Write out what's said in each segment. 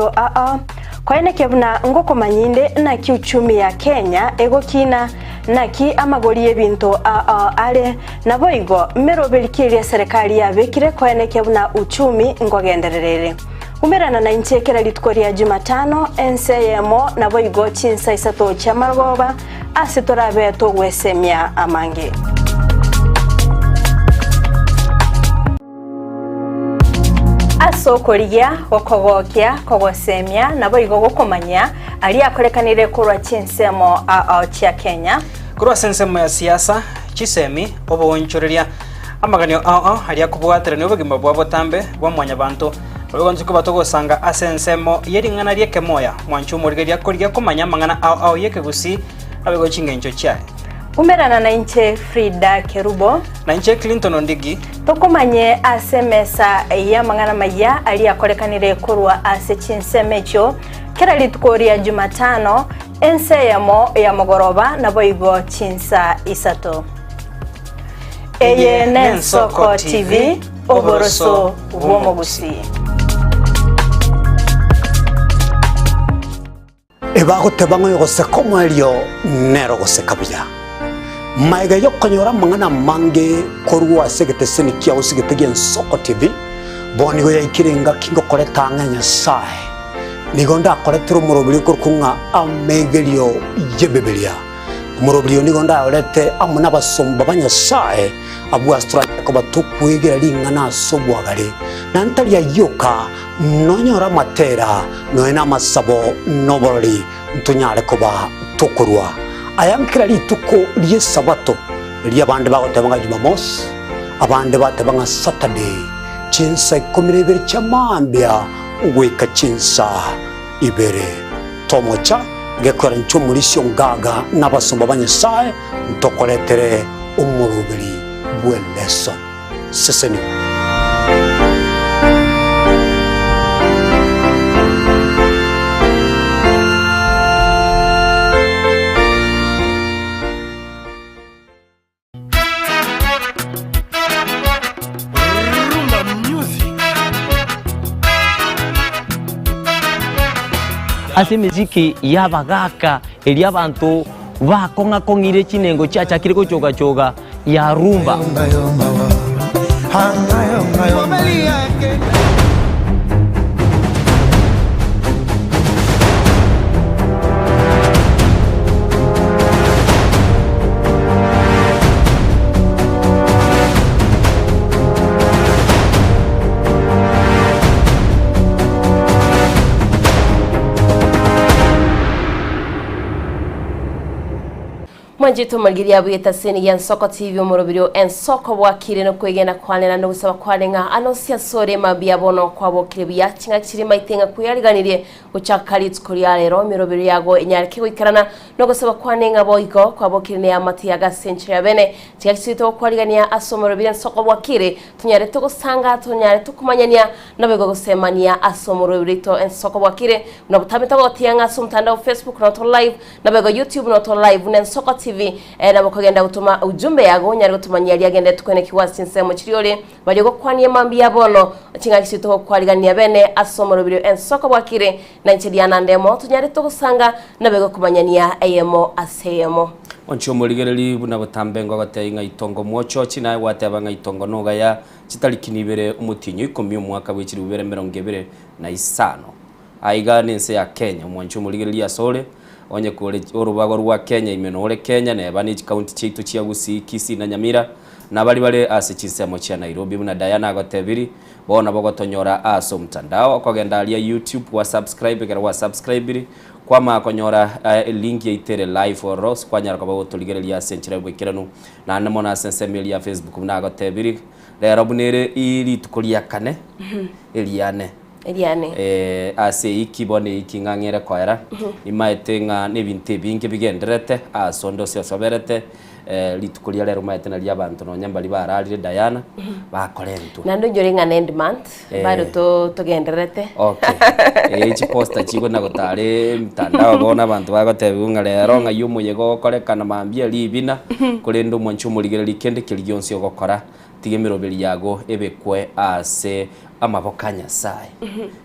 Aa, Koenekia buna ngokomanya inde naki uchumi ya Kenya egokina, naki amagori y'ebinto aa are, naboigo meroberi ki eria eserekari yabekire koenekia buna uchumi ngogenderera ere. Umerana nainche kera rituko ria Jumatano, ense eyemo, naboigo chinsa isato chi'amarogoba, ase torabe togwesemia amange. Ase okorigia, gokogokia, kogosemia, naboigo gokomanyia aria akorekanire korwa chinsemo ao chia Kenya. Korwa ase ensemo ya siasa, chisemi, oboonchoreria, amaganio ao ao aria akobwaterania obogima bwa botambe bwa mwanyabanto, naboigo intwe koba togosanga ase ensemo ye ring'ana ri'ekemoya, mwanche omorigereria korigia komanya amang'ana ao ao y'ekegusii naboigo chingencho chiaye. Umerana nainche Frida Kerubo. Nainche Clinton Ondigi. Tokomanye ase emesa y'amang'ana amayia aria akorekanire korwa ase chinsemo echio kera rituko ria Jumatano, ensa eyemo ya mogoroba naboigo chinsa isato. Eye n'Ensoko TV, oboroso bw'omogusii. Ebagoteba ng'a oyogoseka omoerio nere ogoseka buya. Magega y'okonyora amang'ana amange korwa ase egeteseni kiao ase egete gi'Ensoko TV, bono nigo yaikire engaki ngokoreta ang'e Nyasae. Nigo ndakoretere omoroberio okorokwa ng'a Amegerio y'Ebibilia. Omoroberio oyo nigo ndayorete amo nabasomba ba Nyasae, abwo ase toranyare koba tokwegera ring'ana ase obwagare, na ntari ayio oka, Nonyore amatera, nonya namasabo, na oborori, ntonyare koba tokorua aya nkera rituko ri'Esabato, erio abande bagoteba ng'a Jumamosi, abande bateba ng'a Saturday, chinsa ikomi na ibere chia mambia goika chinsa ibere. Tomocha gekwera inche omorisia ongaga na abasomba ba Nyasae ntokoretere omoroberi bw'elesson. Sesenigwa. Rumba music. Ase emesiki y'abagaaka eria abanto bakong'a-kong'ire chinengo chiachakire gochoga-choga, ya rumba. Mwanchete omorigeri abwete ase eniga ensoko TV omoroberio ensoko bwakire nokwegena kwane naende ogosaba kwane ng'a anonsi asore mambia bono kwabokire buya ching'aki chiri maite ng'a kweyariganirie gochaka rituko ria rero emeroberio yago enyareke goikerana nogosaba kwane ng'a boigo kwabokire neamate yago ase enchera ya bene ching'aki chiri togokwarigania ase omoroberio ensoko bwakire tonyare togosanga tonyare tokomanyania Naboigo gosemania ase omorweri oito ensoko bwakire, buna botambe togotia ng'a ase omotandao Facebook noto live, naboigo YouTube noto live buna Ensoko TV, eh, nabo okogenda gotoma ujumbe yago onyare gotomanyia riagenderete koenekigwa ase chinsemo chiria ore, baria ogokwania mambia bono, ching'aki chiria togokwarigania bene ase omoroberio Ensoko bwakire, na inche Diana Ndemo, tonyare togosanga naboigo komanyania eyemo ase eyemo. Onche omorigereri buna botambe ngogotebia ng'a itongo mwochochi, naye gwateba ng'a itongo nogaya Chitariki nibere omotienyi oikomi omwaka bwe chilifu bibere emerongo ebere na isano. Aiga nense ya Kenya, omwanchi omorigereria asore, onye kore orobago rwa Kenya ime nore Kenya neba ne chikaunti chiaito chia Gusii, Kisii na Nyamira, na baria bare ase chinsemo chia Nairobi buna Diana agotebiri, bono nabo ogotonyora ase omtandao, okogenda aria YouTube gwa subscribe ekero gwa subscribiri, kwamanya konyora elink yaito ere live ororo, ase kwanyara koba gotorigereria ase enchera yoboikeranu. Naende mono ase ensemo eria ya Facebook buna agotebiri, rero buna ere i rituko ria kane, eriane. Eriane. Eh, ase eiki bono eiki ng'a ng'ere koera, nimaete ng'a nebinto ebinge bigendererete, ase onde ase osoberete, Rituko ria rero omanyete nario abanto nonya mbaria bararire Diana, bakorentwe. Naende onyore ng'a ne end month, bado to togendererete. Okay. Eh, chiposta chikona gotara emitandao bono abanto bagotebiwa ng'a rero ng'ai omoyega ogokorekana mambia ribina, korende omwanche omorigereria kende keria gionsi ogokora, tiga emeroberi yago ebekwe ase amaboko a Nyasaye.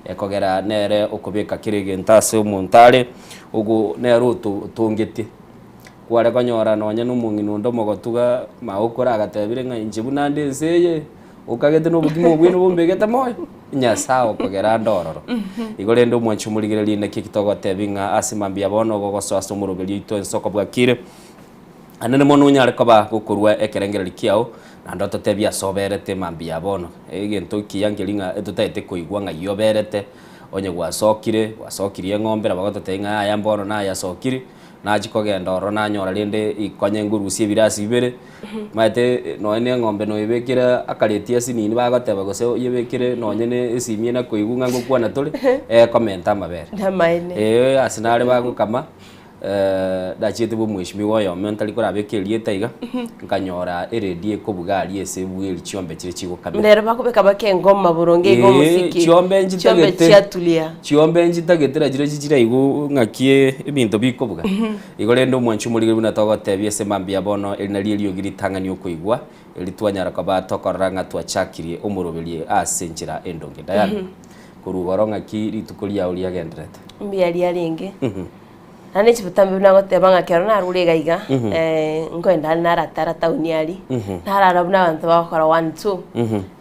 Ekogera nere okobeka kera egento ase omonto are, ogo nere oto otongetie. Kware konyora nonye nomong'ina onde omogotu iga magokoro agatebire ng'a inche buna nde ense eye, okagete na obokima obwo bombegete moyo, Nyasaye okogera ande ororo. Igo rende omwanchi omorigereria naki eki togotebia ng'a ase mambia bono ogogosoa ase omoroberi oito ense okobwakire, anene mono onyare koba gokorua ekerengererio kiao, naende ototebie ase oberete mambia bono. Egento ekiya nkeri ng'a etotagete koigwa ng'ai oberete, onye gwasokire, gwasokirie eng'ombe nabo ogototebia ng'a yaya mbono nayasokiri. Nachia kogenda ororo nanyora rende ikonye ngorusia ebirasi bibere, omanyete nonye na eng'ombe noyebekere akareti asinini bagoteba gose oyebekere nonye na esimi ena koigwa ng'a ngokwana tore, ekomenta amabere. Namaene. Eeh ase nare bagokama, nachiete bwa omweshimiwa oyomo ntari korabeka erieta iga, nkanyora eredio ekobuga aria ase ebweri chiombe chiria chigokamera. Rero bakobeka baka engoma boronge iga Eeh, omosiki. chiombe Chiombe nchitagete. chiatulia. Chiombe nchitagete na chirochio chiraigwe ng'aki ebinto bikobuga. Igo rende omwanchi omorigeri buna togotebia ase mambia bono, eri nario eriogi ritang'ani okoigwa, eri twanyara koba tokorora ng'a twachakirie omoroberio ase enchera endonge. Diana, korwa igoro ng'aki rituko riao riagendererete? Mbuya riarenge. Naende chibutambe buna agoteba ng'a ekero narure iga iga, nkoenda are naratara town aria, narara buna abanto bagokora one two,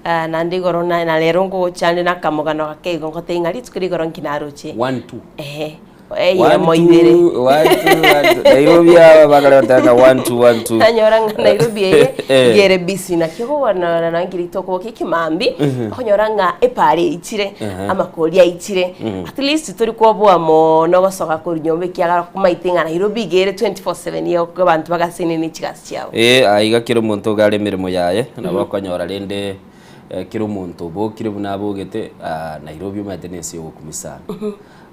naende igoro na na rero ngocha ande na akamogano gake igo ngotebia ng'a rituko ria igoro nki naroche. One two. Ehe, eyemo ibere. One two, one two. Nairobi aba bakare bateba ng'a one two, one two. Nanyora ng'a Nairobi eye, Eh. iga ere busy naki okobona nonye nkeri tokoboka ekemambi, okonyora ng'a epaara eichire, amakori aichire, at least tori kwoboa mono gosoka korwa nyomba ekiagera omaete ng'a Nairobi iga ere 24/7 iga abanto bagasaine ne chigasi chiabo. Ee, aiga kera omonto iga are emeremo yaye, nabo okonyora rende kera omonto obokire buna abogete, Nairobi omanyete nense ya ogokumia sana.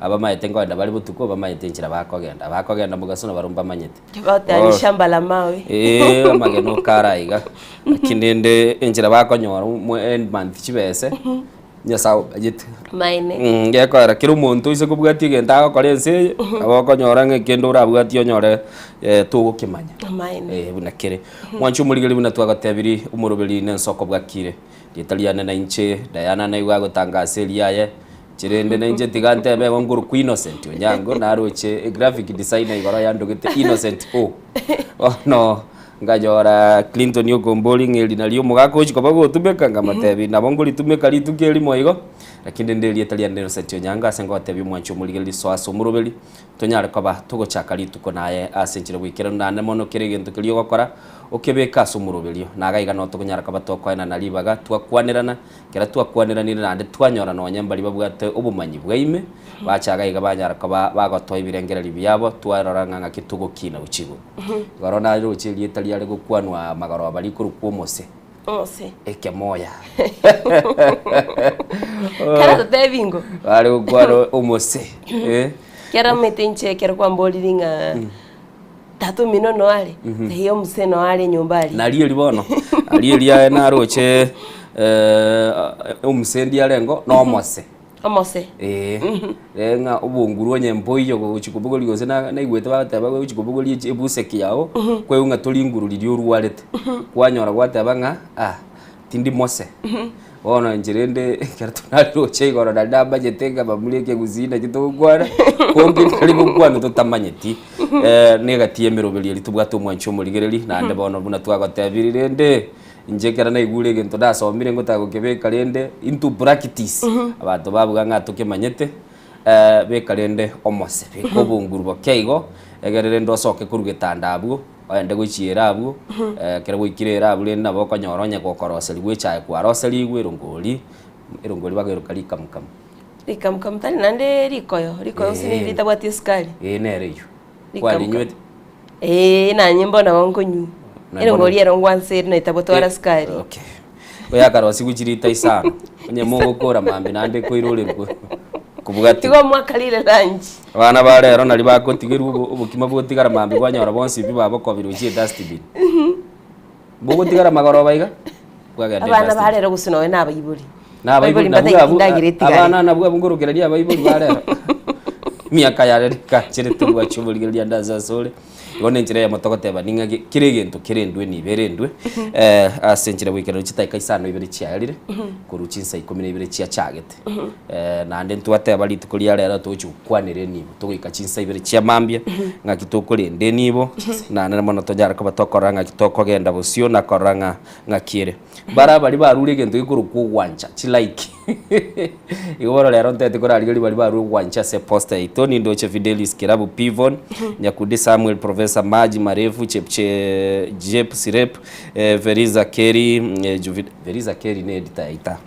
Abamaete nkogenda bare botuko, bamaete enchera bakogenda, abakogenda mogaso nabarobwo mbamanyete. Bagoteba ni shamba la mawe. Ee, amagena okare aiga, lakini rende enchera bakonyora omo end month chibese, Nyasae omanyete. Maene. Mm, gekoera kera omonto oise kobwatia egento agokora ense eye, nabo okonyora ng'a ekende orabwatie onyore togokemanya. Amaene. Eh, buna kere. Mwanche omorigeri buna twagotebiri, omoroberi na ensoko bwakire. Rieta riane na inche, Diana naigwe agotangasa eriaye, inche rende na inche tiga ntebe igo nkorokwa Innocent Onyango, naroche egraphic designer igoro yandogete Innocent O. Bono Nkanyora Clinton okombori ng'a eri nario omogaka ochia koba gotumeka, nkamotebia nabo nkoritumeka rituko erimo igo, lakini rende erieta riane Innocent Onyango ase ngotebia omwanchi omorigereria soa ase omoroberi, tonyare koba togochaka rituko naye ase enchera bwaikeranu naende mono kera egento keria ogokora okebeke ase omoroberio. Naga iga noo tokonyara koba tokoenana ribaga twakwanerana, ekero twakwaneranire naende twanyora nonye mbaria babwate obomanyi bwa ime, bacha iga iga banyara koba bagotoa ebirengererio biabo twarora ng'a ng'aki togokina gochia igoro. Igoro naroche erieta riare gokwanwa magoroba rikorokwa omose. Omose. Ekemoya. Kera totebi ingo. Bare gokwana omose. Eh. Kera omanyete inche ekero kwamboriri ng'a tata omino no are, taiyo omose no are nyomba aria. Nario eri bono, nario eri aye naroche omose ndiarengo na omose. Omose. Ee, eh, ng'a obonguru onye mboiyo gochi kobogoria gose na naigwete bagoteba gochi kobogoria echi ebuseki yago, kwaigwa ng'a tori nguru riria orwarete, kwanyora gwateba ng'a ah, tindi mose. Bono inche rende ekero toraroche igoro nari namanyete ng'a bamura ekegusii naki togokwana, konge nkare gokwana totamanyeti na egati ya emeroberio eria tobwate omwanchi omorigereri, naende bono buna twagotebirie rende. Inche ekero naigure egento nasomire ngotaka gokebeka rende into practice, abanto babuga ng'a tokemanyete, beka rende omose, beka obonguru boke igo, egere rende osoke korwa getanda abwo, ogende gochia ere abwo, ekero gwaikire ere abwo rende nabo okonyora onye gokoroserigwa echae kwaroserigwe erongori, erongori bakoiroka rikamukamu. Rikamukamu tari naende rikoyo, rikoyo gose Eeh. ritabwati esukari. Eeh nere eywo. Rikamukamu. Kwarinywete? Eeh nanye mbono nabo nkonywa. Na Erongori mbono- ero ngwansa ere naitabotwara sukari. Okay. Oyakarosigwe chirita isano, onye mogokora mambia naende koirorerwa. Kobwati. Tiga mwakarire lunch. Abana ba rero nari bagotigerwa obo- obokima bogotigara mambia kwanyora bonsi pi babokobire gochia edustbin. Bogotigara magoroba iga, bwagenda Abana edustbin. ba rero gose nonya na abaibori. Na abaibori Abaibori nabwo mbataeti abwo endagera etigare. abana nabwo abwo nkorokereria abaibori ba rero. Emiaka yare rikacherete bwachia oborigereria ande ase asore. Igo na enchera eyemo togoteba ning'a ge- kera egento kere endwe nigo ere endwe, ase enchera goikeranu chidakika isano ibere chiaerire, korwa chinsa ikomi na ibere chiachagete. Naende ntwateba rituko ria rero togochi gokwanera enibo, togoika chinsa ibere chia mambia, ng'aki tokorenda enibo, naende mono tonyare koba tokorora ng'aki tokogenda bosio na korora ng'a ng'aki ere. Mbare baria barure egento gekorokwa ogwancha, chilike. Igo bono rero ntagete korarigereria baria barure ogwancha ase eposta yaito, nindoche Fidelis Kirabu Pivon, Nyakundi Samuel, Professor Maji Marefu, Chepche Jep Sirep, eh, Veriza Kerry, eh, Juvi, Veriza Kerry ne editor yaita.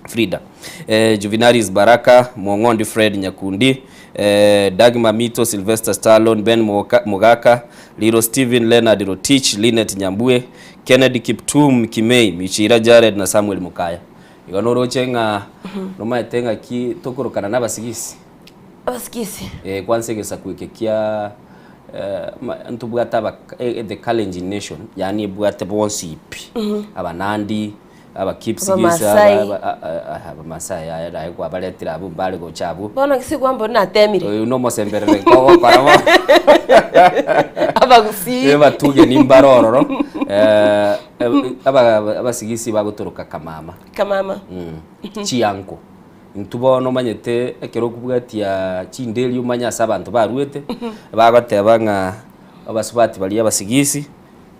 Frida, eh, Juvinaris Baraka, Mwong'ondi Fred Nyakundi, eh, Dagmar Mito, Sylvester Stallone, Ben Moka, Mogaka, Liro Stephen, Leonard Rotich, Linet Nyambue, Kennedy Kiptum Kimei, Michira Jared na Samuel Mukaya. Igo noroche ng'a nomaete ng'aki tokorokana na abasigisi. Abasigisi. Eh, kwanza egesaku eke kia eh, ma- ntobwate aba eh, the Kalenjin nation, yaani ebwate bonsi pi. Abanandi, Abakipsigis, Abamasai. aba- aba- a- a- Abamasai aya naye kwabaretire abwo mbare gocha abwo. Bono gese kwambori natemire. Oyo nomosemberere kogokora bono. Abagusii. Ebatugeni mbare ororo eh, aba- abasigisi bagotoroka kamama Kamama. Mm. Chianko. Intwe bono omanyete ekero okobwatia chinderi omanye ase abanto barwete, bagoteba ng'a abasubati baria abasigisi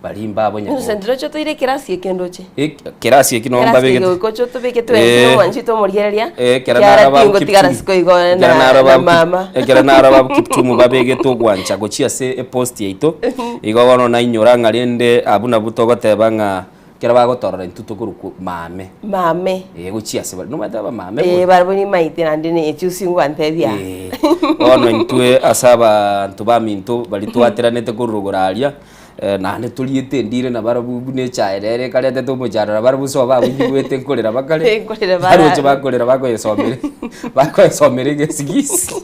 baria mbabo Inse nyaboke. ndiroche toire ekerasi eke ndoche. Ek- Kerasi eki noo Ekerasi eke mbabegete. goika oche otobeke Eh. twensi nomwanchete omorigereria Ekero kiara naro tingo tigara Kiptum- siko igo ekero na, naro na babu Kip- mama. ekero naro babu Kiptum babegete ogwancha gochia ase epost yaito, igo bono nainyora ng'a rende abwo nabwo togoteba ng'a ekero bagotorora intwe tokorokwa mame. Mame. Eh, gochia ase bare, nomanyete abamame Eh, bono? barabwo nimaete naende ne echusi ngwantebia. Eh, bono intwe ase abanto baminto baria twateranete korwa rogoro aria, Naende toriete endiro nabarabwo buna echae rero ekaretete omochando nabarabwo nsoa babunyigwete nkorera bakare, Nkorera bara- baroche bakorera bakoyesomera bakoyesomera egesigisi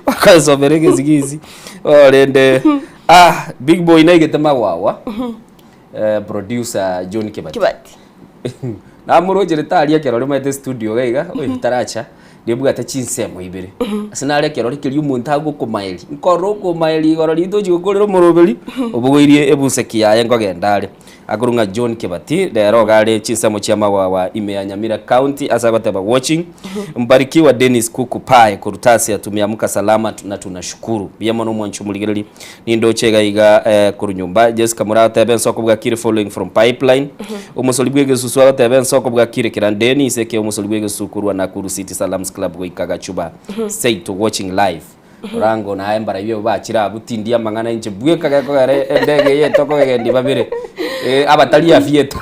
bakoyesomera egesigisi bono rende ah big boy naigete magwagwa producer John Kibati. Kibati. Namorocherete aria ekero rimaete studio iga iga, oi taracha, nibwate chinsemo ibere. Ase nare ekerori keria omonto agokomaeria, nkorora okomaeria igoro rinde ochia gokorera omoroberi, obogoirie ebuseki yaye nkogenda are. Akorwa ng'a John Kibati, rero iga are chinsemo chia Magwagwa ime ya Nyamira County ase agoteba watching. Mbarikiwa Dennis Kuku Pie korwa Tasia tumeamka salama na tunashukuru. Mbuya mono omwanchi omorigereria. Nindoche iga iga eh, korwa nyomba Jessica Mura agoteba ensoko bwakire following from pipeline omosori bw'egesusu agoteba ensoko bwakire kera Dennis eke omosori bw'egesusu korwa Nakuru City Salams Club goika Gachuba Seito watching live Orango naye mbarabio abwo bachire abwo tindi amang'ana inche bweka gekogera endege eye tokogegendia babere eh, abatari afieta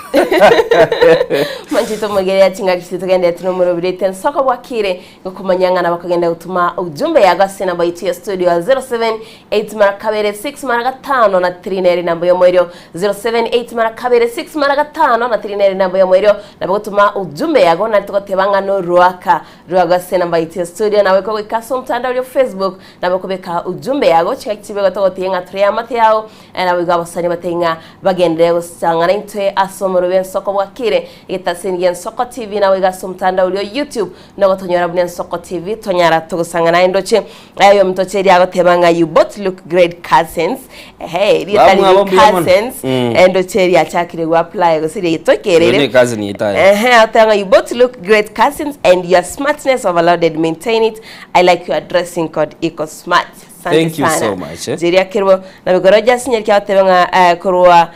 Manchete omogere chingaki chitete togenderete nomorobirete ensoko bwakire Gokomanya ng'a nabo kogenda gotuma ujumbe yago ase enamba yaito ya studio ya 078 mara kabere 6 mara gatano na 3 nere enamba y'omoerio 078 mara kabere 6 mara gatano na 3 nere enamba y'omoerio nabo gotuma ujumbe yago nari togoteba ng'a noruaka rwago ase enamba yaito ya studio nawe kogoika ase omotandao oria o Facebook nabo kobeka ujumbe yago chingaki chibe igo togotiga ng'a tore amate yao Naboigo abasani batebie ng'a bagenderere gosang'ana intwe ase omorwebe ensoko bwakire, egetaseni gi'Ensoko TV naboigo ase omotandao oria o YouTube nogotonyora buna Ensoko TV tonyara togosang'ana aye ndoche aye oyominto oche agoteba ng'a you both look great cousins ehe erieta Bamwabo riri mbuya mono. cousins Mm. eh, ndoche riachakire go apply gose Oyo ne riaitokerire cousin yaito aye. Ehe, agoteba ng'a you both look great cousins and your smartness overloaded maintain it I like your dressing code iko smart Asante Thank you sana. so much, eh. Jeria Kirbo na bigoro Jasi Nyariki agoteba ng'a eh, korwa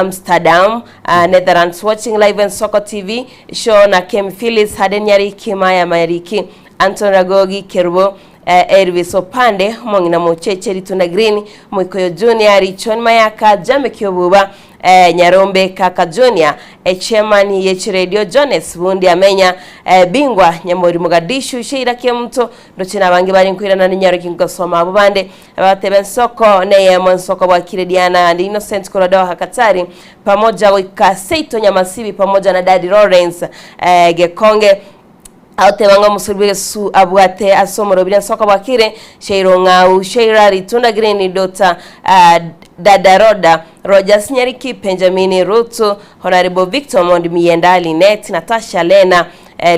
Amsterdam, uh, Netherlands watching live on Soko TV show na Kem Phyllis Haden Nyariki Maya Mayariki Anton Ragogi Kerubo eh, Elvis Opande omong'ina Mocheche Ritunda Green Moikoyo Junior Richon Mayaka Jame Kiobuba eh, Nyarombe Kaka Junior eh, Chairman ye Chiredio Jones Bundi Amenya eh, Bingwa Nyamori Mogadishu Sheila Kemuto Ndoche nabange bare nkoirana ninyare ki ngosoma abwo bande abatebe ensoko neyemo ensoko bwakire Diana and Innocent korwa Doha Katari pamoja goika Seito Nyamasibi pamoja na Daddy Lawrence eh, Gekonge. Agoteba ng'a omosori bw'egesusu abwate ase omorobiri ase okobwakire, Sheila Ong'au, Sheila Ritunda Green, Dota Dada Roda, Rogers Nyariki, Benjamin Ruto, Honourable Victor Omondi Miyenda, Linet, Natasha Lena,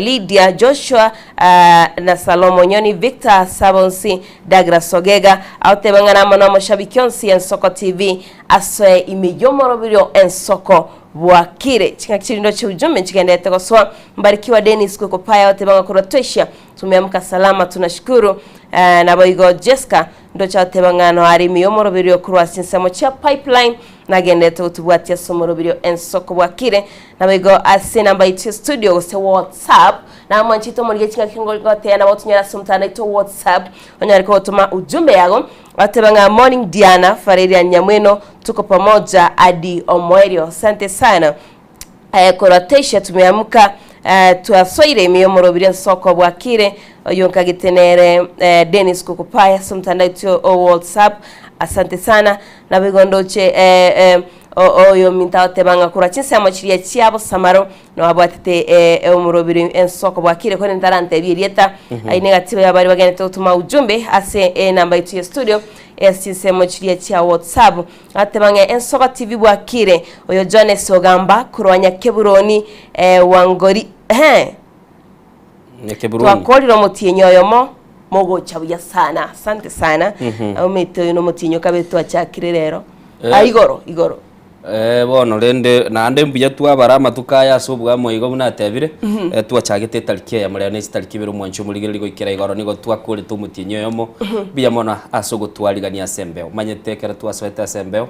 Lydia Joshua na Salomo Nyoni, Victor Sabonsi, Douglas Ogega. Agoteba ng'a namo nomoshabiki onsi Ensoko TV asoe ime y'omorobiri o Ensoko Bwakire. Ching'aki chirindo chi'ujumbe nchigenderete gosoa. Mbarikiwa Dennis Kwekopaya oteba ng'a korwa Tweshia tumeamka salama tunashukuru. Eh, naboigo Jesca ndoche oteba ng'a noare ime y'omoroberio korwa ase chinsemo chia Pipeline nagenderete gotobwatia ase omoroberio ensoko bwakire. Naboigo ase enamba yaito ya studio gose WhatsApp namwanchete omorigie ching'aki ngoteba nabo otonyore ase omotandao oito WhatsApp onyare kogotoma ujumbe yago oteba ng'a morning Diana Fararia Nyamweno tuko pamoja hadi omoerio. Asante sana. Eh, korwa Taisha tumeamka eh, twasoire ime y'omorobiri ensoko bwakire oyo nkagete nere eh, Dennis Kukupaya ase omotandao oito o WhatsApp asante sana naboigo ndoche eh, eh, o- oyo ominto agoteba ng'a korwa chinsemo chiria chia Bosamaro nabwatete eh, omorobiri ensoko bwakire korende tarantebia erieta ayio negatiba y'abare bagenderete gotoma ujumbe ase enamba yaito ya studio ase chinsemo chiria chia WhatsApp Agateba ng'a ensoga TV bwakire, oyo Jones ogamba korwa Nyakeburoni eh, Wangori ehe. Nyakeburoni. Twakorire omotienyi oyomo mogocha buya sana. Asante sana. Omete oyo nomotienyi okabe twachakire rero. Eh. Ah, igoro igoro. Eh, bono rende naende mbuya twabara amatuko aya ase obwamo igo buna atebire eh, twachagete etariki eyemo rero ne chitariki ibere omwancho omorigereria goikera igoro nigo twakorete omotienyi oyomo mbuya mono ase ogotwarigania ase embeo. Omanyete ekero twasoete ase embeo,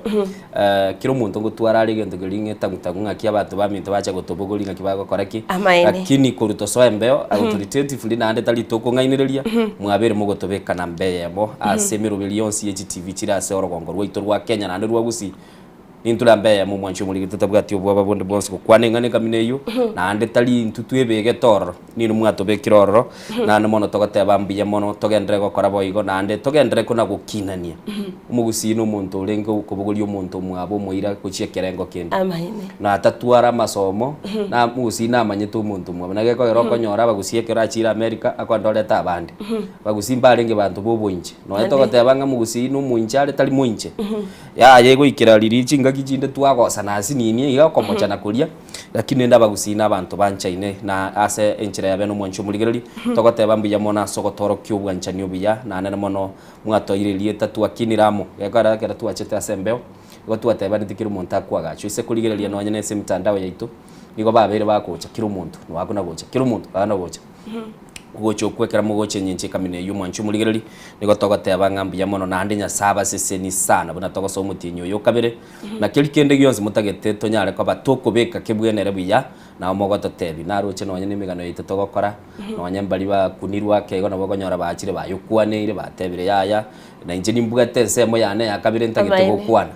kera omonto ngotwara are egento keria ng'a etang'u-tang'u ng'aki abanto baminto bacha gotobogoria ng'aki bagokora ki, Amaene. lakini korwa tosoa embeo authoritatively naende tari tokong'ainereria, mwabeire mogotobeka namba eyemo ase emeroberi yonsi ye chitivi chire ase orogongo rwaito rwa Kenya naende rwa Gusii. Nintwe namba eyemo omwanchi omoriri totabwati obwoba bonde bwonsi gokwana eng'ana ekamina eyio, naende tari intwe twebegete ororo, ninwe mwatobekire ororo, naende mono togoteba mbuya mono togenderere gokora boigo naende togenderere kona gokinania. Omogusii na omonto orenge okobogoria omonto omwabo omoira gochia ekerengo kende. Amaene. Na tatwara amasomo, na omogusii namanyete omonto omwabo. Naki gekogera okonyora abagusii ekero achire America, akogenda oreta abande. Abagusii mbarenge banto ba oboinche. Nonya Naende. togoteba ng'a omogusii na omoinche are tari moinche. Yaya egoikera riria chingaki chinde twagosana ase nini iga okomochana koria, lakini rende abagusii na abanto banchaine na ase enchera yabe nomwanchi omorigereria, togoteba mbuya mono ase ogotorokia obwanchani obuya, naende mono mwatoeire erieta twakinire amo, gekogera ekero twachete ase embeo, igo twatebaneti kera omonto akoagachwa. Ase korigereria nonye na ase emitandao yaito, nigo babeire bagocha kera omonto, noakuna gocha, kera omonto akana gocha. Ogocha okwo ekero mogocha engencho ekamina eyio omwanchi omorigereria, nigo togoteba ng'a mbuya mono naende Nyasae abasesenie sana buna togosoa omotienyi oyo o kabere, na keria kende gionsi motagete tonyare koba tokobeka kebwenere buya, nabo mogototebia. Naroche nonye na emegano yaito togokora, nonye mbaria bakunirwe ake igo nabo okonyora bachire bayokwaneire batebire yaya, na inche nimbwate ensemo yane ya kabere ntagete Amaene. gokwana.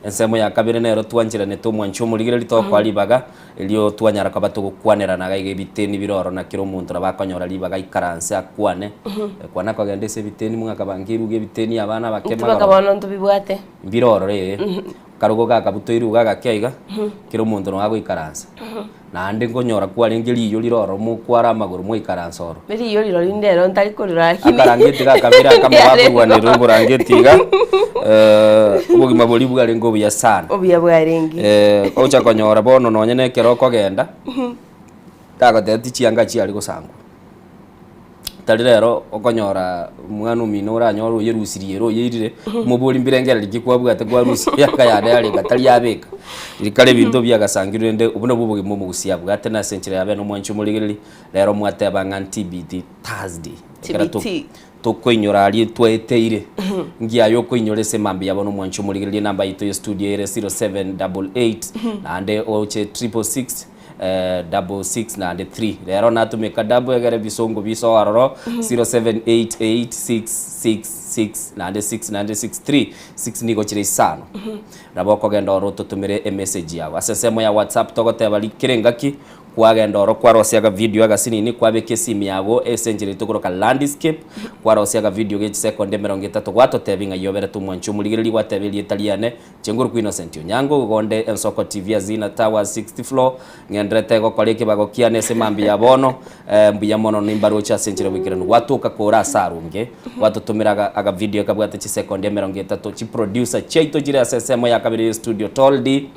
Ensemo ya kabere nero twancheranete omwanchi omorigereria tokoa ribaga. Erio twanyara koba togokwanerana iga iga ebiteni bire ororo na kera omonto nabo akonyora ribaga aikaranse akwane. Kwana kogenda ase ebiteni mwakabange eruga ebiteni abana abake Intwe mpaka magoro. bono ntobibwate. Mbire ororo ee. Karogo gakabutoirwe iga gake iga, kera omonto nabo agoikaransa. Naende nkonyora kwarenge riyo rire ororo mokwara amagoro mwaikaransa ororo. Riyo riro rinde ero ntari korora lakini. Akarangeti gakabere akamo bakorwanerera oborangeti iga, obogima boria bwarenge obuya sana. Obuya bwarenge. Ogocha konyora bono nonye na ekero okogenda, tagoteba tichianga chiare gosangwa. Tari rero okonyora omwana omino oranyore oyerusirie ere oyeirire, omobori mbirengereri ki kwabwate kwarusia eyanga yane yarenge tari yabeka. Rikare ebinto biagasangirwe rende obwo nabwo obogima omogusia abwate na ase enchera yabe nomwanchi omorigereri. Rero mwateba ng'a TBT Thursday. Ekero to- TBT. tokoinyora aria twaeteire. Ngiaye okoinyora ase mambia yabo nomwanchi omorigereria enamba yaito ya studio ere 0788 naende oche 666 eh, 66 naende 3. Rero natumeka double egere bisongo bisoe ororo 0788666 naende 6 naende 63 6 nigo chire isano. Nabo okogenda ororo ototomere emessage yago. Ase ensemo ya WhatsApp togoteba ri kera engaki. Kwagenda oro kwarosia agavideo agasinini kwabeka esimi yago ase enchera eye tokoroka landscape, kwarosia agavideo ge chisekondi emerongo etato gwatotebia ng'ai oberete omwanchi omorigereria gwateba erieta riane, inche nkorokwa Innocent Onyango, igo onde Ensoko TV Azina Towers sixth floor, ng'enderete gokora ekebago kiane ase mambia ya bono, mbuya mono nimbaroche ase enchera y'oboikeranu. Gwatoka kore ase arunge, gwatotomera aga agavideo kabwate chisekondi emerongo etato, chiproducer chiaito chire ase ensemo ya kabere ya estudio Toldi,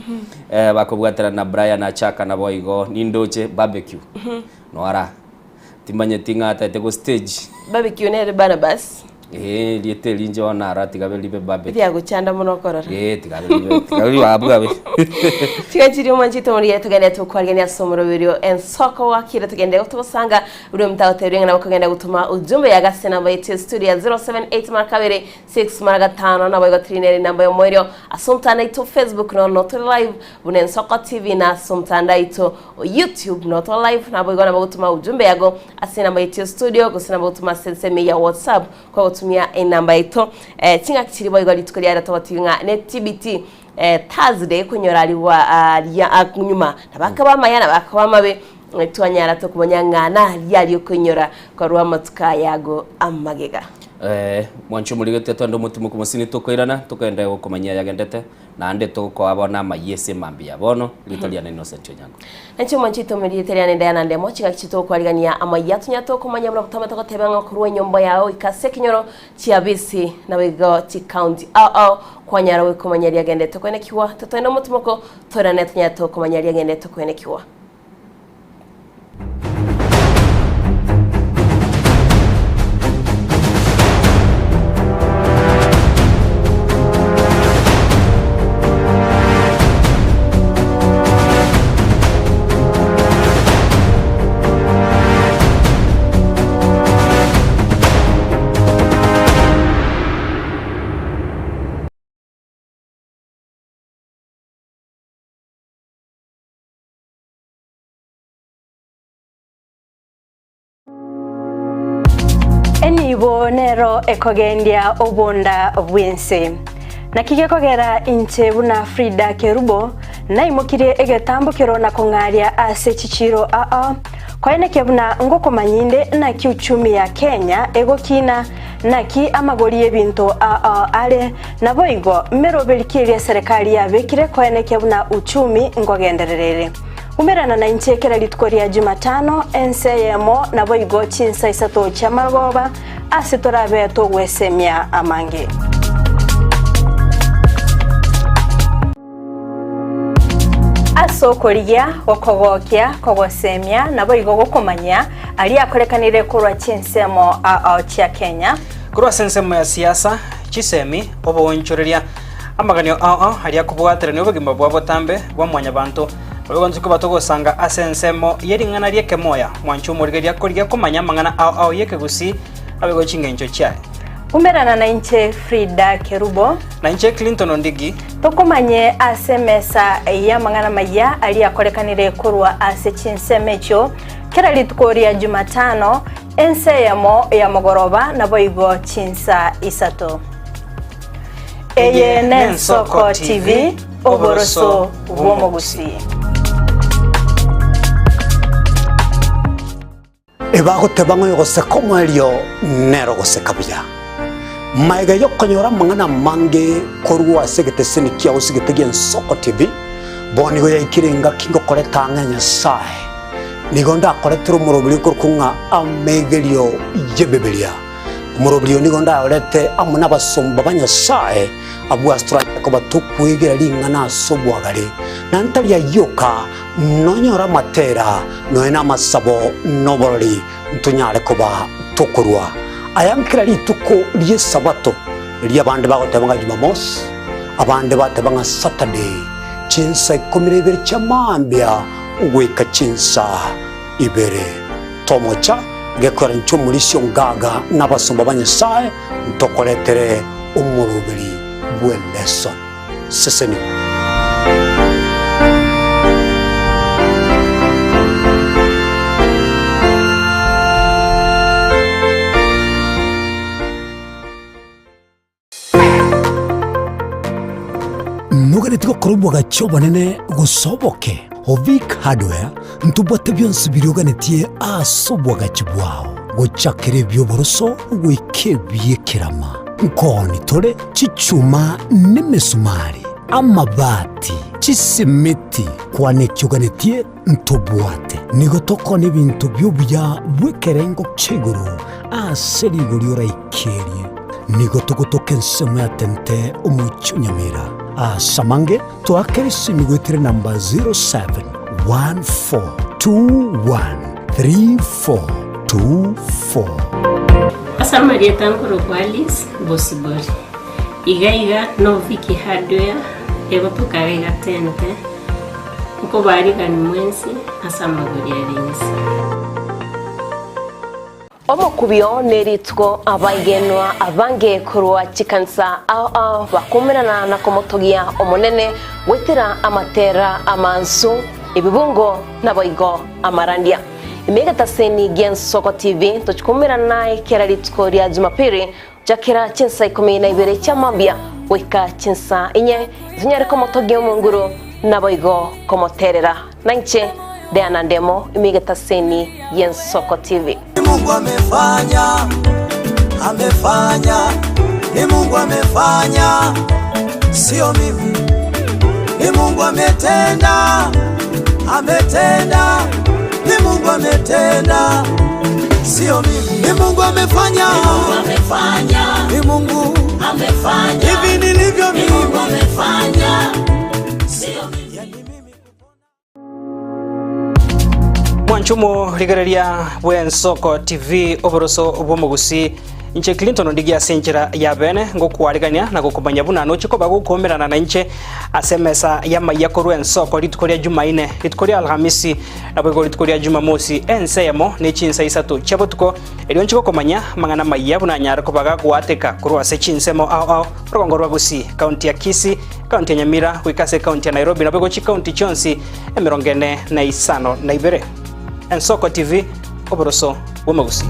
Bakobwaterana na Brian Achaka naboigo nindoche barbecue noara timanyeti ng'a ataete go stage. Barbecue nere Barnabas. Ee erieta eri inche bono naro tiga ribe barbecue. Riagochanda mono okorora. Ee tiga ribe tiga ribe abwo abe. Tiga chiri omwanchete omorigia togende tokwarigania ase omoroberio ensoko wakire togende gotogosanga buri omonto agotebirie ng'a nabo okogenda gotoma ujumbe yagase namba yetu ya studio ya 078 mara kabere 6 mara gatano naboigo tiri nere namba y'omoerio ase omotandao oito Facebook nono tore live buna Ensoko TV na ase omotandao oito o YouTube no tore live naboigo nabo gotoma ujumbe yago ase enamba yaito ya studio gose nabo gotoma ase ensemo ya WhatsApp kogotumia enamba yaito eh, ching'aki chiri boigo rituko riaye togotiga ng'a ne TBT eh, Thursday konyora arigwa aria ah, nyuma nabakaba amaya nabakaba amabe eh, twanyara tokomanya ng'a naria okoinyora korwa amatuko ayago amagega. Mwanche omorigete twende omotimoku mosini tokoirana, tokende gokomanyia ayagendete, naende tokoa bono amayia ase emambia ya bono, rieta riane Innocent Onyango. Nainche mwanche itomo rieta riane Diana Ndemo, chingaki chitokwarigania amayia tonya tokomanya buna botambe togoteba ng'a korwa enyomba yao goika ase ekenyoro chiabisi naboigo chicounty ao ao kwanyara goikomanya riagendete koenekigwa totoende omotimoko toirane tonya tokomanya riagendete koenekigwa. Enibo nero ekogendia obonda bw'ense. Naki gekogera inche buna Frida Kerubo naimokirie egetambokero na kong'aria ase chichiro aa, koenekia buna ngokomanyinde naki uchumi ya Kenya egokina, naki amagori y'ebinto aa are, naboigo meroberi ki eria eserekari yabekire koenekia buna uchumi ngogenderera ere. Umerana nainche kera rituko ria Jumatano, ense eyemo, naboigo chinsa isato chi'amarogoba, ase torabe togwesemia amange. Ase okorigia, gokogokia, kogosemia, naboigo gokomanyia aria akorekanire korwa chinsemo ao chia Kenya. Korwa ase ensemo ya siasa, chisemi, oboonchoreria, Amaganio ao ao aria akobwaterania obogima bwa botambe bwa mwanyabanto, Naboigo intwe togosanga ase ensemo ye ring'ana ri'ekemoya, mwanche omorigereria korigia komanya amang'ana ao ao y'ekegusii naboigo chingencho chiaye. Umerana nainche Frida Kerubo. Nainche Clinton Ondigi. Tokomanye ase emesa y'amang'ana amayia aria akorekanire korwa ase chinsemo echio kera rituko ria Jumatano, ensa eyemo ya mogoroba naboigo chinsa isato. Eye n'Ensoko TV, oboroso bw'omogusii. Ebagoteba ng'a oyogoseka omoerio nere ogoseka buya. Magega y'okonyora amang'ana amange korwa ase egeteseni kiao ase egete gi'Ensoko TV, bono nigo yaikire engaki ngokoreta ang'e Nyasae. Nigo ndakoretere omoroberi okorokwa ng'a Amegerio y'Ebibilia. Omoroberi oyo nigo ndaorete amo nabasomba ba Nyasae, abwo ase toranyare koba tokwegera ring'ana ase obwagare, na ntari ayio oka, nonyore amatera, nonya namasabo, na oborori, ntonyare koba tokorua aya nkera rituko ri'Esabato, erio abande bagoteba ng'a Jumamosi, abande bateba ng'a Saturday, chinsa ikomi na ibere chia mambia goika chinsa ibere. Tomocha gekora inche omorisia ongaga na abasomba ba Nyasae ntokoretere omoroberi bw'eleson. Sesenigwa. Noganeti gokora obwagachi obonene gose oboke? Ovic Hardware ntobwate bionsi biria oganetie ase obwagachi bwao, gochakera ebi'oboroso goika ebi'ekerama. Nkooni tore chichuma nemesumari, amabati, chisimiti, kwana eki oganetie ntobwate. Nigo tokoonia ebinto bi'obuya bw'ekerengo kia igoro ase rigori oraikerie. Nigo togotoka ensemo ya Tente omochie o Nyamira. Ase amange toakere esimi goetera enamba 0714213424. Ase amarieta nkorokwa Alice Bosibori. Iga iga no Vicky Hardware egotoka iga iga Tente, nkobarigani mwensi ase amagori are inse. Omokubio nerituko abaigenwa abange korwa chikanisa ao ao bakumerana na komotogia Omonene goetera amatera amansu, ebibungo naboigo amarandia. Ime egetaseni gi'Ensoko TV tochikumerana naye kera rituko ria Jumapili gochakera chinsa ikomi na ibere chia mambia goika chinsa inye, tonyare komotogia Omonguru naboigo komoterera. Nainche Diana Ndemo ime egetaseni gi'Ensoko TV. Ni Mungu amefanya, amefanya, ni Mungu amefanya, sio mimi. Ni Mungu ametenda, ametenda, ni Mungu ametenda, sio mimi. Ni Mungu amefanya, ni Mungu amefanya, ni Mungu amefanya, hivi nilivyo mimi, ni Mungu amefanya, sio mimi. Mwanche omorigereria bw'Ensoko TV oboroso bw'omogusi inche Clinton Ondigia ase enchera ya bene ngokwarigania na gokomanya buna noche koba gokomerana na inche ase emesa y'amaiya korwa Ensoko rituko ria Jumaine, rituko ria Alhamisi naboigo rituko ria Jumamosi ense eyemo ne chinsa isato chia botuko erio nche gokomanya amang'ana amaiya buna anyare koba gagoateka korwa ase chinsemo ao ao orogongo rwa Gusii, County ya Kisii, Ekaunti ya Nyamira goika ase ekaunti ya Nairobi naboigo chikaunti chionsi 452. Ensoko TV, oboroso bw'omogusii.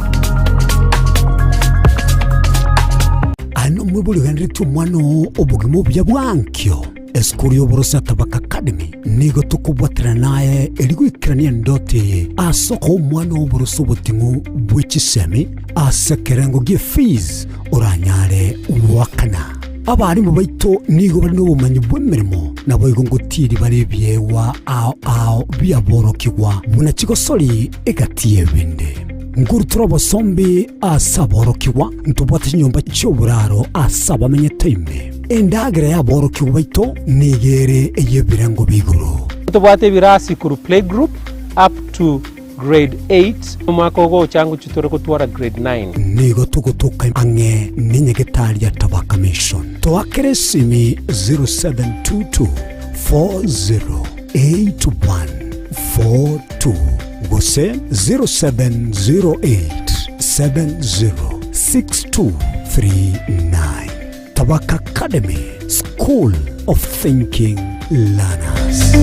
Aye nomwibori ogenderetie omwana oo obogima obuya bwa ankio. Esukuru y'oboroso ya Tabaka Academy nigo tokobwaterana naye erio goikerania endoto eye ase okoa omwana oo oboroso oboting'u bwe chisemi ase ekerengo gie fees oranyare goakana. Abarimu baito nigo bare nobomanyi bw'emeremo, naboigo ngotiiri bare ebiegwa ao ao biaborokigwa buna chigosori egati y'ebinde. Nkorutora obosombi ase aborokigwa, ntobwate chinyomba chi'oboraro ase abamenyete ime. Endagera y'aborokigwa baito nigo ere ey'ebirengo b'igoro. Tobwate ebirasi korwa playgroup up to Grade 8, omwaka ogocha ngochia tore gotwara grade 9. Nigo togotoka ang'e nenyagetari ya Tabaka Mission. Toakere esimi 0722 408142 gose 0708 706239. Tabaka Academy, School of Thinking Learners.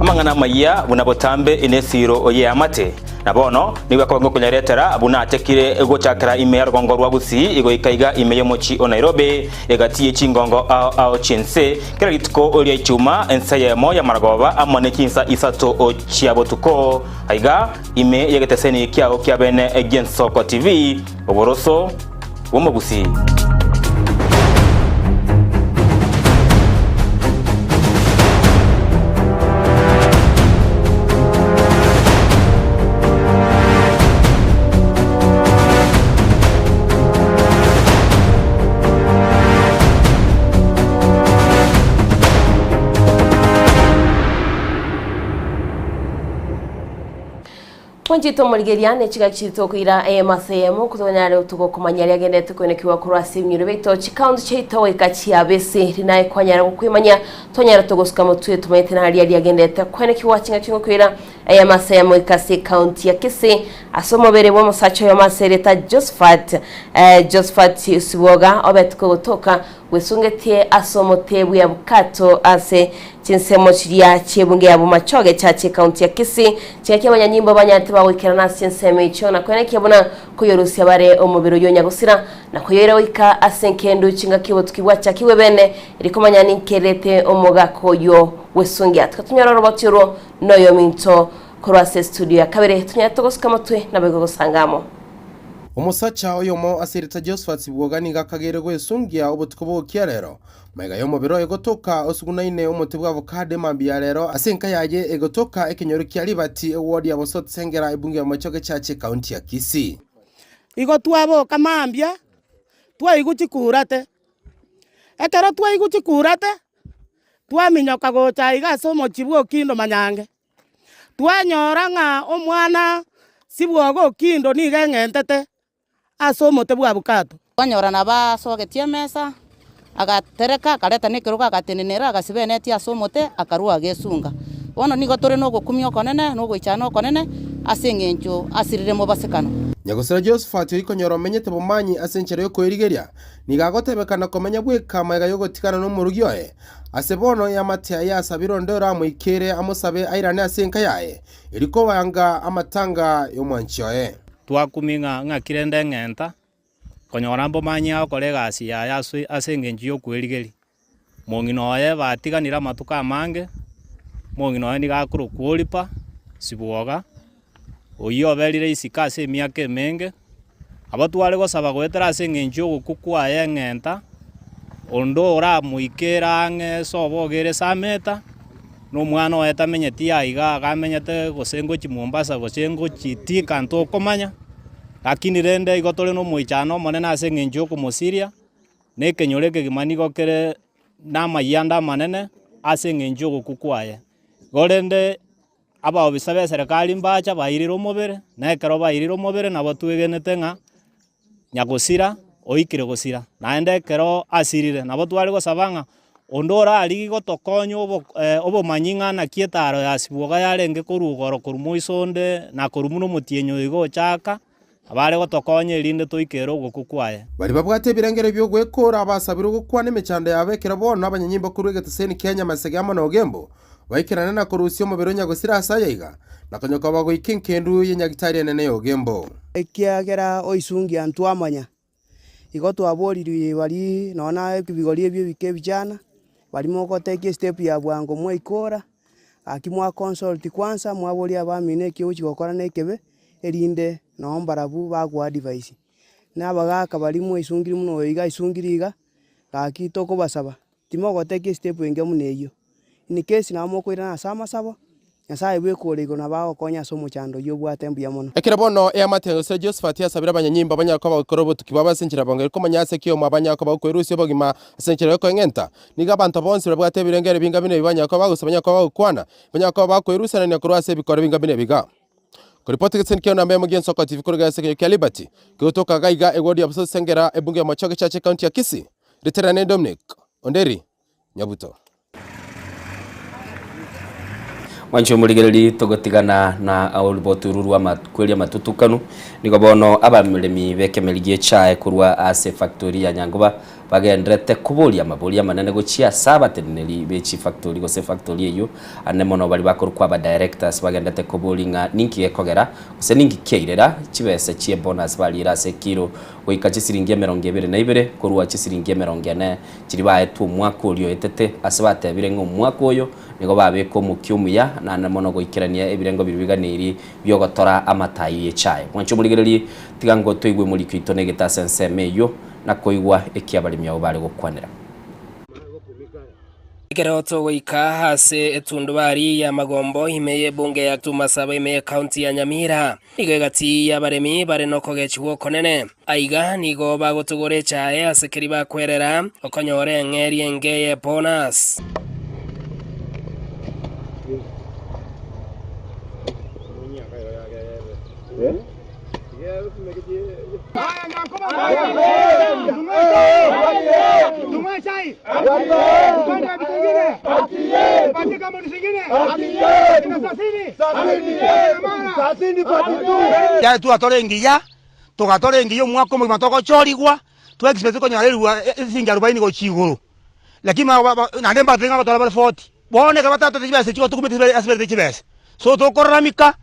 Amang'ana amayia buna botambe in'esiiro y'eamate, na bono nigo akoba ngokonyaretera buna achakire gochakera ime ya rogongo rwa Gusii goika iga ime y'omochie o Nairobi, egati ye chingongo ao ao chi'ense, kera rituko ria Ichuma ensa eyemo y'amaragoba amo ne chinsa isato chia botuko, aiga ime y'egeteseni kiao kia bene gi'Ensoko TV, oboroso bw'omogusii. Mwanchete omorigeria ne chigaki chiria tokoira eyemo ase eyemo kotonyare togokomanya aria agenderete koenekigwa korwa ase ebinyoro biaito chikaunti chiaito goika chiabese rinaye kwanyara gokwemanya twanyara togosuka motwe tomanyete naria aria agenderete koenekigwa chingaki ngokoira eyemo ase eyemo goika ase ekaunti ya Kisii ase omobere bw'omosacha oyomo ase erieta Josephat eh, Josephat Siboga obete kogotoka bwesungetie ase omote bw'eabukato ase. Chinsemo chiria chi'ebunge ya Bomachoge chiache ekaunti ya Kisii, chingaki abanyanyimbo banyarete bagoikerana ase chinsemo echio na koenekia buna koyorusia bare omobere oyio nyagosira na koyoira goika ase enkendu chingaki obotuki bwachakigwe bene eri komanya ninkerete omogaka oyio bw'esungia. Tiga oroboti orwo noyominto korwa ase estudio ya kabere tonyarete gosuka motwe naboigo gosanga amo. Omosacha oyomo ase erieta Josphat Bwoga nigo akageire gwesungia obotuko bw'ogokia rero. Magega y'omobere oye gotoka osugunaine omote bw'avocado emambia ya rero ase enka yaye egotoka ekenyoro kia Liberty eward ya Bosot Sengera ebunge ya Bomachoge Church ekaunti ya Kisii. Igo twaboka mambia, twaigwa chikurate. Ekero twaigwa chikurate, twaminyoka gocha iga ase omochie bwa Okindo Manyange. Twanyora ng'a omwana sibwogo Okindo nigo eng'entete ase omote bw'abukato. Twanyora nabo asogetie emesa, agatereka, akareta na ekerogo agatenenera, agasiba eneti ase omote, akarua agesunga. Bono nigo tore nogokumia okonene, na ogoichana okonene, ase engencho asirire mobasekano. Nyagosira Josephat oikonyora omenyete bomanyi ase enchera y'okoerigeria, nigo agotebekana komenya bweka magega y'ogotigana nomorugi oye. Ase bono eamate aye asabire onde oramoikere amosabe airane ase enka yaye, erio kobanga amatanga y'omwanchi oye. Twakumia ng'a ng'aki rende eng'enta, konyora mbomanyie agokora egasi yaye ase ase eng'encho ya okwerigeria. Mong'ina oye batiganire amatuko amange, mong'ina oye nigo akorokwa Oripa Sibwoga, oyio oberire isiko ase emiaka emenge, aba tware gosaba goetera ase eng'encho ya ogokwa kwaye eng'enta, onde oramoikere ang'e ase obogere Sameta. Na omwana oye tamenyeti aiga iga amenyete gose ngochia Mombasa gose ngochia Thika ntokomanya, lakini rende igo tore na omoichano omonene ase eng'encho ya okomosiria, na ekenyoro ekegima nigo kere na amayianda amanene ase eng'encho ya ogokwa kwaye. Igo rende abaofisa ba eserekari mbacha bairire omobere, na ekero bairire omobere nabo twegenete ng'a nyagosira oikire gosira. Naende ekero asirire, nabo tware gosaba ng'a onde orarigie gotokonya obo obomanyi ng'a naki etaro ya sibwoga yarenge korwa igoro korwa moiso onde na korwa buna omotienyi oyo iga ochaka, abare gotokonya erinde toikere ogokwa kwaye. Baria babwate ebirengero bi'ogwekoora abasabirwe gokwana emechando yabo ekero bono abanyanyimbo korwa egeteseni kia Nyamasege amo na Ogembo Baikerane na korusia omobere o nyagosira ase aya iga, na konyokoba goika enkendu ye nyagitari enene y'Ogembo. Ekiagera oisungia ntwamanya, igo twaborirwe baria nonya na ebigori ebio ebike ebichana, baria mogotake estep ya bwango mwaikora, gaki mwa consult kwanza mwaboria abamino eki ogochia gokora na ekebe, erinde noo mbarabwo bagoa advice. Na abagaka baria mwaisungire buna oyo iga aisungire iga, gaki tokobasaba. Timogoteka estep engiya buna eyio. In case nabo mokoirana ase amasabo, Nyasaye bweka ore igoro nabo agokonye ase omochando oyio obwate mbuya mono. Ekero bono eamate ya Nyasae Josafati asabire abanyanyimbo banyare koba bagokora obotuki bwabo ase enchera bwango erio komanya ase ki omo abanyare koba bakoerusia obogima ase enchera y'okoeng'enta. Nigo abanto bonsi babwate ebirengero ebinga buna ebi banyare koba bagosa banyare koba bagokwana, banyare koba bakoerusanania korwa ase ebikoro ebinga buna ebi iga. Koripoti gesinto kia namba eyemo gi'ensoko TV koruga ase ekenyoro kia Liberty, kegotoka iga iga eward ya Busosengera ebunge ya Machoge Church ecounty ya Kisii. Riterane Dominic Onderi Nyabuto. Mwanche omorigereri togotigana na oriboti oru rwa amakweri amatutukanu nigo bono abaremi b'ekemeri gi'echae korwa ase efactory ya Nyangoba Bagendererete koboria amaborio amanene gochia ase abateneneri be chifactori gose efactori eyio, ande mono baria bakorokwa abadirectors bagendererete koboria ng'a ninki gekogera gose ninki kiairera chibesa chi'ebonus bariire ase ekiro goika chisiringi emerongo ebere na ibere korwa chisiringi emerongo ene chiria baetwe omwaka oria oetete ase batebire ng'a omwaka oyo nigo babeka omokia omuya naende mono goikerania ebirengo biria biganeiri biogotora amatayi y'echae. Mwanche omorigererie tiga ngo toigwe omoriki oito negete ase ensemo eyio. na koigwa eki abaremi abwo bare gokwanera. Ekero togoika ase etundubari y'amagombo ime y'ebunge ya Tumasaba ime y'ecounty ya Nyamira, nigo egati y'abaremi bare nokogechigwa okonene. Aiga nigo bagotugora echae ase keria bakwerera okonyora eng'eria enge y'ebonus. Yare twatora engiya, togatora engiya omwaka omogima togochorigwa, twa expect konyora erua esiringi arubaini gochia igoro, lakini naende mbatebie ng'a gotora bare forty. Bono ekero batatoete chibesa echio gotokumete ase berete chibesa. So tokoraramika,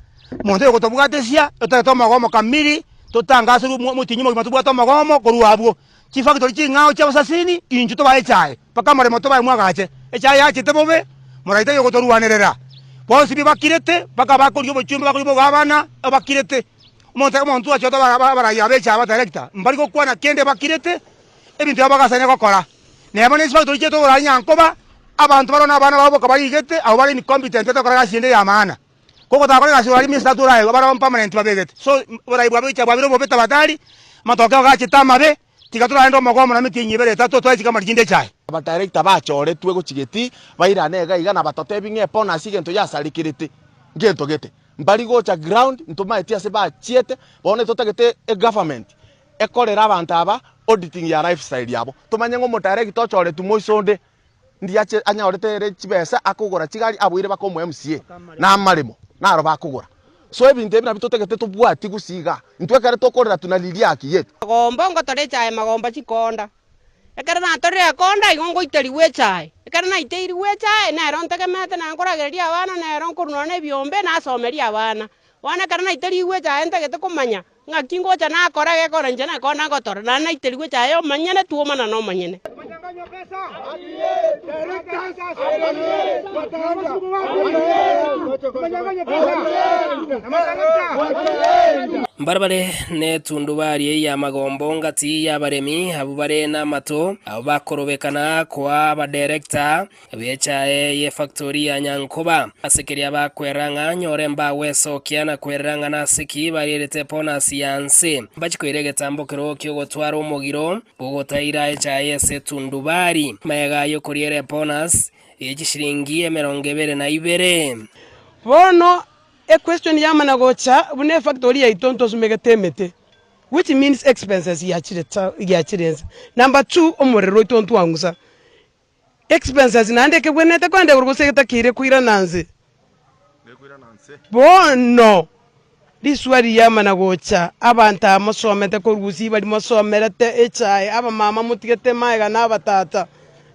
monto oyo gotobwatesia, otagete omogomo kamiri, totangaserwe omotienyi omogima tobwate omogomo korwa abwo. Chifactory ching'ao chia abasasini, intwe tobae echae, mpaka amaremo tobae mwagache. Echae yachete bobe, moraite oyo ogotorwanerera. Bonsi pi bakirete, mpaka abakoria obochumbe bakoria obogabana, bakirete. Omonto omonto achete abarai aba echae abadirector, mbari gokwana kende bakirete, ebinto ebi bagasani gokora. Neba ne chifactory chiaito oborai nyankoba, abanto baroo na abana babo boka barigete, abwo bare incompetent batari gokora egasi ende ya maana. Kogotaka gokora egasi orari minsa tatu oraegwe barabwo permanent babegete. So oborai bwa gocha bwabire obobe tafadhali, amatokeo agachete amabe, tiga torarende omogomo na emetienyi ebere etato twae chikamani chinde echae. Abadirector bachoretwe gochia getii, bairane iga iga na batotebi ng'a epona ase egento yasarekerete ngento gete. Mbari gocha ground, ntomaeti ase bachiete, bono totagete egovernment ekorere abanto aba auditing ya lifestyle yabo. Tomanye ng'a omodirector ochoretwe moiso onde ndiache anyorete ere chibesa akogora chigari aboire baka omo MCA na amaremo naro bakogora. So ebinto ebi nabio totagete tobwatie gusii igaa. Intwe ekere tokorera tunaliria haki yetu. Magomba ngotore echae magomba chikonda, ekero natorire ekonda igo ngoiterigwa echae, ekero naiteirigwe echae nero ntegemete na nkoragereria abana nero nkorwa nonya na ebiombe nasomeria abana. Bono ekero naiterigwe echae ntagete komanya Ng'aki ngocha nakora egekora inche nakona ngotora, naende naiterigwe echaye omonyene, twomana nomonyene. Mbarabare netundubari y'amagombo ngati y'abaremi abwo bare namato, abwo bakorobekana koa abadirector B'echae y'efactori ya Nyankoba. Ase keria bakwerera ng'a nyore mbagwesokia na kwerera ng'a nase ki barierete ebonus ya nse. Mbachie koira egetambokero ki'ogotwara omogiro bw'ogotaira echae ase etundubari. Magega y'okoriera ebonus ye chishilingi 22. Bono equestion yamana gocha buna efactory yaito ntosumegete emete which means expenses yachire yachire nse. Number two omorero oito ntwang'usa. Expenses naende ekebwenerete kogenda igoro gose getakeire koirana nse. Bono riswali riamana gocha, abanto aba mosomete korwa gusii baria mosomerete echae, abamama motigete magega na abatata,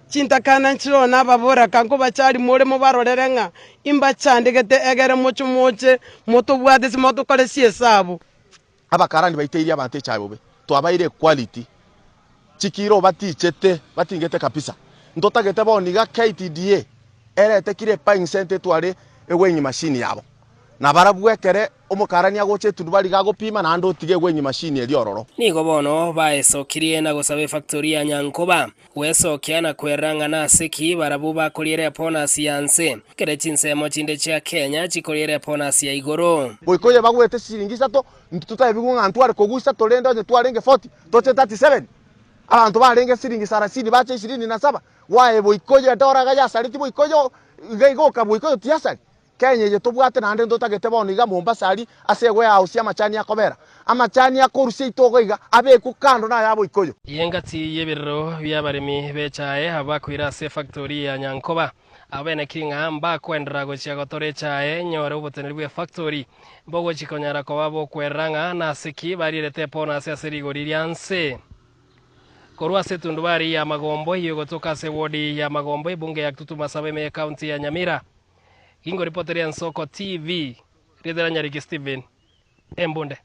chintakana nchiroo na ababoraka nkobachari more mobarorere ng'a imbachandegete egere moche moche motobwate ase motokore chiesabu. Abakarani baiteirie abanto echae bobe, twabaire equality, chikiro batichete batingete kabisa. Ntotagete bono iga KTDA erete kire buying center etware eweighing machine yabo. Na barabwo ekere omokarani agocha etundubari iga agopima naende otige eweighing machine eria ororo. Nigo bono baesokirie na gosaba efactori ya Nyankoba gwesokia na kwerera ng'a nase ki barabwo bakoriera ebonus ya nse, ekero chinsemo chinde chia Kenya chikoriera ebonus ya igoro. Goika oye bagwete chiringi isato, intwe totaebigwe ng'a ntware kogwa isato rende onye twarenge 40, toche 37. Abanto barenge siringi sarasini bache ishirini na saba, gwaye goika oye edora iga yasareti goika oyo iga iga oka goika oyo tiyasari. Kenya eye tobwate naende ntotagete bono iga Mombasa aria ase ewarehouse y'amachani akobera. Amachani akorusia itogo iga abekwe kando naya aboikoyo. Y'engati y'ebirero bi'abaremi b'echae abwo bakoira ase efactori ya Nyankoba. Abwo benekiri ng'a mbakoenderera gochia gotora echae nyore oboteneneri bw'efactori mbogochi konyara koba bokwerera ng'a nase ki barierete ebonus ase rigori ria nse. Korwa ase etundubari ya Magombo eyio egotoka ase ewodi ya Magombo ebunge ya Kitutu Masaba ime y'ecounty ya Nyamira. Gingoripoteria Ensoko TV, rieta ria Nyariki Stephen, Embunde.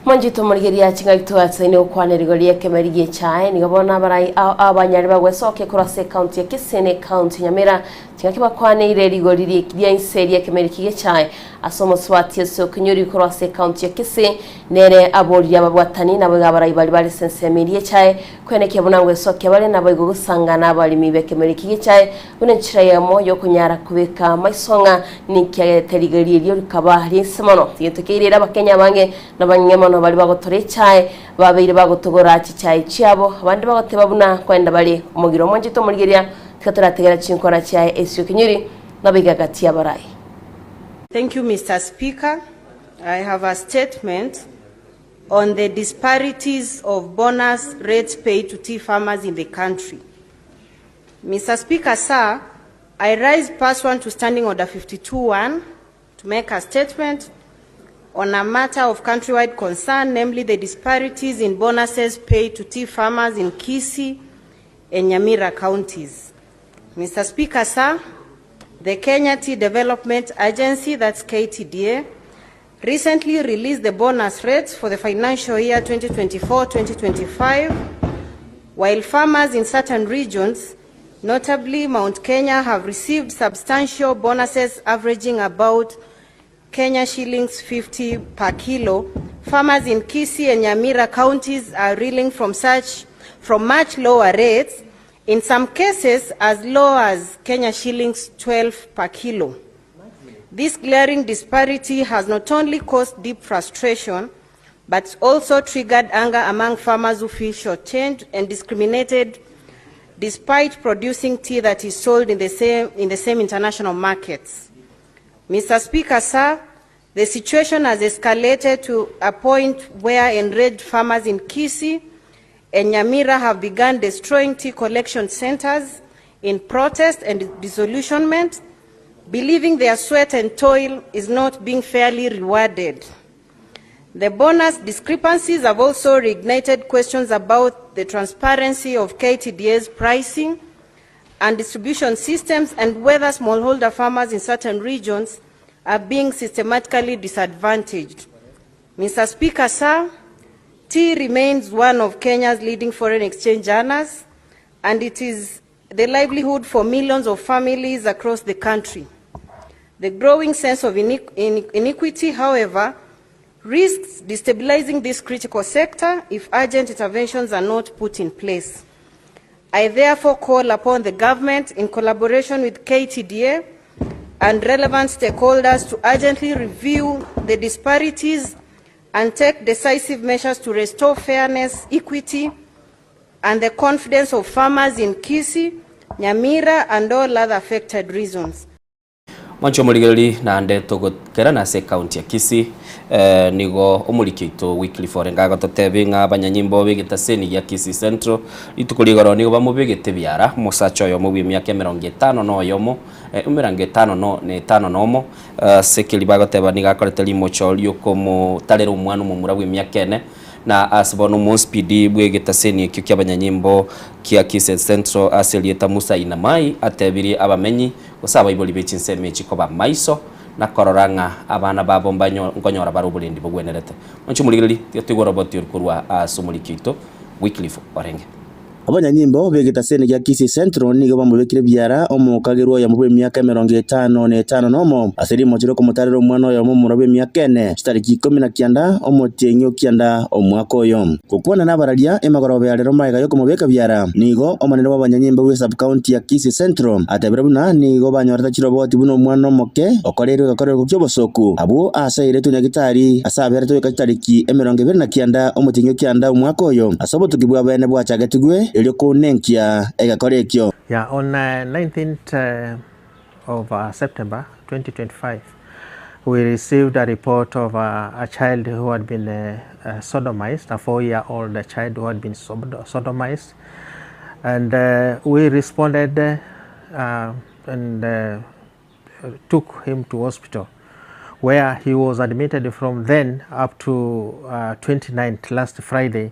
Mwanchete omorigereria chingaki togatsaine gokwana rigori ri'ekemeri gi'echae nigo bono abarai ao abanyare bagwesokia korwa ase ekaunti ya Kisii na ekaunti ya Nyamira chingaki bakwaneire rigori ria inse ri'ekemeri ki'echae ase omosubati ase okenyori korwa ase ekaunti ya Kisii nere aboririe ababwatani naboigo abarai baria bare ase ensemo eria y'echae kwenekia buna ngwesokia bare naboigo gosangana abaremi b'ekemeri ki'echae Buna enchera eyemo y'okonyara kobeka amaiso ng'a ninki agerete rigori erio rikaba ri'ense mono. Egento keirire Abakenya abange nabanyinge mono baria bagotora echae babeire bagotogora chichae chiabo, abande bagoteba buna nkoenda bare omogiro omwanchete omorigereria tiga torategera chinkwana chiaye esio kenyuri nabaiga gati y'abarai. Thank you, Mister Speaker. I have a statement on the disparities of bonus rates paid to tea farmers in the country. Mister Speaker, sir, I rise pursuant to Standing Order 52.1 to make a statement on a matter of countrywide concern, namely the disparities in bonuses paid to tea farmers in Kisii and Nyamira counties. Mr. Speaker, sir, the Kenya Tea Development Agency, that's KTDA, recently released the bonus rates for the financial year 2024-2025, while farmers in certain regions, notably Mount Kenya, have received substantial bonuses averaging about Kenya shillings 50 per kilo. Farmers in Kisii and Nyamira counties are reeling from such from much lower rates, in some cases as low as Kenya shillings 12 per kilo. This glaring disparity has not only caused deep frustration, but also triggered anger among farmers who feel shortchanged and discriminated despite producing tea that is sold in the same, in the same international markets. Mr. Speaker, sir, the situation has escalated to a point where enraged farmers in Kisii and Nyamira have begun destroying tea collection centers in protest and disillusionment, believing their sweat and toil is not being fairly rewarded. The bonus discrepancies have also reignited questions about the transparency of KTDA's pricing and distribution systems and whether smallholder farmers in certain regions are being systematically disadvantaged. Mr. Speaker, sir, tea remains one of Kenya's leading foreign exchange earners, and it is the livelihood for millions of families across the country. The growing sense of inequity, however, risks destabilizing this critical sector if urgent interventions are not put in place. I therefore call upon the government, in collaboration with KTDA and relevant stakeholders, to urgently review the disparities and take decisive measures to restore fairness, equity, and the confidence of farmers in Kisii, Nyamira, and all other affected regions. Mwanche omorigereri naende togokerana ase ekaunti ya Kisii eh, nigo omoriki oito Wycliffe Orengo agototebia ng'a abanyanyimbo b'egetaseni gia Kisii Central rituko rigoro nigo bamobegete biara omosacha oyomo bw'emiaka emerongo etano na oyomo eh, emerongo etano no na etano na omo ase ekeri bagoteba nigo akorete rimocho riokomotarera omwana omomura bw'emiaka ene Na ase bono omosipidi bw'egetaseni ekio ki'abanyanyimbo kia Kisii Central ase erieta Musa Inamai atebirie abamenyi gose abaibori be chinsemo echi koba maiso na korora ng'a abana babo mbanyo nkonyora bare oborendi bogwenerete. Monche omorigereria, tiga toigwe oroboti oru korwa ase omoriki oito Wycliffe Orenge. Abanyanyimbo b'egetaseni gia Kisii Central nigo bamobekire biara omokagerwa oyomo bw'emiaka emerongo etano na etano nomo, ase rimocho ri'okomotarera omwana oyomo omomura bw'emiaka ene, chitariki ikomi na kianda omotienyi o kianda omwaka oyo. Gokwana nabararia emagoroba ya rero magega y'okomobeka biara, nigo omonene bw'abanyanyimbo bw'esub-county ya Kisii Central atebire buna nigo banyorete chiroboti buna omwana omoke okoreirwe egekorero ki'obosoku abwo ase airetwe nyagitari ase aberetwe goika chitariki 29 omotienyi o kianda omwaka oyo. Ase obotuki bwa bene bwachagetigwe, erio kounenkia egekora ekio. Yeah, on 19th of September 2025, we received a report of a child who had been sodomized, a 4-year-old child who had been sodomized, and we responded and took him to hospital where he was admitted from then up to 29th last Friday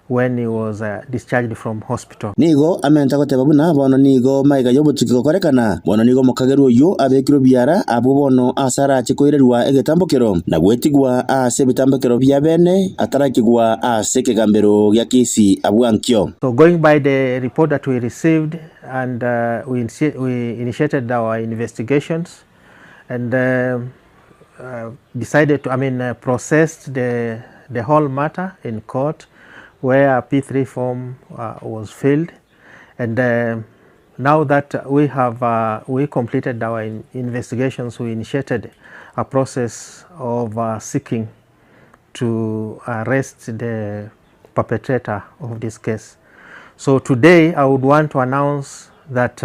when he was discharged from hospital. Nigo amenta goteba buna bono nigo magega y'obotuki gokorekana, bono nigo omokagerwa oyio abekirwe biara abwo bono ase arache koirerwa egetambokero na gwetigwa ase ebitambokero bia bene atarakigwa ase ekegambero gia Kisii abwo ankio. So going by the report that we received and we, we initiated our investigations and decided to, I mean, processed the, the whole matter in court where a P3 form was filled. And now that we have we completed our in investigations, we initiated a process of seeking to arrest the perpetrator of this case. So today I would want to announce that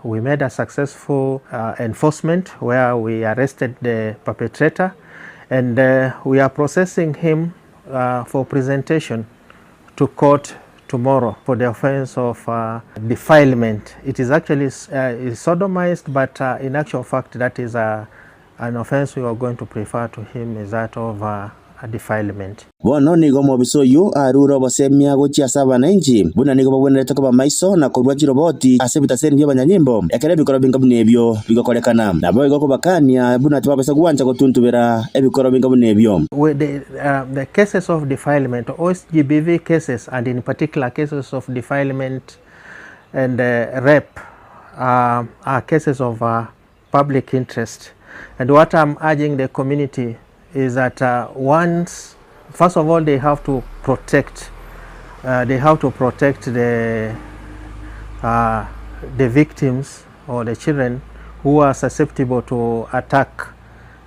we made a successful enforcement where we arrested the perpetrator and we are processing him for presentation to court tomorrow for the offense of defilement. It is actually is sodomized, but in actual fact that is an offense we are going to prefer to him is that of defilement. Bono nigo omobisa oyio arure obosemia gochia ase abananchi, buna nigo bagwenerete koba maiso na korua chiroboti ase ebitaseni bi'abanyanyimbo, ekero ebikoro binga buna ebio bigokorekana. Naboigo kobakania buna tibabasa gwancha gotuntubera ebikoro binga buna ebio. With the, uh, the cases of defilement, or SGBV cases, and in particular cases of defilement and uh, rape, uh, are cases of uh, public interest. And what I'm urging the community is that uh, once, first of all, they have to protect, uh, they have to protect the, uh, the victims or the children who are susceptible to attack,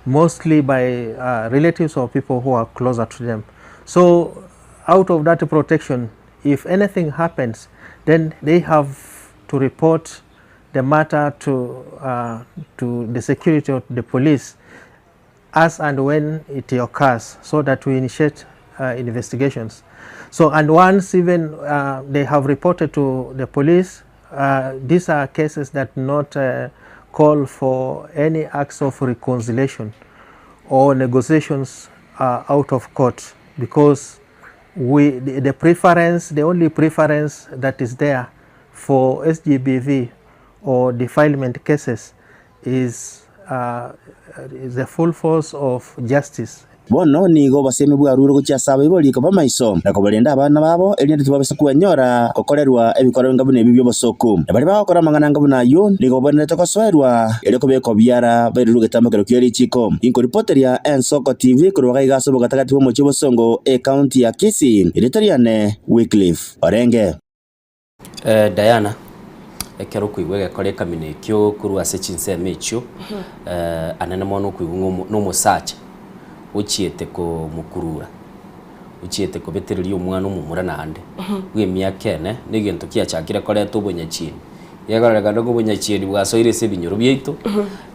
mostly by uh, relatives or people who are closer to them. So, out of that protection, if anything happens, then they have to report the matter to, uh, to the security or the police as and when it occurs so that we initiate uh, investigations. So, and once even uh, they have reported to the police, uh, these are cases that not uh, call for any acts of reconciliation or negotiations uh, out of court because we, the, the preference, the only preference that is there for SGBV or defilement cases is, uh, is the full force of justice. Bono nigo obosemi bwarure gochia ase abaibori koba maiso, na kobarenda abana babo, erinde tibabasa kwenyora gokorerwa ebikoro binga buna ebi bi'obosoku. Na baria bagokora amang'ana anga buna ayio nigo babwenerete gosoerwa erio kobekwa biara bairerwe egetambokero kie richiko. Inkoripoteria Ensoko TV korwa gaiga ase obogatagati bw'omochie obosongo, ecounty ya Kisii, erieta riane Wycliffe Orenge. Eh, Diana, ekero okoigwa egekora ekamina ekio korwa ase chinsemo echio, eh, anene mono okoigwa ng'a omo- na omosacha ochiete komokurura, ochiete kobetereria omwana omomura naende, bwa emiaka ene, na egento kiachakire koreta obonyachieni. Gekororekana ng'a obonyachieni bwasoire ase ebinyoro biaito,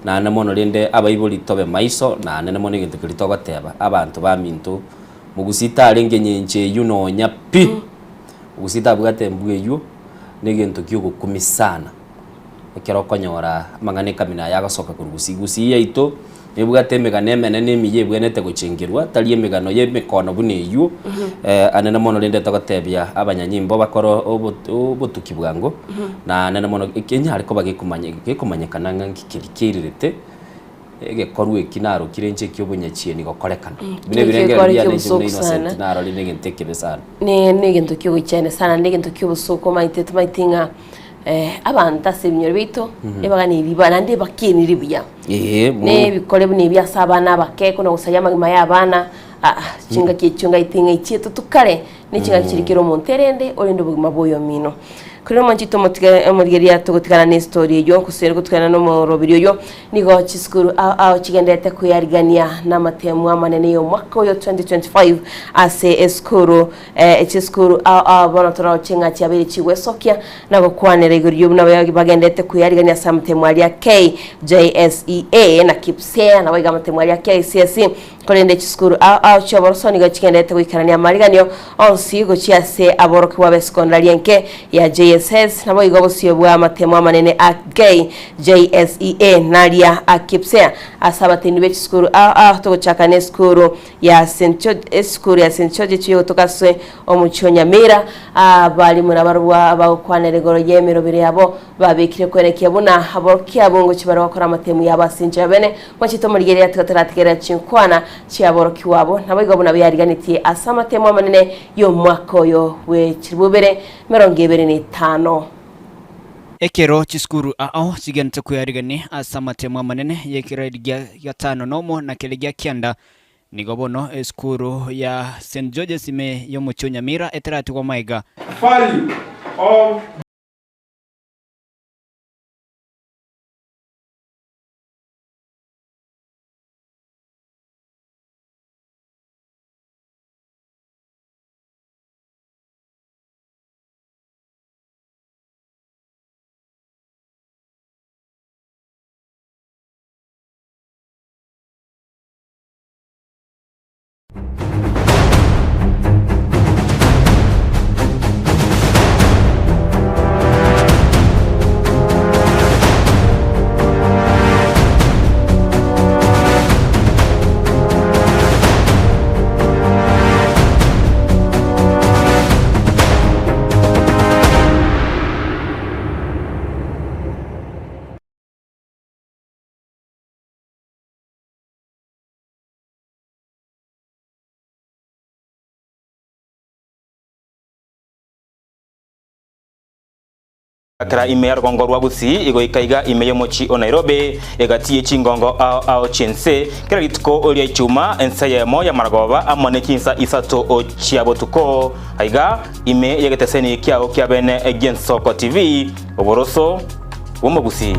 naende mono rende abaibori tobe maiso, naende mono egento keria togoteba, abanto baminto, mogusii tarenge enyencho eywo nonya pi. Gose tabwate embwa eywo negento kiogokumia sana ekero okonyora amang'ana ekamina aya agosoka korwa gusii. Gusii yaito nebwate emegano emenene emiya ebwenerete gochengerwa tari emegano ya emekono buna eywo anene mono rende togotebia abanyanyimbo bakore obotuki bwango na anene mono ekenyare koba gekomanye gekomanyekana ng'a nki keria keirerete. Egekorwa eki narokire inche eki'obonyachieni gokorekana. Buna ebirengererio Ekekore biane inche buna ki'obosoku sana. Innocent narorire negento ekebe sana. Ne negento ki'ogoichania sana, negento ki'obosoku omanyete tomaeti ng'a eh, abanto ase ebinyoro biaito ebaganiri ba naende ebakieniri buya. Ee, mo- Ne ebikore buna ebi ase abana abake kona gosaria amagima ya abana aa chingaki echio ngaiti ng'a echi totukare ne chingaki chiria kera omonto erende orende obogima bwa oyomino. Korende omwanchete omotige omorigereria togotigana ne estory eyio gose gotigana na omoroberi oyio nigo chisukuru ao ao chigenderete kweyarigania na amatemu amanene ya omwaka oyo 2025 ase esukuru eh, chisukuru ao ao bono toroche ng'a chiabeire chigwesokia na gokwanera igoro ya buna bagenderete kweyarigania ase amatemu aria KJSEA na KPSEA naboigo amatemu aria KCSE Korende chisukuru ao ao chi'oboroso nigo chigenderete goikerania amariganio onsi gochia ase aborokigwa b'esekondari enke ya JSS, naboigo obosio bw'amatemo amanene a KJSEA naria a KPSEA ase abateneni be chisukuru ao ao togochaka nesukuru ya St George esukuru ya St George echio egotoka ase omochie o Nyamira. Abalimu nabarobwo abagokwanera igoro y'emerobero yabo Babekire kwerekia buna aborokia abwo ngochia bare gokora amatemu yabo ase enchera bene, mwachete omorigereria tiga taratigerera chinkwana chi'aborokigwa abo, naboigo buna beariganetie ase amatemu amanene y'omwaka oyo bwe chilifu ibere emerongo ebere na etano. Ekero chisukuru ao chigenderete kwearigania ase amatemu amanene y'ekereri gia gatano nomo na keria gia kianda, nigo bono esukuru ya St George's ime y'omochie o Nyamira etaratigwa magega. Value of. Kera ime ya rogongo rwa Gusii igoika iga ime y'omochie o Nairobi, egati ye chingongo ao ao chi'ense, kera rituko ria Ichuma, ense eyemo y'amaragoba amo ne chinsa isato chia botuko, aiga ime y'egeteseni kiao kia bene gi'Ensoko TV, oboroso bw'omogusii.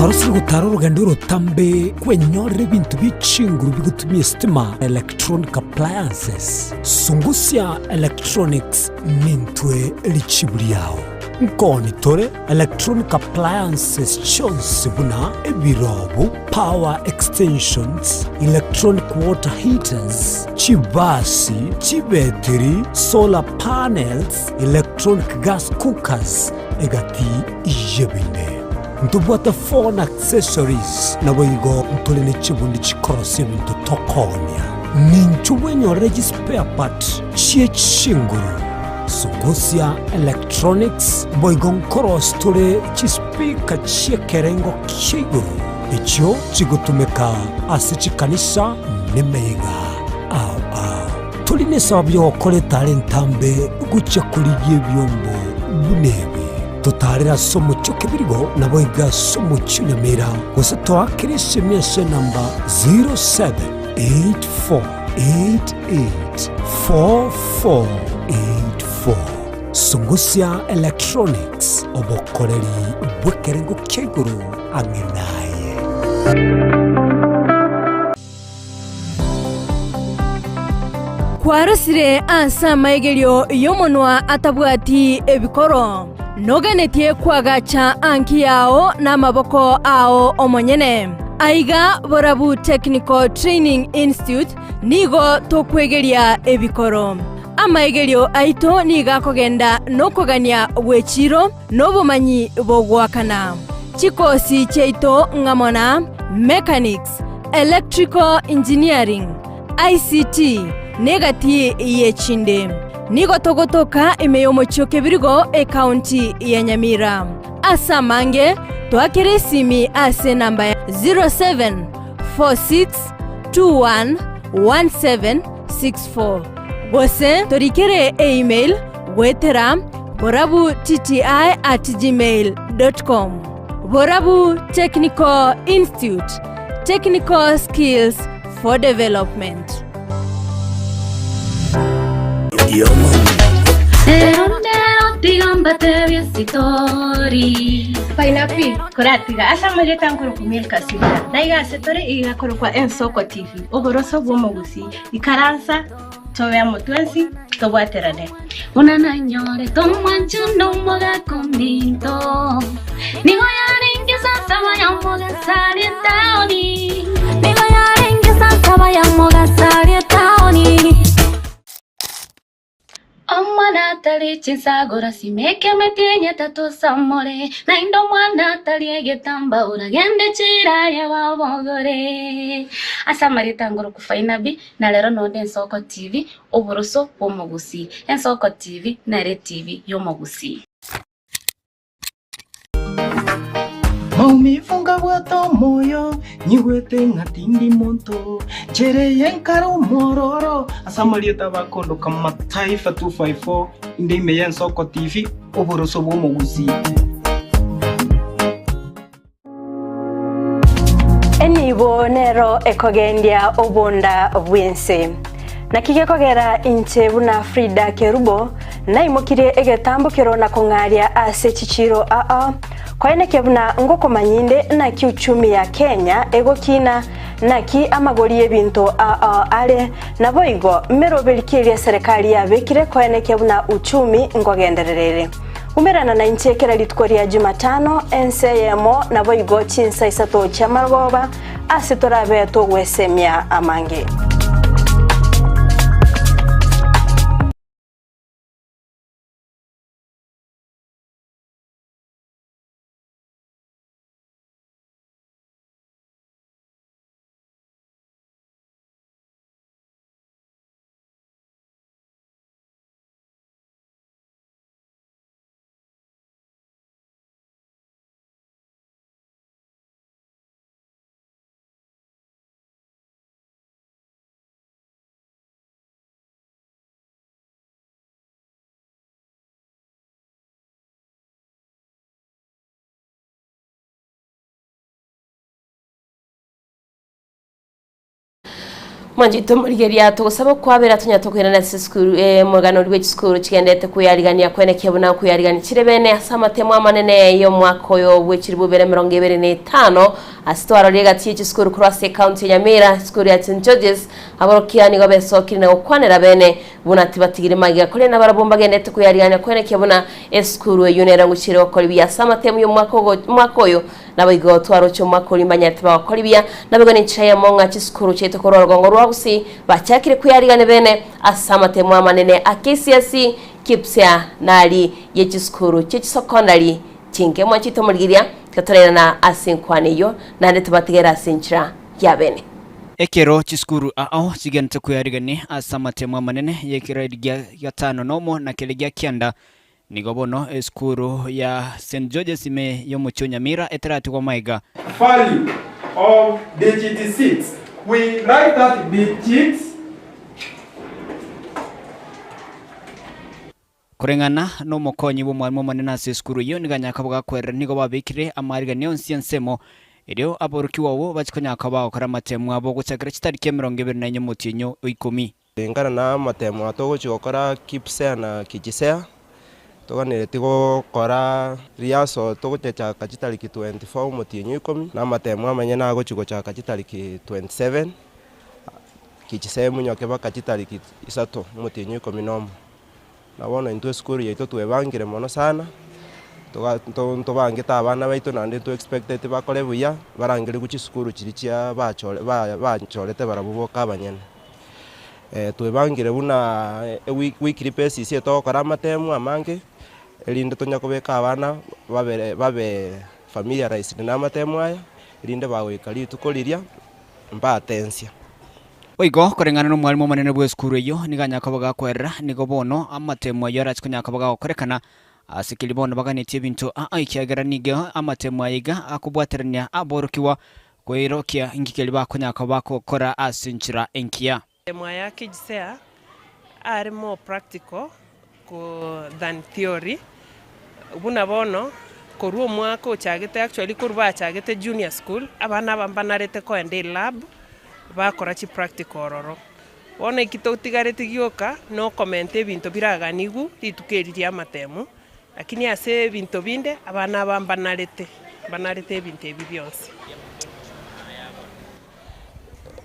Kwarosire gotara orogendo orotambe kwenyorera ebinto bie chinguru bigotumia esitima, electronic appliances. Sungusia Electronics nintwe richibu riao. Nkoni tore electronic appliances chionsi buna ebirobu, power extensions, electronic water heaters, chibasi, chibetiri, solar panels, electronic gas cookers, egati y'ebinde. Ntobwate phone accessories, naboigo ntore ne chibundi chikorosia ebinto tokoonia. Ninchwo bwenyorere chispare part chie chinguru, Sungusia Electronics, boigo nkorosia tore chispeaker chi'ekerengo kia igoro echio chigotumeka ase chikanisa nemeyega ao ao. Tori nesababu y'ogokora etara entambe gochia korigia ebiombo buna ebi. Totaarere ase omochie o Kebirigo, naboigo ase omochie o Nyamira, gose toakere esemi ase enamba 0784884484. Sungusia Electronics, obokoreri bw'ekerengo kia igoro ang'e naye. Kwarosire ase amaigerio y'omonwa atabwati ebikoro, noganetie koagacha anki yao namaboko ao omonyene. Aiga Borabu Technical Training Institute nigo tokwegeria ebikoro. Amaigerio aito nigo akogenda nokogania gw'echiiro na obomanyi bogoakana. Chikosi chiaito ng'amo na Mechanics, Electrical Engineering, ICT, na egati y'echinde. Nigo togotoka ime y'omochie o Kebirigo, ekaunti ya Nyamira. Ase amange, toakere esimi ase enamba ya 0746211764 gose torikere email goetera borabutti@gmail.com. Borabu Technical Institute, technical skills for development. Rero ndero tiga mbatebie esitori. Pineapple koratiga ase amarieta nkorokwa Milka Sibira na iga ase tore iga korokwa Ensoko TV oboroso bw'omogusii ikaransa tobe amo twensi tobwaterane. Buna nanyorete omwanchani omogaka ominto, nigo yarenge saa saba ya mogaso aria etaoni. Nigo yarenge saa saba ya mogaso aria etaoni. Omwana atari chinsagora simeka emetienyi etato osamore, naende omwana atari egetamba oragende chiraya babogore. Ase amarieta ngoroku Fainabi, na rero nonde Ensoko TV, oboroso bw'omogusii. Ensoko TV nere etibi y'omogusii. Maumivu ngabwate omoyo, nyigwete ng'a tindi monto, Nchere eye nkare omwororo, ase amarieta bakondoka Mataifa 254, inde ime y'Ensoko TV, oboroso bw'omogusii. Enibo nero ekogendia obonda bw'ense. Naki gekogera inche buna Frida Kerubo naimokirie egetambokero na kong'aria ase chichiiro aa, koenekia buna ngokomanya inde naki uchumi ya Kenya egokina, naki amagori y'ebinto aa are, naboigo meroberi ki eria eserekari yabekire koenekia buna uchumi nkogenderera ere. Umerana nainche kera rituko ria Jumatano, ense eyemo, naboigo chinsa isato chi'amarogoba, ase torabe togwesemia amange. Mwanchete omorigeria togosaba okwabera tonya tokoirana ase esukuru eh, omogano oria bwe chisukuru chigendete kweyarigania kwenekia buna okweyarigania chire bene ase amatemo amanene y'omwaka oyo bwe chilifu ibere emerongo ebere na etano ase twarorire egati ye chisukuru korwa ase ecounty ya Nyamira esukuru ya St George's aborokia nigo besokire na gokwanera bene buna tibatigiri magega korende nabarabwo mbagendete kweyarigania kwenekia buna esukuru eyio nere ngochiere gokora buya ase amatemo y'omwaka ogo omwaka oyo Naboigo twaroche omwaka oria mbanyarete bagokora ebiya, naboigo nenchera eyemo ng'a chisukuru chiaito korwa orogongo rwa Gusii bachakire kweyarigania bene ase amatemo amanene a KCSE, KPSEA na aria ye chisukuru chie chisokondari chinke. Mwanchete omorigereria, tiga torairana ase enkwana eyio naende tobatigere ase enchera ya bene. Ekero chisukuru ao chigenete kweyarigania ase amatemo amanene y'ekereri gia gatano nomo na keria gia kianda, Nigo bono esukuru ya St George's ime y'omochie o Nyamira etaratigwa magega. Value of digit 6. We write that digit. Koreng'ana nomokonyi bw'omwalimu omonene ase esukuru eyio, nigo anyare koba gakwerera nigo babekire amaariganio onsi ensemo erio aborokigwa abwo bachie konyara koba bagokora amatemu abo gochakera chitariki 24 omotienyi o ikomi. Ringana na amatemo aya togochia gokora KPSEA na KJSEA, toganereti gokora rehearsal togochaka chitariki 24 omotienyi o ikomi, na amatemo amanyene agochia gochaka chitariki 27, KJSEA emonyoke mpaka chitariki isato omotienyi o ikomi na omo. Na bono intwe esukuru yaito twebangire mono sana, toga nto ntobangete abana baito naende nto expecteti bakore buya, barangerigwe chisukuru chiria chia bachore ba bachorete barabwo boka abanyene. Twebangire buna eweek weekly basis etogokora amatemu amange, erinde tonya kobeka abana babere babe familiarized na amatemu aya, erinde bagoika rituko riria mbatensia. Boigo, koreng'ana nomwalimu omonene bw'esukuru eyio, nigo anyare koba gakwerera, nigo bono amatemo ayio arache konyara koba gagokorekana ase keria bono baganetie ebinto aa, ekiagera nigo amatemo aya iga akobwaterania aborokigwa koirokia inki keria bakonyara koba bagokora ase enchera engiya. Amatemo aya KJSEA are more practical than theory, buna bono korwa omwaka ochagete actually korwa bachagete junior school, abana aba mbanarete koenda elab, bakora chipractical ororo. Bono eki totigareti gioka, na okomenta ebinto biraganigwe rituko eri ria amatemu, lakini ase ebinto binde, abana aba mbanarete, mbanarete ebinto ebi bionsi.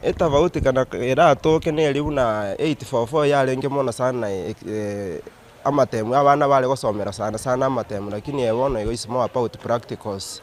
Etafauti kana eratoke neri buna 8-4-4 yarenge mono sana amatemu abana bare gosomera sana sana amatemu lakini eye bono igo is more about practicals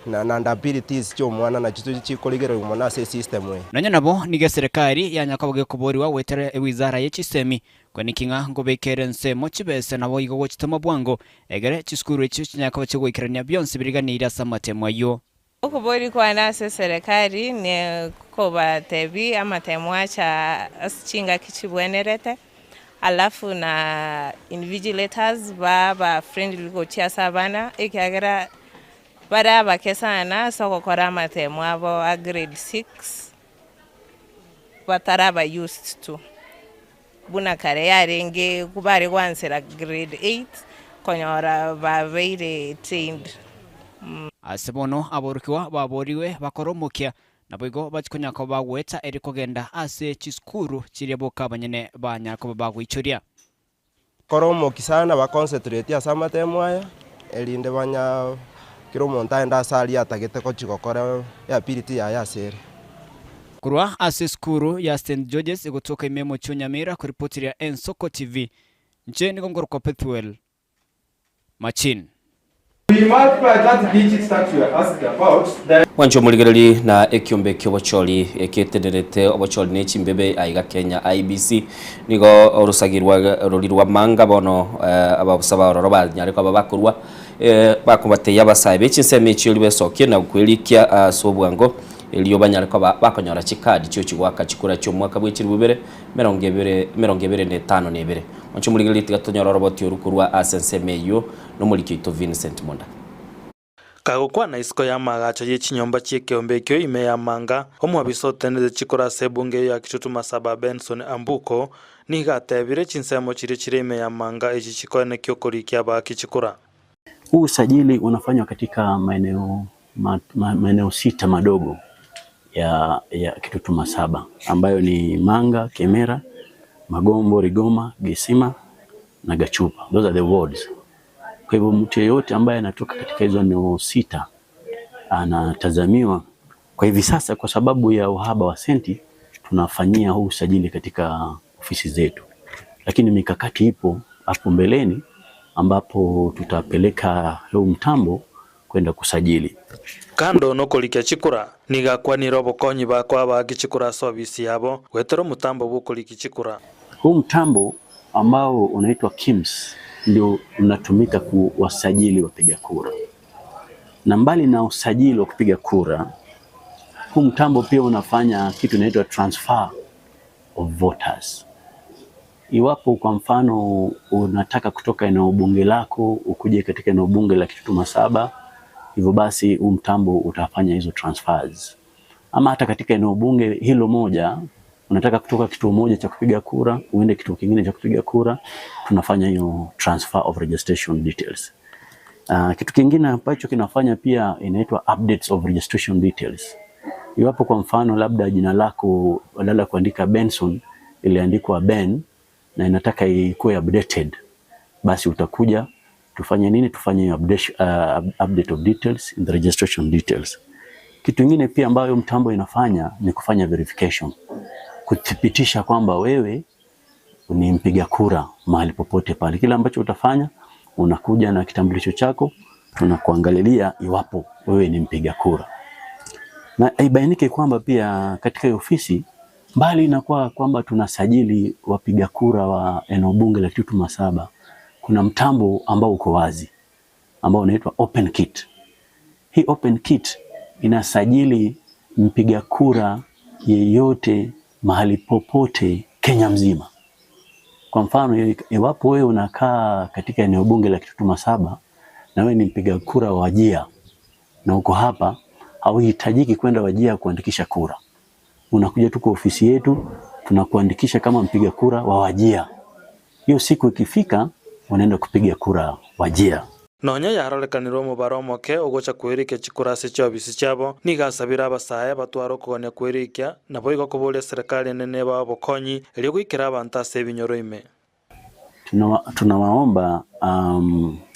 na and abilities chia omwana nachio chikorigereriwa mono ase esystem eye. Nonya nabo nigo eserekari yanya koba gekoborigwa goetera ewizara ye chisemi, kweneki ng'a nkobeka ere ensemo chibesa naboigo gochitoma bwango, egere chisukuru echio chinyare koba chigoikerania bionsi biriganirie ase amatemu ayio. Okobori kwane ase eserekari ne kobatebi amatemo acha ase chingaki chibwenerete, alafu na invigilators baba friendly gochia ase abana ekiagera bare abake sana ase ogokora amatemo abo a grade six bataraba used to. Buna kare yarenge bare goansera grade eight konyora babeire trained. Ase bono aborokigwa baboorigwe bakore omokia, naboigo bachie konya koba bagoeta erio kogenda ase chisukuru chiria boka abanyene banyara koba bagoichoria. Kora omokia sana ba concentrate ase amatemo aya, erinde banya kera omonto aende ase aria atagete gochia gokora eability yaye ase ere. Korwa ase esukuru ya St George's egotoka ime y'omochie o Nyamira koripotiria Ensoko TV, Inche nigo nkorokwa Pethuel Machin. We multiply that digit that we are asked about, then. Mwanche omorigereri na ekiombe ki'obochori eketenerete obochori ne chimbebe aiga Kenya IEBC nigo orosagirwa rori rwa manga bono ababusa ba ororo banyare koba bakorwa bakobatebia abasae be chinsemo echio ribesokie na kwerikia ase obwango erio banyare koba bakonyora chikadi chiochi goaka chikura chi'omwaka bwe chilifu ibere emerongo ebere emerongo ebere na etano na ebere. Mwanche omorigereri tiga tonyore oroboti oru korwa ase ensemo eyio Nomoriki oito Vincent Monda. Kagokwana isiko y'amaagacho ye chinyomba chi'ekeombe ekio ime y'amanga, omwabisa otenenete chikura ase ebunge eyio ya Kitutu Masaba Benson Ambuko nigo atebire chinsemo chiria chire ime y'amanga echi chikoenekia okorikia abaaki chikura. Huu usajili unafanywa katika maeneo, ma, ma, maeneo sita madogo. ya, ya Kitutu Masaba ambayo ni Manga, Kemera, Magombo, Rigoma, Gesima na Gachupa. Those are the wards. Kwa hivyo mtu yeyote ambaye anatoka katika hizo eneo sita anatazamiwa kwa hivi sasa, kwa sababu ya uhaba wa senti, tunafanyia huu usajili katika ofisi zetu, lakini mikakati ipo hapo mbeleni ambapo tutapeleka huu mtambo kwenda kusajili. Kando nokorikia chikura niga akwanire obokonyi bakoa abaaki chikura ase obisi yabo goetera omotambo bwa okorikia chikura. Huu mtambo ambao unaitwa KIMS ndio unatumika kuwasajili wapiga kura, na mbali na usajili wa kupiga kura, huu mtambo pia unafanya kitu inaitwa transfer of voters. Iwapo kwa mfano unataka kutoka eneo bunge lako ukuje katika eneo bunge la Kitutu Masaba, hivyo basi huu mtambo utafanya hizo transfers. Ama hata katika eneo bunge hilo moja unataka kutoka kituo moja cha kupiga kura uende kituo kingine cha kupiga kura, tunafanya hiyo transfer of registration details. Kitu kingine ambacho kinafanya pia inaitwa updates of registration details. Iwapo kwa mfano labda jina lako badala ya kuandika Benson iliandikwa Ben na inataka ikuwe updated, basi utakuja tufanye nini? Tufanye hiyo update, update of details in the registration details. Kitu kingine pia ambayo mtambo inafanya ni kufanya verification, kuthibitisha kwamba wewe ni mpiga kura mahali popote pale. Kile ambacho utafanya unakuja na kitambulisho chako, tunakuangalilia iwapo wewe ni mpiga kura. Na ibainike kwamba pia katika hiyo ofisi mbali na kwa kwamba tunasajili wapiga kura wa eneo bunge la Kitutu Masaba, kuna mtambo ambao uko wazi ambao unaitwa Open Kit. Hii Open Kit inasajili mpiga kura yeyote mahali popote Kenya mzima. Kwa mfano, iwapo wewe unakaa katika eneo bunge la Kitutu Masaba na wewe ni mpiga kura wa Wajir na uko hapa, hauhitajiki kwenda Wajir kuandikisha kura. Unakuja tu kwa ofisi yetu, tunakuandikisha kama mpiga kura wa Wajir. Hiyo siku ikifika, unaenda kupiga kura Wajir. Nonya yarorekanire omobaro omoke ogocha kwerikia chikura ase chiobisi chiabo, nigo asabire abasae batware okogania kwerikia, nabo igo koboria serikali enene ebae obokonyi erio goikera abanto ase ebinyoro ime. Tunawaomba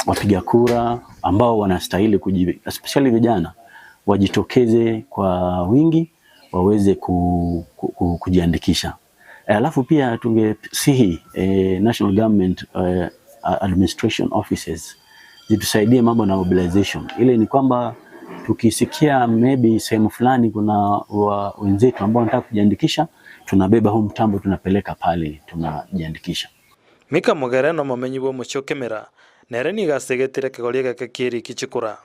wapiga kura ambao wanastahili kuji, especially vijana wajitokeze kwa wingi waweze kujiandikisha. Alafu pia tungesihi national government administration offices zitusaidie mambo na mobilization. Ile ni kwamba tukisikia maybe sehemu fulani kuna wenzetu ambao wanataka kujiandikisha, tunabeba huu mtambo tunapeleka pale tunajiandikisha. Mika Mogere nomomenyi bwa omochie o Kemera, nere nigo asegetire ekegori egeke ki'eriki chikura.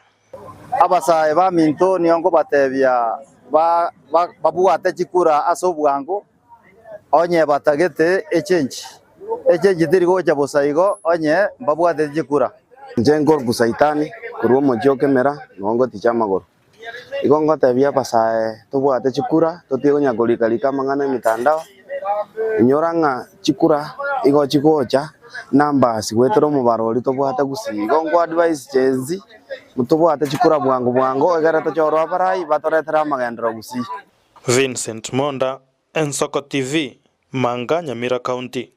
Abasae baminto nigo nkobatebia babwate chikura ase obwango onye batagete echange echange teri gocha bosa igo onye babwate chikura. Inche nkoruku saitani korwa omochie o Kemera nigo ngoticha amagoro. Igo ngotebia abasae tobwate chikura totige konya korikarika amang'ana emitandao inyora ng'a chikura igo chigocha numbers gwetera omobaro oria tobwate gusii. Igo nko advise Gen Z tobwate chikura bwango bwango egere tochore abarai batoretere amagenderero gusii. Vincent Monda, Ensoko TV, Manga, Nyamira County.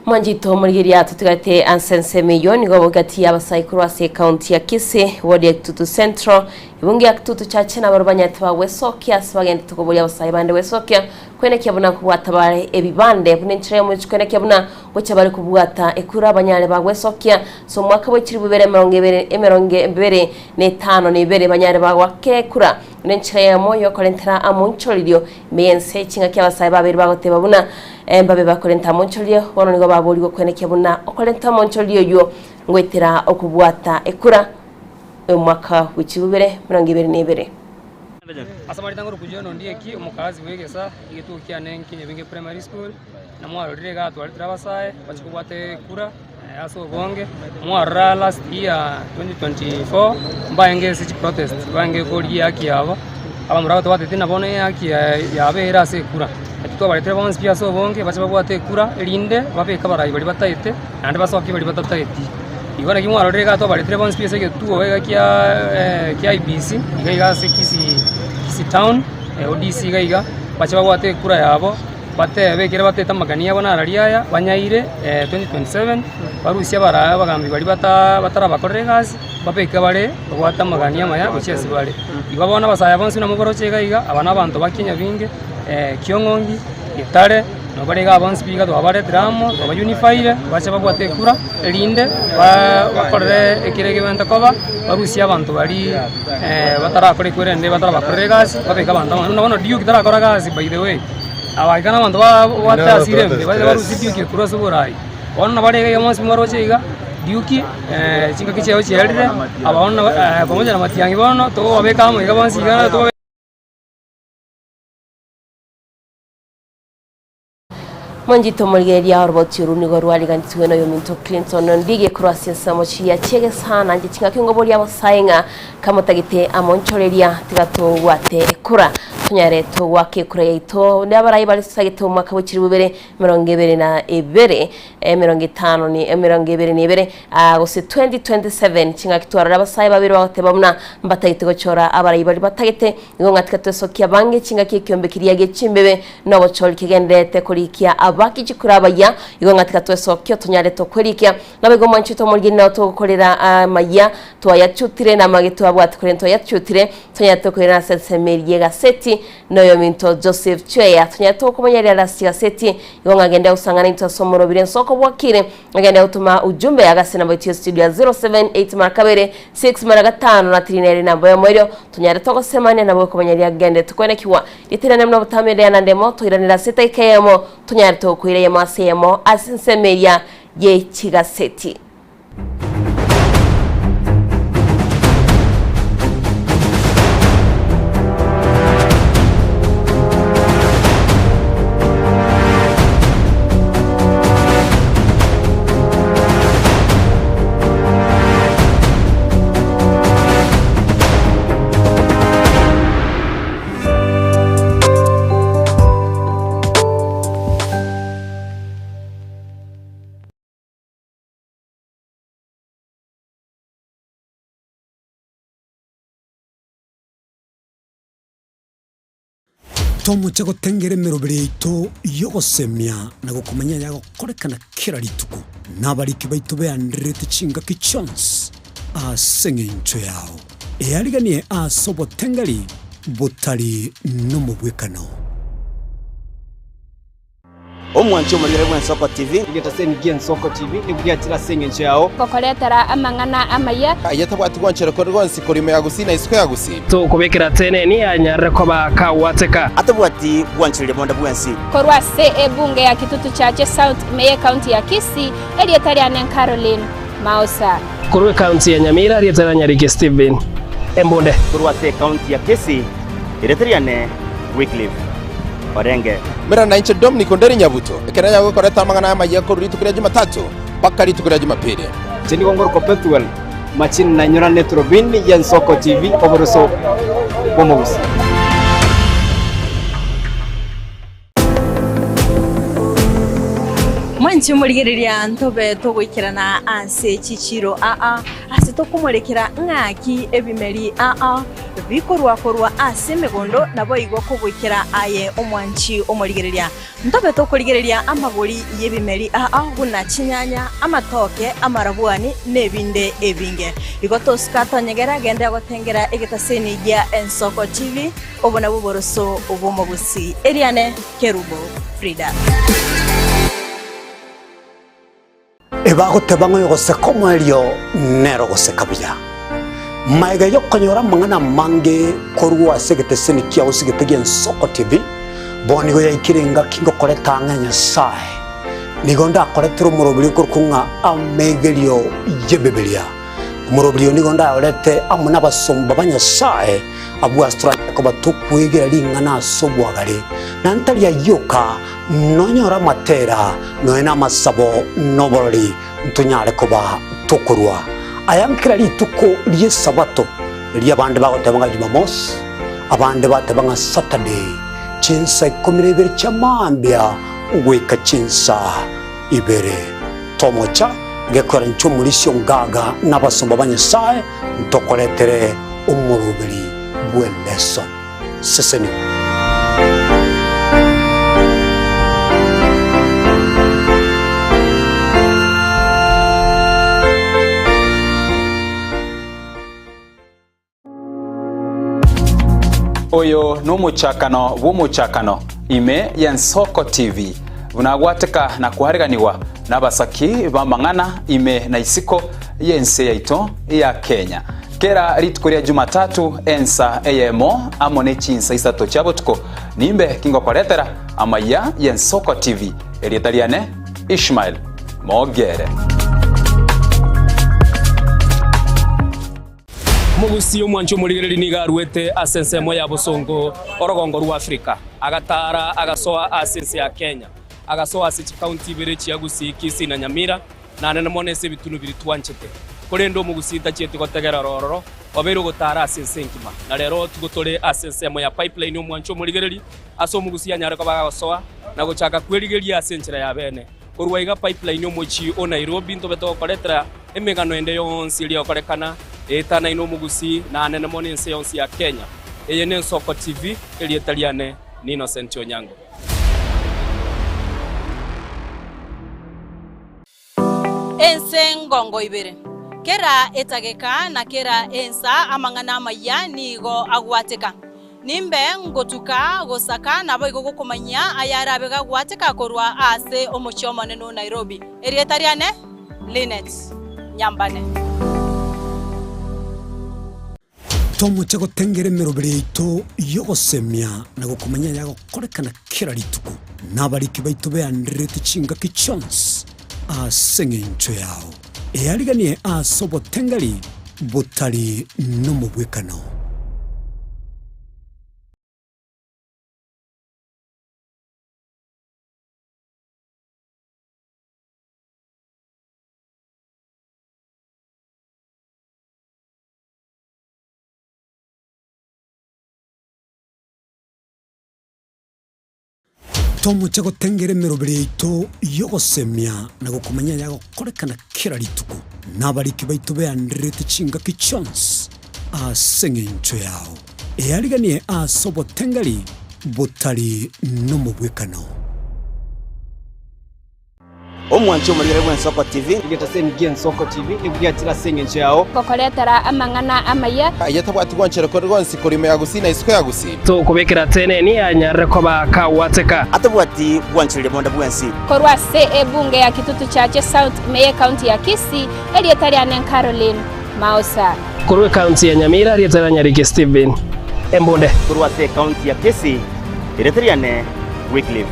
Mwanchito omorigereria totigate ase ensemo eyio nigo obogati y'abasai korwa ase ecounty ya Kisii, ward ya Kitutu Central, ebunge ya Kitutu Chache nabaro banyarete bagwesokia ase bagendete koboria abasai bande gwesokia kwenekia buna kobwata bare ebibande buna enchera y'omochie kwenekia buna gocha bare kobwata ekura abanyare bagwesokia ase omwaka bwe chilifu ibere emerongo ebere emerongo ebere na etano na ibere banyare bagoaka ekura buna enchera eyemo yokorentera amonchoririo ime y'ense chingaki abasae babere bagoteba buna Mbabe bakorenta omonchorio, bono nigo baborigwe kwenekia buna okorenta omonchorio oyio ngoetera okobwata ekura y'omwaka bwe chibubere 22. Ase amaritang'o Rukujio Ondieki, omokazi bw'egesa, egetuo kiane nkinyabinge Primary School, na mwarorire iga twaretire abasae bachie kobwata ekura ase obonge, mwarora last year 2024 mbaenge ase chiprotest, mbaenge korigia ehaki yabo, abamura batobwateti na bono ehaki yabo ere ase ekura. Naki twabaretire bonsi pi ase obonge bache babwate ekura erinde babeke abarai baria bataete naende basokie baria batataeti. Igo naki mwarorire iga twabaretire bonsi pi ase egetuo iga kia kia IEBC, iga iga ase Kisii Kisii town, ODC iga iga, bache babwate ekura yabo, batebe ekere batete amagani abo nararia aya, banyaire 2027, barusie abarayi abagambi baria bata batarabakorera egasi, babeke bare babwate amagani amaya gochia ase bare. Igo bono abasae bonsi buna moboroche iga iga, aba na abanto ba Kinyabinge, Kiong'ongi, Getare, nabo bare igaa bonsi pi iga twabaretire amo, twaba unifyire, bache babwate ekura, erinde ba bakorere ekere egebente koba, barusie abanto baria batarakora ekura ende batarabakorera egasi, babeke abanto abang'ao. Buna bono Duke tarakora gasi by the way, aba iga na abanto babwate asira embe, bache barusie Duke korwa ase oborai. Bono nabo bare iga iga bonsi mwaroche iga, Duke chingaki chiaye chiarire, aba bono pamoja na Matiang'i bono, tokobabeka amo iga bonsi iga tobabe. Mwanchete omorigereria oroboti oru nigo rwariganetiwe noyominto Clinton Ndigi korwa ase ensemo chiria chi'egesaa nainche chingaki ngoboria abasae ng'a kamotagete amonchoreria tiga tobwate ekura tonyare togoaka ekura yaito nabarai bare totagete omwaka bwe chilifu ibere 22 52 gose 2027 chingaki twarora abasae babere bagoteba buna mbatagete gochora abarai baria batagete Nigo ng'a tigatwesokia abange chingaki ekiombe keria gie chimbebe na obochori kegendererete korikia abaki chikura abayia, igo ng'a tigatwesokia otonyare tokwerikia. Naboigo mwanchete omorigeri nao togokorera amayia twayachutire na amage twabwate korende twayachutire tonyare tokoirana ase ensemo eria y'egaseti na oyominto Joseph Chweya tonyare tokomonyerera ase chigaseti igo ng'a genda gosang'ana intwe ase omorobiri ensoko bwakire Agende gotoma ujumbe agase namba yaito ya studio ya 078 mara kabere 6 mara gatano na tiri nere namba yomo erio tonyare togosemania nabo okomanya riria agende tokoenekigwa ritirane buna botambe riana ndemo toiranere ase etaika eyemo tonyare tokoira eyemo ase eyemo ase ensemo eria ye chigaseti. Tomoche gotengera emeroberi yaito y'ogosemia na gokomanya ayagokorekana kera rituko, na abariki baito beandererete chingaki chionsi ase engencho yao. Eariganie ase obotengeri botari nomobwekano. Omwanchi omorigere bw'Ensoko TV. Egetaseni gi'Ensoko TV nigo giachire ase engencho yao. Gokoretera amang'ana amaya. Aye tabwati gwanchera kore gwonsi korwa ime ya Gusii na isiko ya Gusii. Tokobekera teneni anyarire koba kagwateka. Atabwati gwanchereria bonde bwensi. Korwa ase ebunge ya Kitutu Chache South ime y'ecounty ya Kisii, erieta riane Caroline Mausa. Korwa ecounty ya Nyamira, erieta ria Nyariki Stephen Embunde. Korwa ase ecounty ya Kisii, erieta riane Wycliffe Orenge. Mera nainche Dominic Onderi Nyabuto, ekero yagokoreta amang'ana aya amayia korwa rituko ria Jumatatu mpaka rituko ria Jumapili. Inche nigo ngorokwa Pethuel Machini na nyorane eturubini y'Ensoko TV oboroso bw'omogusii. Mwanche omorigereria ntobe togoikerana ase chichiiro aa, ase tokomorekera ng'aki ebimeri aa bikorwa korwa ase emegondo, naboigo kogoikera aye omwanchi omorigereria. Ntobe tokorigereria amagori y'ebimeri aa buna chinyanya, amatoke, amarabwani, na ebinde ebinge. Igo tosuka tonyegera genda gotengera egetaseni gia Ensoko TV, obo nabwo oboroso bw'omogusii. Eriane Kerubo Frida. Ebagoteba ng'a oyogoseka omoerio nere ogoseka buya. Magega y'okonyora amang'ana amange korwa ase egeteseni kiao ase egete gi'Ensoko TV, bono nigo yaikire engaki ngokoreta ang'e Nyasae. Nigo ndakoretere omoroberi okorokwa ng'a Amegerio y'Ebibilia. Omoroberi oyo nigo ndayorete amo nabasomba ba Nyasae abwo ase toranyare koba tokwegera ring'ana ase obwagare, na ntari ayio oka, Nonyore amatera, nonya namasabo, na oborori, ntonyare koba tokorua aya kera rituko ri'Esabato, erio abande bagoteba ng'a Jumamosi, abande bateba ng'a Saturday, chinsa ikomi na ibere chia mambia goika chinsa ibere. Tomocha. Gekorancha omorisia ongaga na abasomba ba Nyasae, ntokoretere omoroberi bw'eleson. Sesenigwa. Oyo nomochakano bw'omochakano ime y'Ensoko TV, buna agwateka na koareganigwa nabasaki b'amang'ana ime na isiko y'ense yaito ya Kenya. Kera rituko ria Jumatatu ensa eyemo amo ne chinsa isato chia botuko nimbe kingokoretera amaiya y'Ensoko TV. Erieta riane Ishmael Mogere. Omogusii omwanchi omorigereria nigo aruete ase ensemo ya bosongo orogongo rwa Afrika, agataara agasoa ase ense ya Kenya, agasoa ase chikaunti ibere chia Gusii, Kisii na Nyamira, na nene mono ase ebitunu biria twanchete. Korende omogusii tachieti gotegera ororo, obeire ogotaara ase ense engima. Na rero tigo tore ase ensemo ya Pipeline omwanchi omorigereria, ase omogusii anyare koba agosoa na gochaka kwerigeria ase enchera ya bene. Korwa iga Pipeline omochie o Nairobi ntobe togokoretera emegano ende yonsi eria egokorekana eetanaine omogusii na anene mono ense yonsi ya Kenya. Eye n'Ensoko TV, erieta riane ni Innocent Onyango. Ense ngongo ibere, kera etageka na kera ensa amang'ana amayia nigo agwateka. Nimbe ngotuka gosaka naboigo gokomanyia ayarabe gagwateka korwa ase omochie omonene o Nairobi. Erieta riane Linet Nyambane. Tomoche gotengera emeroberi yaito y'ogosemia na gokomanya ayagokorekana kera rituko, na abariki baito beandererete chingaki chionsi ase engencho yao. Eariganie ase obotengeri botari nomobwekano. Tomoche gotengera emeroberi yaito y'ogosemia na gokomanya ayagokorekana kera rituko, na abariki baito beandererete chingaki chionsi ase engencho yao. Eariganie ase obotengeri botari nomobwekano. Omwanchi omorigere bw'Ensoko TV. Egetaseni gi'Ensoko TV nigo giachire ase engencho yao. Gokoretera amang'ana amaya. Aye tabwati gwanchera kore gwonsi korwa ime ya Gusii na isiko ya Gusii. Tokobekera teneni anyarire koba kagwateka. Atabwati gwanchereria bonde bwensi. Korwa ase ebunge ya Kitutu Chache South ime y'Ekaunti ya Kisii, erieta riane Caroline Maosa. Korwa ekaunti ya Nyamira, erieta ria Nyariki Stephen Embunde. Korwa ase ekaunti ya Kisii, erieta riane Wycliffe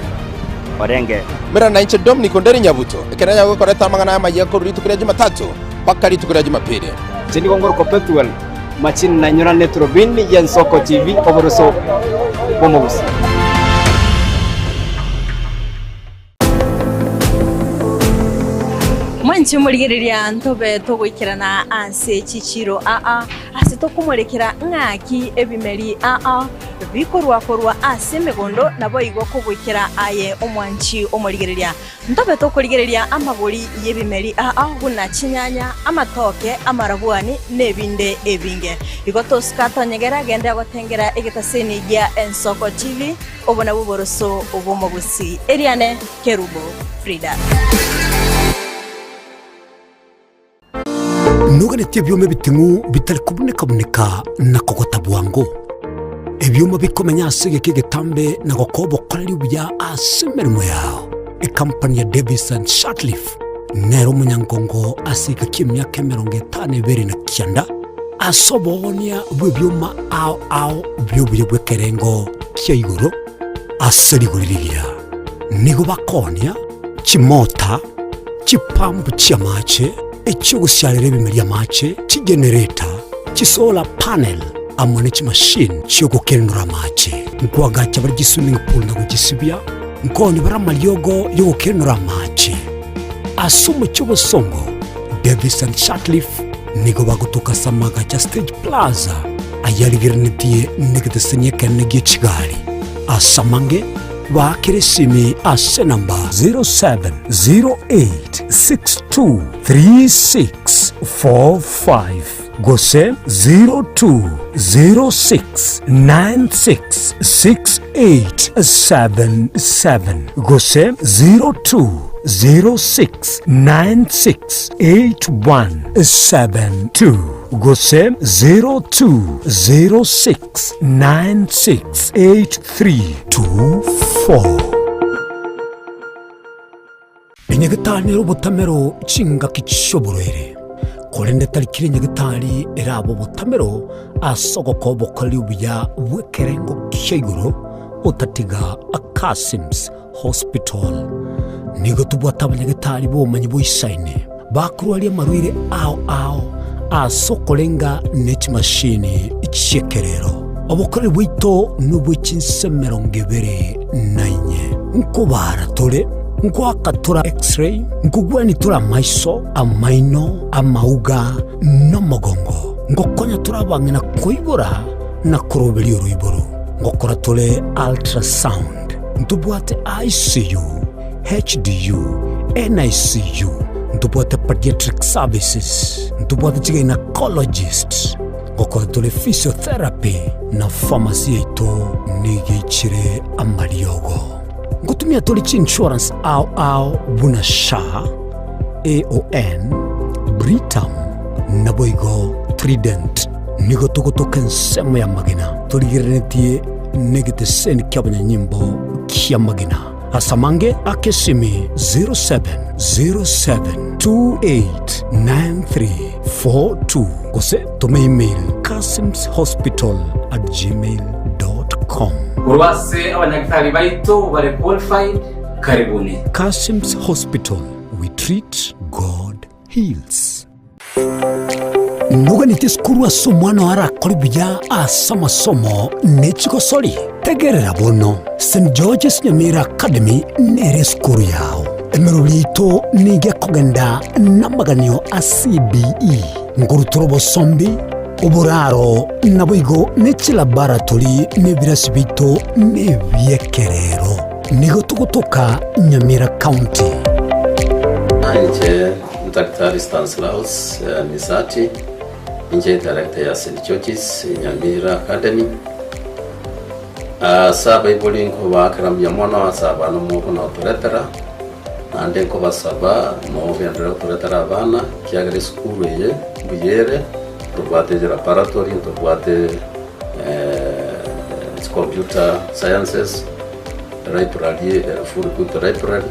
Orenge. Mera nainche Dominic Onderi Nyabuto, ekero nyagokoreta amang'ana amayia korwa rituko ria Jumatatu mpaka rituko ria Jumapili. Inche nigo ngorokwa Pethuel Machini na inyorane eturubini y'Ensoko TV oboroso bw'omogusi. Mwanche morigereria ntobe togoikerana ase chichiro aa, ase tokomorekera ng'aki ebimeri aa bikorwa korwa ase emegondo, naboigo kogoikera aye omwanchi omorigereria. Ntobe tokorigereria amagori y'ebimeri aa buna chinyanya, amatoke, amarabwani, na ebinde ebinge. Igo tosuka tonyegera genda gotengera egetaseni gia Ensoko TV. Obo nabwo oboroso bw'omogusii. Eriane Kerubo Frida. Noganetie ebioma ebiting'u bitari kobuneka-buneka na kogota bwango, ebioma bikomenya ase egeka egetambe na gokoa obokoreri obuya ase emeremo yao. Ekampani ya Davis and Shirtliff nere omonyangongo ase egeka ki'emiaka 52 na kianda ase oboonia bw'ebioma ao ao bi'obuya bw'ekerengo kia igoro ase rigori rigiya. Nigo bakoonia chimota, chipampu chi'amache, echi'ogosiarera ebimeri amache, chigenereta, chisolar panel, amo ne chimashini chi'ogokenenora amache. Nkoagacha bare chiswimming pool na gochisibia, nkoonia bare amariogo y'ogokenenora amache. Ase omochie obosongo, Davis and Shirtliff nigo bagotoka ase amagacho a Stage Plaza ayarigereretie negeteseni ekenene gie chigari. Ase amange. Baakere esimi ase enamba 0708623645 gose 0206966877 gose 0206968172 gose 0206968324. Enyagetari nere obotamero chingaki chi'oborwaire, korende tari kera enyagetari erabe obotamero ase ogokoa obokoreri obuya bw'ekerengo kia igoro otatiga Kasims Hospital. Nigo tobwate abanyagetari b'obomanyi boisaine bakorwaria amarwaire ao ao ase okorenga ne chimashini chi'ekerero. Obokoreri bwaito nobwe chinse emerongo ebere na inye. Nkobaara tore, nkoaka tore X-ray, nkogwania tore amaiso, amaino, amauga, na omogongo. Ngokonya tore abang'ina koibora na koroberia oroiboro. Ngokora tore ultrasound. Ntobwate ICU, HDU, NICU, ntobwate pediatric services, ntobwate chigynecologist, ngokora tore physiotherapy na pharmacy yaito nigo eichire amariogo. Ngotumia tore chiinsurance ao ao buna SHA, AON, Britam naboigo Trident. Nigo togotoka ensemo y'amagena torigereretie negeteseni ki'abanyanyimbo ki'amagena. Ase amange ake esimi 0707289342 gose toma email kasimshospital@gmail.com. Korwa ase abanyagitari baito bare qualified, karibuni. Kasim's Hospital, we treat, God heals. Noganeti esukuru ase omwana oo arakore buya ase amasomo ne chigosori? Tegerera bono, St George's Nyamira Academy nere esukuru yao. Emerobio yaito nigo ekogenda namaganio a CBE, nkorutora obosombi, oboraro, naboigo ne chilaboratory na ebirasi biaito nebiekerero. Nigo togotoka Nyamira County. Inche Daktari Stanislaus Misati, inche director ya St George's Nyamira Academy. Ase abaibori nkobaakera mbuya mono ase abana mokona gotoretera, naende nkobasaba mogenderere gotoretera abana, ekiagera esukuru eye mbuya ere, ntobwate laboratory, ntobwate computer sciences, library, full equipped library.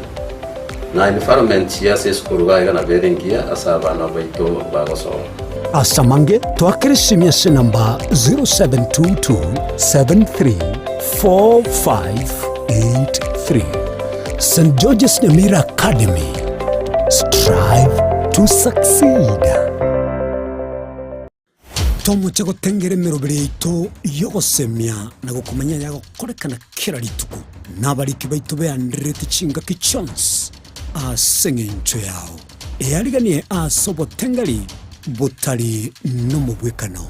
Na environment ase esukuru iga iga nabo ere engiya ase abana baito bagosoma. Ase amange, toakere esimi ase enamba 0722734583. St George's Nyamira Academy, strive to succeed. Tomoche gotengera emeroberi yaito y'ogosemia na gokomanya ayagokorekana kera rituko, na abariki baito beandererete chingaki chionsi ase engencho yao. Eariganie ase obotengeri botari nomobwekano.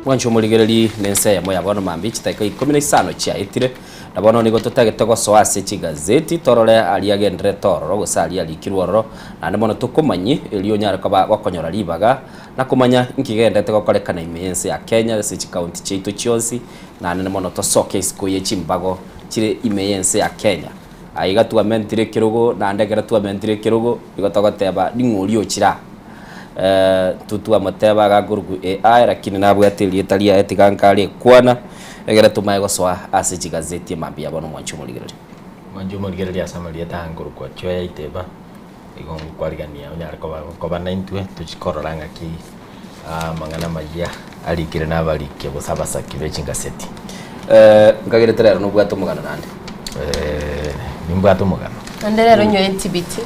Mwanche omorigereri nense eyemo ya bono mambia chidakika ikomi na isano chiaetire, na bono nigo totagete gosoa ase chigazeti torore aria agenderete ororo gose aria arikirwe ororo, naende mono tokomanyie erio onyare koba gokonyora ribaga na komanya inki gegenderete gokorekana ime y'ense ya Kenya ase chikaunti chiaito chionsi, naende mono tosoke isiko ye chimbago chire ime y'ense ya Kenya. Aiga twamentire ekerogo, naende ekero twamentire ekerogo, igo togoteba ning'o oria ochire aa. Intwe twamoteba agakorokwa AI lakini nabwate erieta riaye tiga nkarikwana, egere tomaye gosoa ase chigazeti emambia ya bono mwanche omorigereria. Mwanche omorigereria ase amarieta aya nkorokwa Chweya Iteba, igo nkwarigania onyare koba koba naintwe tochie korora ng'aki amang'ana amayia arikire na abarikia gose abasaki be chingaseti. Nkagerete rero nobwate omogano naende. Nimbwate omogano. Naende rero onyoe etibiti.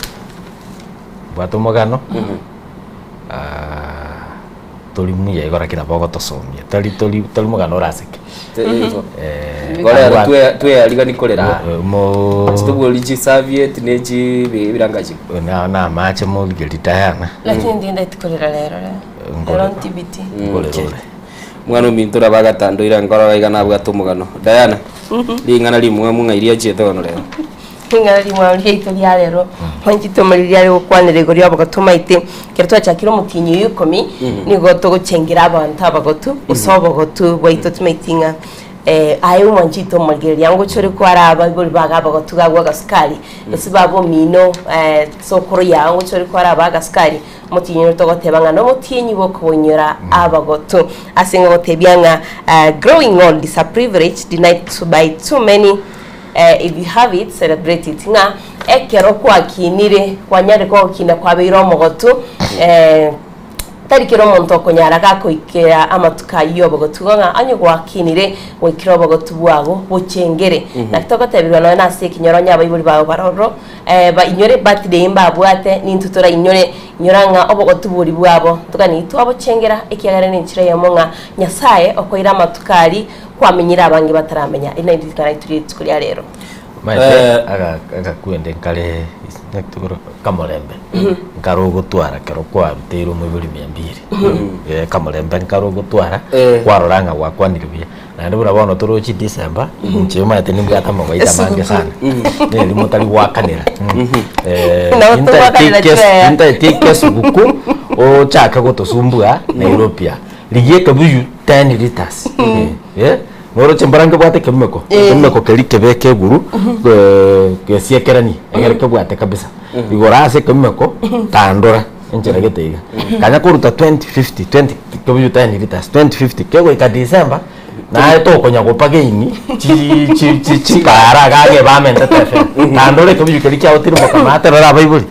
Mbwate omogano. tori muya igo lakini nabo ogotosomia tari tori tori mogano oraseke. Igo. Eh, Igo rero abwate- twe- twearigani korera Eh, mo chitobori chisavieti ne chi ebirangachi na na amache morigeri Diana. Lakini ndindaeti korera rero rero. Ngore. Rero ntibiti. Ngorera ore. Mwana ominto nabo agatandoire nkoro iga nabwate omogano. Diana, ring'ana rimwamu ng'ai riachiete bono rero? Ring'ana rimwamu riaito ria rero mwanchete omoriri riare gokwanera igoro y'obogotu maite ekero twachakire omotienyi oyo ikomi nigo togochengera abanto abagotu gose obogotu bwaito tomaeti ng'a eh, aye omwanchete omorigereria ngocha ore kwara abaibori bago abagotu gagwa agasukari gose baba omino eh, sokoro yao ngocha ore kwara aba agasukari Omotienyi oyo togoteba ng'a nomotienyi bw'okobonyora abagotu. Ase ng'a ogotebia ng'a growing old is a privilege denied to by too many, if you have it, celebrate it. Ng'a ekero kwakinire, kwanyarire kogokina kwabeire omogotu, tari kera omonto okonyara gakoikera amatuko ayio y'obogotu igo ng'a onye gwakinire goikera obogotu bwago bochengere. Naki togoteberwa nonya nase ekinyoro onye abaibori bago baroro, Bainyore birthday mbabwate, nintwe torainyore. Inyora ng'a obogotu boria bwabo ntogani twabochengera, ekiagera nenchera eyemo ng'a Nyasae okoira amatuko aria kwamenyire abange bataramenya. Eri nario ring'ana riaito rie rituko ria rero. Omanyete agakwende nkare kamorembe nkare ogotwara kero kwaruteire omoibori mia mbiri kamorembe nkare ogotwara kwarora ng'a gwakwanire buya. Naende buna bono torochi December, inche omanyete nimbwate amagoita amange sana, neri motari goakanera. Eh, Nabo togoakanera chwea. Intaeti ekesuguku ochake gotosumbua Nairobi aa. Rigia ekebuyu 10 litres. Eh, noroche mbora nkebwate ekemumeko, ekemumeko keria kebe ekeguru, eh, gesiekeranie, egere kebwate kabisa. Igoro ase ekemumeko, tandora enchera gete iga. Kanya koruta 2050, 20 kebuyu 10 litres, 2050, kegoika December, naye tokonya gopa geini chi chi chi chikara iga agebe amentete efare. Tandora ekebuyu keria kiago tirimboka maate rora abaibori.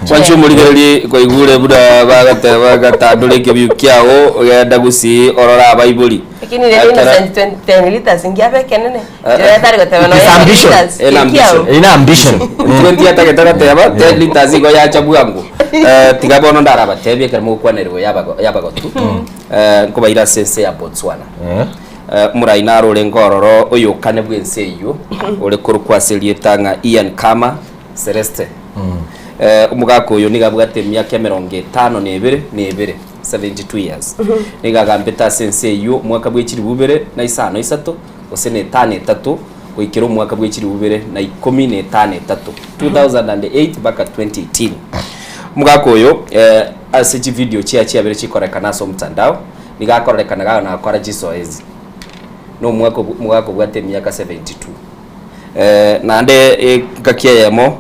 Mwanche omorigererie kwaigure buna bagateba ng'a tandora ekebuyu kiago genda gusii orore abaibori. Lakini rero Ekero- Innocent 20 liters ngiabe ekenene. Eh, Rirorio tari goteba It is nonya ambition. liters Ena ambition. ekiao. Ina ambition. 20 atagete goteba 10 liters igo yacha bwango. Eh, tiga bono ndarabatebie ekero mogokwanerigwa yabago- yabagotu. Eh, nkobaira ase ense ya Botswana. Eh, omorai naro orenge ororo oyokane bw'ense eyio ore korokwa ase erieta ng'a Ian Khama Celeste. Eh, omogaka oyo nigo abwate emiaka emerongo etano na ebere na ebere, 72 years. Nigo agambete ase ense eyio omwaka bwe chilifu ibere na isano isato gose na etano etato goikera omwaka bwe chilifu ibere na ikomi na etano etato, 2008 mpaka 2018. Omogaka oyo eh, ase chividio chiaye chiabere chikorekana ase omotandao, nigo akororekana gagonakora chizoezi. Na omwaka omogaka obwate emiaka 72. Naende engaki eyemo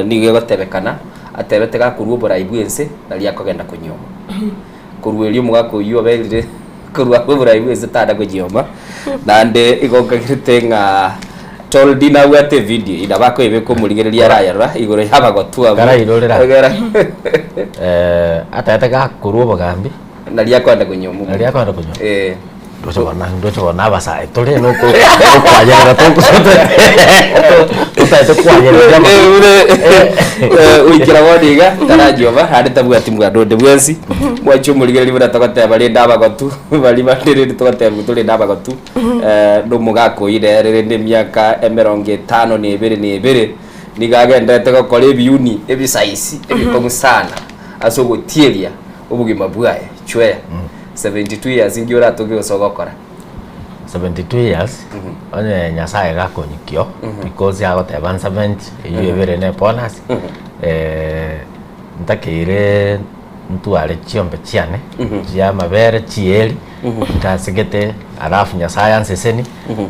nigo egotebekana atebete gakorua oborai bw'ense nario akogenda konyioma. Korwa erio omogaka oyio oberire korwa abwo oborai bw'ense tana konyioma, naende igo nkagerete ng'a Toldi nabwate evidio eyio nabo akoyebeka omorigereria arayerora igoro y'abagotu abwo. Karairorera. Egera Atebete gakorwa obogambi nario akoenda konyioma omonto. Nario akoenda konyioma. Eh. Ndoche bono ndoche bono abasae tore noko okwayerera totaete kwayerera Goikera bono iga taranyuoma naende tabwati mwana onde bwensi mwanche omorigereria buna togoteba rende abagotu baria bande rende togoteba torende abagotu na omogaka oyio nere rende emiaka emerongo etano na ebere na ebere nigo agenderete gokora ebiuni ebisaisi ebikong'u sana ase ogotieria obogima bwaye chweya. 72 years inki oratoke gose ogokora? 72 years onye nyasaye gakonyikio because agoteba 70 eyio ebere ne bonus ntakeire ntware chiombe chiane chia amabere chieri ntasegete alafu nyasaye anseseni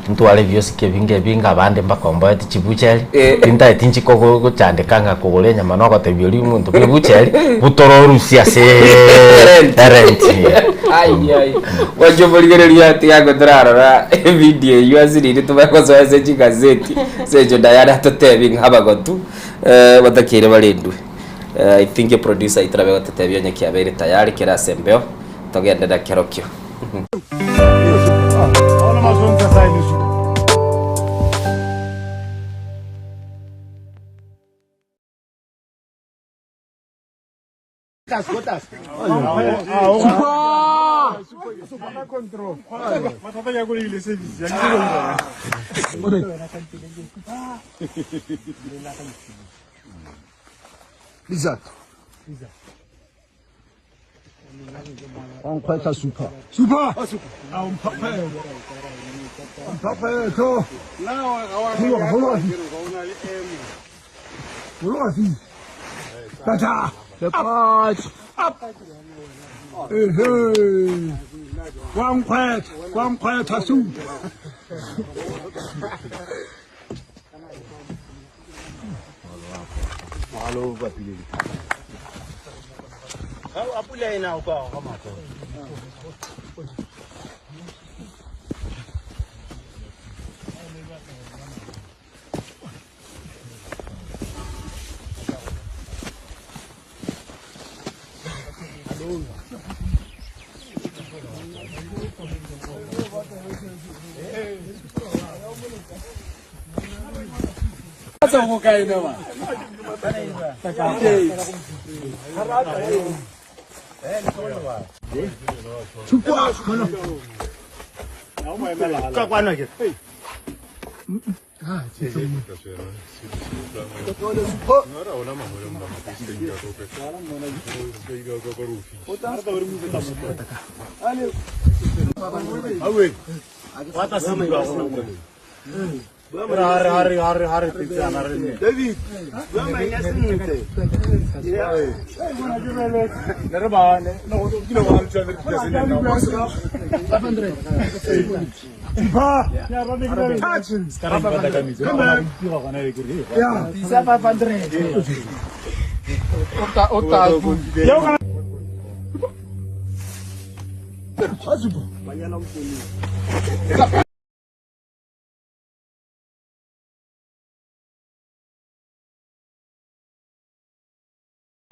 ntware ebiosiki ebinge ebinge abande mbakomboete chibucheri tintageti inche kogo gochandeka ng'a kogora enyama na ogotebia oria omonto bwa ebucheri butora orusie ase erent. Ai ai gwancha omorigereria tiga ngotorarora evidio eywo ase riria tobare gosoa ase chigazeti ase eng'encho Diana atotebi ng'a abagotu batakeire barendwe. I think eproducer aito nabe agototebia onye kiabeire tayari kere ase embeo togende nakerokio. Wankgwetla super. Super! Mphaphetho. Bologa, bologa fi. Bologa fi. Tata. Lefatše. Up. Ehe. Wankgwetla, wankgwetla super.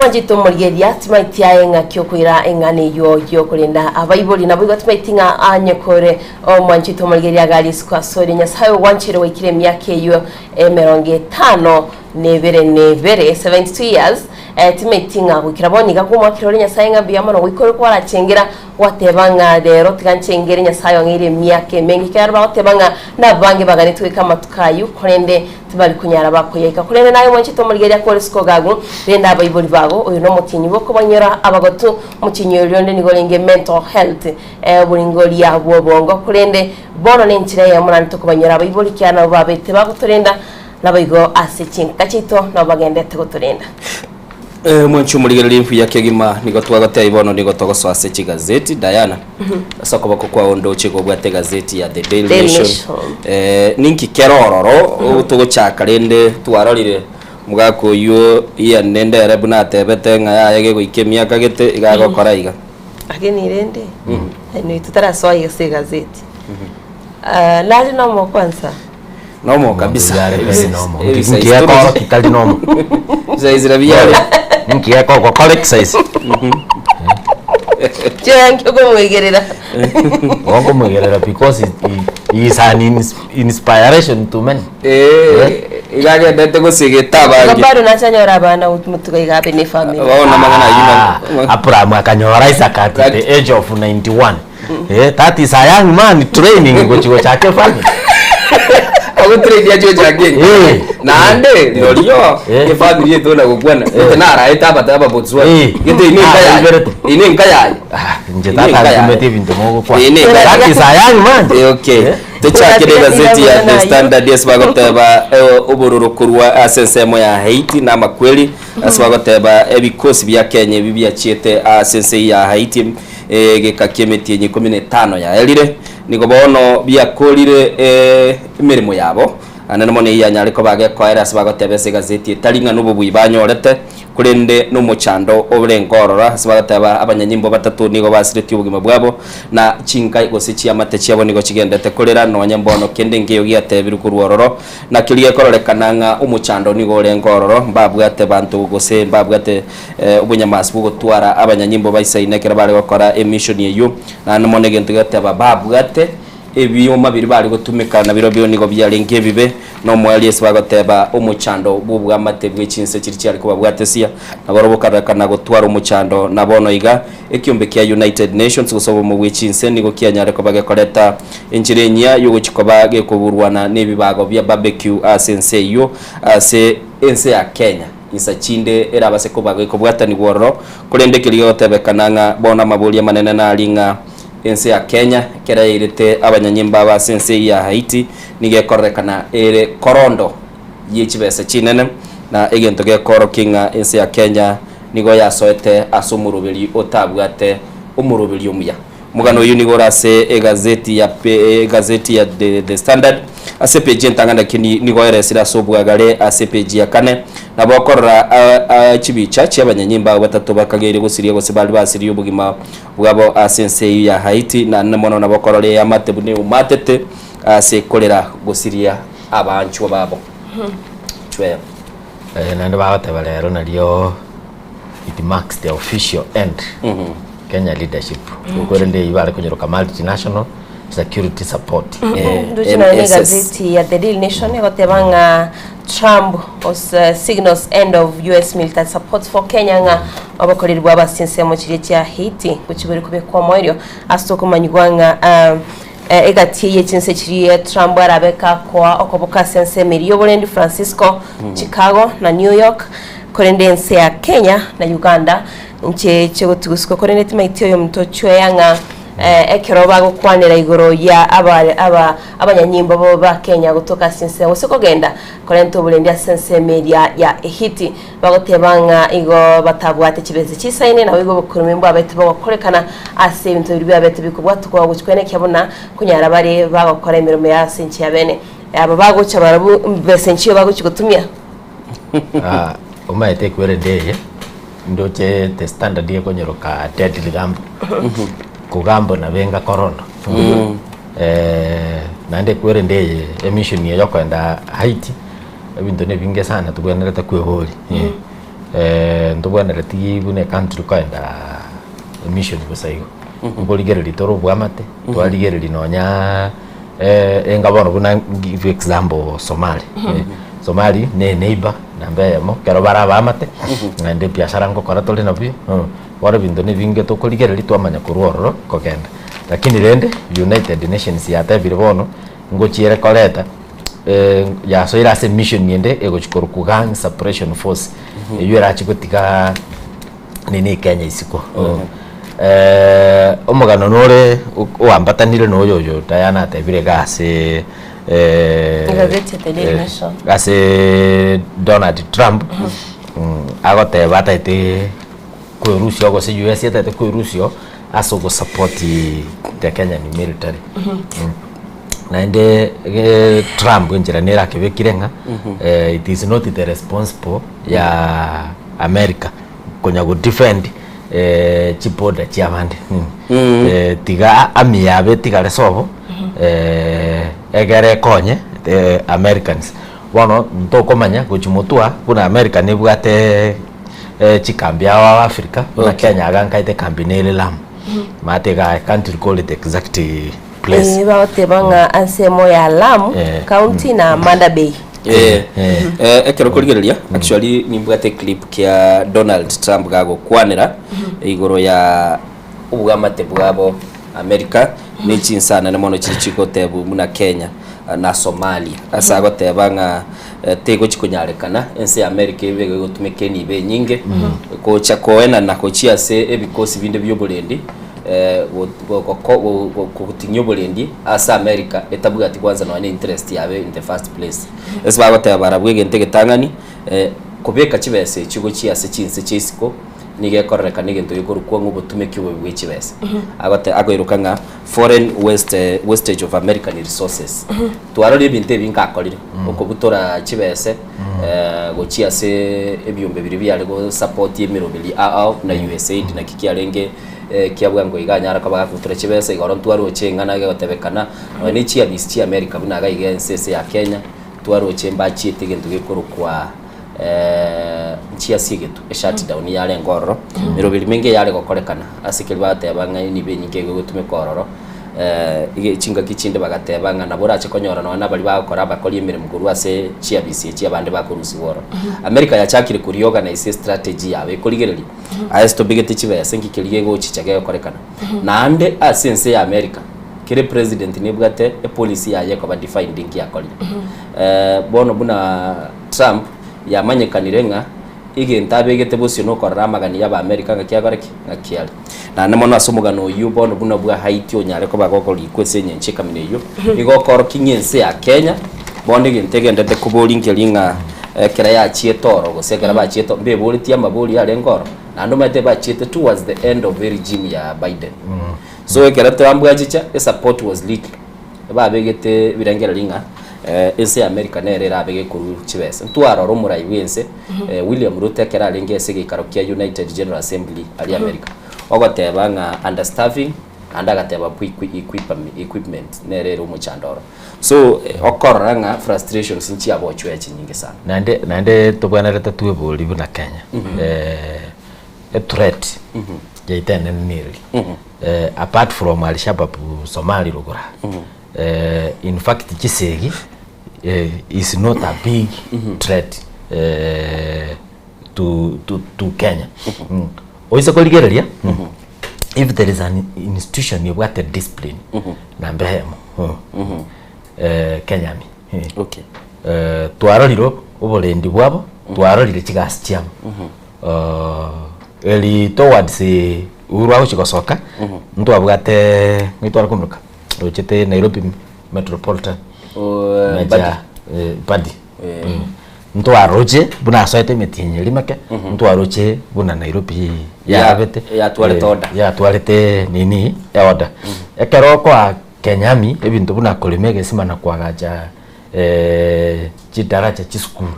Mwanchete omorigereria, timaiti aye ng'aki okoira eng'ana eyio y'okorenda abaibori, naboigo timaiti ng'a anyekore omwanchete omorigereria iga risiko asore. Nyasae ogwancheire gwaikire emiaka eyio emerongo etano na ebere na ebere, 72 years, eh, timaiti ng'a goikera bono iga kwomwakera ore Nyasae ng'a mbuya mono goika ore kwarachengera gwateba ng'a rero tiga nchengere Nyasae ong'eire emiaka emenge, ekiagera bagoteba ng'a nabange baganeti goika amatuko ayio, korende Tibari konyara bakoyaika. Korende naye mwanchete omorigereria kore isiko gago, rende abaibori bago, oyo nomotienyi bw'okobanyora abagotu, omotienyi oyo rionde nigo orenge mental health, oboringoria bw'obongo. Korende bono nenchera eyemo naende tokobanyora abaibori kiagera nabo babete bagotorenda, naboigo ase chinka chiaito nabo bagendete gotorenda. Mwanche omorigereria mbuya kegima nigo twagotebia bono nigo togosoa ase chigazeti Diana ase okoboko kwao ndoche igo obwate egazeti ya The Daily Daily Nation Nation. Ninki kere ororo togochaka rende twarorire omogaka oyio Ian Nendere buna atebete ng'a yaya gegoika emiaka gete iga agokora iga. Lakini rende anyway totarasoa iga ase egazeti nare nomo kwanza. Nomo kabisa. Yare Ebisa- tari nomo. ebisa Nki gekoro isitoro- kitari nomo. Ebisa isira biare. Nki gekoro gokora exercise. Chirangi okomwegerera. Okomwegerera because he, he is an ins inspiration to many. Eh, iga agendete gosegeta Igo abange. bado nachanyora abana motuko iga abe ne family. Bono amang'ana ayio na- Abraham akanyora Isaac at the age of 91. Eh, that is a young man training gochi gochaka efamily. Agotrain ache gochaka enka. Eh. Naende rirorio Eh. efamily etona gokwana gete naraete abate aba Botswana Eh. gete ine enka Ah, yaye iberete. ine enka yaye Inche Ine tata enka yaye. nkumete ebinto mogokwana. Ine enka That yaye. is a young man. Eh, okay tochakire egazeti ya The Standard ase bagoteba obororo korwa ase ensemo ya Haiti na amakweri ase bagoteba ebikosi bia Kenya ebi biachiete ase ense ya Haiti Egeka ki'emetienyi ikomi na etano yaerire, nigo bono biakorire emeremo yabo. Naende mono eyio yanyare koba gekoera ase bagoteba ase egazeti etari ng'a nobobui banyorete, korende nomochando orenge ororo ase bagoteba abanyanyimbo batato nigo basiretie obogima bwabo, na chinka gose chiamate chiabo nigo chigendete korera nonya mbono kende nkeiyo giatebirwe korwa ororo. Nakio rigekororekana ng'a omochando nigo orenge ororo, mbabwate banto gose mbabwate Obonyamasi bw'ogotwara abanyanyimbo baisaine ekero bare gokora emishoni eyio, naende mono egento geteba babwate Ebioma biria bare gotumeka nabirobio nigo biarenge ebibe, na omoerio ase bagoteba omochando bw'obwamate bwe chinse chiria chiare kobabwatesia, na barobwo bakarorekana gotwara omochando. Na bono iga, ekiombe kia United Nations gose obomo bwe chinse nigo kianyare koba gekoreta enchera enyia y'ogochia koba gekoburwana nebibago bia barbecue ase ense eyio ase ense ya Kenya. Insa chinde erabase koba gekobwatanigwa ororo, korende keria gegotebekana ng'a bono amaborio amanene nari ng'a Ense ya Kenya ekero yairete abanyanyimba aba ase ense eyio ya Haiti nigo ekororekana ere korondo ye chibesa chinene na egento gekoorokia ng'a ense ya Kenya nigo yasoete ase omoroberi otabwate omoroberi omuya. Omogano oyio nigo ore ase egazeti ya egazeti ya The Standard ase epeji entang'ani lakini nigo eresire ase obwagare ase epeji ya kane. Nabo okorora chibicha chi'abanyanyimba aba batato bakageire gosiria gose baria basiririe obogima bwabo ase ense eyio ya Haiti, naende mono nabo okorora eamate buna eumatete ase korera gosiria abanchwa babo. Chwea. Eh, naende bagoteba rero nario it marks the official end Kenya leadership korende eyio bare konyeroka multinational security support Ndoche naye ne egazeti ya The Daily Nation egoteba ng'a Trump os, eh, signals end of US military support for Kenya ng'a obokoreri bwabo ase chinsemo chiria chia Haiti gochibori kobekwa omoerio ase okomanyigwa ng'a ah, eh, egati eye chinse chiria Trump arabe kakoa okoboka ase ensemo eria y'oborendi Francisco, Chicago na New York korende ense ya Kenya na Uganda nche chigotiguswa korende timaiti oyomonto ochweya ng'a Ekero bagokwanera igoro ya aba abanyanyimbo bo ba Kenya gotoka ase ense gose kogenda korenta oborendi ase ensemo eria ya Ehiti, bagoteba ng'a igo batabwate chibesa chisaine, naboigo obokurumi mbwabete bogokorekana ase ebinto biria biabete bikobwatokwa gochia kwenekia buna konyara bare bagokora emeremo ya ase enchera ya bene. Aba bagocha barabwo mbesa enchiyo bagochia gotumia. Omanyete ekwerende eye. Ndoche the standard ekonyeroka deadly gamble. Kogambo nabo enga corona. Naende ekwerende eye emission eye yokoenda Haiti, ebinto na ebinge sana tobwenerete kweboria. Ntobwenereti buna ecountry koenda emission bosa igo. Nkorigereria tore obwamate, twarigereria nonya enga bono buna give example Somali. Somali ne eneighbor namba eyemo, ekero bare abaamate, naende ebiashara ngokora tore nabio, bono ebinto na ebinge tokorigereria twamanya korwa ororo kogenda. Lakini rende, United Nations yatebire bono, ngochia ere koreta yasoire ase emission ende egochia korokwa Gang Suppression Force, eywo erachie gotiga nini Kenya isiko. Omogano nore oambatanire na oyo oyo Diana atebire iga ase Egazeti ya The Daily Nation. ase Donald Trump agoteba ataete kwerusia gose US etaete kwerusia ase ogosupport the Kenyan military. Naende Trump enchera nere akebekire ng'a it is not the responsible ya America konya go defend chiborder chiabande. Tiga army yabo etigare sobo egere ekonye Americans. Bono ntokomanya gochia motwe buna America nebwate chikambi ao ao Africa buna Kenya iga nkaete ekambi nere Lamu. Maate iga I can't recall the exact place. Eh, bagoteba ng'a ansemo ya Lamu county na Manda Bay. Eh, eh, ekero korigereria actually nimbwate clip kia Donald Trump gagokwanera igoro ya obwamate bwabo America ne chinsa nene mono chiri chigotebu buna Kenya na Somalia ase agoteba ng'a eh, tegochi konyarekana ense ya America ebe egotumeka enibo enyinge gocha koenana gochia ase ebikosi binde bia oborendi eh, go- go- goko- go- go- gotinyia oborendi ase America etabwati kwanza nonya ne interest yabe in the first place. Ase bagoteba barabwo egento egetang'ani eh, kobeka chibesa echio gochia ase chinse chia isiko nigo ekororekana egento gekorokwa ng'a obotumeki obobe bwe chibesa. Agote akoiroka ng'a foreign waste wastage of American resources. Twarorire ebinto ebi nkakorire, okobutora chibese gochia ase ebiombe biria biare gosupport emeroberi ao ao buna USAID naki kiarenge kia bwango iga anyare koba gakobutora chibesa igoro ntwaroche eng'ana egotebekana nonya ne chiabisi chia America buna iga iga ense ese ya Kenya twaroche mbachiete egento gekorokwa nchiasiegetwe eshutdown yarenge ororo, meroberi menge yare gokorekana ase keria bagoteba ng'a enibo enyinge igo egotumeka ororo. Iga chingaki chinde bagateba ng'a nabo orache konyora nonya nabaria bagokora abakori emeremo korwa ase chiabisi echi abande bakorusigwa ororo. America yachakire koreorganize estrategy yabo ekorigereria aye ase tobegete chibesa inki keria gegochicha gegokorekana. Naende ase ense ya America kere president nebwate epolicy yaye ekoba defined inki yakorire. Bono buna Trump yamanyekanire ng'a Egento abegete bosio nokorora amagani y'Abaamerika ng'aki akore ki? Ng'aki are. Naende mono ase omogano oyio bono buna bwa Haiti onyare koba gokorikwa ase engencho ekamina eyio, nigo okorokia ng'a ense ya Kenya bono egento egenderete koboria nkeria ng'a ekero yachiete oro gose ekero bachiete oro mbeboretie amaborio arenge oro, naende omanyete bachiete towards the end of eregime ya Biden. So ekero Trump achicha, esupport was little. Babegete ebirengererio ng'a ense ya America nere erabe gekorwa chibesa. Ntwarora omorai bw'ense William Ruto ekero arenge ase egeikaro kia United General Assembly aria America, ogoteba ng'a understaffing naende agateba equipment nere ere omochando oro. So okorora ng'a frustrations nchiabochwe chinyinge sana. Naende naende tobwenerete tweborie buna Kenya, ethreat yaito enene nereri? Apart from Alshabab Somali rogoro aa, in fact chisegi is not a big threat to to to Kenya. Oise korigereria if there is an institution ebwate discipline namba eyemo Kenya Army. Okay. Twarorire oborendi bwabo, twarorire chigasi chiabo. Eri towards Uhuru agochia gosoka, ntwabwate ng'ai tware komoruka? Rochete Nairobi Metropolitan. Major Mbadi. Ntwaroche buna asoete emetienyi eria meke, ntwaroche buna Nairobi yarabete. Yatwarete order. Yatwarete nini eorder. Ekero okoa Kenya Army ebinto buna korema egesima na koagacha chidaraja chisukuru.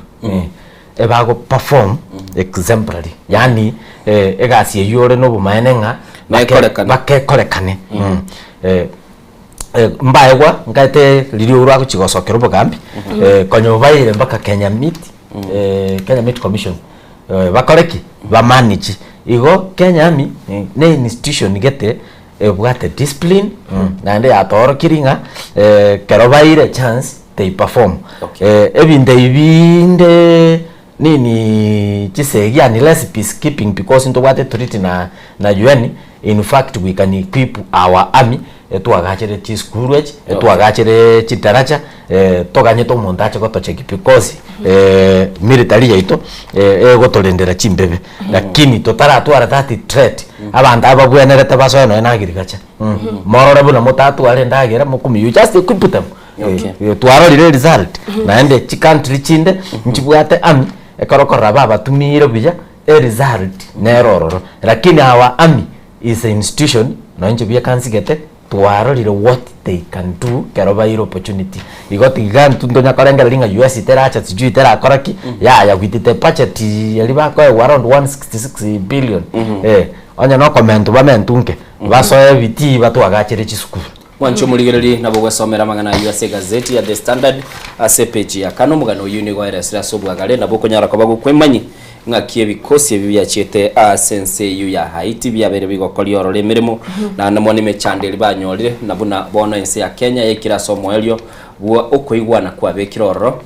Ebago perform exemplary yaani egasi eywo ore nobomaene ng'a Nekorekane. bakekorekane mbaegwa nkaete riria orwa agochia gosokera obogambi konya obaeire mpaka Kenya Meat Kenya Meat Commission bakore ki? Ba manage. Igo Kenya Army ne institution gete ebwate discipline naende yatoorokirie ng'a ekero baeire chance they perform. Ebinto ebi binde nini chisegi unless peace keeping because ntobwate treaty na na UN in fact we can equip our army etwagachere chisukuru echi etwagachere chidaraja toganyete omonto ache gotocheki because military yaito egotorendera chimbebe lakini totaratwara that threat abanto aba babwenerete basoe nonye na agriculture morore buna motatware endagera mokumia you just equip them Okay. Twarorire result naende chicountry chinde nchibwate army ekero okorora babatumire buya eresult nere ororo lakini our army is a institution nonye inche buya kansigete twarorire what they can do ekero baire opportunity igo tiga intwe ntonya korengereria ng'a US teracha sijui terakora ki yaya with the budget eria bakoegwa around 166 billion eh onye nokomentwa bamentwe nke basoe ebitii batwagachere chisukuru. Mwanche omorigererie nabo ogwesomera amang'ana ayio ase egazeti ya The Standard ase epeji ya kane. Omogano oyio nigo oeresire ase obwagare nabo okonyara koba gokwemanyi ng'aki ebikosi ebi biachiete ase ense eyio ya Haiti biabeire bigokoria ororo emeremo naende mono emechando eria banyorire na buna bono ense ya Kenya yaikire ase omoerio bwa okoigwana kwabekire ororo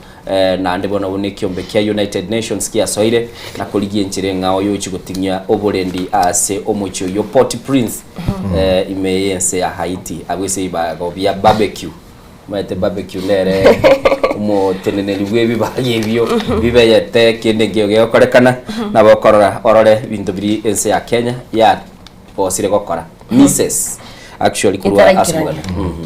Naende bono buna ekiombe kia United Nations giasoire na korigia enchera eng'ao yochia goting'ia oborendi ase omochie oyio Port-au-Prince ime y'ense ya Haiti abwo ase ebibago bia barbecue. Omanyete barbecue nere omoteneneri bw'ebibago ebio bibeyete kende nkeiyo gegokorekana nabo okorora orore ebinto biria ense ya Kenya yabosire gokora misses actually korwa ase Etaraikerania. omoganda.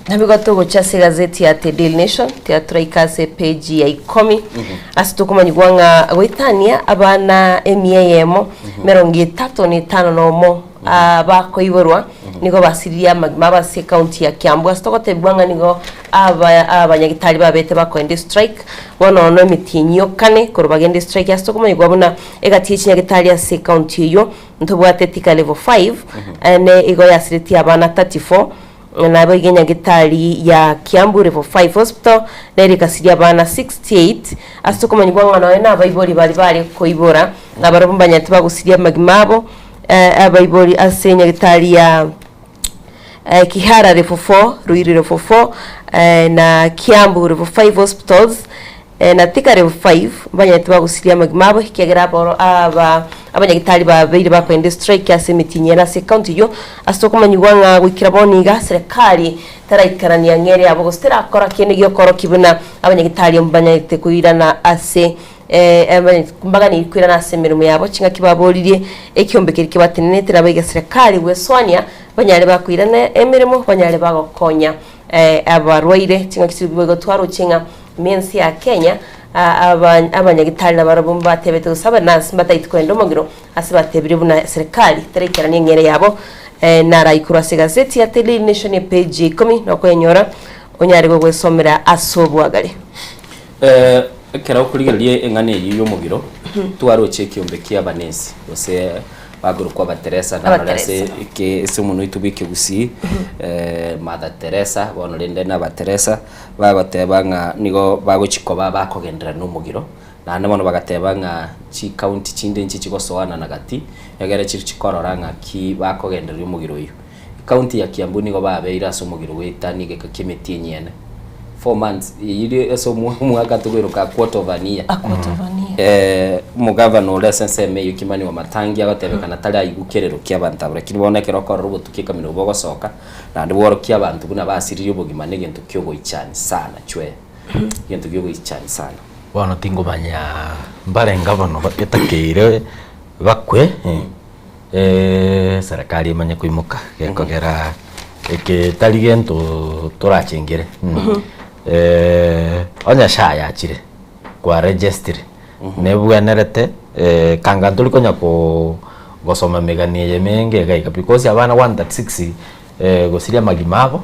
Nabigo togocha ase egazeti ya The Daily Nation, tiga toraike ase epeji ya ikomi, ase tokomanyigwa ng'a goetania abana emia eyemo, emerongo etato na etano na omo ah, bakoiborwa nigo basiririe amagima abo ase ekaunti ya Kiambu. Ase togotebigwa ng'a nigo aba abanyagitari babete bakoenda estrike, bono ono emetienyi yokane korwa bagende estrike ase tokomanyigwa buna egati ye chinyagitari ase ekaunti eyio ntobwate Thika level 5, ene igo yasiretie abana 34 Naboigo enyagitari ya Kiambu Level 5 Hospital nere ekasiria abana 68 ase okomanyigwa ng'a nonya na abaibori baria bare koibora nabarabwo mbanyarete bagosiria amagima abo eh, abaibori ase enyagitari ya. Kihara Level 4, Ruiru Level 4, na Kiambu Level 5 hospitals, na Thika Level 5 mbanyarete bagusiria amagima abo ekiagera aboro aba abanyagitari babeire bakoenda estrike ase emetienyi ere ase ecounty eyio ase tokomanyigwa ng'a goikera bono iga serikali teraikerania ng'a ere yabo gose terakora kende giokorokia buna abanyagitari mbanyarete koirana ase Mbaganiri koirana ase emeremo yabo chingaki baboririe ekiombe keria kebatenenete nabo serikali gwesoania banyare bakoirana emeremo banyare bagokonya abarwaire chingaki chiria boigo twaroche ng'a ime ense ya Kenya abanyagitari nabarabwo mbatebete gose abanurse mbataeti kogenda omogiro ase batebire buna serikali teraikerania eng'ere yabo narai korwa ase egazeti ya Daily Nation epage ya ikomi nokoyenyora onyare gogwesomera ase obwagare. Ekero okorigereria eng'ana eyio y'omogiro, twaroche ekiombe ki'abanesi, gose bakorokwa Abateresa, narore ase Abateresa. eke ase omonwa oito bw'ekegusii, Mother Teresa, bono rende na Abateresa, bagoteba ng'a nigo bagochia koba bakogenderera na omogiro, naende bono bagateba ng'a chicounty chinde nchichi gosoana na gati, egere chirochie korora ng'aki bakogendereria omogiro oyio. Ecounty ya Kiambu nigo babeire ase omogiro goetania egeka ki'emetienyi ene. 4 months eyio ase omwaka tokoiroka a quarter of an year. A quarter of an year. Omogavana ore ase ensemo eyio Kimani Wamatangi agotebekana tari aigwe kerero kia abanto abwo lakini bono ekero okorora obotuki ekamina bogosoka naende bworokia abanto buna basiririe obogima na egento kiogoichani sana chwee. Egento kiogoichani sana. Bono tingomanya mbarenga bono etakeire bakwe. Eserekari emanye koimoka gekogera eke tari gento torachengere onye SHA yachire kwa registire nebwenerete kanga ntori konya gosoma emegano eye emenge iga iga because abana 136 gosiria amagima abo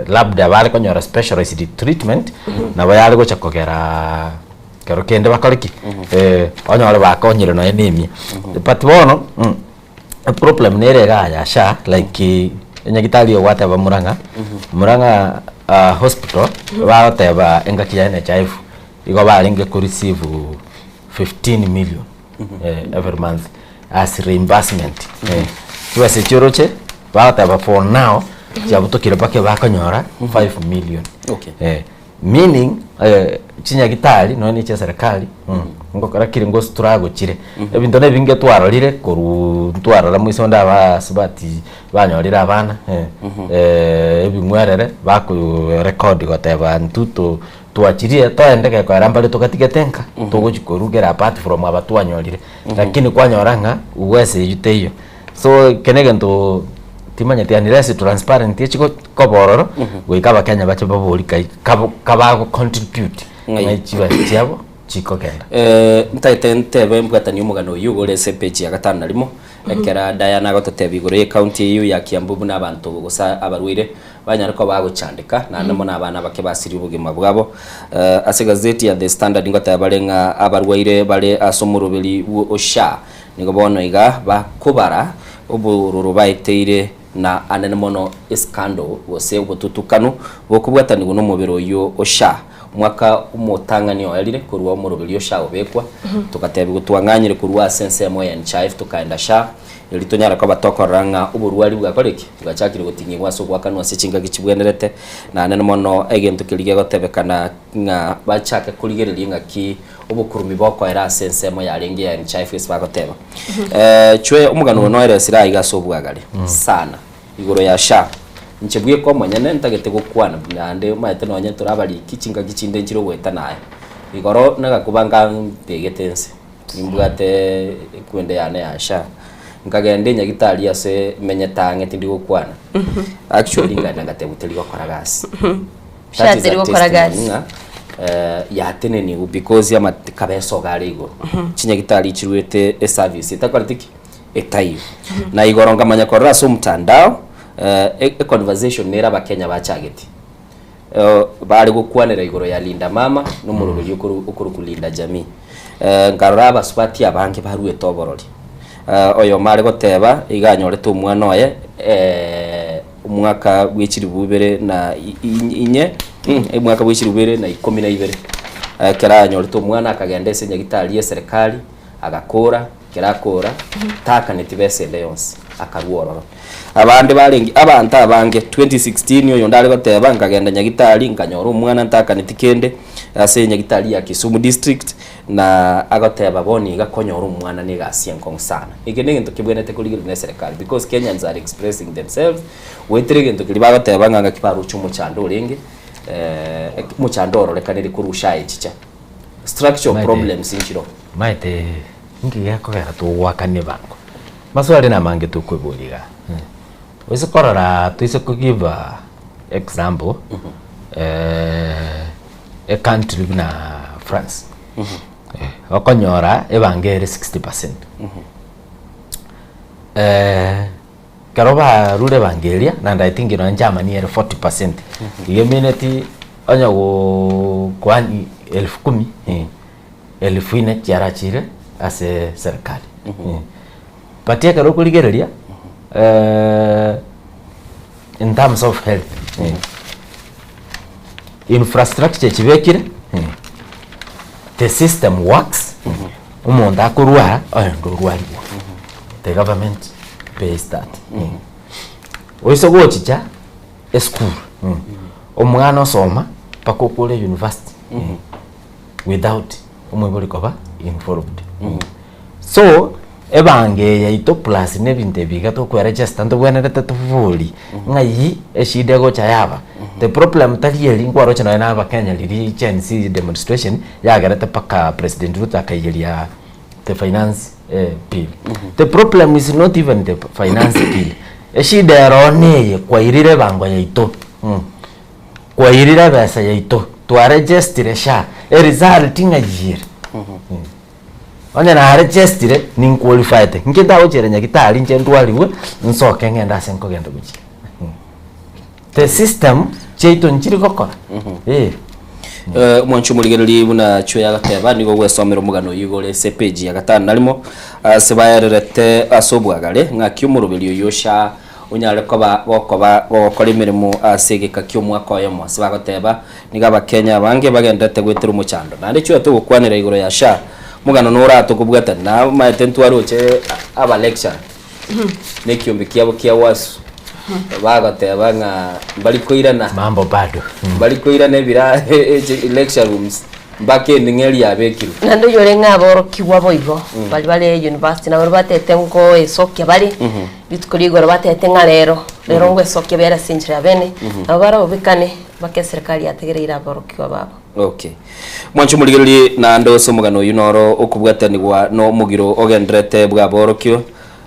labda bare konyora specialized treatment nabo yare gocha kogera Kero kende bakore ki? Onyore bakonyire nonya na emia. But bono, eproblem nere iga ya SHA, like enyagitari eye gwateba Murang'a, Murang'a hospital, bagoteba engaki ya NHIF, igo barenge ko receive 15 million every month as reimbursement. Chibesa echio oroche, bagoteba for now, chiabutokire mpaka bakonyora 5 million. Meaning chinyagitari nonya ne chia serikali ngokora kiri ngo struggle chire. Ebinto na ebinge twarorire korwa ntwarora moiso onde abasubati banyorire abana ebing'werere bako record goteba intwe to twachirie toende gekoera mbare togatigete nka togochi korugera apart from aba twanyorire. Lakini kwanyora ng'a uwezo eywo teiyo. So eke na egento timanyeti unless transparent echi koba ororo goika abakenya bache babori kai kabo kabago contribute Ng'ai. ng'ai chibesa chiabo chikogenda. Ntagete ntebe mbwatanie omogano oyio igoro ase epeji ya gatano na rimo, ekera Diana agototebia igoro y'ecounty eyio ya Kiambu buna abanto gose abarwaire banyare koba bagochandeka, naende mono abana abake basirie obogima bwabo. Ase egazeti ya The Standard ngoteba bare ng'a abarwaire bare ase omoroberi bwo SHA Nigo bono iga bakobara obororo baeteire na anene mono escandal gose obotutukanu bokobwatanigwa nomobere oyio o SHA. Omwaka omotang'ani oerire korwa omoroberi o SHA obekwa, togatebigwa twang'anyire korwa ase ensemo ya NHIF tokaenda SHA erio tonyare koba tokorora ng'a oborwari bwakore ki? Bwachakire goting'igwa ase ogoakanwa ase chingaki chibwenerete na anene mono egento keria gegotebekana ng'a bachake korigereria ng'aki obokurumi bokoera ase ensemo yarenge ya NHIF ase bagoteba. Chwe omogano oyo noeresire aiga ase obwagare sana igoro ya SHA. Inche bweka omonyene ntagete gokwana naende omanyete nonye tore abariki chingaki chinde nchire ogoetana aya. Igoro nagakuba ngambegete nse nimbwate ekwende yane ya SHA nkagenda enyagitari ase menyete ang'e tindi gokwana. Actually nkaenda ngatebwa teri gokora gasi. SHA teri gokora gasi. Ng'a yateneniwu because ama kabesa iga are igoro. Chinyagitari chiruete eservice etakoreti ki? Etaiyo. Na igoro nkamanya korora ase omotandao econversation nere abakenya bachageti. Bare gokwanera igoro ya Linda Mama na omoroberi okorokwa Linda Jamii. Nkarora abasubati abange baruete oborori. Oyomo are goteba iga anyorete omwana oye Omwaka bwe chilifu ibere na inye, omwaka bwe chilifu ibere na ikomi na ibere, ekero anyorete omwana akagenda ase enyagitari y'eserekari, agakora, ekero akora, taakaneti besa ende yonsi. akarwa ororo. Abande barenge abanto abange 2016 oyonde are goteba nkagenda nyagitari nkanyora omwana ntakaneti kende ase enyagitari ya Kisumu district na agoteba bono iga konyora omwana na egasi enkong'u sana. Eke na egento kebwenerete korigereria na eserekari because Kenyans are expressing themselves goetera egento keria bagoteba ng'a ngaki baroche omochando orenge omochando ororekanire korwa sha echicha. Structural Maete- problems nchiroo. Maete inki gekogera togoakana ebango? Maswali namange tokoeboria igaa. Oise korora toise ko give a example e country buna France, okonyora ebango ere 60%. Ekero barure ebango eria, naende I think nonye Germany ere 40%, iga emineti onye gokoani elfu kumi, elfu ine chiarachire ase serikali. But ekero okorigereria in terms of health, infrastructure chibekire, the system works, omonto akorwara oyonde orwarigwa, the government pays that. Oise gochicha esukuru, omwana osoma mpaka okore university without omoibori koba involved. So, ebango eye yaito plus na ebinto ebi iga tokweregister ntobwenerete tobori ng'ai eshida egocha yaba. The problem tari eri nkwaroche nonye na abakenya riria Gen Z demonstration yagerete mpaka President Ruto akaigeria the finance bill. The problem is not even the finance bill, eshida ero neye kwairire ebango yaito kwairire ebesa yaito twaregestire SHA eresult ng'ai ere. Onye naregestire, ninqualifiete, inche ntagochiera nyagitari inche ndwarigwe, nsoke ng'ende ase nkogenda gochia. The system chiaito nchiri gokora, eh. Omwanchi omorigereria buna Chweya agateba, nigo ogwesomera omogano oyio igoro ase epeji ya gatano na rimo, ase baererete ase obwagare, ng'aki omoroberi oyio Sha onyare koba gokoba gogokora emeremo ase egeka ki'omwaka oyomo. Ase bagoteba, Nigo Abakenya abange bagendererete goetera omochando. Naende Chweya togokwanera igoro ya Sha, omogano noratokobwatani. Namaete ntwaroche aba lecturer na ekiombe kiabo kia Wasu bagoteba ng'a mbari koirana Mambo bado. mbari koirana ebira lecture rooms mpaka ending'e eria yabekirwe. Naende oyore ng'a aborokigwa boigo baria bare university nabo batete ngoesokia bare rituko ria igoro batete ng'a rero rero ngoesokia bere ase enchera ya bene nabo barobekane mpaka eserikari yategereire aborokigwa babo. Okay. Mwanche omorigererie naende ase omogano oyio noro okobwatanigwa nomogiro ogendererete bw'aborokio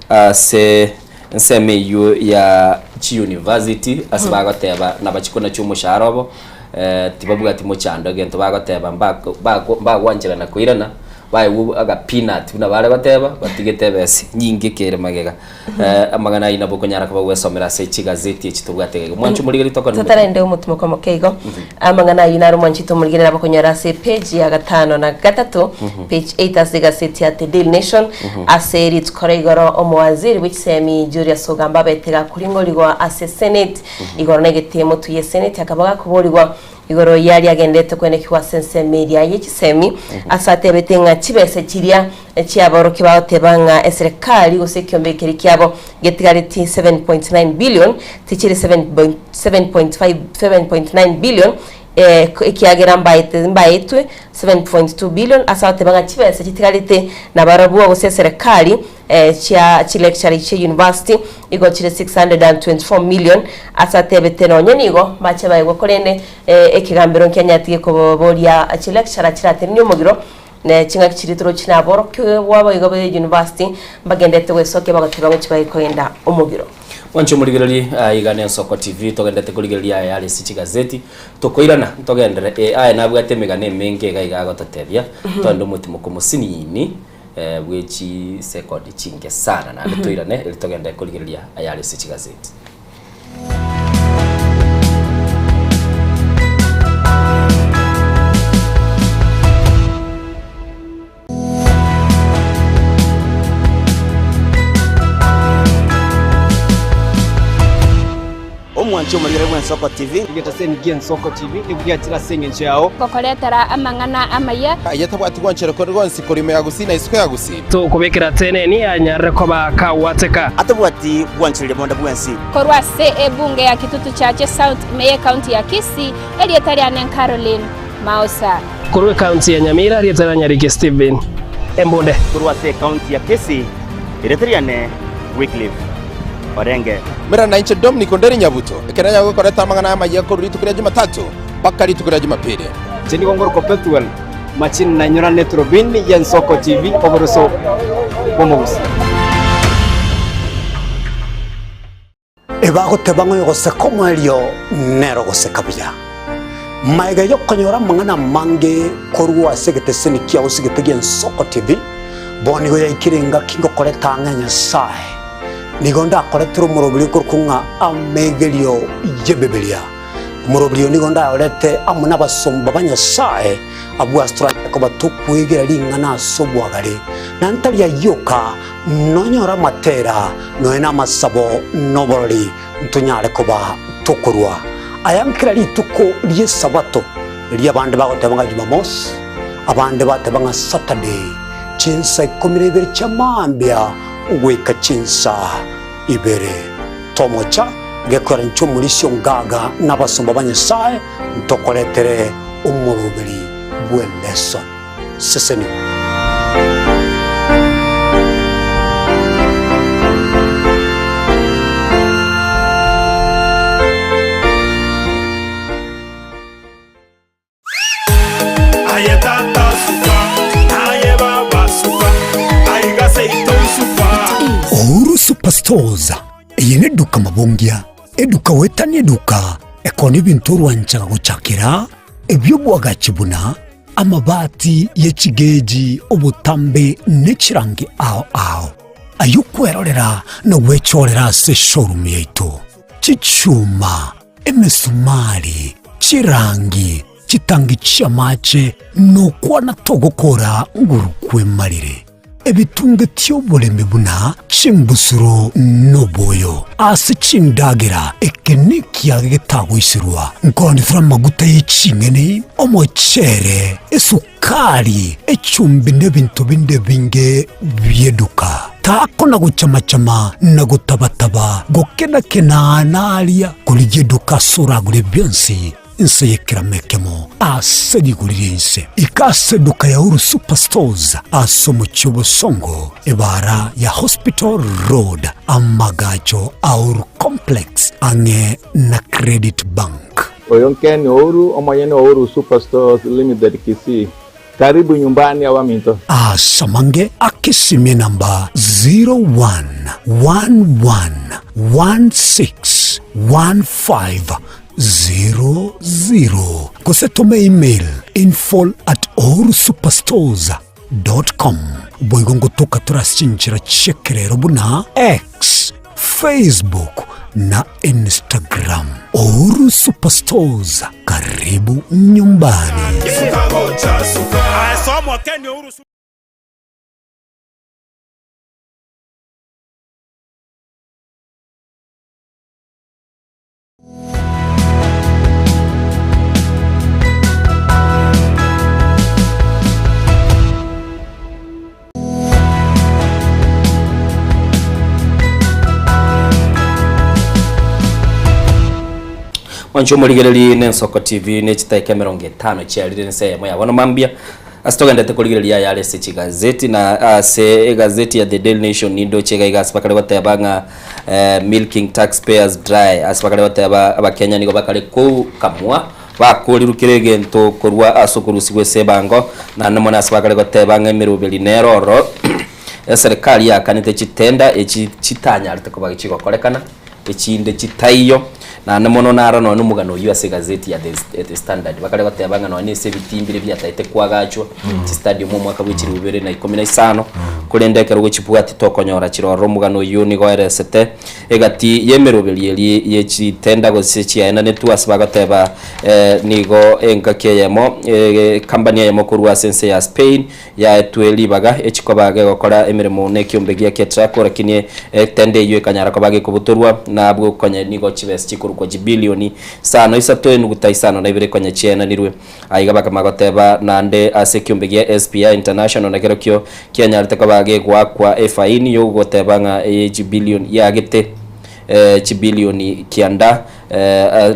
ase ensemo eyio ya chiuniversity ase bagoteba nabachia konachia omoshahara obo tibabwati mochando egento bagoteba mbako mbako mbagwancherana koirana baegwe aga peanut buna bare goteba batigete ebesa enyinge kere magega. Amang'ana ayio nabo okonyara koba gwesomera ase chigazeti echi tobwate iga iga. Mwanche omorigereria tokore Totarende omotimo kwa moke igo, amang'ana ayio naro mwanchete omorigereria nabo okonyora ase page ya gatano na gatato, page 8 ase egazeti ya The Daily Nation, ase rituko ria igoro omowaziri bwe chisemi Julius Ogamba abete gakoringorigwa ase Senate igoro na egetemo motwe ye Senate akaba gakoborigwa Igoro yaria agenderete kwenekigwa ase ensemo eria ye chisemi, ase atebete ng'a chibesa chiria chi'aborokia bagoteba ng'a eserekari gose ekiombe keria kiabo getigareti 7.9 billion tichiri 7.5 7.9 billion ekiagera mbaete mbaetwe 7.2 billion ase agoteba ng'a chibesa chitigarete nabarabwo gose eserekari chia chilecture chie university igo chire 624 million ase atebete nonye nigo mbache baegwe korende ekegambero nkianyatige koboria chilecturer chiratenenie omogiro ne ching'aki chiria torochi naborokigwa boigo be university mbagenderete gwesokia bagoteba ngochi bae kogenda omogiro. Mwanche omorigereria aiga ne Ensoko TV togenderete korigereria aya are ase chigazeti tokoirana ntogenderere aye nabwate emegano emenge iga iga agototebia togende omotimoko mosinini bwe chisekodi chinke sana naende toirane erio togende korigereria ayare ase chigazeti. Mwanche omorigere bw'Ensoko TV. Egetaseni gi'Ensoko TV nigo giachire ase engencho yao. Gokoretera amang'ana amaya. Aye tabwati gwanchera konde gwonsi korwa ime ya Gusii na isiko ya Gusii. Tokobekera teneni anyarire koba kagwateka. Atabwati gwanchereria bonde bwensi. Korwa ase ebunge ya Kitutu Chache South ime y'Ecounty ya Kisii, erieta riane Caroline Maosa. Korwa ecounty ya Nyamira, erieta ria Nyariki Stephen Embunde. Korwa ase ecounty ya Kisii, erieta riane Wycliffe Orenge. Mera nainche Dominic Onderi Nyabuto, ekero nanyare gokoreta amang'ana amayia korwa rituko ria Jumatatu mpaka rituko ria Jumapili. Inche nigo ngorokwa Pethuel Machini nainyorane Turubini y'Ensoko TV oboroso bw'omogusii. Ebagoteba ng'a oyogoseka omoerio nere ogoseka buya. Magega y'okonyora amang'ana amange korwa ase egeteseni kiao ase egete gi'Ensoko TV, bono nigo yaikire engaki ngokoreta ang'e Nyasae. Nigo ndakoretere omoroberi okorokwa ng'a Amegerio y'Ebibilia. Omoroberi oyo nigo ndayorete amo nabasomba ba Nyasae, abwo ase toranyare koba tokwegera ring'ana ase obwagare, na ntari ayio oka, Nonyore amatera, nonya namasabo, na oborori, ntonyare koba tokorua aya nkera rituko ri'Esabato, erio abande bagoteba ng'a Jumamosi, abande bateba ng'a Saturday, chinsa ikomi na ibere chia mambia goika chinsa ibere. Tomocha gekora inche omorisia ongaga na abasomba ba Nyasae ntokoretere omoroberi bw'eleson. Sesenigwa. Aye tata suka, aye baba suka, aiga seito suka. Uhuru Superstores eye neduka mabongia, eduka goetania eduka ekona ebinto orwanchaga gochakera ebiobwagachi buna Amabati ye chigeji, obotambe, ne chirangi ao ao, ay'okwerorera na gwechorera ase eshowroom yaito, chichuma, emesumari, chirangi, chitangi chi'amache, nokwana togokora nguru kwemarire. Ebitunge oboremi buna chimbusuro noboyo ase chindagera, eke nekiage getagoiserwa, nkoonetera amaguta ye ching'eni, omochere, esukari, echumbi na ebinto binde ebinge bi'eduka. Takona gochama-chama na gotaba-taba, gokena-kena naria, korigia eduka ase oragure bionsi. Inse y'ekerama ekemo ase rigori ri'ense. Ika ase eduka ya Uhuru Superstores ase omochie o Bosongo, ebaara ya Hospital Road, amagacho a Uhuru Complex ang'e na Credit Bank. Oyo Ken Ouru, omonyene o Uhuru Superstores Limited Kisii. Karibu nyumbani abaminto. Asamange akesimie namba 0111161500 gose tome email info at uhurusuperstores com. Boigo ngotoka tore ase chinchera chi'ekerero buna X, Facebook na Instagram. Uhuru Superstores, karibu nyumbani. Mwanche omorigereri na Ensoko TV ne chitaika emerongo etano chiarire ense eyemo ya bono mambia ase togendete korigereria ayare ase chigazeti na ase egazeti ya The Daily Nation nindoche iga iga ase bakare goteba ng'a eh, milking taxpayers dry ase bakare goteba abakenya nigo bakare kokamwa Bakorirwe kera egento korwa ase okorusigwa ase ebango, naende mono ase bakare goteba ng'a emeroberi nere ororo, eserekari yakanete chitenda echi chitanyarete koba chigokorekana, echinde chitaiyo, naende mono naro nonya omogano oyio ase egazeti ya The The Standard. Bakare goteba ng'a nonya ase ebitii mbire biataete koagachwa, chistadium omwaka bwe chilifu ibere na ikomi na isano, Korende ekero gochibwati tokonyora chirororo omogano oyio nigo oeresete egati y'emeroberi eria ye chitenda gose chiaenanetwe ase bagoteba nigo engaki eyemo ekampani eyemo korwa ase ense ya Spain yaetwe ribaga echikoba gegokora emeremo nekiombe gia Ketraco lakini etenda eyio ekanyara koba gekobutorwa na abwo konye nigo chibesa chikorokwa chibilioni isano isato enuguta isano na ibere konye chiaenanirwe. Aiga bakama goteba naende ase ekiombe gia SPI International nakerokio kianyarete koba gegoakwa efaini yogoteba ng'a eye chibilioni yagete chibilioni kianda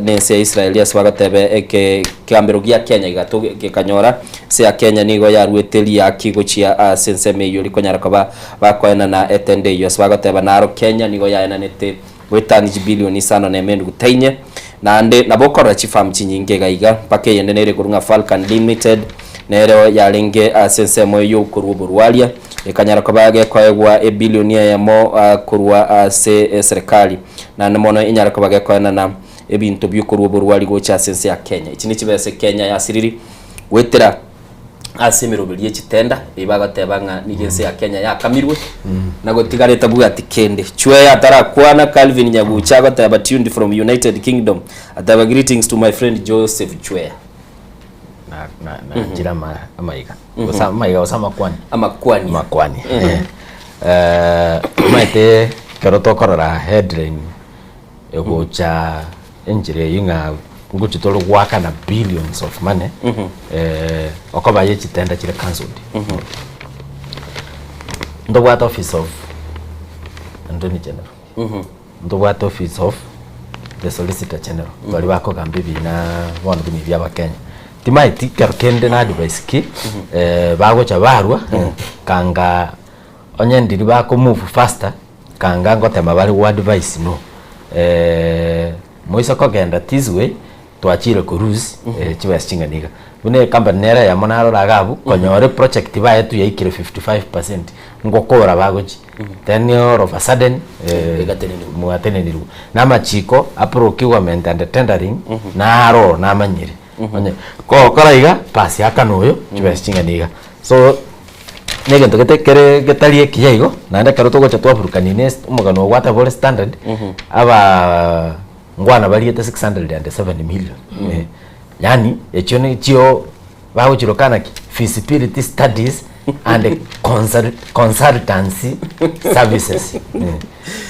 nense ya Israeli ase bagoteba ekegambero gia Kenya igato gekanyora ense ya Kenya nigo yaruete riaki gochia ase ensemo eyio rikonyara koba bakoenana etenda eyio ase bagoteba naro Kenya nigo yaenanete goetania chibilioni isano na eme nduguta inye naende nabo okorora chifarm chinyinge iga iga mpaka eyende nere ekorwa ng'a Falcon Limited nero yarenge ase ensemo yokorwa oborwaria ekanyara koba gekoegwa ebilioni eyemo korwa ase eserekari naende mono enyare koba gekoenana ebinto biokorwa oborwari gocha ase ense ya Kenya. Echi nechibesa Kenya yasiriri goetera ase emeroberi ye chitenda eyio bagoteba ng'a nigo ense ya Kenya yakamirwe na gotigara etabwati kende. Chweya atarakwana Calvin Nyagucha agoteba tuned from United Kingdom ateba greetings to my friend Joseph Chweya. Na na na njira ama amaiga. Gose amaiga gose amakwani. Amakwani. Amakwani. Eh, omanyete ekero tokorora headline egocha enchera eyio ng'a ngochi tore goakana billions of money eh, okoba ye chitenda chire cancelled. Ntobwate office of Attorney General. Ntobwate office of the Solicitor General baria bakogamba ebina bono buna ebi abakenya. Timaeti kero kende na advice ki bagocha barwa kanga onye ndiri bako move faster kanga ngotema bare go advise no moise kogenda this way twachire ko lose chibesa ching'ana iga. Buna ecompany nere eyemo narora iga abwo konyora eproject baetwe yaikire 55% ngokora bagochia then all of a sudden mwatenenirwe. Na amachiko a procurement and tendering naro namanyire onye kogokora iga basi akana oyo chibesa ching'ana iga. So na egento gete kere getari ekiya igo naende ekero togocha twaburukania na omogano ogwateba ore standard abaa ngwana bariete 607 million eh, yaani echio nichio bagochiroka naki feasibility studies and consult, consultancy services eh.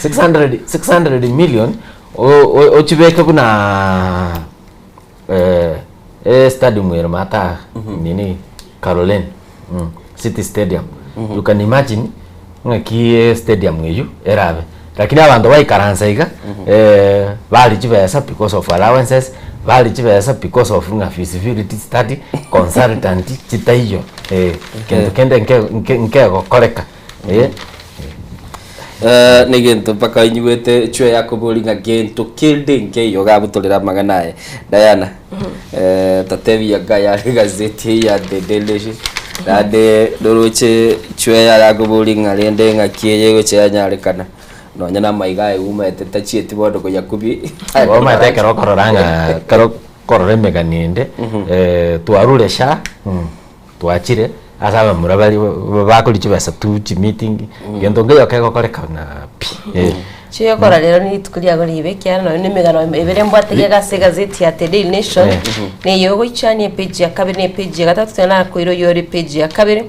600, 600 million o- o- ochibeke buna eh, eh, stadium ere mata nini Caroline mm, City Stadium you can imagine ng'aki eh, stadium eywo erabe lakini abanto baikaransa iga eh, bari chibesa because of allowances bari chibesa because of ng'a feasibility study consultant chitaiyo eh, kento kende nke nke nkegokoreka eh. Eh, negento mpaka inyigwete echwe yakobori ng'a gento kende nkeiyo gabutorera amang'ana aye Diana eh, tatebia nga yare gazeti eye ya The Daily Nation naende noroche chwe yakobori ng'a rende ng'aki eye egocha yanyarekana nonya na amaiga aye umaete tachieti bono koyakubia Omanyete ekero okorora ng'a ekero okorora emegani ende eh, twarure sha twachire ase abamura baria bakoria chibesa tu chimeeting gento nkeiyo kegokorekana pi eh. Chiokora rero ni rituko riago ribe ekiagera nonya na emegano ebere mbwate gega ase egazeti ya The Daily Nation neye ogoichania epage ya kabere na epage ya gatato tena nakoira oyore epage ya kabere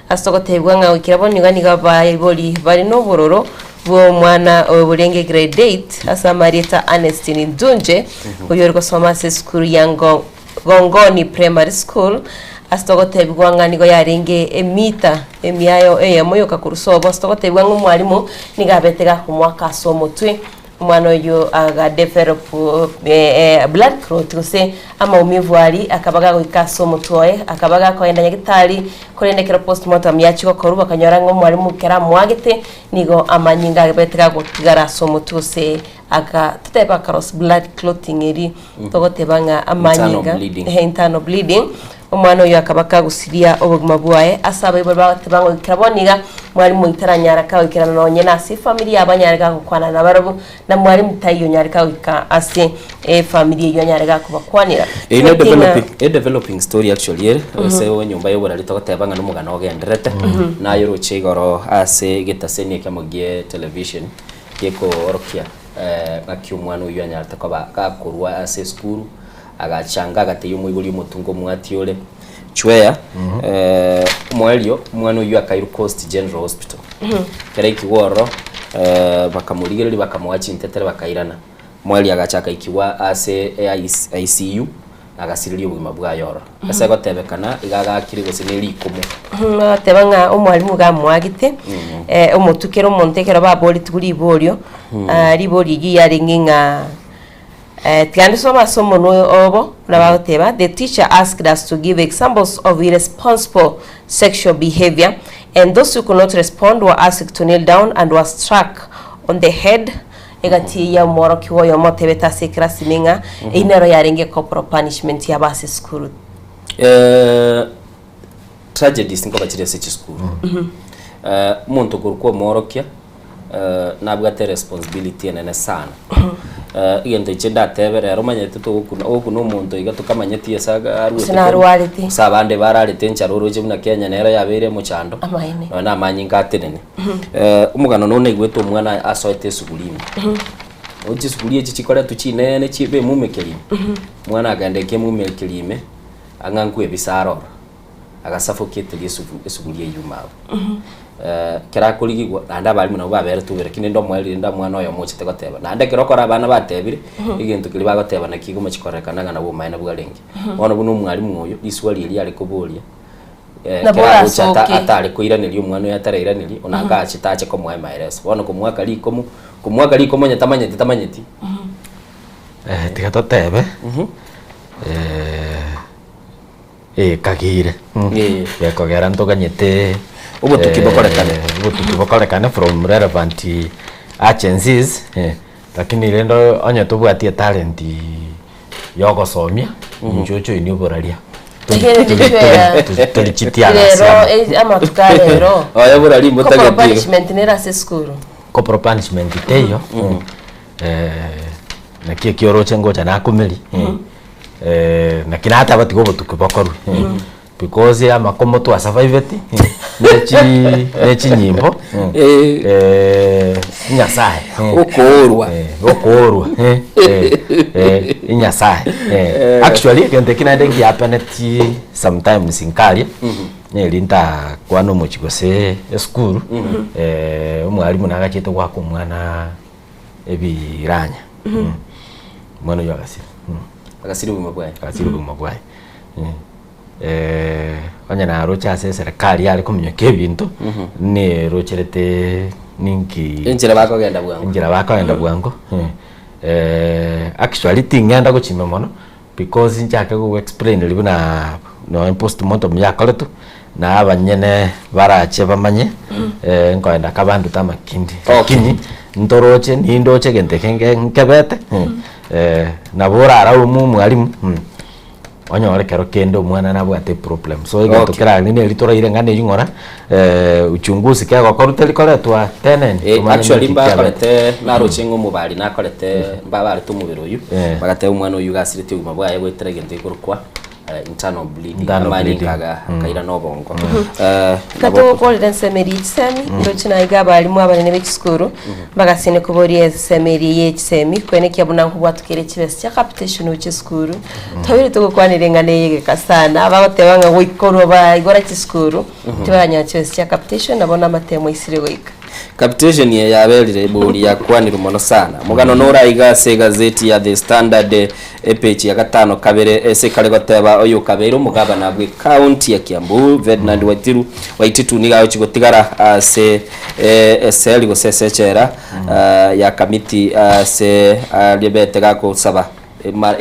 ase ogotebigwa ng'a goikera bono iga nigo abaibori bare na obororo bwa omwana oyo orenge grade 8 ase amarieta Ernestine Ndunje oyore gosoma ase esukuru ya Ngo Gongoni Primary School, ase togotebigwa ng'a nigo yarenge emita emiayo eyemo yoka korwa sobo, ase togotebigwa ng'a omwalimu nigo abete gakomoaka ase omotwe, omwana oyio aga develop blood clot gose amaumivu aria akaba gagoika ase omotwe oye, akaba gakoenda nyagetari, korende ekero postmortem yachia gokorwa bakanyora ng'a omwalimu ekero amoagete nigo amanyinga abete gagotigara ase omotwe gose Aka totebe across blood clotting eri togoteba ng'a amanyinga bleeding. ehe internal bleeding. Omwana oyio akaba kagusiria obogima bwaye ase abaibori bagoteba ng'a goikera bono iga mwalimu oito taranyara kagoikerana nonye nase efamiri yabo anyare gagokwana nabarabwo na mwalimu taiyo onyare kagoika ase efamiri eyio anyare gakobakwanera. Eye ne Timothy ng'a developing, a developing story actually ere ase enyomba ya oborari togoteba ng'a nomogano ogendererete naye oroche igoro ase egetaseni ekemo gie television gekoorokia ng'aki omwana oyio anyarete koba gakorwa ase esukuru Agachanga agatebia omoibori omotunga omwati ore, Chweya, omoerio omwana oyio akairwa Coast General Hospital. Ekero aikigwa ororo, bakamorigereria bakamoa chintetere bakairana. Omoerio agacha akaikigwa ase ICU agasireria obogima bwaye ororo. Ase egotebekana iga agakire gose ne rikomo. Bagoteba ng'a omwalimu iga amoagete, omotwe kera omonto ekero baboretigwe riborio, riborio erio yarenge ng'a Tiga ndisome ase omonwa oyo obo, buna bagoteba, The teacher asked us to give examples of irresponsible sexual behavior, and those who could not respond were asked to kneel down and were struck on the head. Egati ya omworokigwa oyomo otebete ase ekerasi ime ng'a eyio nero yarenge corporal punishment yabo ase esukuru. Eh, tragedies nkoba chire ase chisukuru. Eh, omonto okorokwa omworokia nabwate responsibility enene sana. Egento inche ndatebe rero omanyete togokuna ogokuna omonto iga tokamanyeti ase aga arwete Gose korwa, narwarete. gose abande bararete enchara oroche buna Kenya nero yabeire omochando, Amaene. nonya na amanyinga atenene. Omogano nonya naigwete omwana asoete esuguri ime, oche chisuguri echi chikoretwe chinene chibe emumekeri ime, omwana akagenda ekemumekeria ime, ang'a nkwebisa aroro. Agasafokete esubu esuguri eyio ime abwo. Ekero akorigigwa, naende abalimu nabwo baberetwe ubere, lakini rende omoerio rende omwana oyomo ochete goteba. Naende ekero okora abana batebire, egento keria bagoteba naki kegomochi kororekana ng'a nabwo obomaene bwarenge. Bono buna omwalimu oyo, riswali erio are koboria, Nabo ekero agocha ata orasoke. atare koiraneria omwana oyo atarairaneria, onanga achete ache komoa emaeleso. Bono komoaka rikomo, komoaka rikomo onye tamanyeti tamanyeti. Tiga totebe, Ee, kagiire. Gekogera ntoganyete Obotuki bokorekane. obotuki bokorekane from relevant agencies lakini rende onye tobwati etalent ya ogosomia, inche ochoinie oboraria. Tori chitiana Rero ase eh, amatuko a rero Oye borari corporal mbotageti igo. punishment nere ase esukuru Corporal punishment teiyo, naki ekio oroche ngocha nakomeria. Naki nataba tiga obotuki bokorwe because amakomo twasurviveti ne chi ne chinyimbo nyasaye Okoorwa. okoorwa nyasaye actually egento eki naende ngiapeneti sometimes nkaria neri ntakwana omochie gose esukuru omwalimu nagachete goaka omwana ebiranya omwana oyio agasira. Agasira obogima bwaye. Agasira obogima bwaye. Onye naroche ase eserekari yare kominyokia ebinto, nerocherete ninki Enchera bakogenda bwango. enchera bakogenda bwango. Actually ting'enda gochima mono because nchake go explain riria buna nonye postmortem yakoretwe, na abanyene barache bamanye nkoenda kabandute amakindi. Lakini ntoroche nindoche egento eke nge nkebete nabo oraraume omwalimu onyore ekero kende omwana nabwate eproblem. So egento Okay. kerarenge neri toraire ng'a neri ng'ora uchunguzi kegokorwa teri koretwa tenene Eh, tomanye actually naki kiabete. mbakorete naroche ng'a omobari nakorete mbabarete omobere oyio Eh. bagateba omwana oyio iga asireti obogima bwaye goetera egento gekorokwa internal bleeding Internal amanyinga bleeding. aga Mm. akairana obongo Mm. Eh, Ka nabo togokorera ensemo eria ye chisemi, ndoche na iga abalimu abanene be chisukuru, bagasene koboria ensemo eria ye chisemi, koenekia buna nkobwatukera chibesa chia capitation gochia esukuru. Twabire togokwanera eng'ana eye egeka sana, bagoteba ng'a goikorwa baigora chisukuru, tibaranyora chibesa chia capitation nabo namatemo aisire goika. Capitation eye yaberire ebori yakwanirwe mono sana. Omogano nore aiga ase egazeti ya The Standard epage ya gatano kabere ase ekare goteba oyokabeire omogabana bwe county ya Kiambu Ferdinand Waitiru Waititu nigo agochi gotigara ase eseli gose ase echela ya Kamiti ase ariebete gakosaba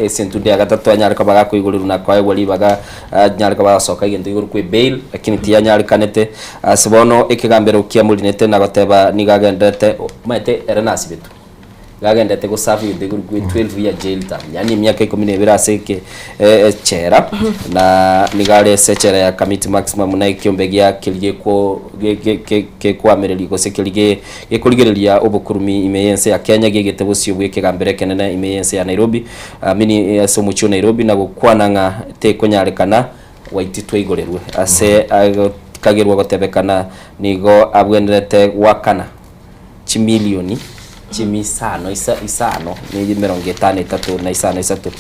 Ase entundu ya gatato anyare koba gakoigorerwa na koegwa ribaga anyare koba agasoka egento igoro kwe bail, lakini tiyanyarekanete. Ase bono ekegambero kiamorinete na goteba nigo agenderete, omanyete ere nasibetwe. Iga agendete goserve egento ekorokwa 12 year jail term, yaani emiaka ikomi na ebere ase eke echela, na nigo are ase echela ya Kamiti Maximum na ekiombe gia keria gekwo ge- ge- ge- gekoamereria gose keria ge gekorigereria obokurumi ime y'ense ya Kenya giegete bosio bw'ekegambero ekenene ime y'ense ya Nairobi, amini ase omochie o Nairobi na gokwana ng'a tekonyarekana gwaititwe igorerwe ase agokagerwa gotebekana nigo abwenerete goakana chimilioni chimisano isa isano na emerongo etano etato na isano isato,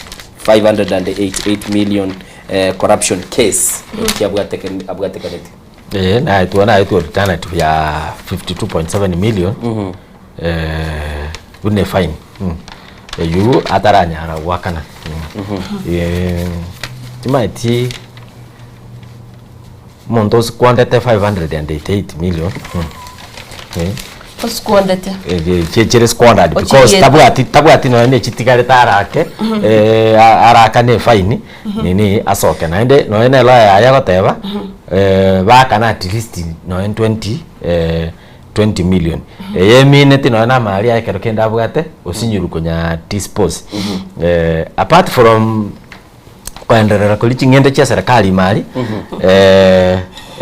588 million eh, corruption case eki abwateke abwatekanete. Eh, naetwa naetwa alternative ya 52.7 million eh, buna efine mm. Eywo ataranyara goakana mm. Eh, timaeti Omonto osquandete 588 million eh, Osquandete. eh, chi- chire squandered because Ochirie- tabwati tabwati nonya na echitigarete arake eh, a- arakane efaini nini asoke naende nonya na elawyer yaye agoteba eh, baakane at least nonya 20 eh, 20 million eye emineti nonya na amari aye ekero kende abwate osinyirwe konya dispose eh, apart from Koenderera koria ching'ende chia serikali ime aria,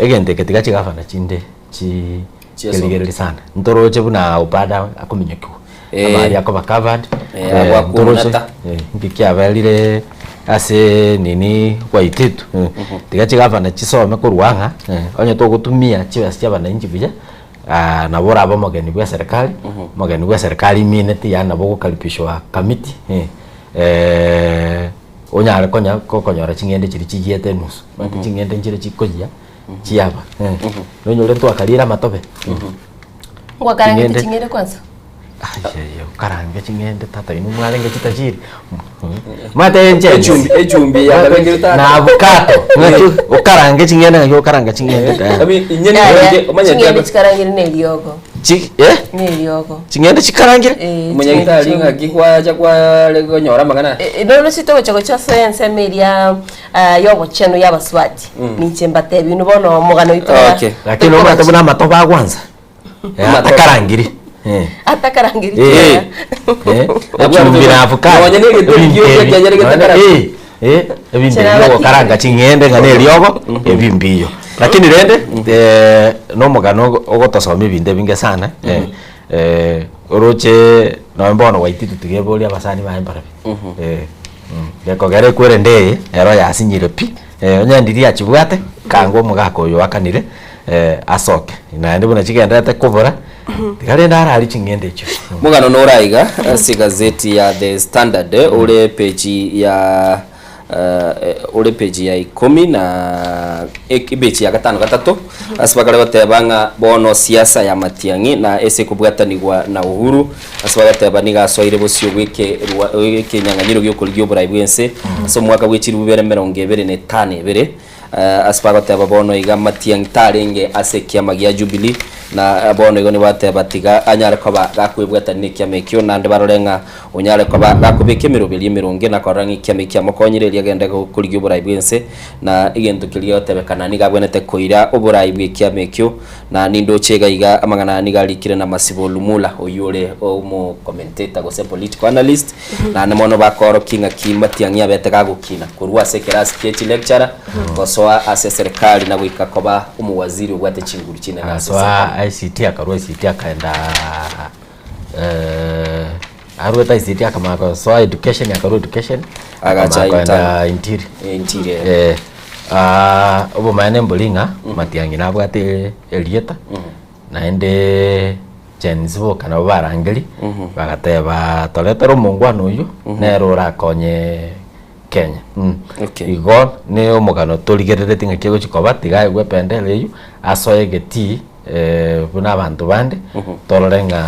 egento eke tiga chigavana chinde chi Chiasoka. kerigereria sana. Ntoroche buna Obada akominyokiwa, Eh. amari akoba covered, Eh, eh, ntoroche agwakunata. eh, nki kiaberire ase nini Waititu, eh, tiga chigavana chisome korwa ng'a eh, onye togotumia chibesa chia abananchi buya, nabo orabe omogeni bwa eserikali, omogeni bwa eserikali imineti yaani nabo ogokaribishwa kamiti eh, Onyare konya gokonyora ching'ende chiria chiyiete enusu, omanyete ching'ende nchire chikoyia chiaba eh. Nonyore ntwakarire amatobe Ngwakarangete Ching'ende. ching'ende kwanza? Ayaya okarange ching'ende tata inwe mwarenge chitajiri omanyete enche Echumbi- echumbi yakabekire tata. na avocado ng'aki okarange ching'ende ng'aki okaranga ching'ende ta Abi, inye Yaya, nigo omanyete ching'ende chikarangire na eriogo. Chi eh? Na eriogo. Ching'ende chikarangire? Eh, Omonyagitari ching'ende ng'aki kwacha kware konyora amang'ana aya? Eh, nono chitogocha gochia ase ensemo eria ah, y'obochenu y'abasubati Mm. ninche mbatebi inwe bono omogano oito Okay. Lakini omanyete buna amatobe agwansa Eh, Amatobe. atakarangiri Eh. atakarangiri Eh. Eh, echumbi na avocado. Nonye na egento Ebinto ekio ebi. ekianyare Nonye- getakarangiri. eh, eh, ebinto Chera ebi bati- ogokaranga ching'ende ng'a na eriogo ebi mbiyo lakini rende eh, na omogano ogo- ogotosomia ebinto ebinge sana eh, eh, oroche nonye bono Waititu tiga eborie abasani baye mbarabwo eh, gekogera ekwerende eye ero yasinyire pi eh, onye ndiria achibwate kanga omogaka oyo oakanire eh, asoke naende buna chigendererete kobora tiga rende ararie ching'ende echio. Omogano nore aiga ase egazeti ya The Standard ore page ya eh, ore page ya ikomi na epeji ya gatano gatato ase bakare goteba ng'a bono siasa ya Matiang'i na ase ekobwatanigwa na Uhuru ase bagoteba nigo asoire bosio bw'eke rwa- ekenyang'anyiro gi'okorigia oborai bw'ense ase omwaka bwe chilifu bibere emerongo ebere na etano ebere Ase bagoteba bono iga Matiang'i tarenge ase ekiama gia Jubilee, na bono igo nibateba tiga anyare koba gakwebwatania nekiama ekio, naende barore ng'a onyare koba gakobeka emeroberio emeronge na korora ng'a ekiama ekio kiamokonyire erio agende korigia oborai bw'ense, na egento keria gegotebekana nigo abwenerete koira oborai bw'ekiama ekio. Na nindoche iga iga amang'ana aya nigo arikire na Masibo Lumula, oyio ore omocommentator gose political analyst, naende mono bakoorokia ng'aki Matiang'i abete gagokina korwa ase ekerasi kie chilecturer gosoa ase eserekari na goika koba omowaziri obwate chinguru chinene ase Agasoa eserekari. ICT akarwa ICT akaenda eh, arwete ICT akamanya gosoa education akarwa education Agacha akamanya koenda inter- interior. Interior. Eh, ah, obomaene mbori ng'a Matiang'i nabwate erieta naende Gen Z boka nabo barangeri bagateba toretere omongwana oyio nere orakonye Kenya. Okay. Igo ne omogano torigerereti ng'aki egochi koba tiga aegwe ependera eyio asoe egetii eh, buna abanto bande torore ng'a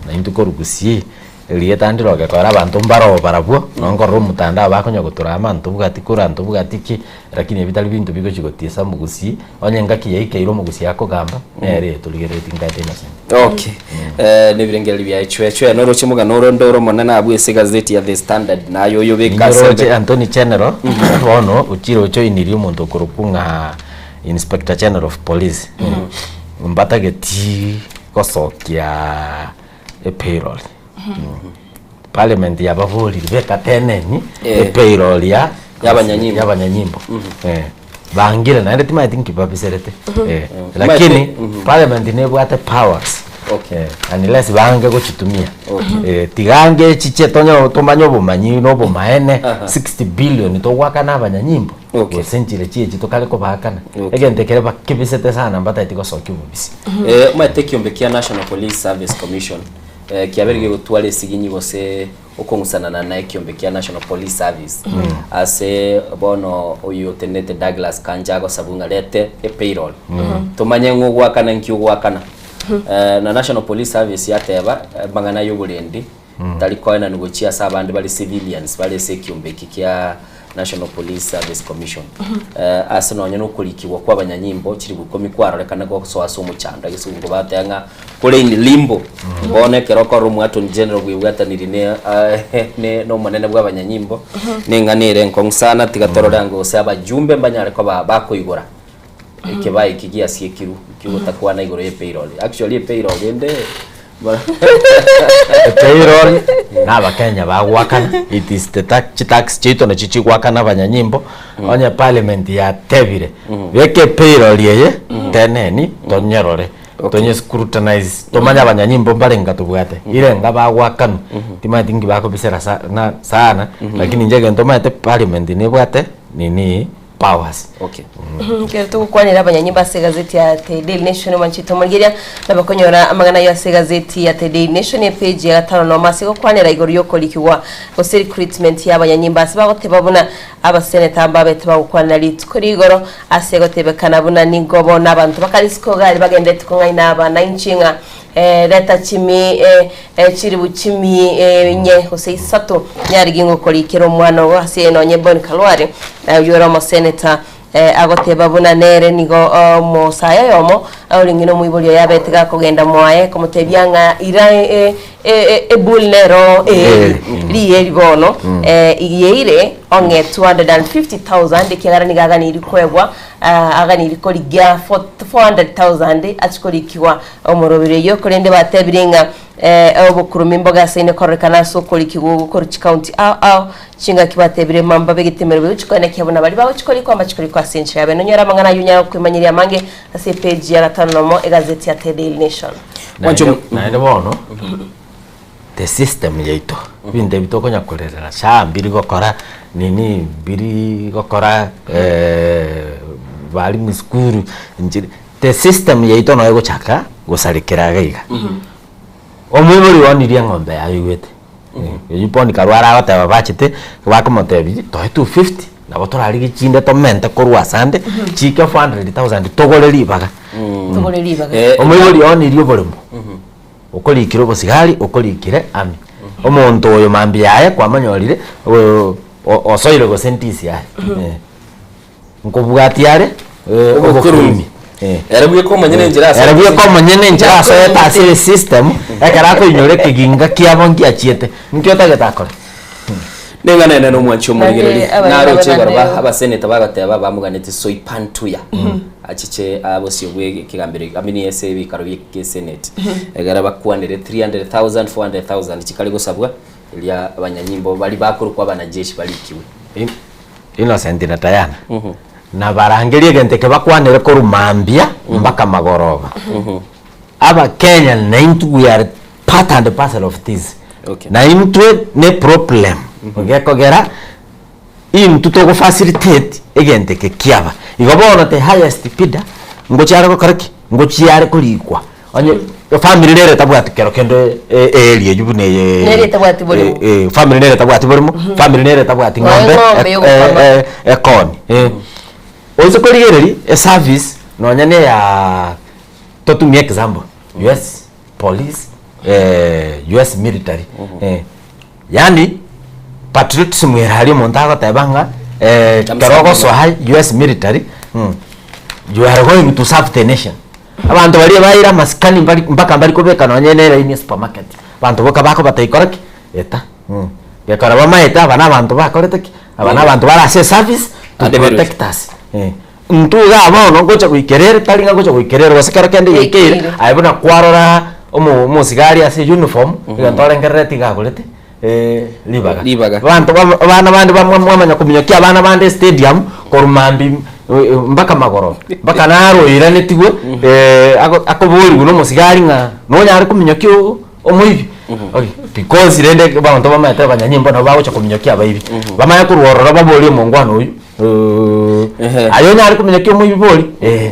naintwe korwa Gusii erieta ndiroge kora abanto mbaroo barabwo nonye nkorora omotandao bakonya gotura ama ntobwati kura ntobwati ki lakini ebi tari binto bigochi gotiesa omogusii onye engaki yaikeire omogusii akogamba nere torigerereti nkaete innocent. Okay. Eh, nebirengererio bia echwechwe noroche omogano ore onde ore omonene abwo ase egazeti ya The Standard naye oyo beka ase Ninyoroche embe- Anthony General bono ochire ochoinirie omonto okorokwa ng'a Inspector General of Police mbatageti gosokia epayroll. Parliament yababorire beka teneni Eh. epayroll ya Y'abanyanyimbo. y'abanyanyimbo Eh, bangire naende timanyeti nki babiserete Eh, Mhm. lakini Maete- parliament nebwate powers Okay. Eh, unless bange gochitumia Okay. Eh, tigange chiche tonye tomanye obomanyi na obomaene Aha. 60 billion togwakana abanyanyimbo Okay. gose nchire chiachi tokare kobaakana Okay. egento ekere bakebisete sana mbataeti gosokia obobisi Eh, omanyete ekiombe kia National Police Service Commission eh, kiabeire gegotwara esiginyi gose okong'usanana na ekiombe kia National Police Service Mm. ase bono oyo otenenete Douglas Kanja agosabwa ng'a rete epayroll Mm. tomanye ng'a ogwakana nki ogwakana Eh, na National Police Service yateba amang'ana ya oborendi Mm. tari koenanwa gochia ase abande bare civilians bare ase ekiombe eki kia National Police Service Commission. Eh, ase nonya nokorikigwa kwa abanyanyimbo chilifu ikomi kwarorekana gosoa ase omochando egesungo bateba ng'a kore in limbo bono ekero okorora omo attorney general bwebwataniri ne eh, ne nomonene bwa abanyanyimbo neng'ana ere enkong'u sana tiga torore ango gose abajumbe mbanyare koba bakoigora ekebae eki giasiekirwe kiogotakwana igoro ye payroll actually epayroll ende Payroll na abakenya bagwakana it is the tax chitax chiaito nachio chigwakana abanyanyimbo onye parliament yatebire beka epayroll eye teneni tonyerore tonye scrutinize tomanye abanyanyimbo mbarenga tobwate irenga bagwakanwa timanyeti nki bakobisera sa na sana lakini inche egento omanyete parliament nebwate nini powers. Okay. Ekero togokwanera abanyanyimbo ase egazeti ya The Daily Nation omwanchete omorigereria nabakonyora amang'ana ayio ase egazeti ya The Daily Nation epage ya gatano nomo ase gokwanera igoro y'okorikigwa gose recruitment y'abanyanyimbo ase bagoteba buna abaseneta mbabete bagokwanera rituko rigoro ase gotebekana buna nigo bono abanto bakare isiko gari bagenderete kong'aina abananchi ng'a Reta chimi chilifu chimi inye gose isato nyarigie ngokorikera omwana ogo ase nonye Boni Khalwale oyio ore omoseneta agoteba buna nere nigo omosae oyomo orenge nomoibori oye abete gakogenda mwaye komotebia ng'a ira ebull nero eeri rieri bono yeire ong'e 250,000 ekiagera nigo aganeirie koegwa aganeirie korigia 400,000 achie korikigwa Omoroberi oyio korende batebire ng'a obokurumi mbogasaine kororekana ase okorikigwa ogo korwa chikaunti ao ao, chingaki batebire mamba b'egetemero begochia koenekia buna baria bagochia korikwa mbache korikwa ase enchera yabe. Nonyore amang'ana ayio onyare koimanyeria amange ase epeji ya gatano nomo egazeti ya The Daily Nation. Naende naende bono the system yaito ebinto ebi tokonya korerera sha mbiri gokora nini mbiri gokora barimu esukuru nchire The system yaito noyo egochaka gosarekera iga iga. Omoibori oonirie eng'ombe yaye oigwete, eywo bono karware agoteba bachete, bakomotebia toe 250 nabo torarigie chinde tomente korwa asande chiike 400,000 togore ribaga. Togore ribaga. Omoibori oonirie oboremo, okorikire obosigari, okorikire army. Omonto oyo mambia yaye kwamonyorire osoire gose ndisi aye. Nkobwatia are obokurumi. Ere bweka omonyene enchera Ere bweka omonyene enchera asoete ase esystem, ekero akoinyora ekeginga kiabo ngiachiete, nki otagete akore? Neng'ana ene nomwanchi omorigereria Naende abare naroche igoro ba babe abaseneta bagateba bamoganeti Soipan Tuya achiche abosio bwe ekegambero I mean ase ebikaro bie esenate egere bakwanere 300,000 400,000 chikare gosabwa eria abanyanyimbo baria bakorokwa abanajeshi barikiwe. Innocent na Diana, na barangerie egento eke bakwanere korwa mambia mpaka magoroba. Abakenya naintwe we are part and parcel of this. Okay. Na intwe ne problem gekogera intwe togo facilitate egento eke kiaba. Igo bono the highest bidder ngochiare gokora ki? Ngochiare korikwa. Onye efamiri nere etabwati kero kende eeri eywo buna eye Nere etabwati borimo. famiri nere etabwati borimo, famiri nere etabwati Nonya ng'ombe, eng'ombe yogokama. ekoni. Oise korigereria eservice nonya na eya totumie example, US police, US military, yaani patriotism ere aria omonto agoteba ng'a ekero ogosoa US military, you are going to serve the nation. Abanto baria baeire amasikani mbari mpaka mbari kobeka nonye ne eraini esupermarket, abanto boka bakobatebia kora ki? Eta gekora bamaete aba na abanto bakorete ki? Aba na abanto bare ase eservice to Ande beroche. protect us Intwe igaa bono ngocha goikera ere tari ng'a ngocha goikera ere gose kero kende yaikeire, Yaikeire. aye buna kwarora. omo omosigari ase uniform, egento orengerereti iga agorete ribaga. Ribaga. Abanto bamo abana bande bamwa mwamanya kominyokia abana bande estadium, korwa mambia mpaka magoroba, mpaka naro oiranetigwe ago akoboriwa na omosigari ng'a nonyare kominyokia oo omoibi? Okay, because rende abanto bamaete abanyanyimbo nabo bagocha kominyokia abaibi, bamanye korwa ororo baborie omongwana oywo aye onyare kominyokia omoibi bori? Eh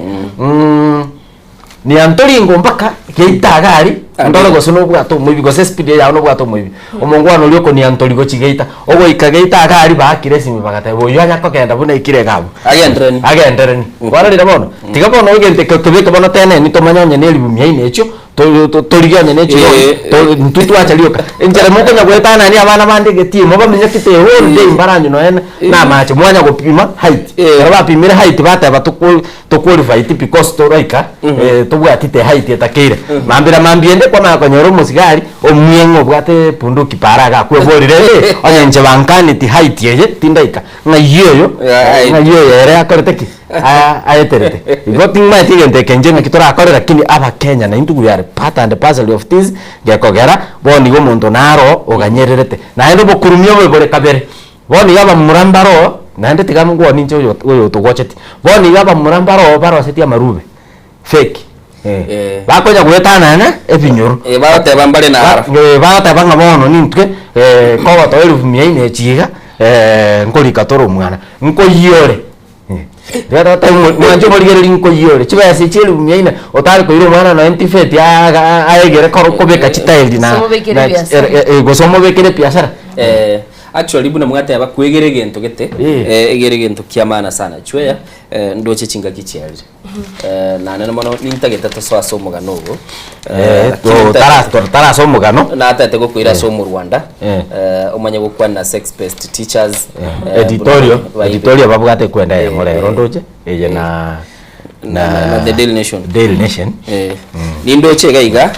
niantoringo mpaka geita iga aria, ndore gose nobwate omoibi gose espeed eyao nobwate omoibi. Omongwana oria okoniantori gochia geita, ogoika geita iga aria baakire esimi bagateba oywo anya kogenda buna ekire iga abwo. Agendereni. Agendereni. Kwarorire bono? Tiga bono egento ekio tobeke bono teneni tomanye onye na eribu mia ine echio, to- to- torigie onye ne chirori, Eh, to- intwe twacha rioka. Enchera mokonya goetanania abana bande egetii, mobamenyeti the whole day mbaranywe nonya na na amache, mwanya gopima height. Ekero bapimire height bateba toko to qualified because toraika tobwati the height etakeire. Mambia mambia ende kwamanya konyora omosigari omweng'e obwate bunduki para iga akweborire eh, onye inche bankaneti height eye tindaika, ng'ai oyo ng'ai oyo ere akorete ki? Aya aeterete. Igo ting'maeti egento eke inche ng'aki torakore lakini abakenya naintwe we are part and parcel of this gekogera bono igo omonto naro oganyererete. Naende obokurumia obobe bore kabere, bono iga abamura mbaroo naende tiga ngwane inche oyo oyo otogocheti, bono iga abamura mbaroo barosetie amarube fake eh, bakonya goetanana ebinyoro. Eh, bagoteba mbare naro. Ba bagoteba ng'a bono nintwe kogotoa elifu mia ine echi iga nkorika tore omwana, nkoiyore. Mwanche omorigereria nkoiyore chibesa echi elifu mia ine otare koira omwana nonya ntifeti aegere koro kobeka chitairi na Gose omobekere na ebiasara. gose omobekere ebiasara. Eh, actually buna mwateba kwegera egento gete eh, egere egento kia maana sana chweya eh, ndoche chingaki chiarire eh, naende mono nintagete tosoe ase omogano ogo Eh, to- tara- to- tarase omogano natete gokoira ase omorwanda Eh. eh, omanye gokwana na sex based teachers eh, editorial buna baibe. editorial babwate ekwenda eyemo rero ndoche eye na na, na the Daily Nation Daily Nation eh, nindoche iga iga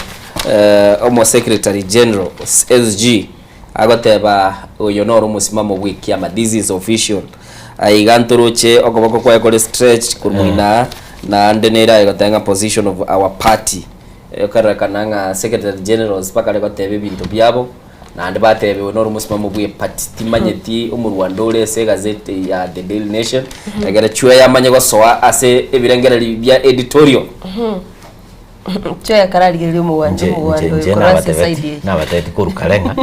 eh, omo secretary general SG agoteba oyo noro omosimamo bwa ekiama this is official Aiga ntoroche okoboko kwaye kore stretched korwa moina aa, naende nere aye goteba ng'a position of our party. Ekorerekana ng'a secretary generals bakare goteba ebinto biabo, naende batebiwe noro omosimamo bwe eparty. Timanyeti omorwanda ore ase egazeti ya The Daily Nation, egere chweya amanye gosoa ase ebirengererio bia editorial. Chweya kararigereria omogwanja Inche- inche- omogwanda oyo inche korwa ase nabatebeti eside eye. nabatebeti korwa kare ng'a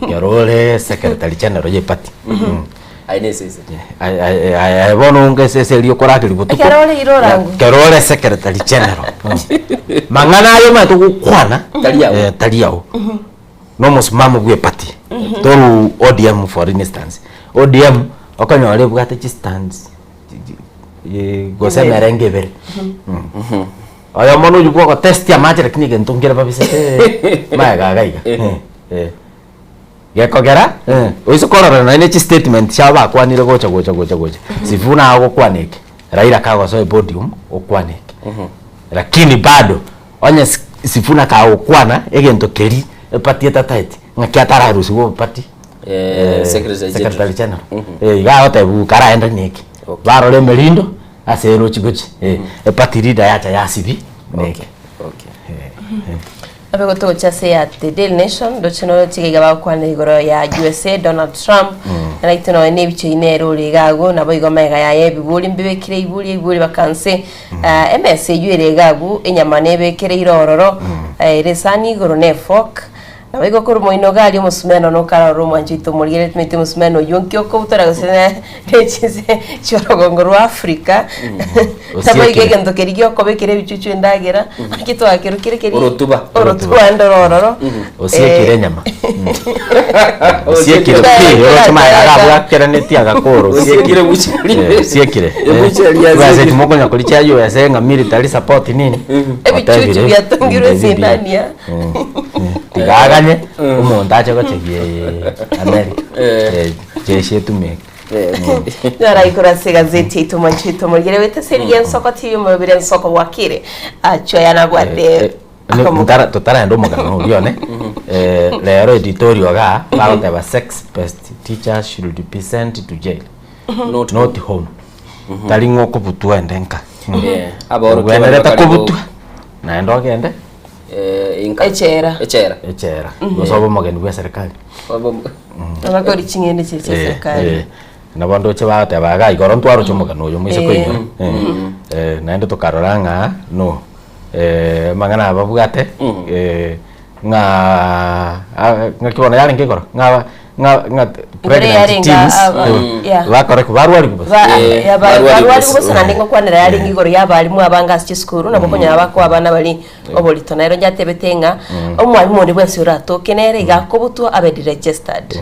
ekero ore secretary general ye party Aye ne esese. Aye- aye- aye aye bono onge esese eria okorageria botuko Ekero ore ira orangwe. ekero ore secretary general mang'ana aye omanyete gokwana Tari ao. tari ao na omosimamo bwa eparty toru ODM for instance ODM okonyora ebwate chistands gose emerenge ebere oyomo noywo bwa ogotestia amache lakini egento nkere babisete magega iga iga Eh, eh. Gekogera oise korora nonye ne chistatement chiabo bakwanire gocha gocha gocha gocha Sifuna agokwana eke Raila kagosoa epodium okwana eke lakini bado onye Sifuna kagokwana egento keria eparty etataeti ng'aki atararusiwe oboparty Eh, secretary general. secretary general Eh, iga agotebiwa karaende neke barora emerindo ase erochi gochi Eh, eparty leader yacha yasibi neke Abe gotogocha ase ya The Daily Nation ndoche noroche iga bagokwana igoro ya USA Donald Trump naraite nonya na ebicha eyio nere ore iga agwo nabo igo amaiga yaye ebiburi mbibekire iburi ebiburi baka nse Ah, emesa eyio ere iga agwo enyama nebekereire ororo ere esani igoro na efork Nabo igo korwa moino iga aria omosumeno nokarora omwancho oito omorigereria timanyeti omosumeno oyio nki okobutora gose ne ne chinse chi'orogongo rwa Africa. Nabo igo Osiekire. egento keria giokobekera ebichuchu endagera, naki twakerokire keria Orotuba. orotuba ndoro ororo. Osiekire Eh, enyama. Osiekire pi, oroche maye agabwakeranetie agakora Osiekire buchari. Eh, osiekire. Ebuchari ya Egazeti asiekire. mokonya koria chia USA ng'a military support nini. Ebichuchu Otebire, biatongirwe ebinto ebi mbiya. esindani ya. Tiga aganye omonto ache gochegia America. Jeshi etumeke. Naraikora ase egazeti yaito mwancho oito omorigere weteseririe ensoko TV omobere ensoko bwakire achwo yanabwate Totaraenda omogano oria one rero editorial igaa bagoteba sex best teachers should be sent to jail not home. Tari ng'a okobutwa ende nka. Abaorokia Ogwenerete bakare kobutwa naende ogende. Eh, inka. Echera. Echera. Echera. Mhm. Gose obe omogeni bwa eserikali. Abakori ching'ende chiria chia Eh, serikali. eh. Nabo ndoche bagoteba iga igoro ntwaroche omogano oyo moise Eh. koinyora. Eh, eh, naende tokarora ng'a no eh, amang'ana aya babwate eh, ng'a ah, ng'aki bono yarenge igoro ng'a ng'a ng'a Igoro pregnant yarenge teens aba- eh, yeah. bakora ki barwarigwe bosa. Ba- ya ba- barwarigwe bosa naende ngokwanera yarenge igoro ya abarimu abange ase chisukuru nabo okonyora bakoa abana bari oborito. Nero njatebete ng'a omwalimu onde bwensi oratoke nere iga akobutwa abe deregistered.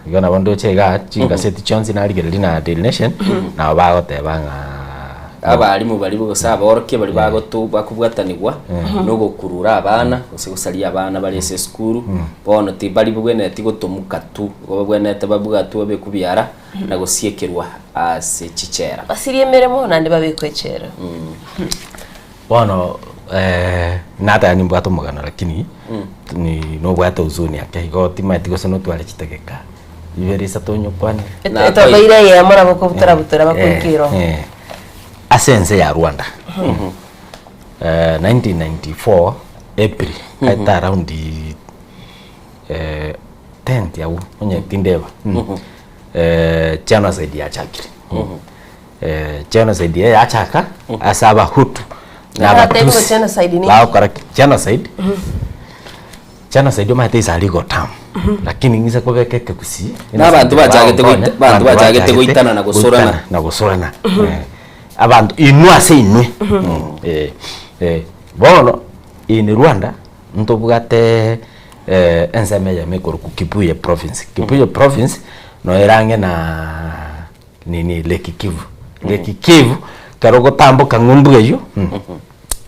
Igo nabo ndoche igaa chingaseti chionsi narigereria na Daily Nation, nabo bagoteba ng'a Abalimu baria gose aborokia baria bagoto bakobwatanigwa na ogokurura abana gose gosaria abana bare ase esukuru, bono tibari bobwenereti gotomuka tu, igo babwenerete babwatwe babekwe biara na gosiekerwa ase chichera. Basirie emeremo naende babekwe echela. Bono nataya nimbwate omogano lakini ni nobwate huzuni ake igo timaeti gose notware chidakika ibere isato onyokwanere. Etobeire eyemo nabo okobutora butora bakoika ero. Ase ense ya Rwanda 1994 April kaete around 10th abwo onye tindeba genocide yachakire. Genocide eye yachaka ase Abahutu na Abatebi Abatusi ngo genocide ninki? bagokora ki? Genocide, genocide omanyete is a legal term lakini ng'ise kobeka ekegusii Na abanto bachagete goita- abanto bachagete goitana na gosorana. goitana na gosorana Eh, abanto inwe ase inwe Eh, eh, bono in Rwanda ntobwate ensemo eyemo ekorokwa Kibuye province, Kibuye province noyo ere ang'e na nini Lake Kivu. Lake Kivu ekero ogotamboka ng'umbu eywo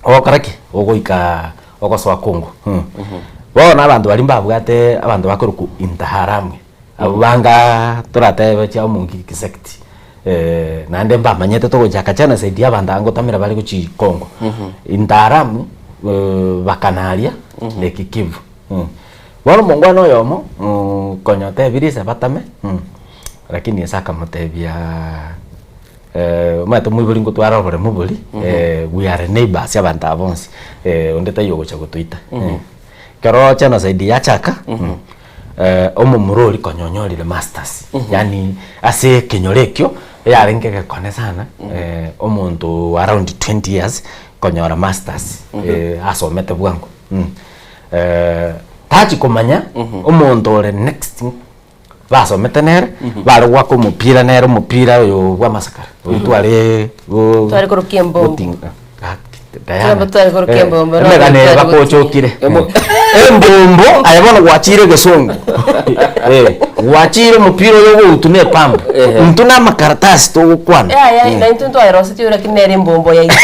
ogokora ki? Ogoika ogosoa Congo. Bono abanto baria mbabwate abanto bakorokwa Interahamwe, abwo banga toratebe chia omongiki sect naende mbamanyete togochaka genocide ya abanto aba ngotamera bare gochia Congo. Interahamwe bakanaria Lake Kivu. Bono omongwana oyomo konya otebirie ise batame. Lakini Yeso akamotebia, Omanyete omoibori ngotware oboremu boria, we are neighbours abanto aba bonsi, onde taiyo ogocha gotoita. Ekero genocide yachaka, omomura oria konya onyorire masters, yaani ase ekenyoro ekio, eyarenge egekone sana, omonto around 20 years konyora masters, asomete bwango. Tachi komanya omonto ore next. Basomete nere, bare goaka omopira nere omopira oyo bw'amasakara, oyo tware go- Tware korokia embombo. gotinga gaki Diana. Twambo tware korokia Eh, embombo, no emegano eye tware bakochokire. Embombo aye bono gwachire egesongo Eh, gwachire omopira oyo ogoutwa na epamba intwe na amakaratasi togokwana Yaya, na intwe ntwayerosetie lakini nere embombo yaito.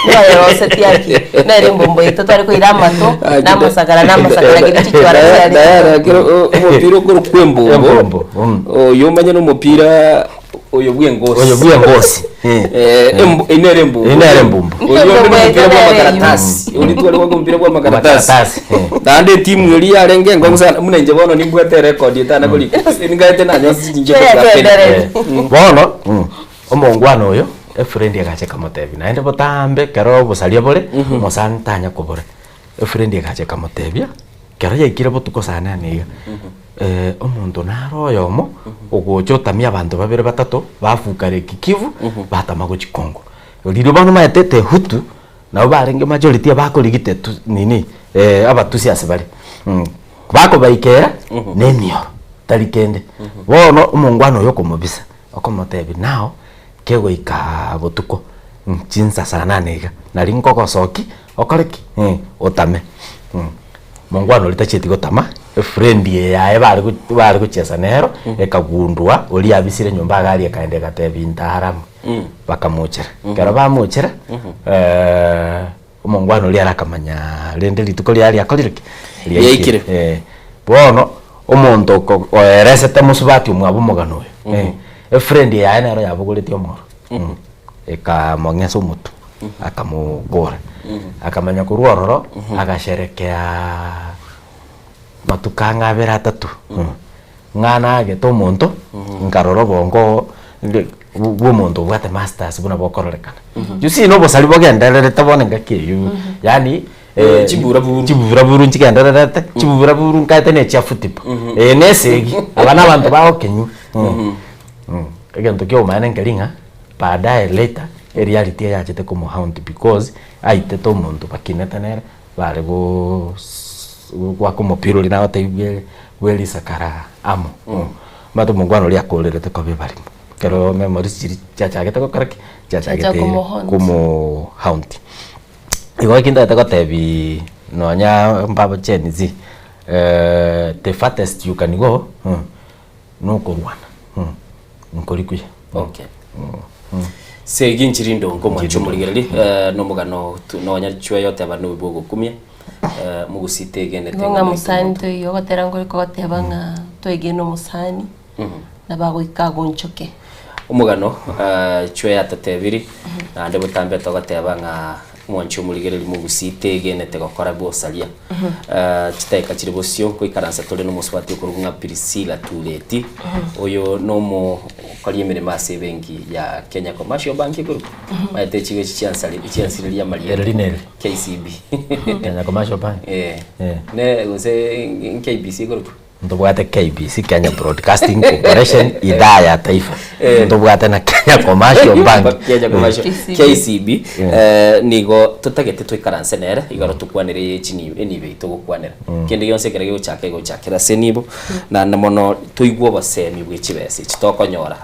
Ntwayerosetie aki, nere embombo yaito tware koira amato, na amasakara na amasakara lakini chichwara chiare. Diana, ekero omopira okorokwa embombo, Embombo, oyo omanye nomopira oyo bwengosi. Oyo bwengosi, eh. Eh, embo- eye nere embombo. Eye nere embombo. Oyo onde Embombo nomopira yaito bwa nere eywo. amakaratasi. Oria tware goaka omopira bwa amakaratasi. Amakaratasi, eh. Naende etimu eria yarenge enkong'u sana, buna inche bono nimbwate erecord etana korika, ningaete nanyosa chinche Eya kobua kende. Bono omongwana oyo efriend egacha ekamotebia naende botambe ekero obosaria bore omosani tanya kobora. Efriend egacha ekamotebia ekero yaikire botuko saa nane iga omonto nare oyomo ogocha otamia abanto babere batato bafuka Lake Kivu batama gochia Congo. Riria bono omanyete the Hutu nabo barenge majority abakorigite tu nini abatusi ase bare bakobaikera na emioro tari kende. Bono omongwana oyo okomobisa Okomotebia, Nao kegoika botuko chinsa saa nane iga, nari nkogosokia okore ki? Otame. Mongwana oria tachieti gotama, efriend eye yaye bare bare gochiesa nero, ekagundua oria abisire nyomba iga aria ekaenda egatebia Intaaramu. Bakamochera. Ekero bamochera, omongwana oria ere akamanya rende rituko riaye riakorire ki? Riaikire. Bono omonto oko oeresete mosubati omwabo omogano oyo, efriend yaye nero yabogoretie omoro, ekamong'esa omotwe, akamokora. Akamanya korwa ororo, agasherekea matuko ang'e abere atato, ng'a nagete omonto, nkarora obongo bwa omonto obwate masters buna bokororekana. You see na obosari bogendererete bono engaki eywo, yaani. Chiburaburu. Chiburaburu nchigendererete, chiburaburu nkaete na echia futipa. Eye na esegi, aba na abanto bagokenywa. Egento kia obomaene nkeri ng'a, baadaye later, ereality eyachete komohaunt because, aitete omonto bakinete nere, bare goos goaka omopira oria nagotebiwa bwe risakara amo. Omanyete omongwana oria akorerete koba ebarimo, ekero memories chiria chiachagete gokora ki? Chiacha Chiachagete komohaunt. komohaunt. Igo eki ntagete gotebi nonya mbabo Gen Z, the farthest you can go nokorwana, nkori kuya. Okay. Segi nchiri ndongo mwanche omorigereri nomogano nonya chwe yoteba nobe bwogokumia mogusii tegenete Igo ng'a ng'a noito mosani monto. toiyo ogotera nkore kogoteba ng'a toegene omosani, nabo agoika agonchoke. Omogano chwe yatotebiri naende botambe togoteba ng'a mwanche omorigereri mogusii tegenete gokora bosaria. Chidakika chire bosio nkoikaransa tore nomosubati okorokwa ng'a Priscilla Tureti, oyo nomokori emeremo ase ebenki ya Kenya Commercial Bank ekorokwa, omanyete echigo echi chiansari chiansireria amarieta. Ere rina eri? KCB. Kenya Commercial Bank? Eh. Eh. Ne gose KBC ekorokwa? Ntobwate KBC, Kenya Broadcasting Corporation, idhaa ya taifa. Eh. Ntobwate na Kenya Commercial Bank. Kenya Commercial KCB. KCB nigo totagete toikaranse nere igoro tokwanere chini enibo eyio togokwanera. Kende gionsi ekero gegochaka egochakera ase enibo naende mono toigwe obosemi bwe chibesa echi tokonyora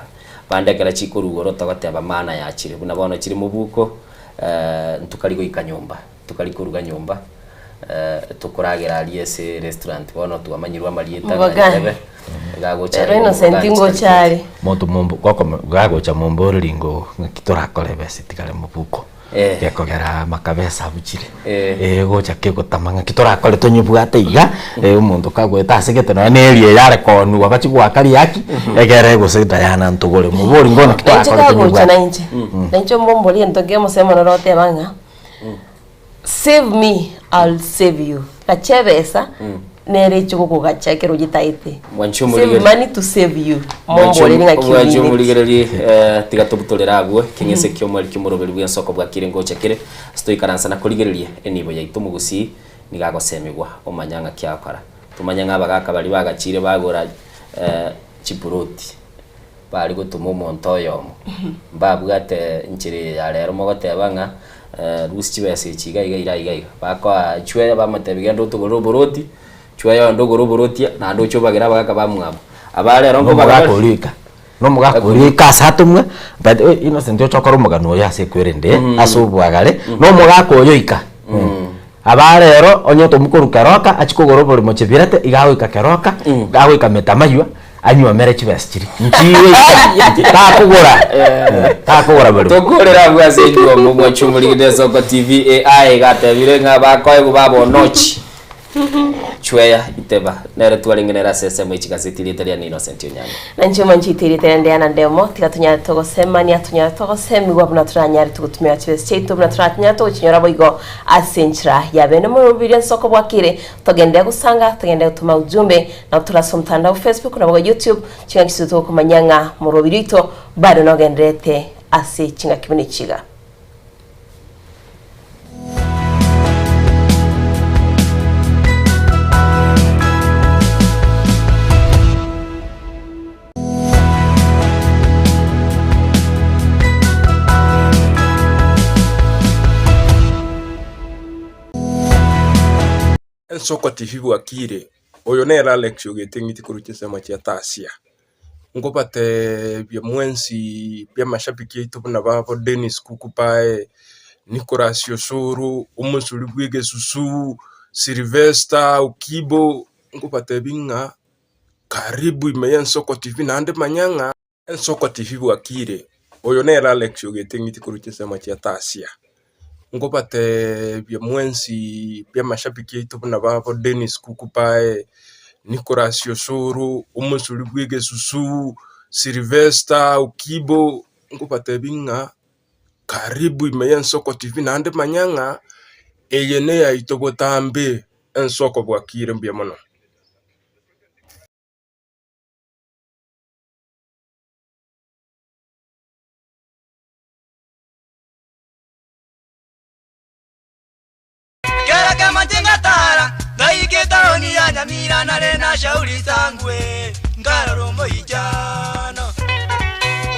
bande ekero chikorwa igoro togoteba maana yachire buna bono chire mobuko ntukari goika nyomba. Tokari koruga nyomba, tokoragera aria ase restaurant bono twamanyirwe amarieta ng'a Mobagani. nyerebe gagocha Ero aria Innocent omobogani ngocha chitari are. Monto mombo gokome gagocha momboreri ngo ng'aki torakore ebesa etigare mobuko. Eh. Gekogera amakabesa abuchire. Eh. Eh gocha kegotama ng'aki torakore tonyebwate iga, omonto kagoeta ase gete nonya na eria eye are kooniwa bachie goaka riaki, egere gose Diana ntogore mobori ngo naki Nainche torakore kagocha tonyebwate. nainche, nainche mbomborie egento nkemosemia mono roteba ng'a. Save me, I'll save you. Gacha ebesa, nere eche gokogacha ekero oyetaete. Mwanche Save omorigererie. money to save you. Momboreri ng'aki Mwanche omineti. omorigererie tiga tobutorere abwo ekeng'ese ki'omweri ki'omoroberi bw'ensoko bwakire ngocha kere ase toikaransa na korigereria enibo yaito omogusii nigo agosemigwa omanya ng'aki agokora. Tomanye ng'a abagaka baria bagachire bagora chiploti. Bare gotoma omonto oyomo, mbabwate enchera eye ya rero mogoteba ng'a rusia chibesa echi iga iga ira iga iga. Bakoa chweya bamotebia genda otogorere oboroti, chweya ogende ogore oboroti naende oche obagere abagaka bamwabo. Aba rero nkobagera Nomogaka oria oika, nomogaka oria oika ase atomwe, but Innocent oche okore omogano oyo ase ekwerende, ase obwagare, nomogaka oyo oika. Aba rero onye otomwa korwa keroka achie kogora oborimo chibirete, iga agoika keroka, iga agoika metamaywa, anywomere chibesa chiria. Nchigoika, takogora, takogora borimo. Tokorera abwo ase enywomo mwanche omorigete Esoko TV AI igatebire ng'a bakoegwa babonochi chweya iteba nere twarenge nere ase esemo ye chigaseti rieta riane Innocent Onyango. Na inche omanchete erieta riane Diana Ndemo, tiga tonyare togosemania, tonyare togosemigwa buna toranyare togotumia chibesa chiaito, buna toranyare togochinyora boigo ase enchera ya bene. Omorobiri ensoko bwakire, togenderere gosanga, togenderere gotoma ujumbe, nabo tore ase omotandao Facebook nabo igo YouTube, chingaki chiaito togokomanyia ng'a morobiri oito bado nogendererete ase chingaki buna echi iga. Ensoko TV bwakire, oyo nere Alex ogete eng'iti korwa chinsemo chia Tasia. Nkobateebia mwensi pi amashabiki aito buna babo Dennis Kukupae, Nicholas Osoro, omosori bw'egesusu, Sylvester Okibo, nkobateebia ng'a karibu ime y'Ensoko TV naende manya ng'a Ensoko TV bwakire, oyo nere Alex ogete eng'iti korwa chinsemo chia Tasia. Nkobateebia mwensi pi amashabiki aito buna babo Dennis Kukupae, Nicholas Osoro, omosori bw'egesusu, Sylvester Okibo, nkobateebia ng'a karibu ime y'Ensoko TV naende manya ng'a eye neyaito botambe, Ensoko bwakire mbuya mono. Shauri sangwe nkarora omoichano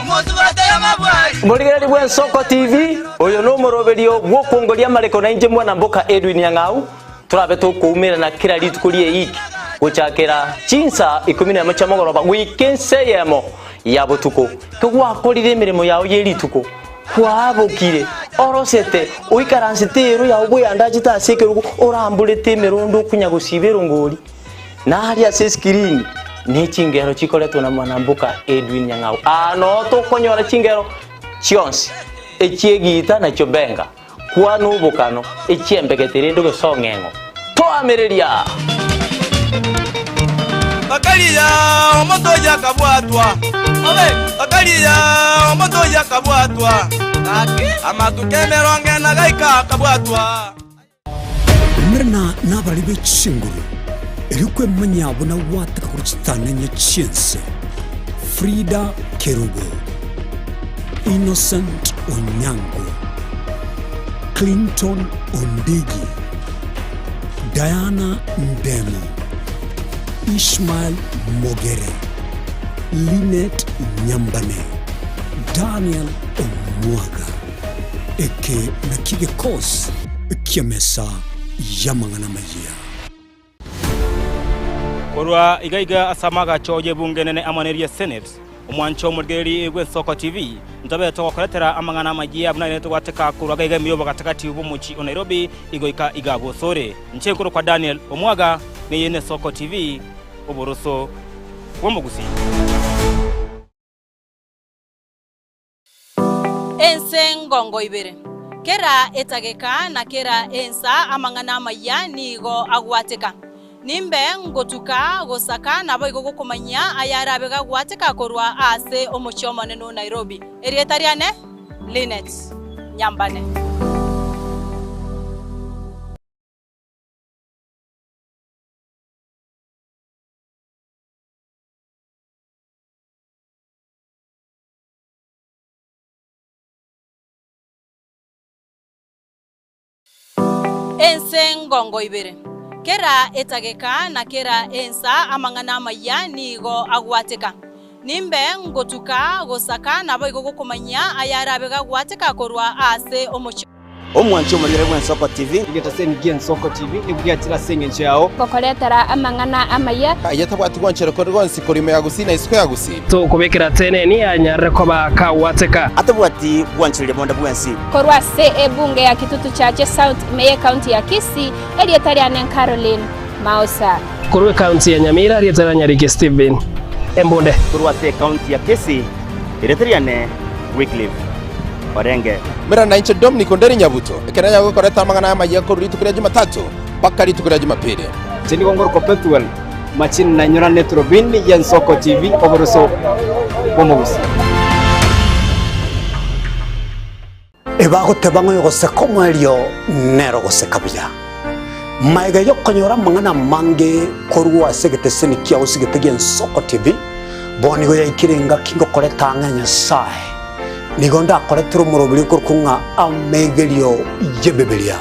omosubate amabwari Morigereri bw'Ensoko TV, oyo nomoroberio bw'okwongoria amareko nainche mwana mboka Edwin Nyang'au, torabe tokoumerana kera rituko ri'eiki gochakera chinsa ikomi nemo chia mogoroba goika ensa eyemo ya botuko. Kegwakorire emeremo yao ye rituko, kwabokire, orosete, oikaransete ero yao bweyandachete ase ekerogo, oramborete emerondo okonya gosiba erongori. Na aria ase esikirini ne chingero chikoretwa na mwanamboka Edwin Nyang'au. Aa noo tokonyora chingero chionsi, echi'egiita na chiobenga, kwana obokano, echi'embegete rende ogesong'eng'o. Toamereria! Bakaria omotoyi akabwatwa, bakaria omotoyi akabwatwa, amatuko emerongo ena gaika akabwatwa. Umerana nabarari be chinguru, erio kwemanya buna gwataka korwa chitananya chi'ense. Frida Kerubo, Innocent Onyango, Clinton Ondigi, Diana Ndemo, Ishmael Mogere, Linet Nyambane, Daniel Omwaga. Eke nakio egekosi ki'emesa y'amang'ana amayia. Korwa iga iga ase amagacho y'ebunge enene amo neria Senate, omwancho omorigereria bw'Ensoko TV, ntobe togokoretera amang'ana amayia buna aye togwateka korwa iga iga ime y'obogatagati bw'omochie o Nairobi igoika iga bosore. Inche nkorokwa Daniel Omwaga, neye n'Esoko TV, oboroso bw'omogusii. Ense ngongo ibere. Kera etageka na kera ensa amang'ana amayia nigo agwateka. Nimbe ngotuka gosaka naboigo gokomanyia ayarabe gagwateka korwa ase omochie omonene o Nairobi. Erieta riane Linet Nyambane. Ense ngongo ibere. Kera etageka na kera ensa amang'ana amayia nigo agwateka. Nimbe ngotuka gosaka naboigo gokomanyia ayarabe gagwateka korwa ase omochie. Omwanchi omorigere bw'Ensoko TV. Egetaseni gi'Ensoko TV nigo giachire ase engencho yao. Gokoretera amang'ana amaya. Aye tabwati gwanchera kore gonsi korwa ime ya Gusii na isiko ya Gusii. Tokobekera teneni anyarire koba kagwateka. Atabwati gwanchereria bonde bwensi. Korwa ase ebunge ya Kitutu Chache South ime y'Ecounty ya Kisii, erieta riane Caroline Maosa. Korwa ecounty ya Nyamira, erieta ria Nyariki Stephen Embunde. Korwa ase ecounty ya Kisii, erieta riane Wycliffe Orenge. Mera nainche Dominic Onderi Nyabuto, ekero nyagokoreta amang'ana aya amayia korwa rituko ria Jumatatu mpaka rituko ria Jumapili. Inche nigo ngorokwa Pethuel Machini na inyorane eturubini y'Ensoko TV oboroso bw'omogusii. Ebagoteba ng'a oyogoseka omoerio nere ogoseka buya. Magega y'okonyora amang'ana amange korwa ase egeteseni kiao ase egete gi'Ensoko TV, bono nigo yaikire engaki ngokoreta ang'e Nyasae. Nigo ndakoretere omoroberio okorokwa ng'a amegerio y'Ebibilia.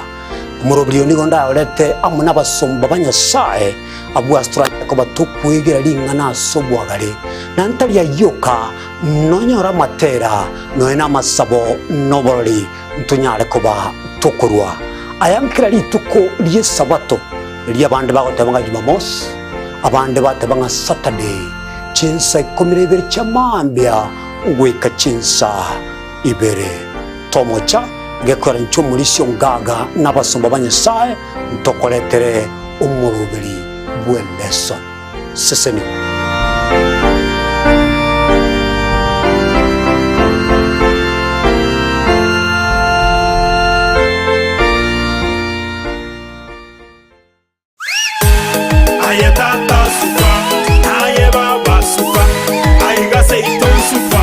Omoroberio nigo ndayorete amo nabasomba ba Nyasae, abwo ase toranyare koba tokwegera ring'ana ase obwagare, na ntari ayio oka, nonyore amatera, nonya namasabo, na oborori, ntonyare koba tokorua aya nkera rituko ri'Esabato, erio abande bagoteba ng'a Jumamosi, abande bateba ng'a Saturday, chinsa ikomi na ibere chia mambia goika chinsa ibere. Tomocha gekora inche omorisia ongaga na abasomba ba Nyasae ntokoretere omoroberi bw'eleso. Sesenigwa. Aye tata suka, aye baba suka, aiga seito suka.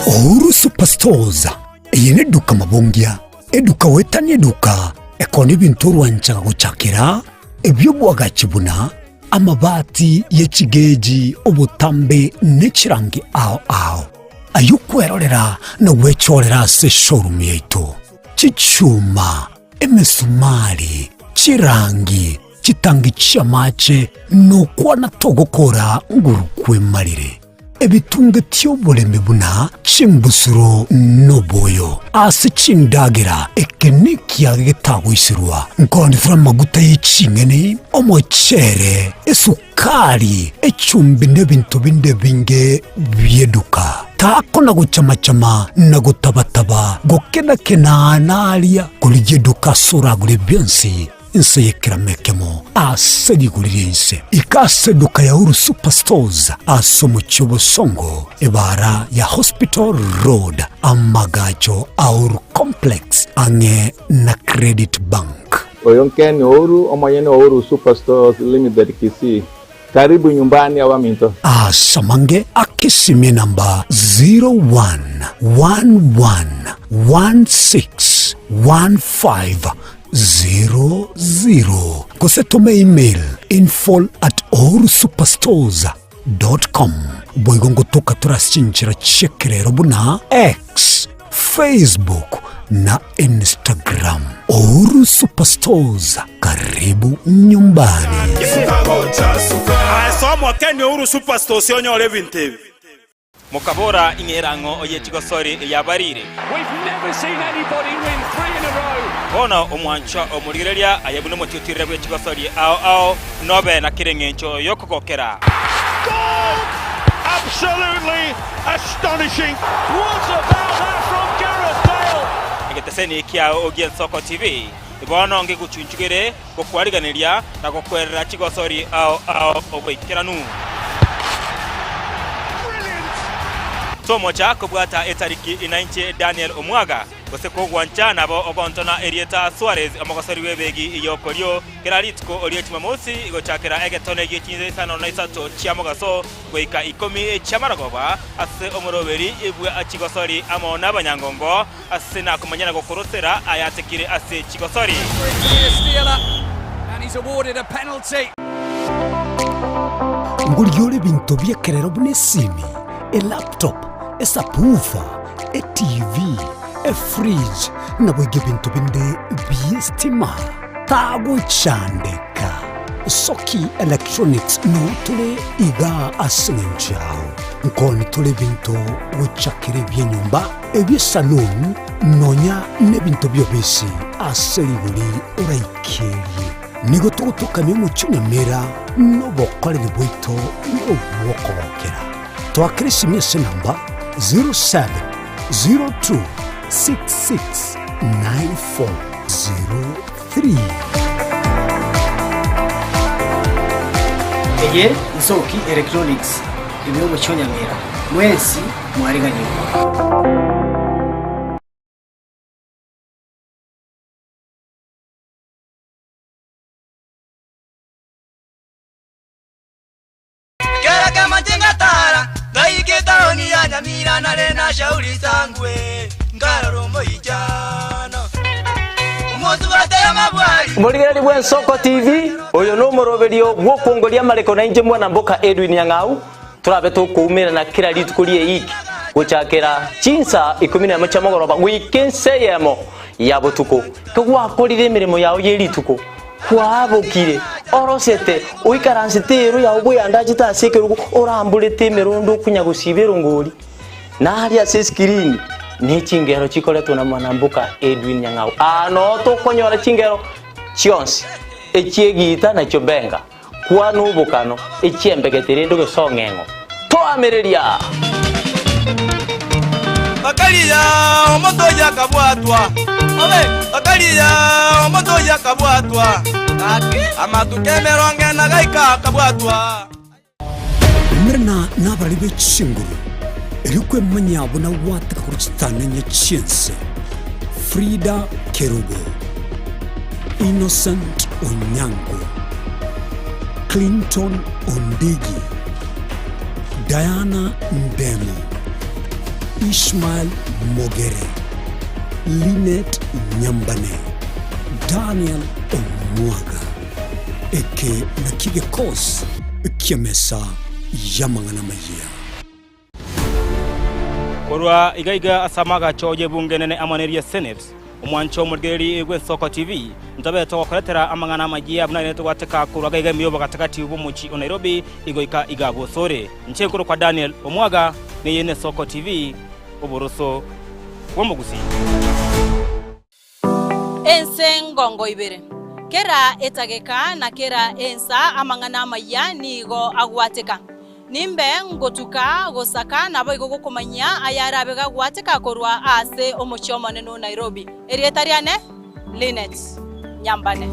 Uhuru Superstores eye neduka mabongia, eduka goetania eduka ekona ebinto orwanchaga gochakera ebi'obwagachi buna amabati ye chigeji, obotambe ne chirangi ao ao, ayio kwerorera na gwechorera ase eshowroom yaito, chichuma, emesumari, chirangi. Chitangi chi'amache nokwana togokora nguru kwemarire. Ebitunge ti'oboremi buna chimbusuro noboyo ase chindagera, eke nekiage getagoiserwa. Nkoonetera amaguta ye ching'eni, omochere, esukari, echumbi na ebinto binde ebinge bi'eduka. Takona gochama-chama na gotaba-taba, gokena-kena naria, korigia eduka ase oragure bionsi. Inse y'ekerama ekemo ase rigori ri'ense. Ika ase eduka ya Uhuru Superstores ase omochie o Bosongo, ebaara ya Hospital Road, amagacho a Uhuru Complex ang'e na Credit Bank. Oyo Ken Ouru, omonyene o Uhuru Superstores Limited Kisii. Karibu nyumbani abaminto. Ase amange akesimie namba 0111161500 gose tome email info at uhurusuperstores com. Boigo ngotoka tore ase chinchera chi'ekerero buna X, Facebook na Instagram. Uhuru Superstores, karibu nyumbani. Ase omokeni Uhuru Superstores onyore ebinto ebi. Mokabora, Ing'era ang'o oye chigosori eyabarire? Bono omwanchwa omorigereria aye buna omotiutirire bwe chigosori ao ao, nobe na kera engencho y'okogokera. Egeteseni kiao gi'Ensoko TV bono ngegochunchugere gokwariganeria na gokwerera chigosori ao ao oboikeranu. Tomocha kobwata etariki inainche Daniel Omwaga, gose kogwancha nabo ogontona erieta Suarez omogosori bw'ebegi y'okorio kera rituko rie Jumamosi gochakera egetone gie chinsa isano na isato chia mogaso goika ikomi chi'amarogoba ase omoroberi bwa chigosori amo nabanyangongo ase nakomanya na gokorosera ayatekire ase chigosori. Ngorigia ore ebinto bi'ekerero buna esimi, elaptop, esubwoofer, etv, efridge, naboigo ebinto binde bi'estima. Tagochandeka. Soki Electronics noo tore igaa ase eng'encho yao. Nkoni tore ebinto gochakera ebi'enyomba, ebi'esaloon, nonya nebinto bi'obisi ase rigori oraikerie. Nigo togotokania omochie Nyamira nobokoreri bwaito nobw'okogokera. Toakere esimi ase enamba 0702669403. Eye Nsoki Electronics ime omochie o Nyamira, mwensi mwariganirwe. Kera kemanche ngatara, ngaika etaoni ya Nyamira nare na Shauri Sangwe, nkarora omoichano. Omosubate amabwari. Omorigereria bw'Ensoko TV, oyo nomoroberio bw'okongoria amareko na inche mwana mboka Edwin Nyang'au, torabe tokoumerana kera rituko ri'eiki gochakera chinsa ikomi nemo chia mogoroba goika ensa eyemo ya botuko. Kegwakorire emeremo yao ye rituko, Kwabokire, orosete, oikaransete eero yao bweyandachete ase ekerogo, oramborete emerondo okonya gosiba erongori. Na aria ase esikirini ne chingero chikoretwa na mwanamboka Edwin Nyang'au. Aa noo tokonyora chingero chionsi, echi'egiita na chiobenga, kwana obokano, echi'embegete rende ogesong'eng'o. Toamereria! Bakaria omonto oyio akabwatwa, bakaria omonto oyio akabwatwa, amatuko emerongo ena gaika akabwatwa. Umerana nabari be chinguru, erio kwemanyia buna gwateka korwa chitananya chi'ense. Frida Kerubo, Innocent Onyango, Clinton Ondigi, Diana Ndemo, Ishmael Mogere, Linet Nyambane, Daniel Omwaga. Eke nakio gekosi ki'emesa y'amang'ana amayia. Korwa iga iga ase amagacho y'ebunge enene amo neria Senate. Omwancho omorigereria bw'Ensoko TV, ntobe togokoretera amang'ana amayia buna rende togwateka korwa iga iga ime y'obogatagati bw'omochie o Nairobi igoika iga bosore. Inche nkorokwa Daniel Omwaga, neye n'Esoko TV, oboroso bw'omogusii. Ense ngongo ibere. Kera etageka na kera ensa amang'ana amayia nigo agwateka. Nimbe ngotuka gosaka naboigo gokomanyia ayarabe gagwateka korwa aase omochie omonene o Nairobi. Erieta riane Linet Nyambane.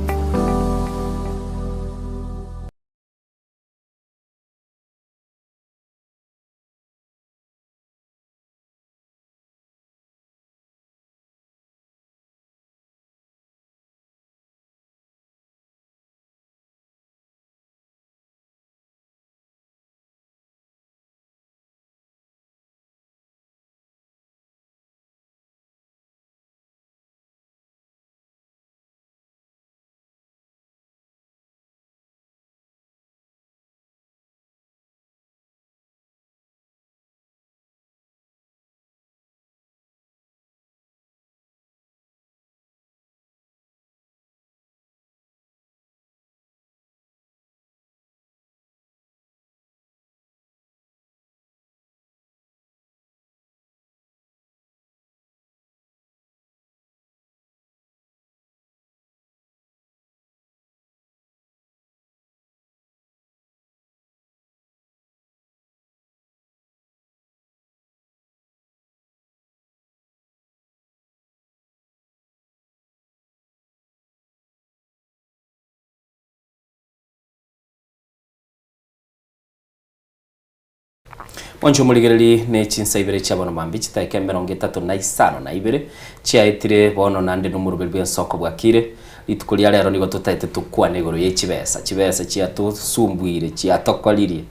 Mwanche omorigereri ne chinsa ibere chia bono mambia chitaika emerongo etato na isano na ibere chiaetire bono nande nomoroberi bw'ensoko bwakire. Rituko ria rero nigo totaete tokwane igoro ye chibesa. Chibesa chiatosumbuire chiatokoririe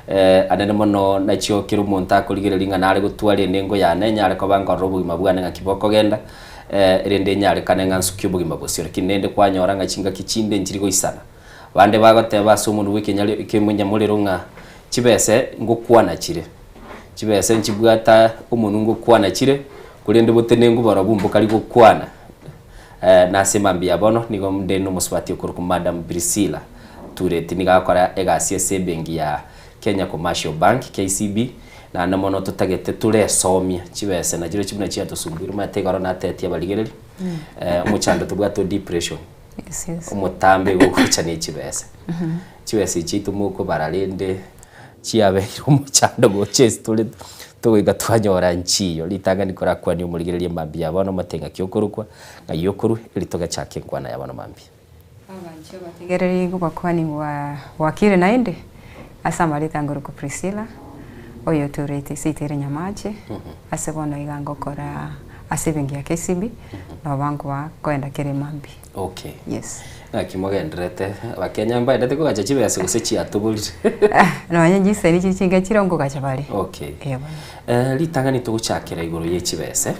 eh, anene mono nachio kera omonto akorigereria ng'a nare gotwara enengo yane nyare koba nkorora obogima bwane ng'aki bokogenda eh, erinde enyarekane ng'a nsukie obogima bosio. Lakini rende kwanyora ng'a chingaki chinde nchiri goisana. Bande bagoteba ase omonwa bw'ekenyari ekemonyamoreru ng'a chibese ngokwana chire, chibese nchibwate omonwa ngokwana chire, korende botenengu barobwo mbokari gokwana. Nase mambia ya bono nigo nde nomosubati okorokwa Madam Priscilla Tureti, nigo agokora egasi ase ebenki ya Kenya Commercial Bank, KCB, naende mono totagete toresomia chibese nachirochio buna chiatosumbuire, omanyete igoro natetie abarigereria, omochando tobwate o depression. Omotambe gogocha ne chibesa. Chibesa echi chiaito mokobara rende chiabeire omochando gocha ase tore togoika twanyora nchiyo. Ritang'ani korakwanie omorigereria mambia bono omote ng'aki okorokwa, ng'ai okorwa, eri togachake enkwana ya bono mambia. Abanchwa abategereri ngobakwani bwa bwakire naende, ase amareta ngorokwa Priscilla, oyotourete seito ere Nyamache, ase bono iga ngokora ase ebenki ya KCB, noba nkoba nkoenda kera emambia. Okay. Yes. Naki mogendererete? Abakenya mbaendete kogacha chibesa gose chiatoborire? Nonya chisemi chiri chinke chire nkogacha bare. Okay. Eh bono. Eh, ritang'ani togochakera igoro ye chibese,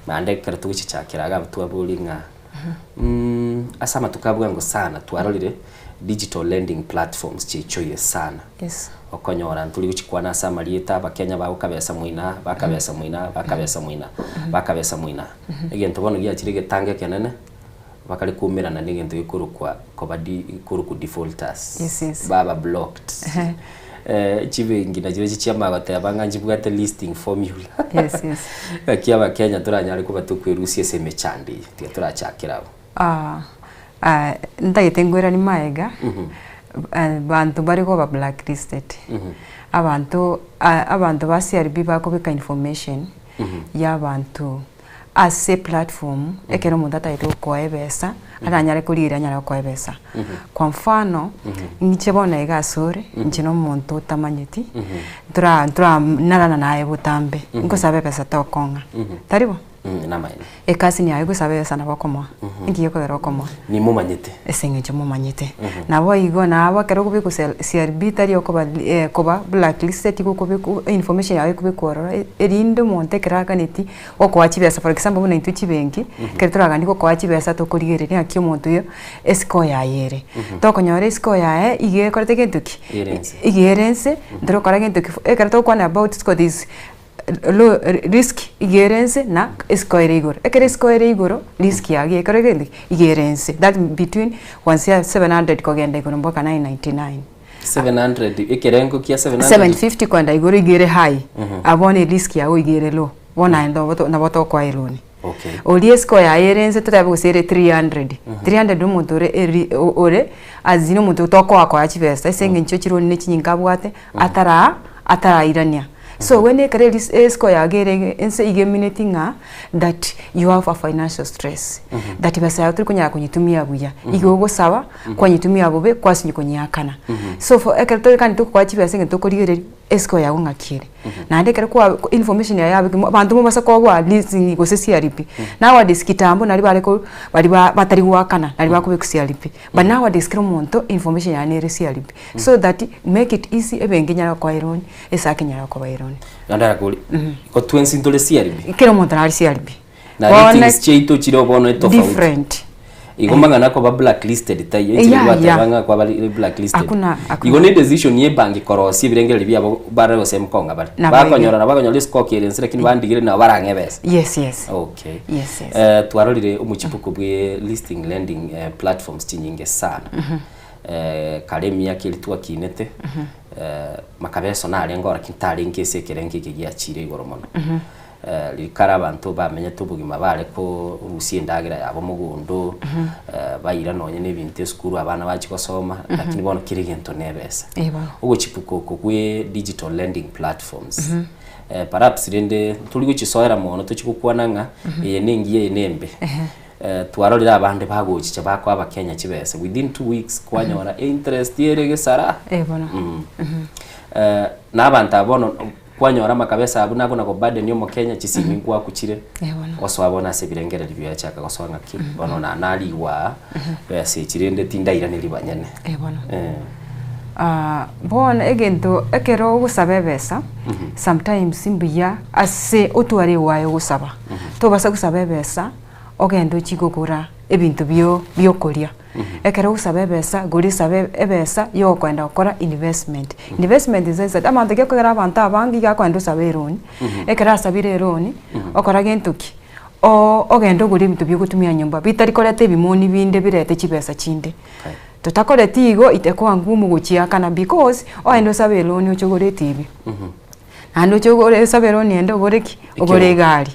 naende ekero togochichakera iga abwo twaboria ng'a ase amatuko a bwango sana twarorire digital lending platforms chiaichoire sana. Yes. Okonyora ntori gochikwana ase amarieta abakenya bagokabesa moina, bakabesa moina, bakabesa moina, bakabesa moina. Egento bono giachire egetango ekenene, bakare koumerana na egento gekorokwa koba de korokwa defaulters, Yes, yes. baba blocked. Chibenki nachirochio chiamanya goteba ng'a nchibwate listing formula. Yes, yes. Naki abakenya toranyare koba tokwerusia ase emechando eye, tiga torachakere abwo. Ah, ah, ntagete nkoiranie magega, banto bare koba blacklisted, abanto abanto ba CRB bakobeka information ya abanto ase eplatform ekero omonto atagete gokoa ebesa, aranyare korigereria anyare gokoa ebesa. Kwa mfano, inche bono iga asore, inche na omonto otamanyeti, ntora ntora narana naye botambe, nkosaba ebesa tokong'a, tari bo? Namaene. Ekasini yaye gosaba ebesa nabo okomoa, inki gekogera okomoa? Nimomanyete. Ase eng'encho momanyete. Nabo igo nabo ekero okobekwa CRB tari okoba koba blacklisted igo okobekwa information yago ekobekwa ororo erinde omonto ekero aganeti gokoa chibesa for example buna intwe chibenki, ekero toraganie gokoa chibesa tokorigereria ng'aki omonto oyo escore yaye ere. Tokonyora escore yaye iga ekorete gento ki? Ere ense. Iga ere ense, ntorokora gento ki ekero togokwana about score there is. Low risk iga ere ense na escore ere igoro. Ekero escore ere igoro, risk yago ekero gento ki? Iga ere ense. That between kwanzia 700 kogenda igoro mpaka 999. 700 ekerengo kia 700 750 kogenda igoro iga ere high, abwo bono erisk yago iga ere low. Bono aye nabo tokoa eloni. Okay. Oria escore yaye ere ense totabe gose ere 300, 300 omonto ore eri ore as in omonto tokoa koa chibesa ase eng'encho chironi ne chinyinga abwate, atara atarairania. So when ekero eri escore yago ere ense iga emineti ng'a that you have a financial stress, that besa yago tori konyara konyetumia buya, igo ogosaba, kwanyetumia bobe, kwasinywa konyeakana. So for ekero tore kandi tokoa chibesa egento tokorigereria, escore yago ng'aki ere. Naende ekero kwa information yaye yabekwa abanto mobasa koboa listing gose CRB. Nowadays kitambo nari bare ko bari ba batari goakana nari bakobekwa CRB. But nowadays kera omonto information yaye nere CRB. So that make it easy ebenki enyare gokoa eloan esake enyare gokoa eloan. Naende arakori, igo twensi ntore CRB? Kera omonto nare CRB. Na Bono ratings chiaito chire bono etofauti. different. Igo mang'ana akoba blacklisted taiyo enchera Yeah, gwateba yeah. ng'a kwaba blacklisted. Hakuna- hakuna. Igo ne decision ye ebanki korosia ebirengererio biabo bare gose mkong'a bare. Nabo iga. Bakonyora nabo bakonyora escore kere inse lakini bandigire nabo barang'e ebesa. Yes, yes. Okay. Yes, yes. Eh, twarorire omochibuko bwe listing lending eh, platforms chinyinge sana. Eh, kare emiaka eria twakinete, eh, makabeso narenge oo lakini tarenge ase ekerengo eke giachire igoro mono. Riria kare abanto bamenyete obogima bare korusia endagera yabo mogondo, baira nonye na ebinto esukuru abana bachia gosoma, lakini bono kera egento na ebesa. Ogochipuka oko gwe digital lending platforms, perhaps rende ntori gochisoera mono tochie gokwana ng'a eye ne engiya eye ne embe. Twarorire abande bagochicha bakoa abakenya chibesa within 2 weeks kwanyora interest ere gesara. Na abanto aba bono kwanyora amakabesa abwo nabo nako burden ya omokenya chisimi nkwakuchire gosoa bono ase ebirengererio biachaka gosoa ng'aki bono na narigwa aa besa echi rende tindairaneria banyene. Bono. Bono egento ekero ogosaba ebesa, sometimes mbuya ase otware ewaye ogosaba. Tobasa gosaba ebesa ogende ochie kogora ebinto bio biokoria. Ekero ogosaba ebesa, gora esabe ebesa ya okoenda gokora investment. Investment in sense that abanto gekogera abanto abange iga akoenda osaba eloan, ekero asabire eloan, okora gento ki? Ogende ogore ebinto biogotumia nyomba bitari koreta ebimoni binde birete chibesa chinde. Totakoreti igo itakuwa ngumu gochiakana because ogende osabe eloan oche ogore etibi, naende oche ogore osabe eloan ende ogore ki? Ogore egari,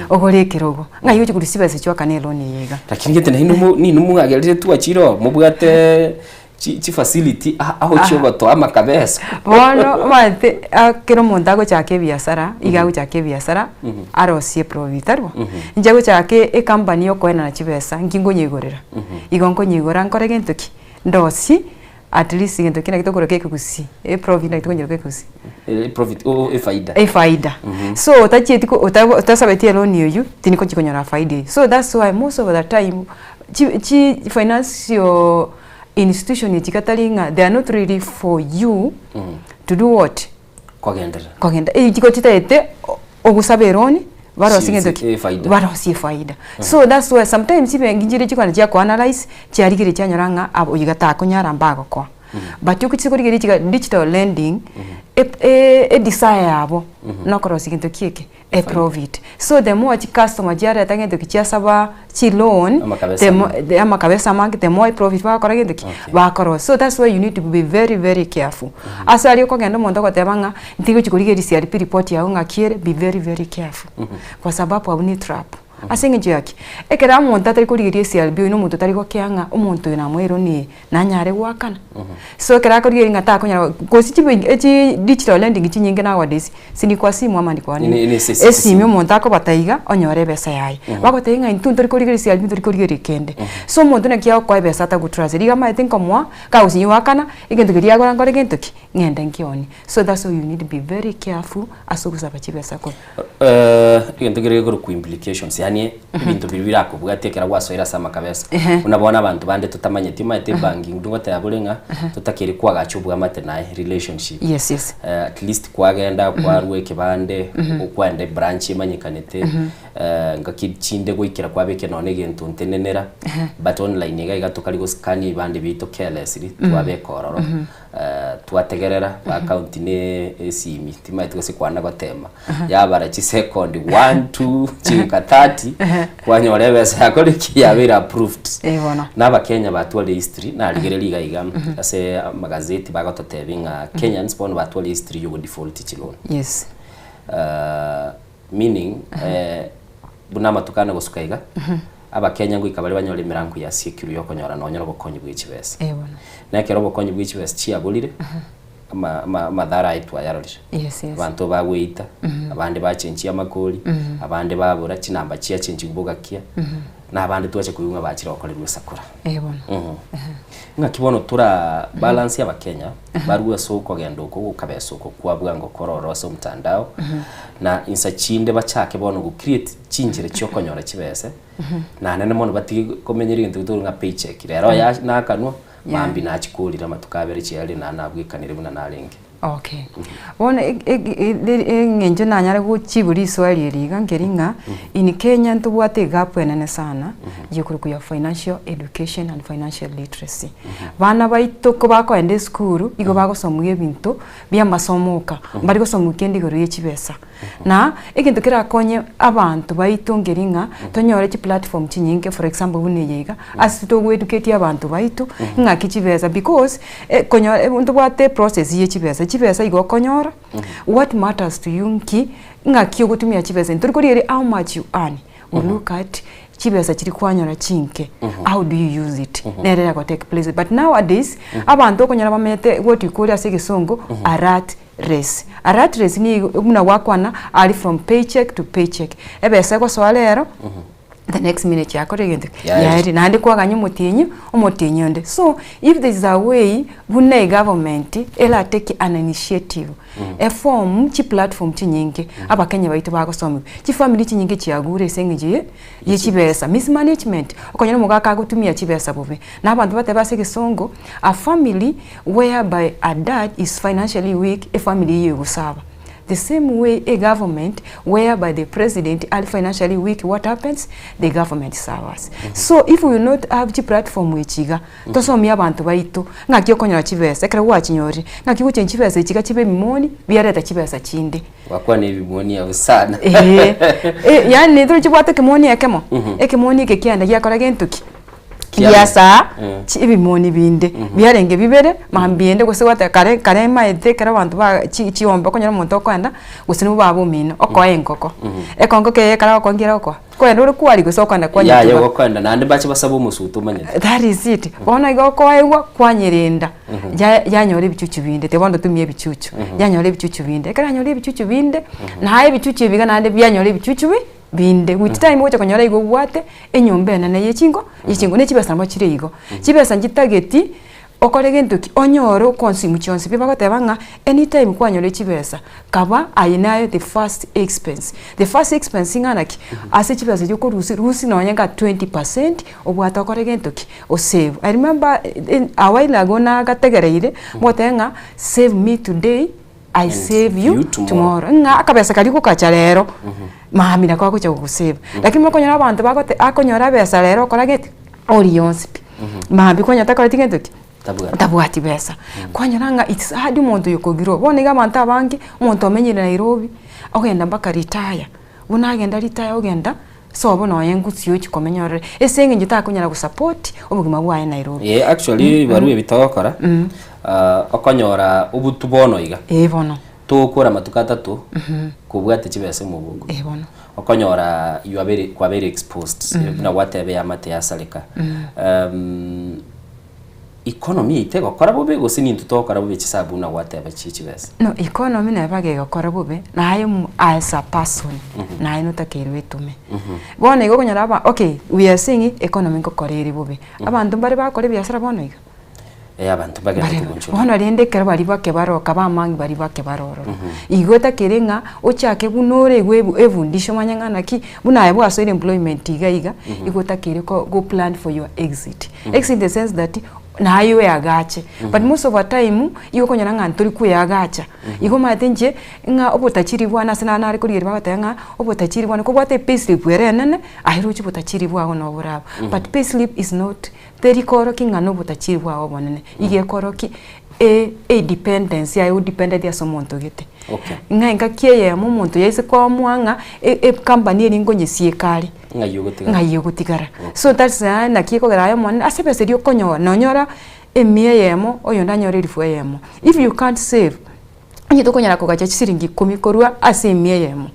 ogore ekerogo, ng'ai oche korwa chibesa echio oakane eloan eye iga. Lakini gete nainwe mo ninwe mwagerire twachire oo mobwate chi chifacility agochia ogotoa amakabesa. Bono omanyete kera omonto agochaka ebiasara, iga agochaka ebiasara arosie eprofit tari bo? Inche gochaka ecompany ya okoenana chibesa nki nkonyeigorera? Igo nkonyeigora nkore gento ki? Ndosie at least gento ki naki tokoroka ekegusii, eprofit naki tokonyeroka ekegusii? Eprofit o efaida. Efaida. So otachieti ko otasabeti eloan eywo, tindi konyora faida eywo. So that's why most of the time chi chi financial institution echi gatari ng'a they are not really for you to do what? Kogenderera. Kogenda eh chitaete ogosaba eloan barosie gento ki? Efaida. Barosie efaida. So that's why sometimes chibenki nchire chikogenda chia koanalyze chiarigereria chianyora ng'a aba oyo iga takonyara mbagokoa. But ogochia korigereria chiga digital lending edesire yabo nokorosia gento ki eke? Eprofit. So the more chicustomer chiareta gento ki chiasaba chiloan Amakabesa the more amakabesa amange the more eprofit bagokora gento ki? Bakorosia. So that's why you need to be very very careful. Ase aria okogenda omonto ogoteba ng'a ntigochi korigereria CRB report yago ng'aki ere, be very very careful. Kwa sababu abwo ne etrap. Ase eng'encho ya ki? Ekero omonto atari korigereria CRB oywo na omonto otari gokea ng'a omonto oyo namoe loan eye nanyare goakana. So ekero akorigereria ng'a takonyara gose chibenki echi digital lending chinyinge nowadays si ni kwa simu ama ni kwa nini? Esimi omonto akobata iga onyore ebesa yaye. Bagotebia ng'a intwe ntori korigereria CRB ntori korigereria kende. So omonto naki agokoa ebesa atagotrust riga amaete nkomoa, kagosinyi goakana, egento keria agora nkore gento ki? Ng'ende nkionie. So that's why you need to be very careful ase ogosaba chibesa korwa. Egento kere gekorokwa implications yaani ebinto biria birakobwatia ekero gwasoire ase amakabesa. Buna bono abanto bande totamanyeti omanyete ebangi ngoteba bore ng'a totakeire koagacha oboamate naye relationship. Yes. At least kwagenda kwarwa ekebande okwaenda ebranch emanyekanete ngaki chinde goikera kwabeka nonye egento ntenenera but online iga iga tokari goscan ebibande biaito carelessly twabeka ororo. Twategerera ba county ne esimi timaeti gose kwana gotema yabara chisekondi 1 2 chika 30 kwanyora ebesa yako ki yabeire approved. Eh, bono. Na abakenya batwarire history narigereria iga iga ase amagazeti bagototebia ng'a Kenyans bono batwarire history ya ogodefault chiloan. Meaning buna amatuko ane gosuka iga Abakenya ngoika baria banyore emerango ya secure yokonyora nonya nobokonyi bwe chibesa. Eh bono. Na ekero obokonyi bwe chibesa chiaborire, ama ama amadhara aye twayarorire. Yes, yes. Abanto bagweita, abande bachenchia amakori, abande babora, chinamba chiachenchigwa bogakia, na abande twacha koigwa ng'a bachire gokorerwa esakura. Eh bono. Ng'aki bono tora balance abakenya barue ase okogenda oko gokabesa oko kwa bwango korora ase omtandao, na insa chinde bachake bono go create chinchera chiokonyora chibese, naende mono batige komenyera egento getogokora ng'a paycheck, rero oyo nakanwa, mambia nachikorire amatuko abere chiarire naende nabwekanire buna narenge. Okay. Bono eng'encho nanyare gochibu riswali eri iga nkeri ng'a, in Kenya ntobwate egap enene sana, yekorokwa ya financial education and financial literacy. Bana baito ko bakoenda esukuru, igo bagosomwa ebinto bia amasomo oka, mbari gosomwa kende igoro ye chibesa. Na egento kerakonye abanto baito nkeri ng'a tonyore chiplatform chinyinge for example buna eye iga, ase togoeducatia abanto baito ng'aki chibesa because konyora ntobwate eprocess ye chibesa, chibesa igo okonyora, what matters to you nki, ng'aki ogotumia chibesa ntori korigereria how much you earn, we look at chibesa chiria kwanyora chinke, how do you use it, nere ego take place but nowadays, abanto okonyora bamenyete what we call ase egesongo a rat race. A rat race nigo buna gwakwana aria from paycheck to paycheck, ebesa egosoa rero, the next minute yakora egento ki? Yaerire. Yaerire. Naende kwaganya omotienyi, omotienyi onde. So, if there is a way buna egovernment eratake an initiative, eform chiplatform chinyinge, abakenya baito bagosomiwa, chifamiri chinyinge chiagure ase eng'encho ye ye chibesa, mismanagement, okonyora omogaka agotumia chibesa bobe. Na abanto bateba ase egesongo, a family whereby a dad is financially weak, efamily eyio egosaba. The same way a government whereby the president are financially weak, what happens? The government suffers. So if we will not have chiplatform echi iga, tosomie abanto baito, ng'aki okonyora chibesa, ekero gwachinyorire, ng'aki gochengi chibesa echi iga chibe ebimoni, biareta chibesa chinde. Gwakwana ebimoni abwo sana. Eeh, yaani ntochibwate ekemoni ekemo, ekemoni eke kiaenda giakora gento ki? Giasaa ebimoni binde, biarenge bibere, mambia ende gose gwateba kare kare emaete ekero abanto ba chi chiombe okonyora omonto okoenda, gose nigo baba omino, okoa engoko. Ekongoko eye ekero agokoa nki agokoa? Koenda ore kwari gose okoenda Yaya kwanyetiwa. gokoenda naende mbache basabe omosuto omanyete. That is it. Bono igo okoegwa kwanyerenda, ya yanyora ebichuchu binde, tiga bono totumie ebichuchu, yanyora ebichuchu binde, ekero yanyora ebichuchu binde, naye ebichuchu ebi iga naende bianyora ebichuchu bi binde, with time ogocha konyora igo obwate enyomba enene ye chingo ye chingo ne chibesa nabo chire igo. Chibesa nchitageti okore gento ki, onyore oconsume chionsi pi bagoteba ng'a anytime kwanyora chibesa, kaba aye naye the first expense. The first expense ng'a naki, ase chibesa echi okorusia rusia nonye nka 20 percent obwate okore gento ki, osave. I remember a while ago nagategereire, mogoteba ng'a save me today I And save you you tomorrow. tomorrow. Ng'a akabesa karia gokacha rero, mambia nako agocha gogosave. Lakini mokonyora abanto bagote akonyora ebesa rero okora gete, oria yonsi pi. Mambia kwanyora takoreti gento ki? Tabwati. Tabwati besa. Kwanyora ng'a it's hard omonto oyo kogrow. Bono iga abanto abange, omonto omenyire Nairobi, ogenda mpaka retire, buna agenda retire ogenda sobo nonye ngusi ochia komenya ororo, ase eng'encho takonyara gosupport obogima bwaye Nairobi. Eh, actually ebibarua ebi togokora, okonyora obutu bono iga. Eh bono. Togokora amatuko atato, kobwate chibesa omoboko. Eh bono. Okonyora you are very, kwabeire exposed, buna gwateba eamate yasareka. Economy yaito egokora bobe gose nintwe togokora bobe chisabu buna gwateba chie chibesa? No, economy nabo egekora bobe, naye as a person, naye notakeirwe oetome. Bono igo okonyora aba okay, we are seeing economy nkokora ere bobe. Abanto mbare bakora ebiasara bono iga? Eh, abanto mbagende kogonchora. Bono rende ekero baria bake baroka bamangi baria bake bare ororo. Igo otakeire ng'a ochake buna ore igo ebu ebundishe omanye ng'a naki, buna aye bwasoire employment iga iga, igo otakeire ko go plan for your exit. Exit in the sense that naye oeagache, but most of a time, igo okonyora ng'a ntori koeagacha. Igo omanyete inche, ng'a obotachiri bwane ase nare nare korigereria bagoteba ng'a obotachiri bwane kobwate epayslip ere enene, aye roche obotachiri bwago nabo bore abwo. But payslip is not, teri koorokia ng'a na obotachiri bwago obonene, iga ekorokia. e edependence yaye odependeti ase omonto gete. Okay. Ng'a engaki eyemo omonto yaise koamua ng'a e- ecompany eria nkonyesieka are, Ng'ai ogotigara? ng'ai ogotigara. So that's why naki ekogera aye omonene ase ebesa eria okonyora, nonyora emia eyemo, oyonde anyore elifu eyemo. If you can't save, onye tokonyara kogacha chisiringi ikomi korwa ase emia eyemo,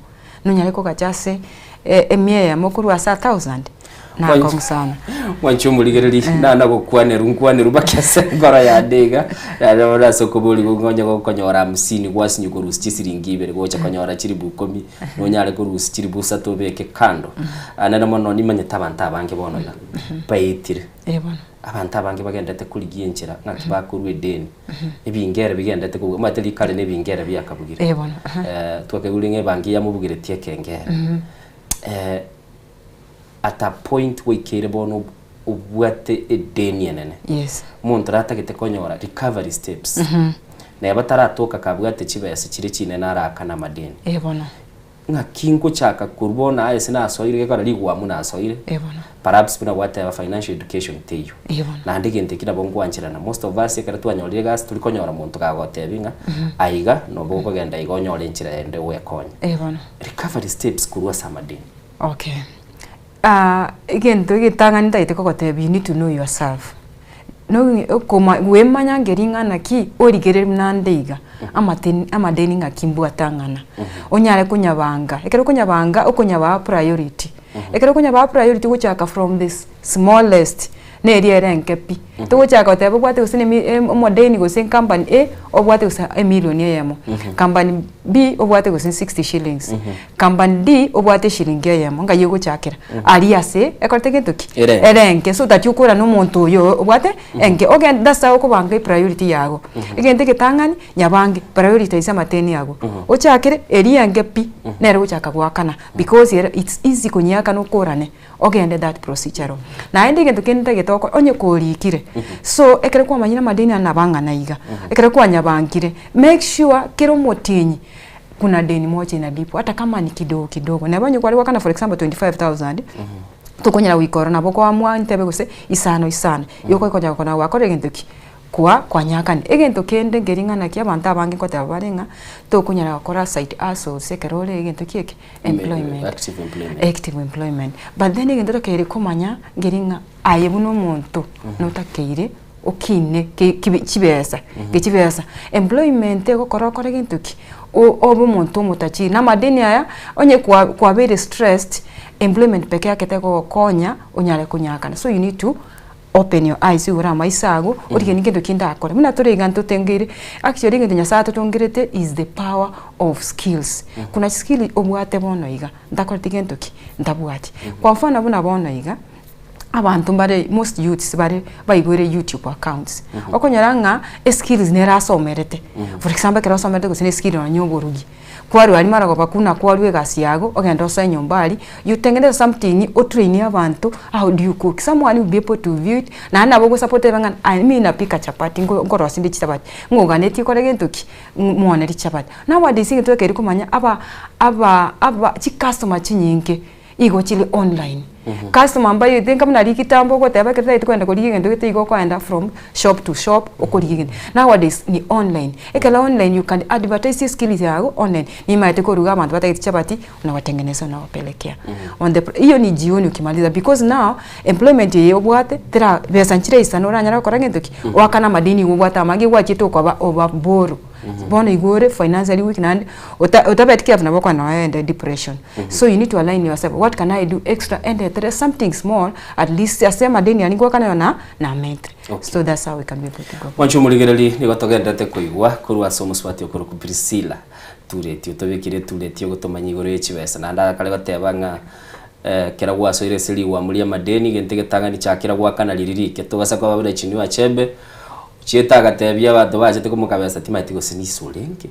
nonyare kogacha ase emia eyemo korwa ase a thousand? Nakong'u sana. Mwanche omorigereri nana gokwanerwa nkwanerwa mpaka ase enkoro yane iga naende bono ase okoboria ngonye gokonyora hamsini gwasinywa korusia chisiringi ibere gocha konyora chiribu ikomi nonyare korusia chiribu isato obeke kando. Naende mono nimanyete abanto abange bono iga baetire. Eh bono. Abanto abange bagenderete korigia enchera ng'aki bakorua edeni, ebingere bigenderete kobua, omanyete rikare na ebingere biakabugire. Eh bono, aha. Eh, twakaigure ng'a ebangi yamobugeretie ekengere. Eh, at a point gwaikeire bono obwate edeni enene. Yes. Omonto ratagete konyora recovery steps, neba taratoka kabwate chibesa chire chinene arakane amadeni. Eh bono. Ng'aki ngochaka korwa bono aye ase nasoire gekogera rigwamu nasoire, Eh bono. perhaps buna gwateba financial education teiyo. Eh bono. Naende egento eki nabo ngoancherana, most of us ekero twanyorire egasi tori konyora monto kagotebia ng'a aiga nobo okogenda iga onyore enchera ende oekonye. Eh bono. Recovery steps korwa ase amadeni. Okay. Egento egetang'ani ntagete kogotebia you need to know yourself. Nonya okoma gwemanya nge ring'ana ki, origereria buna nde iga, amateni amadeni ng'aki mbwate ang'ana. Onyare konyabanga, ekero okonyabanga, okonyabaa priority. Ekero okonyabaa priority ogochaka from the smallest, na eria ere enke pi. Togochaka goteba obwate gose na emi omodeni gose ecompany A, obwate gose emilion eyemo, company B obwate gose 60 shillings, company D obwate eshiringi eyemo, ng'ai ogochakera? Aria ase ekorete gento ki? Ere enke. Ere enke, so that okora na omonto oyo obwate enke, ogende that's how okobanga epriority yago. Egento egetang'ani, nyabange, prioritize amateni ago. Ochakere eria enke pi, nere ogochaka goakana because ere it's easy konyeakana okorane. Ogende that procedural. Naende egento kende ntagete gokora, onye korikire, so ekero kwamanyire amadeni aya nabo ang'ana iga, ekero kwanyabangire, make sure kera omotienyi kuna deni moja inalipwa hata kama ni kidogo kidogo. Neba onye kware goakana for example 25,000, tokonyara goika ororo nabo okoamua ntebe gose isano isano, igo okonyara kona gwakorire gento ki? Kwa kwanyakani. Egento kende nkeri ng'a naki abanto abange nkoteba bare ng'a tokonyara gokora side hustles ekero ore egento ki eke? Employment. Active employment. Active employment. But then egento otakeire komanya nkeri ng'a aye buna omonto notakeire okine ki kibe chibesa, gechibesa. Employment egokora okore gento ki? O- obe omonto omotachiri. Na amadeni aya, onye kwa kwabeire stressed, employment peke yake tegogokonya onyare konyakana. So you need to open your eyes oigure amaiso ago, origie nigento ki ndakore. Buna tore iga ntotengeire, actually egento Nyasaye atotongerete is the power of skills. Kuna chiskill obwate bono iga, ntakoreti gento ki? Ntabwati. Kwa mfano buna bono iga, abanto mbare most youths bare baigoire youtube accounts, okonyora ng'a eskills nere asomerete, for example ekero osomerete gose na eskill nonye oborugi. Kwarua aria marogoba buna kwarua egasi yago, ogende osoe nyomba aria, you tengeneza something otrain abanto how do you cook, someone will be able to view it, naende nabo ogosupport ebe ng'a aye mi napika chapati nko nkorosia inde chichabati, ng'a oganetie kore gento ki? Mwane richabati. Nowadays egento ekeri komanya aba aba aba chicustomer chinyinge. igo chire online. Customer mbaye tinga buna rigitambo ogoteba ekero totagete kogenda korigia egento gete igo okoenda from shop to shop okorigia egento. Nowadays ni online, ekero online you can advertise eskills yago online, nimaete koruga abanto batagete chichabati unawatengenezea unawapelekea. On the hiyo ni jioni ukimaliza because now employment eye obwate tera besa nchiraisana oranyare gokora gento ki? Oakane amadeni igo obwate amange gwachete okoba oba borrow. Bono igo ore financially weak naende ota otabeti careful nabo okonyora noende depression. So you need to align yourself, what can I do extra endetere something small at least ase amadeni aria ngoakana ayo na namentire. So that's how we can be able to go. Mwanche omorigereri, nigo togenderete koigwa korwa ase omosubati okorokwa Priscilla Tureti, otobekire etureti ogotomanya igoro ye chibesa, naende akare goteba ng'a ekero gwasoire ase rigwamu ri'amadeni, egento egetang'ani chakera goakana riria rike, tobasa koba buna Chinua Achebe, Ochiete agatebia abanto bachete komokabesa timanyeti gose niso orenge,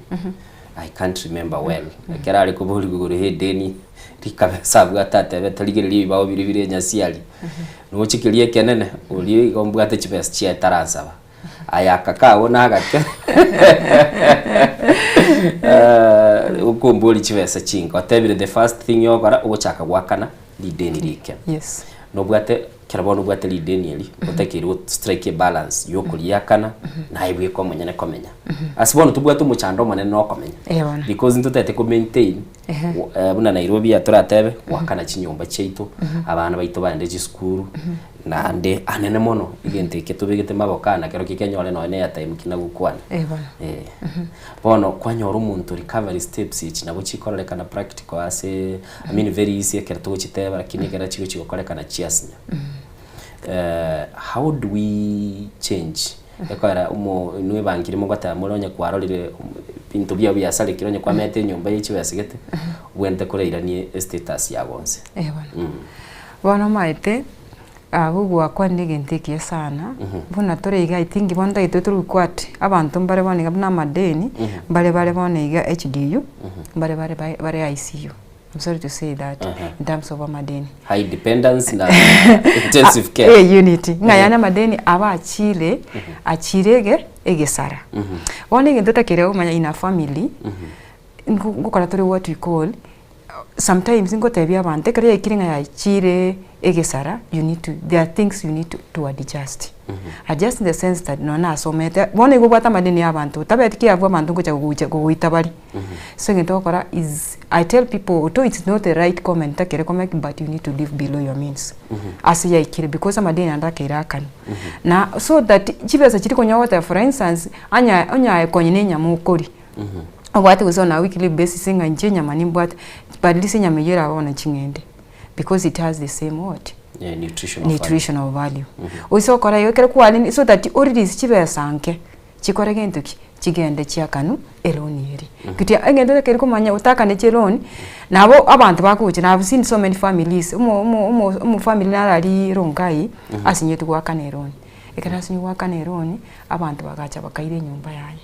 I can't remember well, ekero are koborigwa igoro y'edeni, rikabesa abwate atebete rigereria ebibao biria bire enyasi aria, noche keria ekenene, oria igo mbwate chibesa chiaye taransaba, aya aka kago nagake okomboria chibesa chinke, otebire the first thing ogokora, ogochaka goakana rideni rike. Yes. Nobwate. Ekero bono obwate rideni eri, otakeire go strike ebalance ya okoriakana, naye bweka omonyene komenya. Ase bono tobwate omochando omonene na okomenya. Eh bono. Because ntotagete ko maintain, Ehe. buna Nairobi aa toratebe, goakana chinyomba chiaito, abana baito baende chisukuru, naende anene mono, egento eke tobegete maboko aa nakerokio kenyore nonye na airtime ki nagokwana. Eh bono. Eh. Bono kwanyora omonto recovery steps echi nabo chikororekana practical ase I mean very easy ekero togochiteba lakini ekero chigochi gokorekana chiasinya. How do we change ekogera omo inwe ebankire mogoteba more onye kwarorire ebinto biago biasarekire onye kwamete enyomba ye chibesa gete, obwenerete korairanie estatus yago onsi. Eh bono. Bono omanyete abwo gwakwanire egento ekiya sana, buna tore iga I think bono ntagete torukwate abanto mbare bono iga buna amadeni, mbare bare bono iga HDU, mbare bare bare ICU, I'm sorry to say that in terms of amadeni. High dependence na intensive care. Eh, unit ng'a yaani amadeni aba achire, achire ege egesara. Bono egento otakeire komanya in a family, ngokora tore what we call sometimes ngotebia abanto ekero yaikire ng'a yachire egesara you need to there are things you need to, to adjust. Adjust in the sense that nonye nasomete bono igo obwate amadeni ya abanto otabeti kiabwo abanto ngocha gogocha gogoita bare. So egento ogokora is I tell people although it's not the right comment ntakere ko make but you need to live below your means ase yaikire because amadeni ande akeire akanwa. Na so that chibesa chiria konya ogoteba for instance anya onyaye konya na enyama okoria. Obwate gose on a weekly basis ng'a inche enyama nimbwate, but at least enyama eyio erabe bono ching'ende because it has the same what? Yeah, nutritional value. Nutritional value. Oise gokora igo ekero kwarenge so that o release chibesa nke, chikore gento ki? Chigende chiakanwe eloan eria. Kitia egento ekeri komanya otakaneti eloan, nabo abanto bagocha na I've seen so many families, omo omo omo omofamily naro aria Rongai, asinyetwe goakana eloan. Ekero asinywe goakana eloan, abanto bagacha bakaira enyomba yaye.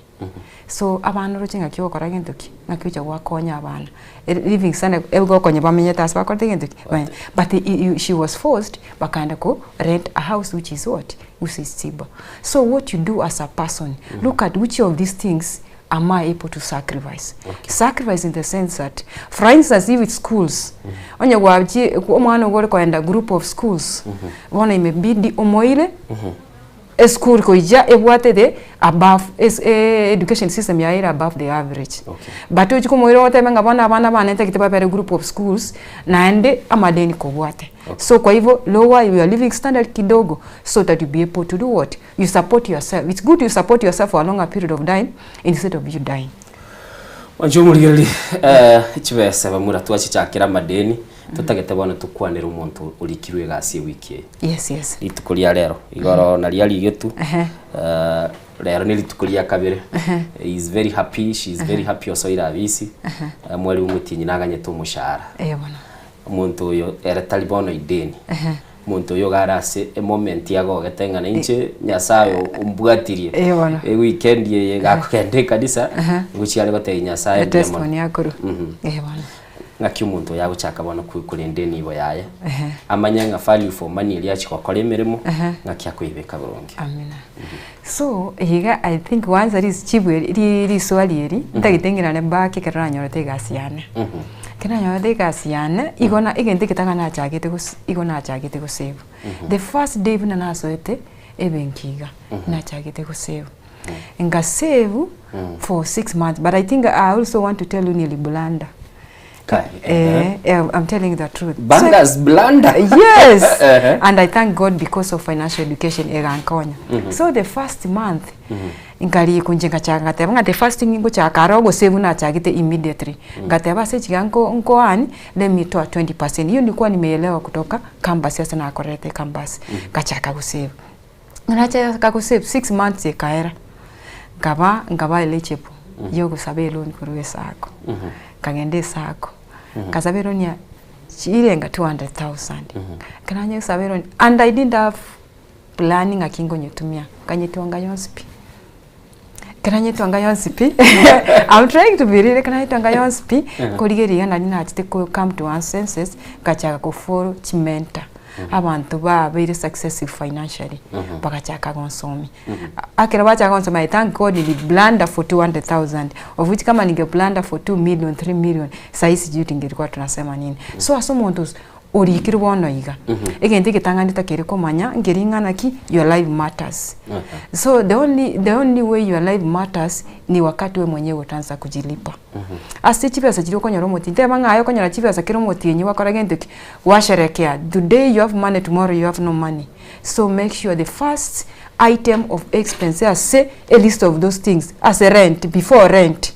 So abana oroche ng'aki ogokora gento ki? Ng'aki ocha gwakonya abana. Living sana egokonya bamenyete ase bakorete gento ki? Bamenyete. But she was forced bakaenda ko rent a house which is what? Which is cheaper. So what you do as a person, look at which of these things am I able to sacrifice? Sacrifice in the sense that, for instance if it's schools, onye gwachie omwana ogo ore koenda group of schools, bono imebidi omoire. Esukuru koicha ebwate the above es education system yaye ere above the average. But ochie komoira otebe ng'a bono abana bane ntagete babere group of schools, naende amadeni kobwate. So kwa hivyo lower your living standard kidogo so that you be able to do what? You support yourself. It's good you support yourself for a longer period of time instead of you dying. Mwanche omorigereria, chibesa bamura twachichakera amadeni, Totagete bono tokwanere omonto orikirwe egasi ewiki eye. Yes, yes. Rituko ria rero igoro naria arigetwe Ehe. eh, rero ni rituko ria kabere Ehe. he is very happy she is very happy osoire abisi Ehe. Eh, mweri omotienyi naganyete omoshahara Eh, bono. omonto oyo ere tari bono ideni Ehe. omonto oyo iga are ase emoment agogete ng'a nainche Nyasaye ombwatirie Eh, bono. eweekend eye gakogenda ekanisa Ehe. ngochia are gotebia Nyasaye mbuya mono. Etestimony akorwa. Mhm. Eh, bono. Ng'aki omonto oyo agochaka bono korenda enibo yaye, Ehe. amanye ng'a value for money eria achia gokora emeremo, Ehe. ng'aki akoyebeka boronge. Amina. So, iga I think once richibu eri ri riswali eri, ntagete ng'irane back ekero nanyorete egasi yane. Ekero nanyorete egasi yane, igo na egento egetang'ani nachagete gos igo nachagete gosave. The first day buna nasoete ebenki iga, nachagete gosave. Ngasave for 6 months but I think I also want to tell you niliblanda. Kai, Eh, eh, I'm telling you the truth. Bankers blunder. Yes. Ehe. And I thank God because of financial education egankonya. So the first month nkarikwa inche ngachaka ngateba ng'a the first thing ngochaka aro ogosave nachagete immediately. Ngateba ase echiga nko nko earn let me toa 20%. Hiyo nilikuwa nimeelewa kutoka campus ase nakorerete campus. Ngachaka gosave. Nachaka gosave 6 months ekaera, nkaba nkaba eligible ya ogosaba eloan korwa esacco. Nkagenda esacco, nkasaba eloan ya chirenga 200,000. Ekero nanyesaba eloan, and I didn't have plan ng'aki nkonyetumia, nkanyetwanga yonsi pi. Ekero nanyetwanga yonsi pi, I'm trying to be real, ekero nanyetwanga yonsi pi, nkorigereria iga nari nachete ko come to one senses, nkachaka ko follow chimentor, abanto babeire successful financially, bagachaka gonsomia. Ekero bachaka gonsomia I thank God nili blunder for 200,000 of which kama ninge blunder for 2 million, 3 million, sahi sijui tingelikuwa tunasema nini. So ase omonto. Orikire bono iga. Egento egetang'ani otakeire komanya, nkeri ng'a naki, your life matters. So the only, the only way your life matters ni wakati we mwenyewe utaanza kujilipa. Ase chibesa chiria okonyora omotienyi, teba ng'a aye okonyora chibesa kera omotienyi gwakora gento ki? Gwasherekea, today you have money tomorrow you have no money. So make sure the first item of expense ase a list of those things, ase rent, before rent,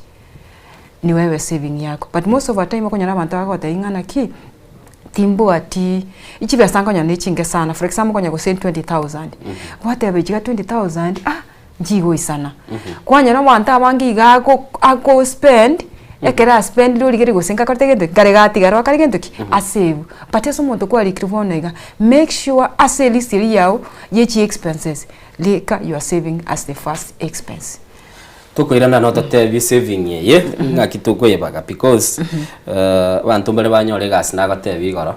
ni wewe saving yako. But most of our time okonyora abanto bagotebia ng'a naki, timbwati chibesa nkonyora ne chinke sana, for example okonya gose 20000, gwateba ichiga 20000 ah nchigoisana. Kwanyora abanto abange iga ako ako spend, ekero a spendire origereria gose nkakorete gento ki, kare gatigara okare gento ki, asave. But ase omonto kwarikire bono iga, make sure ase elist eria yago ya chi expenses, rika your saving as the first expense. Tokoirana nototebie saving eye ng'aki tokoyebaga because abanto mbare banyore egasi nagotebia igoro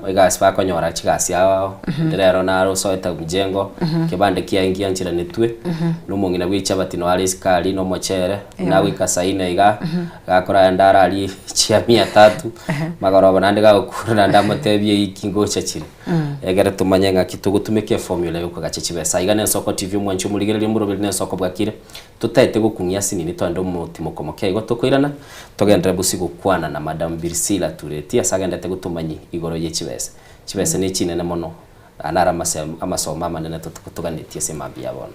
egasi bakonyora chigasi ao onde rero naro osoete mjengo kebande kiaye ngiancheranetwe na omong'ina bwe echabati noyo are esukari na omochere nagoika saa nne iga gakoragenda ararie chia mia tatu magoroba naende gagokura naende amotebie iki ngocha chire. Egere tomanye ng'aki togotumeka eformula yokogacha chibesa. Iga nensoko TV omwanchi omorigereria omoroberi nensoko bwakire. Totaete gokung'ia ase nini toende omotimoko moke igo tokoirana togenderere bosio gokwana na Madam Birsila Tureti ase agendete gotomanyi igoro ye chibesa. Chibesa ne chinene mono aya naro amasomo amanene toganetie ase emambia ya bono.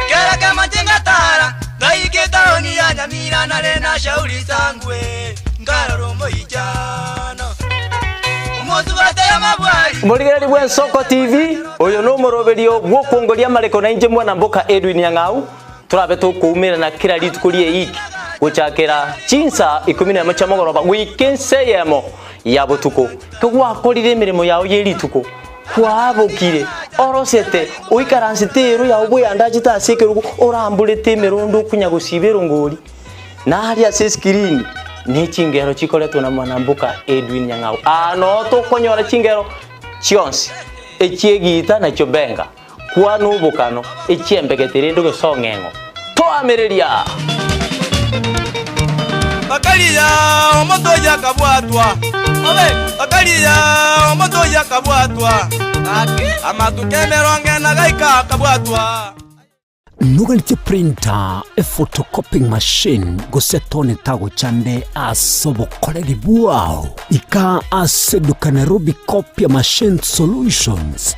Kera kemache ngatara, ngaika etaoni ya Nyamira nare na Shauri Sangwe, nkarora omoichano. Omosubati amabwari. Morigereri bw'Ensoko TV, oyo nomoroberio bw'okwongoria amareko na inche mwana mboka Edwin Nyang'au, Torabe tokoumerana kera rituko ri'eiki, gochakera chinsa ikomi nemo chia mogoroba goika ensa eyemo ya botuko. Kegwakorire emeremo yao ye rituko, kwabokire, orosete, oikaransete eero yao bweyandachete ase ekerogo, oramborete emerondo okonya gosiba erongori, na aria ase esikirini ne chingero chikoretwa na mwanamboka Edwin Nyang'au. Aa noo tokonyora chingero chionsi, echi'egiita na chiobenga. Kwana obokano, echiembegete rende gose ong'eng'o. Toamereria! Bakaria omonto oyio akabwatwa, bakaria omonto oyio akabwatwa, amatuko emerongo ena gaika akabwatwa. Noganetie printer, ephotocopying machine, gose tone tagochande ase obokoreri bwao? Ika ase eduka Nairobi Copier Machine Solutions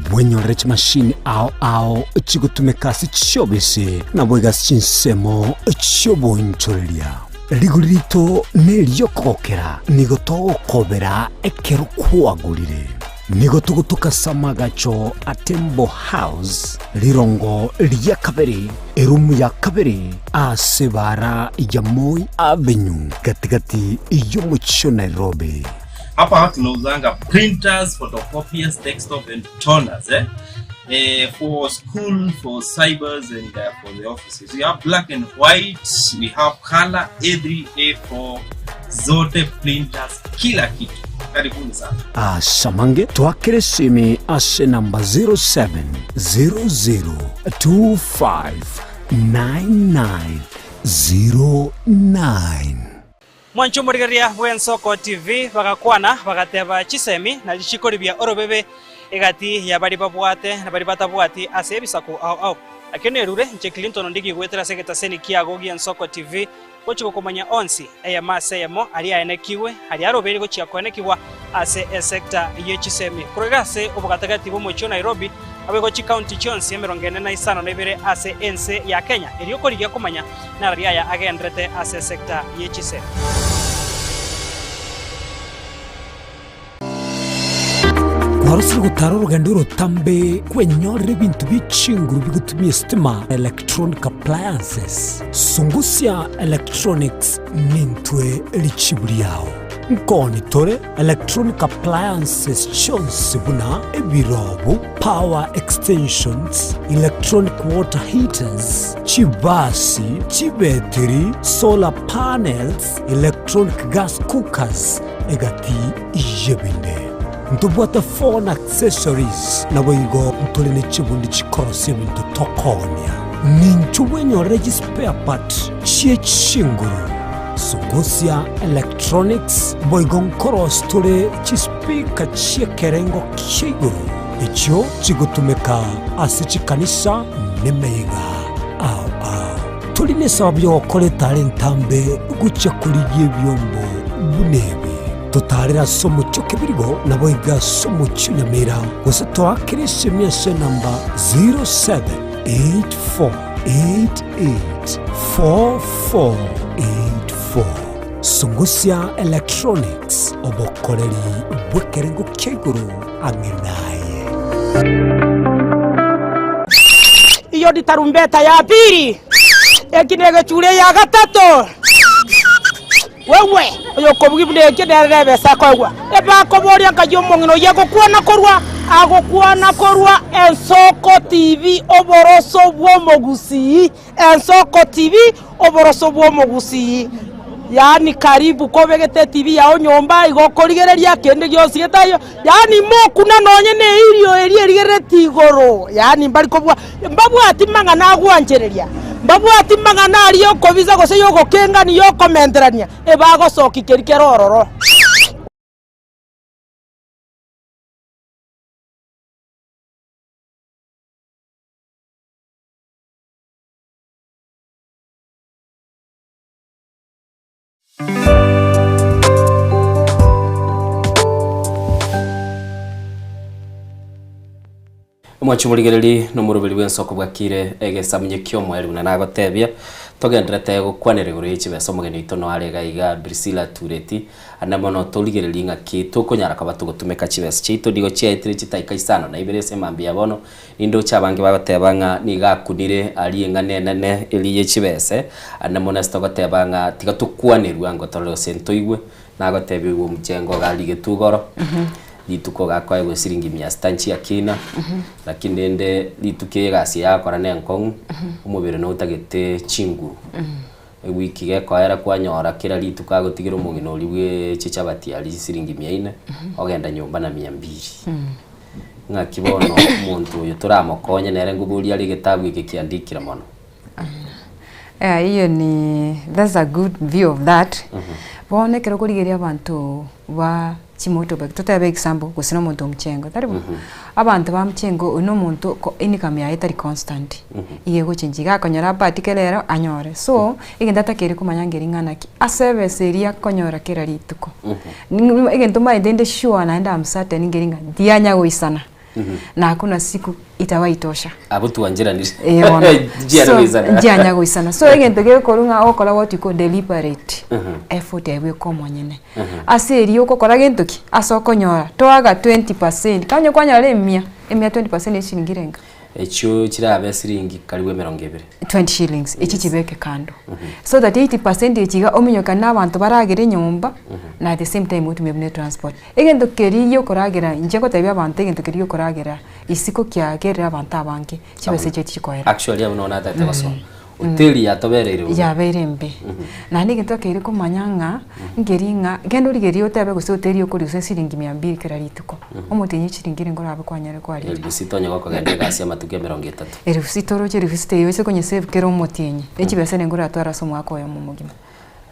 Bwenyorere chimashini ao ao chigotumeka ase chiobisi, naboigo ase chinsemo chi'oboonchoreria. Rigori rito neri'okogokera, nigo togokobera ekero kwagorire. Nigo togotoka ase amagacho a Tembo House, rirongo ria kabere, erumu ya kabere, ase ebaara ya Moi Avenue, gati-gati y'omochie o Nairobi. Hapa tunauzanga printers, photocopiers, desktop and toners eh? Eh, for school, for cybers and uh, for the offices. We have black and white, we have color A3, A4, zote printers, kila kitu. Karibuni sana. Asamange twakere esimi ase namba 0700259909. Mwanche omorigereria bw'Ensoko TV bagakwana bagateba chisemi na chikoribia orobebe egati ya baria babwate na baria batabwati ase ebisaku ao ao. Nakio nerure inche Clinton Ondigi goetera ase egetaseni kiago gi'Ensoko TV gochia gokomanya onsi eyemo ase eyemo aria aenekigwe aria arobeire gochia koenekigwa ase esecta ye chisemi korwa iga ase obogatagati bw'omochie o Nairobi naboigo chikaunti chionsi 45 ase ense ya Kenya erio korigia komanya Narari aya agenderete ase esecta ye chisemi. Kwarosire gotara orogendo orotambe kwenyorera ebinto bie chinguru bigotumia esitima, electronic appliances. Sungusia Electronics nintwe richibu riao. Nkooni tore electronic appliances chionsi buna ebirobu, power extensions, electronic water heaters, chibasi, chibetiri, solar panels, electronic gas cookers, egati y'ebinde. Ntobwate phone accessories, naboigo ntore ne chibundi chikorosia ebinto tokoonia. Ninchwo bwenyorere chispare part chie chinguru, Sungusia Electronics, boigo nkorosia tore chispeaker chi'ekerengo kia igoro, echio chigotumeka ase chikanisa nemeyega ao ao. Tori nesababu y'ogokora etara entambe gochia korigia ebiombo buna ebi. Totaarere ase omochie o Kebirigo, naboigo ase omochie o Nyamira, gose toakere esemi ase enamba 0784884484. Sungusia Electronics, obokoreri bw'ekerengo kia igoro ang'e naye. Iyo ni tarumbeta ya pili, eki negechure ya gatato. Wewe oyokobugia buna ekio nere nebesa akoegwa. Ebakoboria nkai omong'ina oyio agokwana korwa agokwana korwa Ensoko TV oboroso bw'omogusii Ensoko TV oboroso bw'omogusii yaani karibu kobegete etv yao nyomba igo okorigereria kende gionsi getaiyo yaani mokuna nonye na eirio eria erigerereti igoro yaani mbari kobua mbabwati mang'ana agwanchereria mbabwati mang'ana aria yokobisa gose yogokengani yokomenterania ebagosokia keria kere ororo. Omwanchi omorigereri na omoroberi bw'ensoko bwakire egesamunye ki'omoerio buna nagotebia, togenderete gokwanera igoro ye chibesa omogeni oito noare iga iga Priscilla Tureti, ande mono torigererie ng'aki tokonyara koba togotumeka chibesa chiaito nigo chiaetire chitaika isano na ibere ase emambia ya bono, Nindoche abange bagoteba ng'a nigo akunire aria eng'ana enene eria ye chibese, ande mono ase togoteba ng'a tiga tokwanerwe ango torore gose ntoigwe, nagotebia oigwe omochengo iga arigetwe igoro, rituko iga akoegwa esiringi mia sita nchiakina, lakini rende rituko eye egasi eye agokora na enkong'u, omobere notagete chinguru. Ewiki gekoera kwanyora kera rituko agotigera omong'ina oria bwe chichabati aria chisiringi mia ine, ogenda nyomba na mia mbiri. Ng'aki bono omonto oyo toramokonye nere ngoboria are egetabu eke kiandikire mono. Eh, hiyo ni that's a good view of that. Bono ekero okorigereria abanto ba chimotorbike totebe example gose na omonto o mchengo tari bo? Abanto ba mchengo oyio na omonto ko income yaye etari constant, iga egochenjia iga akonyora abatike rero anyore. So, egento atakeire komanya ngeri ng'a naki, ase ebesa eria akonyora kera rituko, egento omanyete inde sure naende am certain ngeri ng'a tianya goisana. Na hakuna siku itawahi tosha. Abwo twancheranire. Eh, bono. Nchianya So, goisana. nchianya goisana. So egento gekorwa ng'a ogokora what you call deliberate effort ebweka omonyene. Ase erio ogokora gento ki? Ase okonyora toaga 20%, kanya kwanyora emia, emia 20% ne chiringi erenga? Echio chirabe siringi karibu emerongo ebere. 20 shillings, echi chibeke kando. So that 80% echi iga ominyokane na abanto baragere nyomba, na at the same time otumie buna etransport. Egento keria giokoragera, inche ngotebia abanto egento keria giokoragera isiko kiagerire abanto abange, chibesa echio tichikoera. Actually abwo nabo natagete gosoa. Hoteli yatobereire bobe. Yabeire embe. Naende egento akeire komanya ng'a, nkeri ng'a, genda origererie otebe gose hoteli okoria gose siringi mia mbiri kera rituko, omotienyi chiringi erenga orabe kwanyare kwarire. Elfu sita onye gokogenda egasi amatuko emerongo etato. Elfu sita oroche elfu sita eyio oise konyesave kera omotienyi, ne chibesa erenga oratware ase omwaka oyomo omogima.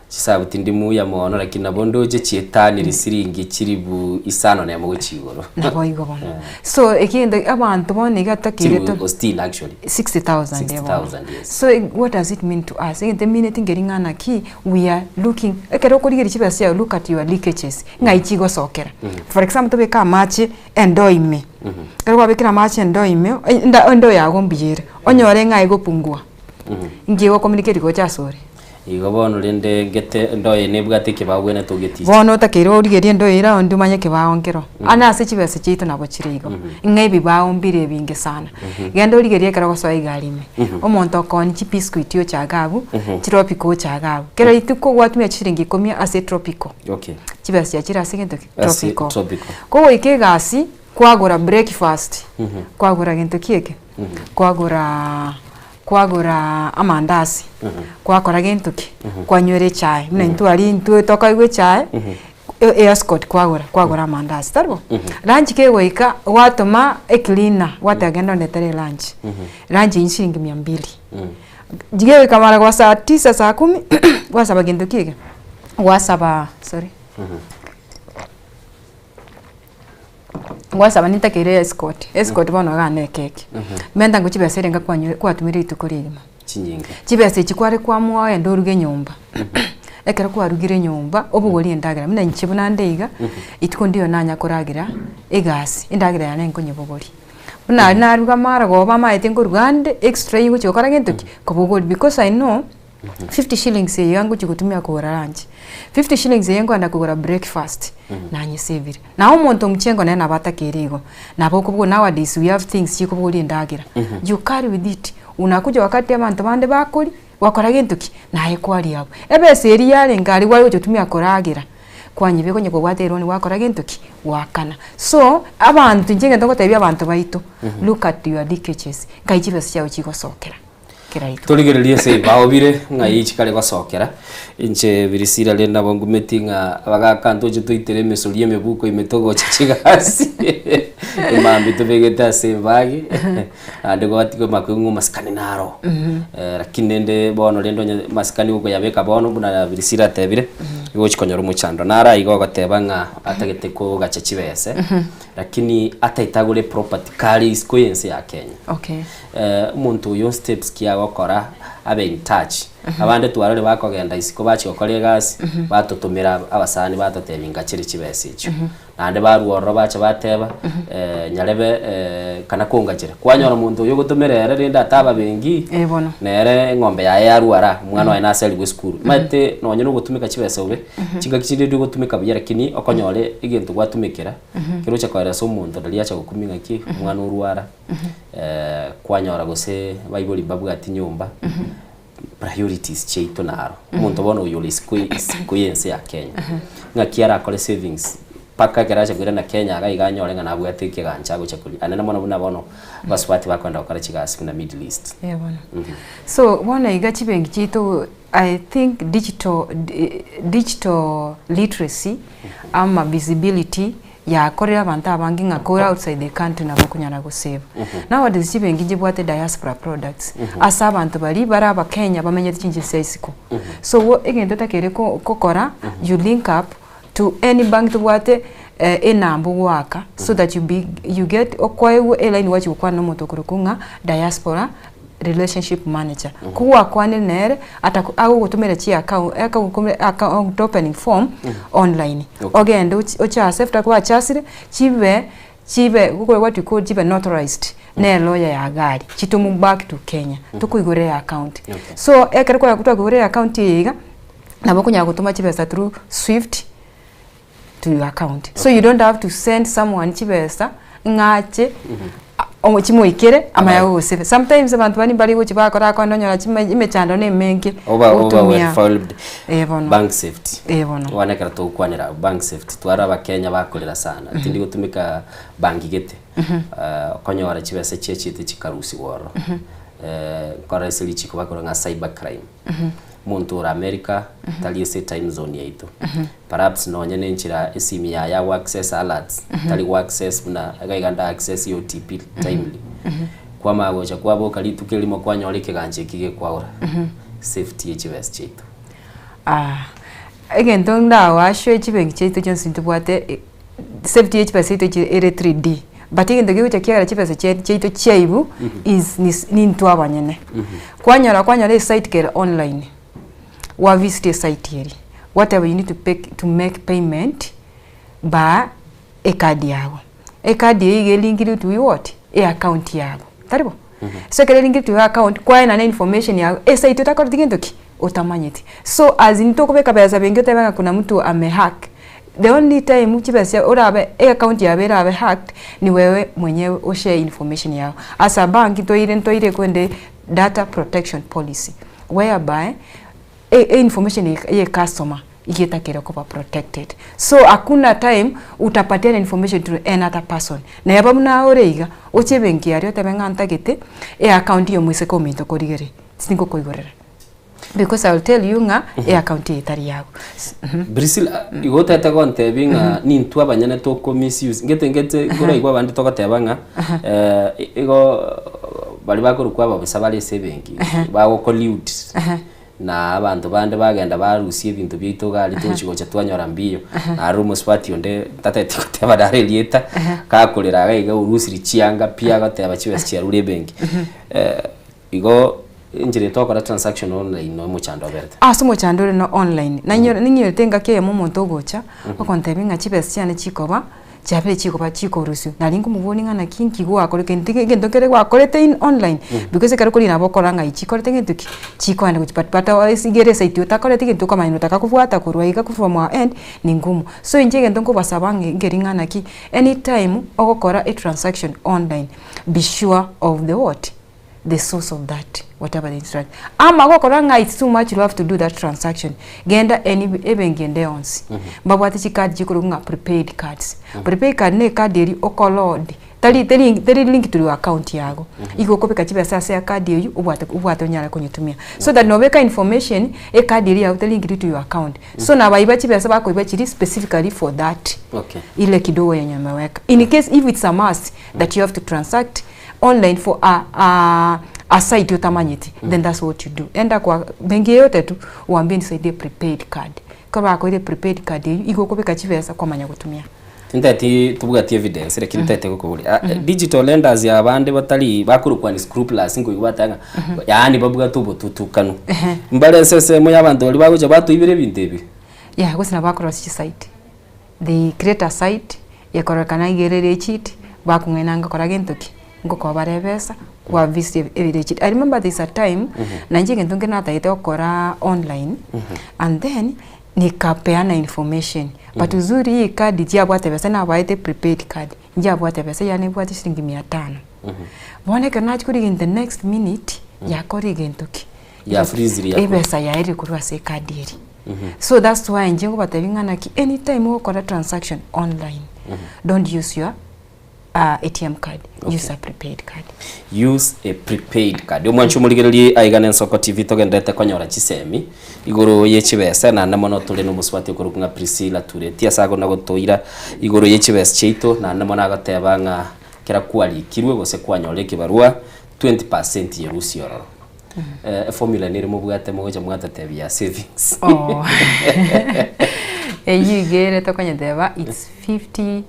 Chisabu tindi muya mono lakini nabo ndoche chietanire siringi chiribu isano nemo gochia igoro. Naboigo bono. So ekende abanto bono iga takeire Chiribu sitini actually. 60,000 eh bono. 60,000 yes. So what does it mean to us? Egento emineti nkeri ng'a naki we are looking ekero okorigereria chibesa chiago look at your leakages ng'ai chigosokera. For example tobeke amache endoo ime, ekero kwabekire amache endoo ime, enda endoo yago mbuya ere, onyore ng'a egopungua, nki egocommunicate gocha asore? Igo bono rende ngete endo eye nebwate ekebao bwenerete ogetiche. Bono otakeire origerie endo eye round omanye ekebao nkero. Ande ase chibesa chiaito nabo chire igo. Ng'a ebibao mbire ebinge sana. Genda origerie ekero ogosoa egari ime, omonto okoonia chibiscuit oche iga abwo, chiropiko oche iga abwo. Kera rituko gwatumia chishilingi ikomi ase etropiko. Chibesa chiachire ase egento ki? Ase Tropical. tropical. Kogoika egasi, kwagora breakfast, kwagora gento ki eke? Kwagora kwagora amandasi, kwakora gento ki? Kwanywera echae, buna intwe aria intwe tokoigwa echae, e- escort kwagora, kwagora amandasi, tari bo? Lunch kegoika, gwatoma ecleaner, gwateba genda ondetere elunch, lunch eywo shilingi mia mbili. Rigegoika mara kwa saa tisa saa kumi, gwasaba gento ki eke? Gwasaba sorry. Gwasaba nintakeire escort, escort bono iga ne ekeki. Menta ngo chibesa erenga kwanywe kwatumire rituko rigima. Chinyinge. Chibesa echi kware kwamoa ogende oruge nyomba, ekero kwarugire nyomba, obogorie endagera buna inche buna nde iga, rituko ndiyo nanya koragera egasi, endagera yane nkonyebogoria. Buna aria naruga marogoba amaete nkoruga ande, extra eywo ngochi gokora gento ki? Kobogoria because I know. 50 shillings eye iga ngochia gotumia kogora lunch, 50 shillings eye nkoenda kogora breakfast, nanyesevire. Na omonto omochengo nere nabo atakeire igo, nabo okobua nowadays we have things chikobogoria endagera, you carry with it, unakuja wakati abanto bande bakoria, gwakora gento ki? Naye kwaria abwo. Ebesa eria yarenge aria gware gocha gotumia koragera, kwanyebeka onye kobwate eroni gwakora gento ki? Gwakana. So, abanto inche egento ngotebia abanto baito, look at your leakages, nkai chibesa chiago chigosokera. kera rituko. Torigererie ase ebibao bire ng'ai chikare gosokera. Inche Birisira rende nabo ngumeti ng'a abagaka ntoche toitere emesori y'emebuko ime togocha chigasi emambia tobegete ase ebagi naende gwatigwa makweng'u masikani naro. Lakini rende bono rende onye masikani okoyabeka bono buna Birisira atebire, igo ogochi konyora omochando. Naro aiga ogoteba ng'a atagete kogacha chibese. Lakini ataete agore eproperty kare isiko y'ense ya Kenya. Okay. Omonto oyo steps ki agokora abe in touch. Abande twarorire bakogenda isiko bachia gokora egasi, batotomera abasani batotebia ngachere chibesa echio. Naende barwa ororo bacha bateba nyarebe kana kongachera. Kwanyora omonto oyo ogotomera ere rende ataba benki, Eh bono. nere eng'ombe yaye yarwara, omwana oye naserigwe esukuru. Omanyete nonye na ogotumeka chibesa bobe, chingaki chinde ndigotumeka buya lakini okonyore egento gwatumekera, ekero ocha koeresa omonto riria acha gokumia ng'aki omwana orwara, kwanyora gose baibori mbabwati nyomba, priorities chiaito naro. Omonto bono oyo ore isiko isiko ya ense ya Kenya, ng'aki arakore savings mpaka ekero acha koirana Kenya iga iga anyore ng'a nabwate ekegancha agocha koria. Anene mono buna bono abasubati bakoenda gokora chigasi buna Middle East. Eh bono. So bono iga chibenki chiaito I think digital digital literacy ama visibility yakorire abanto abange ng'a kore outside the country nabo okonyara gosave. Nowadays chibenki nchibwate diaspora products ase abanto baria bare abakenya bamenyete chinse chia isiko. So wo egento otakeire ko gokora you link up to any bank tobwate enamba ogoaka so that you be you get okoegwa eline gwachia gokwana na omonto okorokwa ng'a diaspora relationship manager. Kogwakwanire nere ataku agogotomera chi account akagokomera account opening form online. Ogende ochi ochase after gwachasire chibe chibe gokore what we call chibe notarized ne elawyer ya iga aria chitomwe back to Kenya tokoigorera eaccount. So ekero kwa twakoigorire eaccount eye iga, nabo okonyara gotoma chibesa through swift to your account. So you don't have to send someone chibesa ng'a ache chimoikere amanye agogosebe. Sometimes abanto baria mbari gochia bakora akande onyora chime emechando na emenge Oba oba ogotumia well eh bono. bank safety. Eh bono. Bono ekero togokwanera bank safety tware abakenya bakorera sana tindi gotumeka banki gete okonyora chibesa chiachiete chikarusigwa ororo nkore ase richiko bakora ng'a cyber crime. Omonto ore America tari ase etime zone yaito perhaps nonye na enchera esimi yaye ago access alerts tari go access buna iga iga nda access OTP timely. Kwamanya gocha kwaboka rituko erimo kwanyora ekegancha eki gekwaura safety ye chibesa chiaito. Egento ndawashe chibenki chiaito chionsi ntobwate safety ye chibesa chiaito ere 3D but egento kegocha kiagera chibesa chiaito chiaibwa is nintwe abanyene. Kwanyora kwanyora esite kere online, gwa visit esite eria, gwateba you need to pay to make payment by ekadi yago. Ekadi eyio iga elinkire to what? Eaccount yago, tari bo? So ekero elinkire to your account, kwaenana information yago, esite otakoreti gento ki? Otamanyeti. So as in tokobeka besa benki otebe ng'a kuna mtu ame hack, the only time chibesa orabe e account yabe erabe hacked ni wewe mwenyewe o share information yago. As a bank toire ntoire kwende data protection policy whereby e information ye customer iga etakere koba protected. So hakuna time utapatiana information to another person. Neba buna ore iga, oche ebenki aria otebe ng'a ntagete e account ya omoiseke ominto korigereria, tingokoigorera. Because I will tell you ng'a e account eye etari yago. Priscilla, igo otete gontebia ng'a nintwe abanyene toko misuse, ngete ngete nkoraigwe abande togoteba ng'a igo baria bakorokwa ababisa bare ase ebenki, bagocollude na abanto bande bagenda barusia ebinto biaito iga aria tochi gocha twanyora mbiyo. Naro omosubati onde ntateti goteba naro erieta, gakorera iga iga orusirie chianga pi agoteba chibesa chiarure ebenki. Igo enchera eye togokora transaction online no omochando oberete. Ase omochando ore no online, nainyore ninyorete engaki eyemo omonto ogocha, ogontebia ng'a chibesa chiane chikoba, chiabire chikoba chikorusiwa. Nari nkomoboria ng'a naki nki gwakora egento egento nkere gwakorete in online, because ekero okorina nabo okorora ng'a chikorete gento ki, chikoenda gochia but but ase igere eside otakoreti gento okomanya otakakobwata korwa iga from our end ni ngumu. So inche egento nkobasaba ng'a nkeri ng'a naki, anytime ogokora etransaction online, be sure of the what. the source of that whatever the instruction ama gokora ng'a it's too much you have to do that transaction genda any ebenki ende yonsi mbabwate chicard chikorokwa ng'a prepaid cards prepaid card na ecard eria okoload tari teri teri linked to your account yago igo okobeka chibesa ase ecard eywo obwate obwate onyare konyetumia so that nobeka information ecard eria yago teri linked to your account so nabaiba chibesa bakoiba chiri specifically for that Okay. ile kidogo yenye umeweka in case if it's a must that you have to transact online for a, a, a site otamanyeti mm. then that's what you do enda kwa benki yeyote tu uambie nisaidie prepaid card koro bakoire prepaid card eyu igo okobeka chibesa kwamanya gotumia Tinteti tobwati evidence lakini ntete gokoboria Ah, digital lenders abande batari bakorokwa ni scrupulous nkoigwa bateba ng'a yaani babwate obotutukanu mbare ase esemo ya abanto baria bagocha batoibera ebinto ebi yeah gose nabo bakorosia chisite They create a site ekororekana iga ere legit, bakong'aina ngokora gento ki, ngokoa bare ebesa, kwa visit ebe legit. I remember there is a time, na inche egento nkere natagete gokora online, and then nikapeana information, but uzuri hii card tiabwate besa nabaete prepaid card, nchiabwate besa yaani ebwate shilingi mia tano. Bono ekero nachia korigia in the next minute, yakora egento ki? Ya freeze ria Ebesa yaerire korwa ase ecard eria. So that's why inche ngobatebia ng'a naki anytime ogokora transaction online, don't use your ATM card, use a prepaid card. Use a prepaid card. Omwanchi omorigererie aiga na Ensoko TV togenderete konyora chisemi igoro ye chibesa naende mono tore na omosubati okorokwa ng'a Priscilla Tureti ase agona gotoira igoro ye chibesa chiaito naende mono agoteba ng'a kera kwarikirwe gose kwanyora ekebarua 20% yerusia ororo. Eformula nere mobwate mogocha mwatotebia ya savings. Oh. Eyio iga ere tokonyeteba it's 50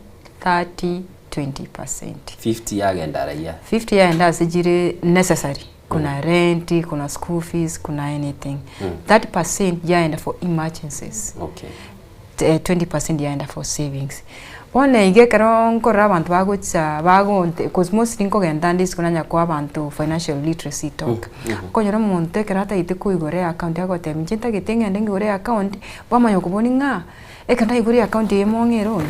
30 20%. 50 yagenda raia. 50 yaenda ase chire necessary kuna rent kuna school fees kuna anything 30% yaenda for emergencies Okay. 20% yaenda for savings. Bono iga ekero nkorora abanto bagocha bagonte cause mostly nkogenda ande isiko nanya koa abanto financial literacy talk. Okonyora omonto ekero atagete koigora eaccount agotebia inche ntagete ng'ende ng'igore eaccount, bamanya koboria ng'a ekero naigure eaccount eye mong'e eloan?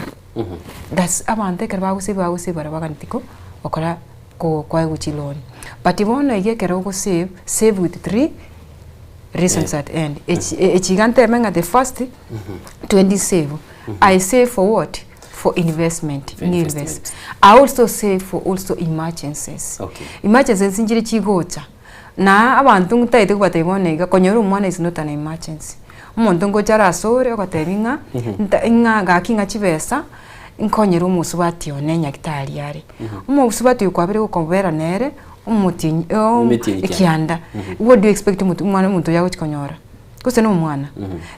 That's abanto ekero bagosave bagosave baria baganeti ko gokora ko koegwa chiloan. But bono iga ekero ogosave, save with three reasons at end. Echi echi iga ntebe ng'a the first, 20 save, I save for what? For investment, For ng'invest. investment. I also save for also emergencies. Okay. Emergencies nchire chigocha, na abanto ntagete kobatebia bono iga, konyora omwana is not an emergency. Omonto ngocha are asore ogotebi ng'a, nta ng'a gaki ng'a chibesa, nkonyere omosubati one nyagetari are. Omosubati oyo kwabere gokobera nere, omotienyi Emetienyi kianda. ekianda, what do you expect omonto omwana omonto oyo agochi konyora? Gose na omwana?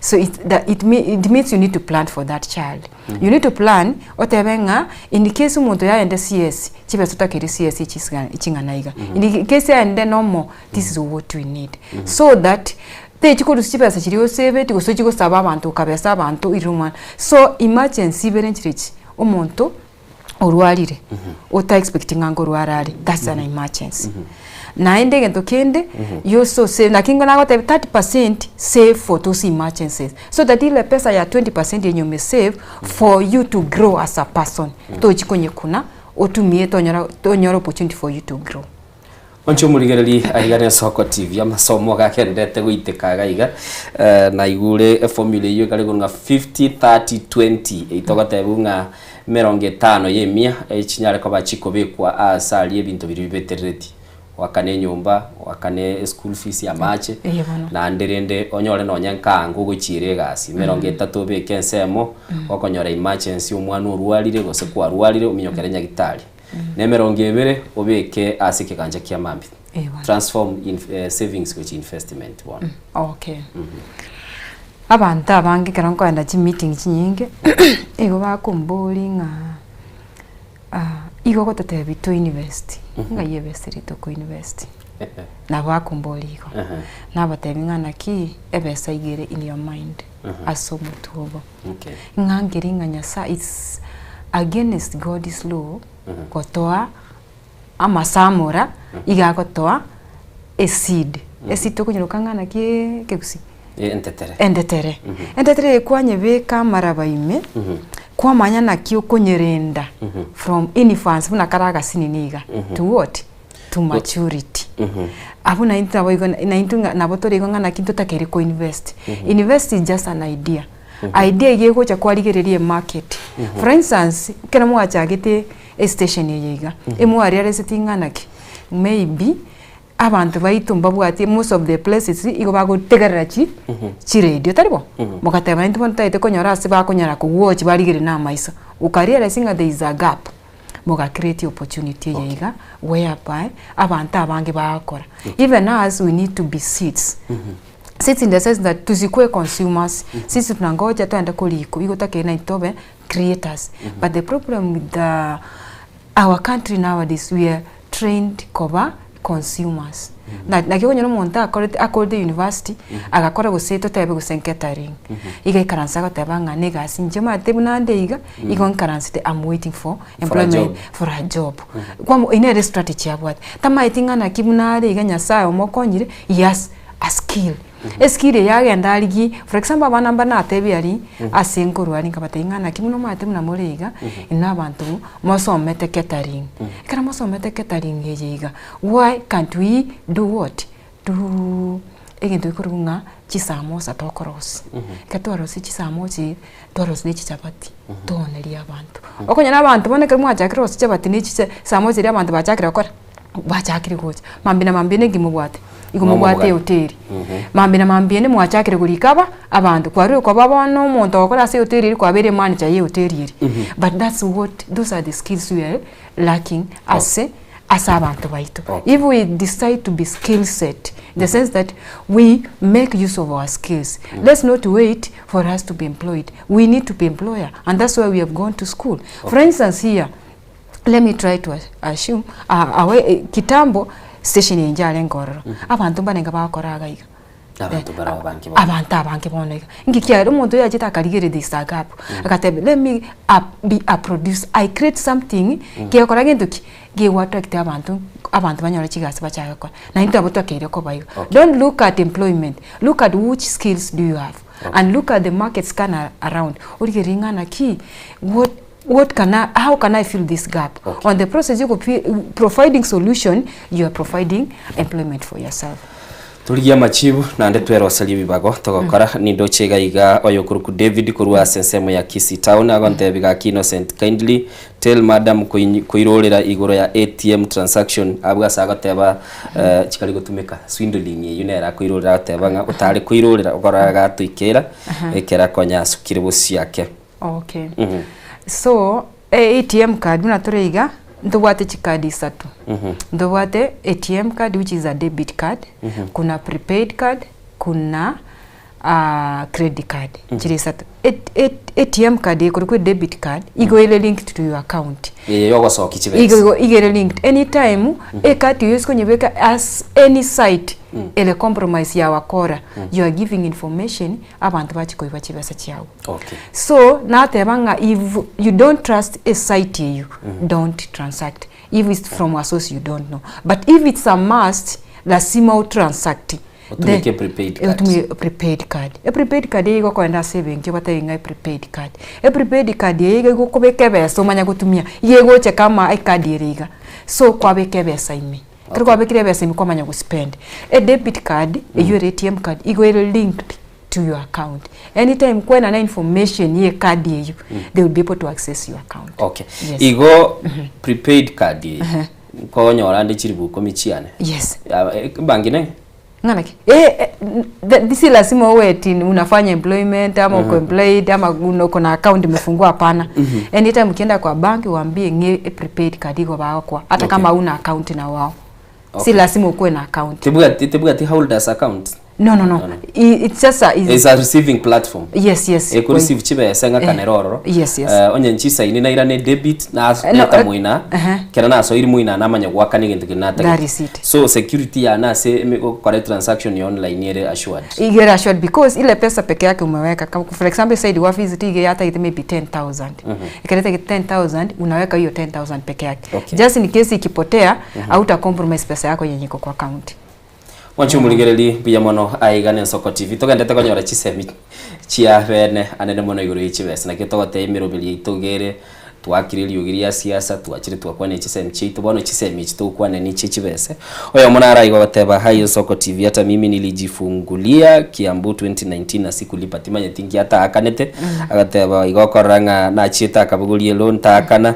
So it the it mea it means you need to plan for that child. You need to plan, otebe ng'a in case omonto oyo aende CS, chibesa otakeire CS echisiga ching'ana iga. In case aende normal, this is what we need. So that, techikorusia chibesa chiria osebeti gose ochie gosaba abanto okabesa abanto oirere omwana. So emergency ibere nchirechi, omonto. Orwarire, ota expect ng'a nkorwara are, that's an emergency. Naende egento kende, you also save, naki nigo nagotebia 30% save for those emergencies, so that ile pesa ya 20% yenye umesave for you to grow as a person, tochi konyekuna otumie tonyora tonyore opportunity for you to grow. Onche omorigereria aiga n'Esoko TV, amasomo gagenderete goiteka iga iga, eh, naigure eformula eyio ekare korwa ng'a 50 30 20 eyio togotebiwa ng'a emerongo etano ya emia echinyare koba chikobekwa ase aria ebinto biria bibeterereti, goakana enyomba, goakana eschool fees ya amache, Eye bono. naende rende onyore nonye nkaango ogochiera egasi, emerongo etato obeke ensemo, gokonyora emergency omwana orwarire gose kwarwarire ominyokere nyagitari. Na emerongo ebere obeke ase ekegancha kia mambia. Eh, bono. Transform in, eh, savings gochia investment bono. Okay. Abanto abange ekero nkoenda chimeeting chinyinge, igo bakomboria ng'a ah, igo ogototebia to invest, ng'ai ebesa eria toko invest? Nabo bakomboria igo. Nabatebia ng'a naki ebesa iga ere in your mind, ase omotwe obo. Okay. Ng'a nkeri ng'a Nyasaye it's against God's law gotoa amasamora iga agotoa eseed. Eseed tokonyeroka ng'a naki ekegusii? Eh, entetere. Entetere. Entetere eye kwanyebeka amaraba ime, kwamanya naki okonyerenda from infancy buna kare agasinini iga to what? To maturity. Abwo naintwe naboigo naintwe ng'a nabo tore igo ng'a naki ntotakeire ko invest. Invest is just an idea. Idea eyio egocha kwarigereria emarket. For instance, ekero mwachagete estation eye iga, emwarealiseti ng'a naki, maybe abanto baito mbabwati most of the places igo bagotegerera chi chiredio tari bo? Mogateba intwe bono totagete konyora ase bakonyara kowatch barigereria na amaiso. Okarealise ng'a there is a gap. moga create opportunity eye iga whereby abanto abange bagokora. Even us we need to be seeds. Seeds in the sense that tusikue consumers, sisi tunangoja twende korikwa igo totakeire naintwe tobe creators. But the problem with the our country nowadays we are trained koba consumers. Na naki okonyora omonto akorete akorete university, agakora gose totebe gose catering, iga aikaranse agoteba ng'a na egasi inche omanyete buna nde iga, igo nkaransete am waiting for employment for a job. Kwamo eyio nere estrategy abwate, tamaeti ng'a naki buna are iga nyasaye omokonyire, he has a skill. Eskill eye agenda arigie, for example abana mba natebia aria, ase nkorwa aria nkabatebia ng'a naki buna omanyete buna more iga, inwe abanto mosomete catering, ekero mosomete catering eye iga, why can't we do what? Do egento gekorokwa ng'a chisamosa tokorosia, ekero twarosirie chisamosa echi, twarosia na echichabati, toonerie abanto. Okonyora abanto bono ekero mwachakire rosia chichabati na echicha samosa eria abanto bachakire gokora Bachakire gocha, mambia na mambia ninki mobwate? Igo mobwate ehoteli. Mambia na mambia ende mwachakire korika aba abanto, kwarure koba bono omonto ogokora ase ehoteli eria kwabeire emanager ya ehoteli eria. But that's what, those are the skills we are lacking ase ase abanto baito. If we decide to be skill set, in the sense that we make use of our skills, let's not wait for us to be employed, we need to be employer and that's why we have gone to school. For instance here, let me try to assume awe kitambo station eye njarenge ororo, abanto mbarenge bagokora iga iga. Abanto mbare abange bono. Abanto abange bono iga. Inki kiagera omonto oyo achete akarigereria this a gap, agateba let me a be a producer, I create something kegokora gento ki? Kego attract abanto, abanto banyore chigasi bachake gokora. Naintwe abwo twakeire koba igo. Don't look at employment, look at which skills do you have, and look at the market scan around, origererie ng'a naki, what What can I, how can I fill this gap? Okay. On the process you providing solution, you are providing employment for yourself. Torigie amachibu naende tweroserie ebibago togokora. Nindoche iga iga oyokoruku David korwa ase ensemo ya Kisii town agontebia gaki Innocent kindly tell madam koirorera igoro ya ATM transaction abwo ase agoteba eh, chikari gotumeka swindling eyio nere akoirorera agoteba ng'a otare koirorera okora gatoikera ekero akonya asukire bosiake. Okay. So, ATM card buna tore iga, ntobwate chicard isato. Ntobwate ATM card which is a debit card, kuna prepaid card, kuna credit card chire isato. ATM card ekorokwa edebit card igo ere linked to your account. Eye yogosokia chibesa. Igo igo iga ere linked. Anytime ecard eyo ase konyebeka as any site ere compromise ya wakora, you are giving information abanto bache koiba chibesa chiago. Okay. So nateba ng'a if you don't trust esite eywo, don't transact. If it's from a source you don't know. But if it's a must, lazima otransact. Otumeke prepaid card. Otumie prepaid card. Eprepaid card eye igo okoenda ase ebenki obatebie ng'a eprepaid card. Eprepaid card eye iga egokobeka ebesa omanye gotumia, iga egocha kama ecard ere iga. So kwabeka ebesa ime. Ekero kwabekire ebesa ime kwamanya gospend. Edebit card, eywo ere ATM card, igo ere linked to your account. Anytime kwenana information ya ecard eywo, they will be able to access your account. Okay. Yes. Igo prepaid card eye nkonyora ande chiribu ikomi chiane. Yes. Ya, eh, bangi ne? Ng'ana ki? Eh, eh, the, si lazima uwe eti unafanya employment ama uko employed ama uko na account umefungua hapana. Anytime ukienda kwa bank uambie ng'e prepaid card iko bagokwa hata Okay. kama una account na wao. Si Okay. lazima ukuwe na account. Tibwati tibwati holders account. No no no. No, no. It's just a, It's a receiving platform. Yes, yes. Eko receive chibesa ng'a kanera ororo. Yes, yes. Eh, onye nchisaini nairane debit na Eh, no, neta eh, moina uh-huh. kera nasoiri moina namanya goakana egento keri natagete. That is it. So security yane ase eme- gokora transaction ya online ere assured. Igera assured because ile pesa peke yake umeweka kama for example said wa visit ige hata ite maybe 10000. Ikaleta 10000 unaweka hiyo 10000 peke yake. Okay. Just in case ikipotea hauta compromise pesa yako yenye iko kwa account. Mwanche omorigereri mbuya mono aiga na Ensoko TV togendete konyora chisemi chia bene anene mono igoro ye chibesa naki togoteba emeroberi yaito iga ere twakire eriogi ria siasa twachire twakwanire chisemi chiaito bono chisemi echi togokwana nichie chibese oyomo naro aiga ogoteba hi Ensoko TV hata mimi nilijifungulia Kiambu 2019 na sikulipa timanyeti nki ataakanete agateba igo okorora ng'a nachiete akabogoria eloan taakana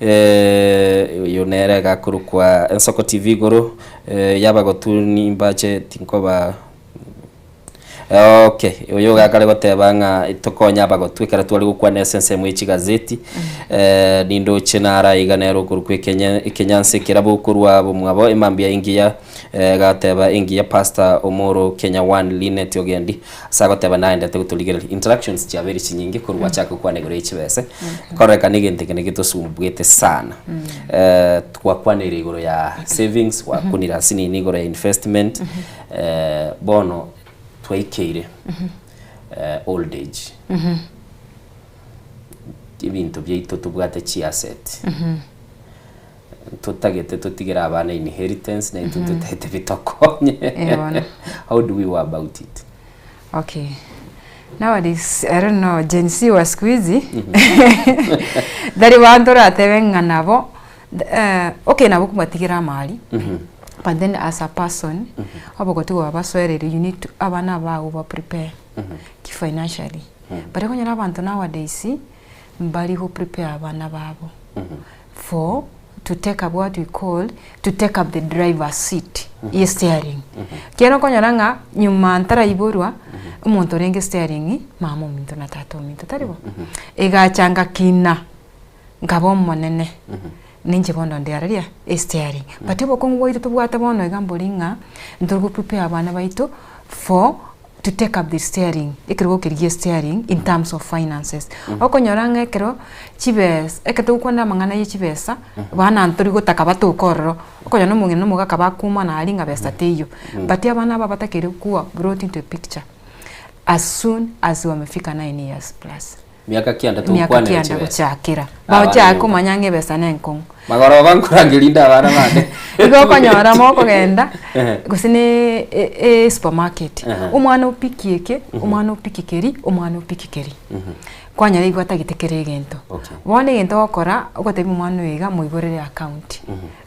oyo nere gakorokwa Ensoko TV igoro Y'abagotu nimbache tinkoba Okay, oyo ogakare goteba ng'a tokonye abagotu ekero tware gokwana ase ensemo ye chigazeti eh, nindoche nara iga nere okorokwa ekenya ekenyansa ekerabo okorwa bomwabo emambia engiya eh, gateba engiya Pastor Omoro Kenya One Linet Ogendi ase agoteba naendete gotorigereria interactions chiabeire chinyinge korwa gwachaka gokwana igoro ye chibese kororekana egento eke negetosumbuete sana eh, twakwaneire igoro ya savings gwakunire ase nini igoro ya investment eh, bono twaikeire eh, old age ebinto biaito tobwate chiasset Totagete totigere abana inheritance na intwe totagete bitokonye. Eh, bono. How do we go about it? Okay. Nowadays, I don't know, Gen Z wa siku hizi tari banto oratebe ng'a nabo eh, okay nabo kobatigera amari but then as a person obogotu bwabasoereire you need to abana bago ba prepare ki financially but okonyora abanto nowadays mbari go prepare abana babo for to take up what we call to take up the driver's seat ye steering. Ekiagera okonyora ng'a nyuma ntaraiborwa, omonto orenge steering mama ominto na tata ominto, tari bo? Egacha ngakina, nkaba omonene, ninche bono nde araria esteering. But obokong'u bwaito tobwate bono iga mbori ng'a, ntori go prepare abana baito for to take up the steering, ekerogo keria gia steering in terms of finances. Okonyora ng'a ekero chibesa, ekero togokwana amang'ana ya chibesa, bana ntori gotaka batoke ororo, okonyora na omong'ina na omogaka bakoumana aria ng'a besa teiyo. But abana aba batakeire kuwa brought into a picture as soon as wamefika 9 years plus. Miaka kianda Emiaka togokwanera kianda chibesa. gochakera. Abana Bagochaka nyomba. komanya ng'a ebesa nenkong'u. Magoroba nkorangeria inde abana bane. Igo okonyora mokogenda Ehe. gose ne e- e supermarket, Ehe. omwana opikie eke, omwana opikie keria, omwana opikie keria. Kwanyora igo atagete kera egento. Okay. Bono egento ogokora, ogotebia omwana oyo iga moigorere account.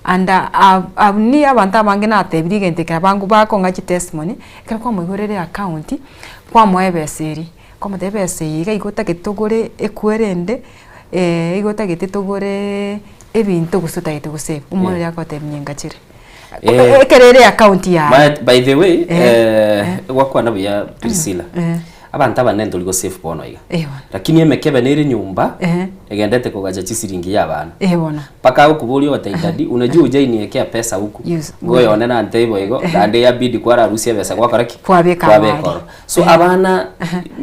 And abwo nigo abanto abange natebirie egento eke abango bakong'a chitestimony, ekero kwamoigorere account, kwamoa ebesa eria. Nkomotebia ebesa eye iga igo otagete togore ekwere ende, igo otagete togore ebinto gose otagete gosave. Omwana oria agotebia nyengachere. Eh. Ekero ere account yaye. But by the way, Eh, eh, gwakwana buya Priscilla. Eh. Abanto abanene ntori gosave bono iga. Eh, bono. Lakini emekebe nere nyomba Eh. Egendete kogacha chisiringi ya abana. Eh bono. Mpaka agokoboria ogotebia daddy unajua hujainiekea pesa huku. Yes. Igo oyone nantebie boigo naende yabidi kwararusia ebesa gwakora ki? Kwabeka Kwabeka abare. ororo. So abana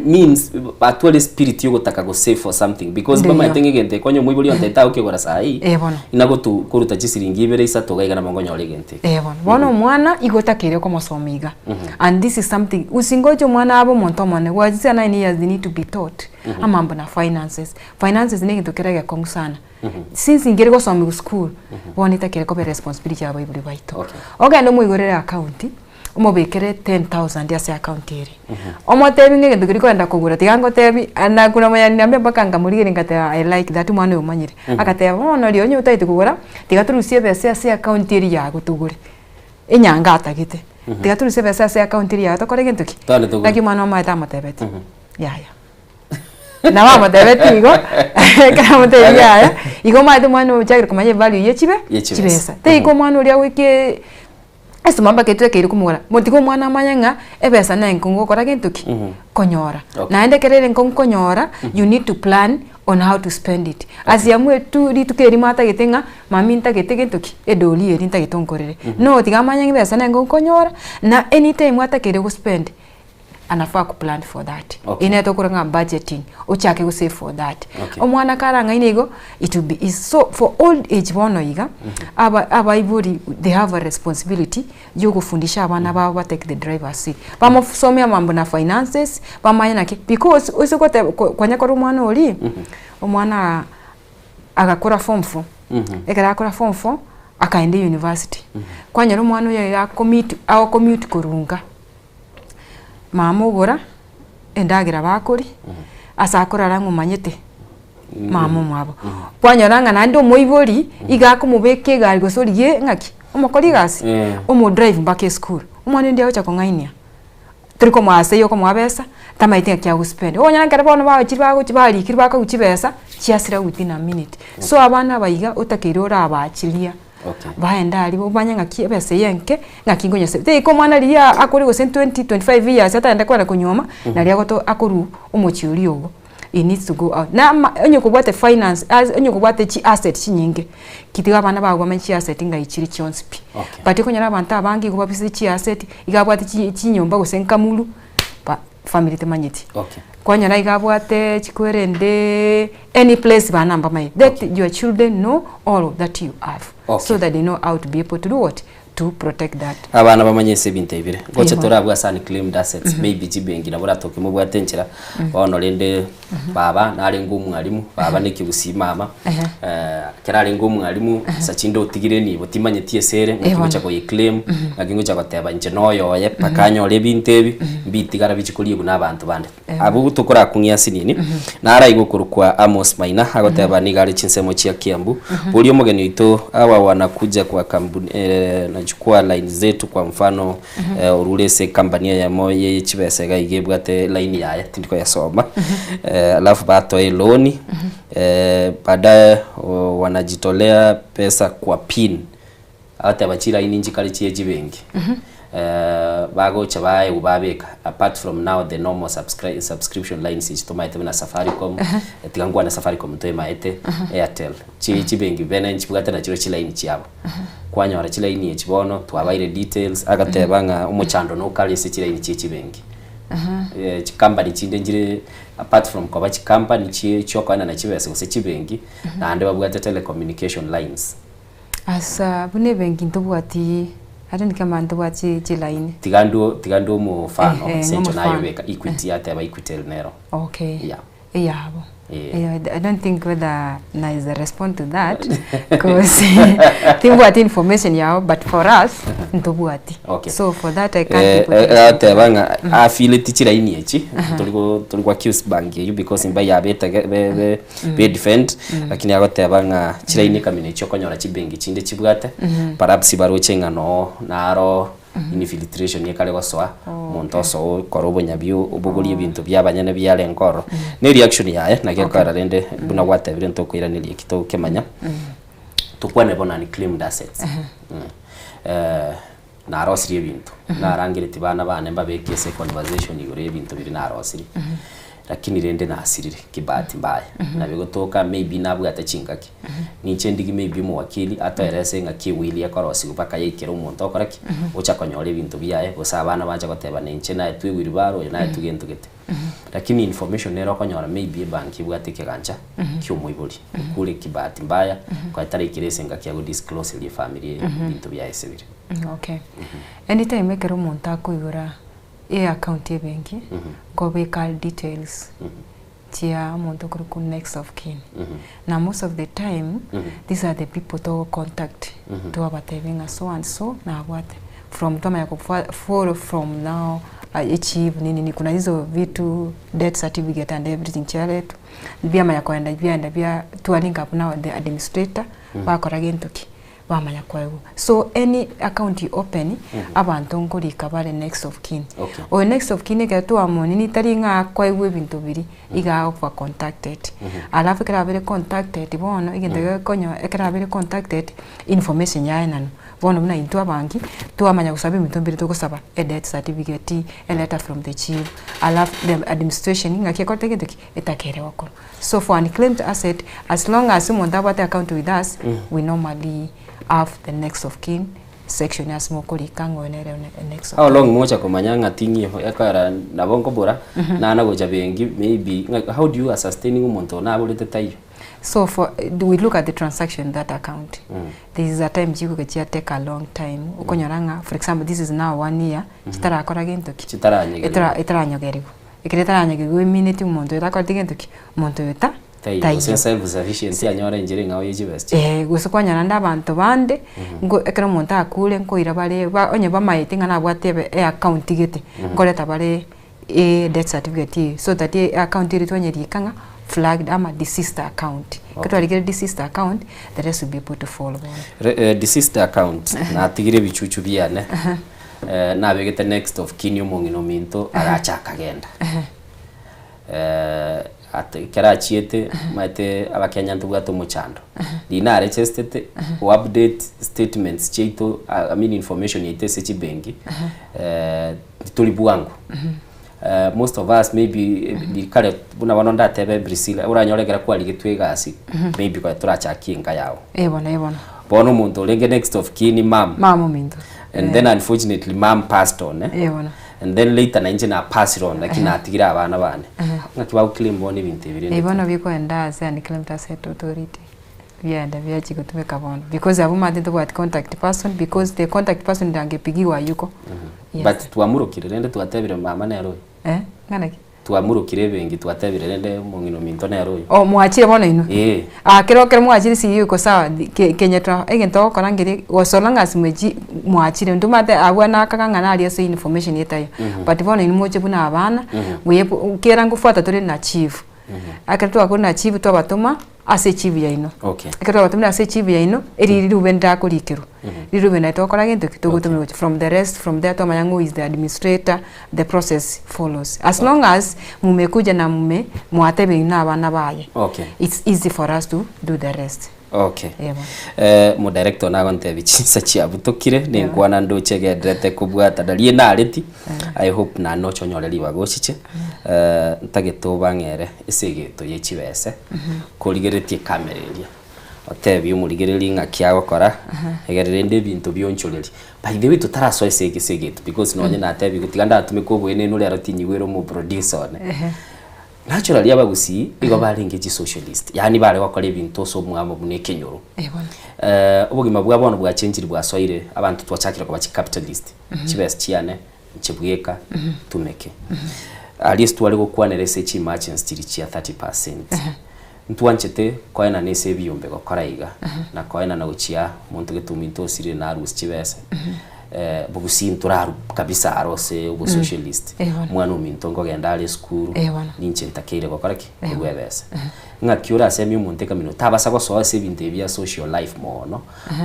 means batware spirit yogotaka go save for something because Ndiyo. bamaete ng'a egento eke onye omoibori ontebete agokegora saii Eh bono. inagotu koruta chisiringi ibere isato iga iga nabo nkonyora egento eke. Eh bono. Bono omwana igo otakeire komosomia iga. And this is something usingoche omwana abe omonto omonene gwachia 9 years they need to be taught amambo na finances. Finances na egento kere egekong'u sana. Since nkere gosomiwa school, bono etakere koba eresponsibility ya abaibori baito. Ogende omoigorere account, omobekere 10,000 ase account eria. Omotebi ng'a egento keria kogenda kogora tiga ngotebi, na kuna mwenye aliniambia mpaka nkamorigereria ngateba I like that omwana oyo omanyire. Agateba bono riria onye otagete kogora, tiga torusie ebesa ase account eria yago togore. Enyanga atagete. Tiga torusie ebesa ase account eria yago tokore gento ki? Togende togore. Naki omwana omanyete amotebeti, yaya. Nabo amotebeti igo, ekero amotebirie yaya, igo omanyete omwana oyo ochakire komanya evalue ye chibe Ye chibesa. chibesa. Teiko omwana oria agoike esoma mpaka etwekeire komogora, motiga omwana amanye ng'a ebesa na enkong'u gokora gento ki? Konyora. Okay. Naende ekero ere enkong'u konyora, you need to plan on how to spend it. Asiamue tu rituko erimo atagete ng'a mami ntagete gento ki? Edoli eri ntagete onkorere. No tiga amanye ng'a ebesa na enkong'u konyora, na anytime atakeire gospend, anafaa kuplan for that. Okay. Eye nere tokora ng'a budgeting, ochake go save for that. Okay. Omwana karang'aine igo, it will be easy. So for old age bono iga, aba abaibori they have a responsibility yogofundisha abana babo ba take the driver's seat. Bamosomia mambo na finances, bamanye naki, because oise goteba ko konya kore omwana oria, omwana agakora form four, ekero akora form four, akaenda university. Kwanyora omwana oyo iga acommit agocommute korwa nka. Mama ogora endagera bakoria, ase akorara ng'a omanyete mama omwabo. Kwanyora ng'a naende omoibori, iga akomobeka egari gose origie ng'aki, omokori egasi, omodrive mpaka esukuru. Omwana onde agocha kong'ainia, tori komoa ase eywo okomoa besa, tamaeti ng'aki agospend. Okonyora ekero bono bagochire bagochi barikire bakoigwa chibesa, chiasira within a minute. So abana aba iga otakeire orabaachiria. Baende aria bamanye ng'aki ebesa eye enke, ng'aki nkonyesave. Teika omwana riria akore gose 20, 25 years atagende kogenda konyuoma, naria agoto akorwa omochie oria ogo, he needs to go out. Na ama onye kobwate finance as onye kobwate chiasset chinyinge, ki tiga abana bago bamanye chiasset ng'ai chire chionsi pi. But okonyora abanto abange igo babisete chiasset, iga abwate chi chinyomba gose nkamuru, ba family temanyeti. Kwanyora iga abwate chikwerendeeee any place bana mbamanyete. Let your children know all that you have so that they know how to be able to do what? To protect that. Abana bamanye ase ebinto ebi bire. Ngocha Eeh. tore abwo ase unclaimed assets, maybe chibenki nabo oratoke mobwate enchera, bono rende baba narenge omwalimu, baba na ekegusii mama, ekero arenge omwalimu, nsa chinde otigire enibo timanyeti ase ere, ng'aki ngocha koyeclaim, ng'aki ngocha goteba inche noyoye mpaka anyore ebinto ebi, mbitigara bichi koriegwa na abanto bande. Abwo tokorakung'ia ase nini, naro aiga okorokwa Amos Maina, agoteba nigo are chinsemo chia Kiambu. Boria omogeni oito, hawa wanakuja kwa kampuni eh, nachukua line zetu kwa mfano eh, orure ase ecompany eyemo ye chibesa iga iga ebwate line yaye tindi koyesoma eh, alafu batoa eloni eh, baadaye oh, wanajitolea pesa kwa pin Agateba chilaini nchikare chie chibenki bagocha baegwa babeka apart from now the normal subscri subscription lines echi tomaete buna Safaricom, tiga nkwane Safaricom toemaete, Airtel, chi chibenki bene nchibwate nachirobio chilaini chiabo. Kwanyora chilaini echi bono twabaire details, agateba ng'a omochando nokare ase chilaini chie chibenki. Chikampani chinde nchire apart from koba chikampani chie chiokoenana chibesa gose chibenki, naende babwate telecommunication lines. Asa buna ebenki ntobwati I don't kama ntobwati chilaini. Tiga ndue tiga ndue omofano Ehe, ase encho ng'omofano. nayobeka Equity yateba Equitel nero. Okay. Yeah. Eyabo. Eh. Eh, I don't think whether naeza respond to that cause timbwati information yabo but for us ntobwati. Okay. So for that I can't Eh, be able to eh, ateba ng'a afileti chilaini echi tori go tori go accuse bank eywo because mbayabete be be be defend lakini agoteba ng'a chilaini ekamina echio okonyora chibenki chinde chibwate perhaps baroche ng'a noo naro infiltration ekare gosoa omonto osoa okora obonyabi obogorie ebinto bia abanyene biarenge ororo. Ne reaction yaye naki ekogera rende buna gwatebire ntokoiraneria eki tokemanya tokwane bono unclaimed assets narosirie ebinto narangeretie bana bane mbabeke ase econversation igoro ya ebinto biria narosirie. Lakini rende nasirire kibahati mbaya. Nabo egotoka maybe nabwate chingaki. Ninche ndigi maybe omowakili atoerese ng'aki ewili ekorosigwa mpaka yaikera omonto okora ki? Ocha konyora ebinto biaye gose abana bacha goteba ninche naetwe ewheelbarrow oyo naetwe gento gete. Lakini information nere okonyora maybe ebanki ebwate ekegancha kia omoibori okure kibahati mbaya konya taraikera ase engaki ya go disclose eria efamiri eye ebinto biaye ase bire. Okay. Anytime ekero omonto akoigora e account ya ebenki, nkobeka details chia omonto okorokwa next of kin. Na most of the time, these are the people togo contact, twabatebia ng'a so and so nabwate from twamanya ko follow from now echief nini nini kuna hizo vitu death certificate and everything chiaretwa, biamanya koenda biaenda bia twa link up now the administrator bakora gento ki? bamanya koegwa. So any account you open, abanto nkorika bare next of kin. Okay. Oyo next of kin ekero twamonini tari ng'a akoegwa ebinto biria, iga agoba contacted. Alafu ekero abeire contacted bono, egento gekonyo ekero abeire contacted, information yaye nanu. Bono buna intwe abangi, twamanya gosaba ebinto mbire togosaba, e death certificate, e letter from the chief, alafu the administration ng'aki ekorete gento ki? Etakere gokorwa. So for unclaimed asset, as long as omonto abwate account with us, we normally have the next of kin section ase mokorika ng'a oyo nere one next of How kin. long mocha komanya ng'a ting'io ekoera nabo nkobora nana gocha benki maybe ng'a how do you sustain ng'a omonto oyo naborete taiyo? So for we look at the transaction in that account. There is a time chikoka chia take a long time okonyora ng'a for example this is now one year chitarakora gento ki? Chitaranyegerigwa. Etara etaranyogerigwa. Ekero etaranyegerigwa emineti omonto oyo takoreti gento ki? Omonto oyo ta Taiyo, taiyo. gose self sufficiency anyore enchera eng'ao ye chibesa chiaye. Eh, gose kwanyora naende abanto bande, nko ekero omonto akure nkoira bare ba onye bamaete ng'a nabwate ebe eaccount gete, nkoreta bare edeath certificate eye so that eaccount eria twanyerika ng'a flagged ama deceased account. Ekero Okay. twarikire deceased account, the rest will be able to follow bono. Re eh, deceased account, natigire ebichuchu biane. Nabegete next of kin omong'ina ominto agacha akagenda. Ate ekero achiete omanyete abakenya ntobwate omochando. Riria narechestete go update statements chiaito I mean information yaito ase chibenki titori bwango. Most of us maybe riria kare buna bono ndatebe Priscilla oranyore ekero kwarigetwe egasi maybe konya torachakie enka yago. Eh bono, eh bono. Bono omonto orenge next of kin mum. Mama ominto. And then unfortunately mum passed on eh. Eh bono. And then later nainche na pass on lakini natigire abana bane. Ng'aki bago claim bono ebinto ebi rende. Eh bono bikoenda ase unclaimed asset authority biaenda biachia gotumeka bono because abwo omanyete ntobwati contact person because the contact person ndangepigiwa aywo. Yes. But twamurokire rende twatebire mama nere oyo. Eh, ng'ana ki? Twamurokire ebenki twatebire rende omong'ina ominto nere oyo. Oh, mwachire bono inwe? Ee. Ah, kero kero mwachire siyo iko sawa, ke kenye twa egento ogokora nkeri so long as mwechi mwachire ntomanyete abwo nakaga ng'a naria ase information etaiyo. But bono inwe moche buna abana, buya kera ngofuata tore na chief. Ekero twakure na chief twabatoma, ase echibu yaino. Okay. Ekero twabatomire ase echibu yaino, eri rirube ndakorikerwa, rirube naye togokora gento ki? Togotomerwa gochia from the rest, from there twamanya ng'a who is the administrator, the process follows. As long as mumekuja na mume mwatebire inwe na abana baye, Okay. it's easy for us to do the rest. Okay. Eeh bono. Eh, omodirector one agontebia chinsa chiabutokire, ninkwana ndoche egenderete kobwata nario enareti, I hope naende noche onyore ribaga ochiche, eh, ntagete obang'ere ase egeto ye chibese, korigeretie ekamera eria, otebie omorigereria ng'aki agokora, egere rende ebinto bionchoreria. By the way totarasoa ase ase egeto because nonye natebiwe tiga ndatumeke oboenenu rero tinyigwere omoproducer one. Naturally abagusii igo barenge chisocialist, yaani bare gokora ebinto ase omwamo buna ekenyoro. Obogima bwa bono bwachenchiri bwasoire, abanto twachakire koba chicapitalist, chibesa chiane inche bweka tumeke. Aria ase tware gokwanera ase chimargins chiria chia 30%, ntwanchete koenana ase ebiombe gokora iga, na koenana gochia omonto gete ominto osirire narusia chibesa, Bogusii ntoraru kabisa aro ase obosocialist, Eh, bono. omwana ominto nkogenda are esukuru, Eh, bono. ninche ntakeire gokora ki? Korwa ebesa. Ng'aki orasemie omonto ekamino tabasa gosoa ase ebinto ebi bia social life mono,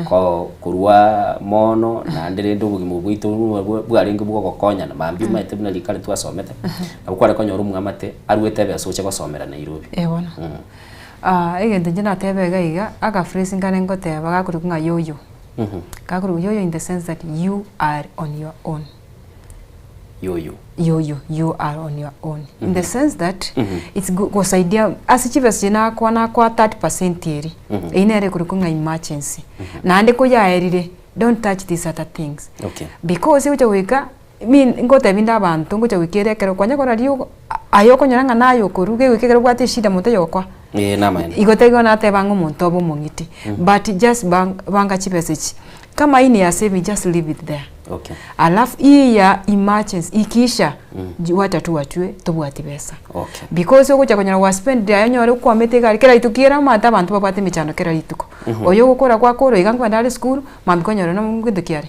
ko korwa mono naende rende obogima obo bwaito bwa bwarenge bwa ogokonyana mambia omanyete buna rikare twasomete, nabo kware konyora omwamate arwete ebesa oche gosomera Nairobi. Eh, bono. Egento inche natebe iga iga, aka phrase nkare ngoteba gakorokwa ng'a yoyo. Gakorokwa yoyo in the sense that you are on your own. Yoyo. Yoyo, you are on your own. In the sense that it's go- gosaidia ase chibesa chiria nakoa nakoa 30% eri, eyio nere ekorokwa ng'a emergency. Naende koyaerire, don't touch these other things. Because egocha goika, mi ngotebia inde abanto ngocha goika ere ekero kwanya korora riogo aye okonyora ng'a naye okoruga egoika ekero obwate eshida monto oyogokoa. Ee namaene. Igo taigo nateba ng'a omonto obe omong'iti, but just bang banga chibesa echi. Kama hii ni ya saving just leave it there. Okay. Alafu hii ya emergency ikiisha wacha tu wachue tobwati besa. Okay. Because ogocha konyora gwa spend aye onyore okwamete egari kera rituko kiera omanyete abanto babwate emechando kera rituko. Oyo ogokora gwakora iga nkwenda are esukuru, mambia konyora na gento ki are?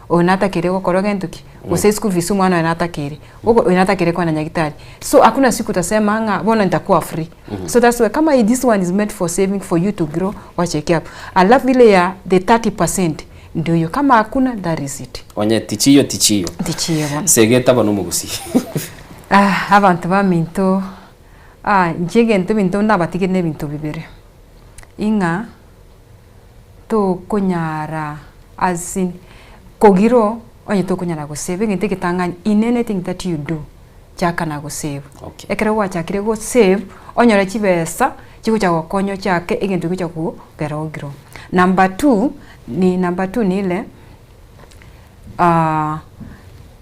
Oyo natakeire gokora gento ki? Gose eschool fees omwana oyo natakeire, ogo oyo natakeire kogenda nyagetari. So hakuna siku utasema ng'a bono nitakuwa free. So that's why kama this one is meant for saving for you to grow wacheke hapo. Alafu ile ya the 30% ndio hiyo kama hakuna that is it. Onye tichiyo tichiyo. Tichiyo bono. Segeta bono omogusii. Ah, abanto baminto ah, inche egento ebinto ndabatigere na ebinto bibere, ing'a tokonyara as in kogiroo onye tokonyara gosave egento egetang'ani in anything that you do chaka na gosave. Okay. Ekero gwachakire gosave onyore chibesa chigocha gokonya ochake egento gegocha kogera ogrow. Number two, ni number two nile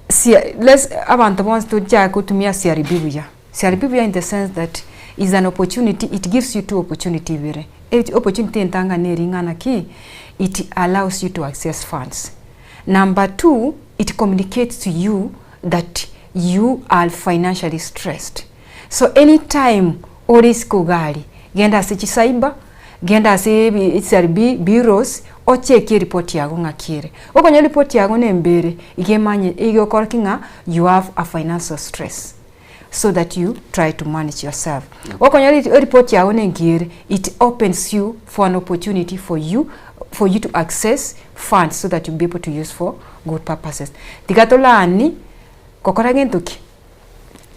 sia let's abanto bonsi tochake gotumia CRB buya. CRB buya in the sense that is an opportunity, it gives you two opportunity ibere. Opportunity entang'ani eri ng'a naki, it allows you to access funds. Number two, it communicates to you that you are financially stressed. So anytime ore isiko iga aria, genda ase chicyber, genda ase ebi CRB bureaus, ochekie eripoti yago ng'aki ere. Okonyora eripoti yago nembe ere, iga emanye iga ekorokia ng'a you have a financial stress so that you try to manage yourself. Okonyora eripoti yago nengiya ere, it opens you for an opportunity for you for you to access funds so that you'll be able to use for good purposes. Tiga tolani gokora gento ki?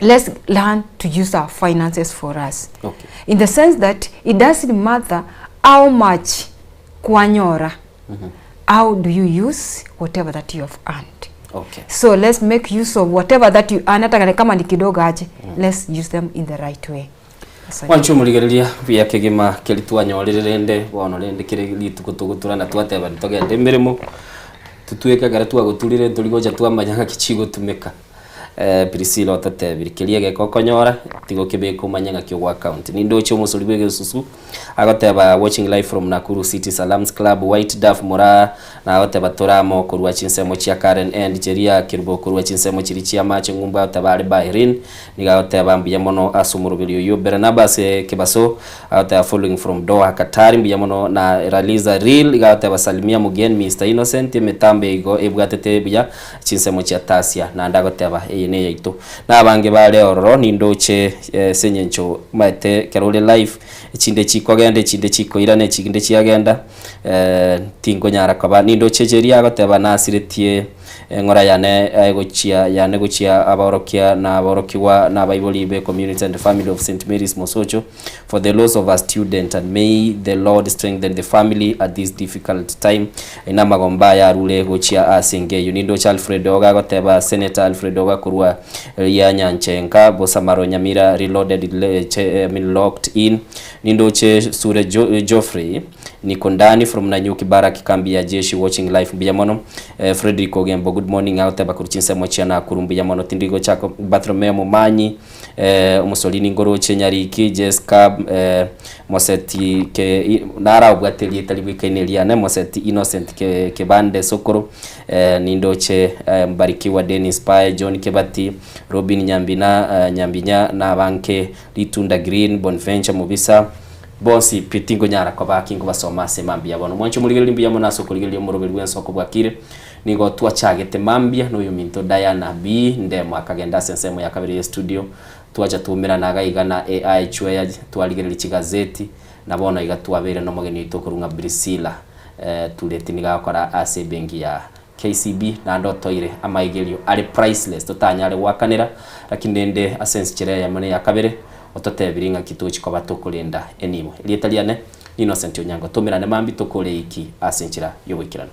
Let's learn to use our finances for us. Okay. In the sense that it doesn't matter how much kwanyora, how do you use whatever that you have earned. Okay. So let's make use of whatever that you earn, hata kama ni kidogo aje, let's use them in the right way. Asante. Mwanche omorigereria buya kegima keria twanyorire rende bono rende kere rituko togotura na twateba ntogende emeremo totweke ekero twagoturire ntori gocha twamanya ng'aki chigotumeka. Priscilla ototebirie keria egeka okonyora tiga okebeke omanye ng'aki ogo account. Nindoche omosori bwa egesusu agoteba watching live from Nakuru City Salams Club White Dove Moraa na agoteba tore amo korwa chinsemo chia Karen End Cheria Kerubo korwa chinsemo chiria chia Mache Ng'umbu agoteba are Bahrain Nigo agoteba mbuya mono ase omoroberi oyio. Berenaba ase kebaso agoteba following from Doha Qatar mbuya mono na Raliza Real iga agoteba salimia mugen Mister Innocent emetambo igo ebwatete buya chinsemo chia Tasia naende agoteba eye neyaito. Na abange bare ororo nindoche ase engencho maete ekero ore live echinde chikogenda echinde chikoirana echinde chiagenda tinkonyara koba nindoche echeria agoteba nasiretie Eng'ora yane egochia yane gochia abaorokia na aborokigwa na abaibori be community and family of St Mary's Mosocho for the loss of a student and may the Lord strengthen the family at this difficult time. Ina amagomba aya arure gochia ase enka eyio. Nindoche Alfred Oga agoteba Senator Alfred Oga korwa ria Nyanchenka Bosamaro Nyamira reloaded I mean locked in. Nindoche Sure Geoffrey Niko ndani from Nanyuki Barrack kambi ya jeshi watching live mbuya mono eh, Fredrick Ogembo good morning agoteba korwa chinsemo chia Nakuru mbuya mono tindi gochaka Bartholomeo Momanyi eh, Omosolini ngoroche Nyariki Jesca eh, Moseti ke i- narabwate erieta ribwekaine riane Moseti Innocent ke, Kebande Sokoro eh, nindoche eh, Mbarikiwa Dennis Pae John Kebati Robin Nyambina eh, Nyambinya na abanke Ritunda Green Bonventure Mubisa Bonsi pi tinkonyara koba aki nkobasoma ase mambia bono. Mwanche omorigereria mbuya mono ase okorigereria omoroberi bw'ensoko bwakire. Nigo twachagete mambia noyominto Diana B. Ndemo akagenda ase ensemo ya kabere ye studio. Twacha twaumerana iga iga na AI Chweya twarigereria chigazeti na bono iga twabeire nomogeni oito okorwa ng'a Priscilla Tureti nigo agokora ase ebenki ya KCB naende otoire amaigerio are priceless totanyare goakanera lakini rende ase enchera eyemo na eyakabere Ototebirie ng'aki tochi koba tokorenda enibo. Erieta riane n'Innocent Onyango. Tomerane mambia tokore eiki ase enchera y'oboikeranu.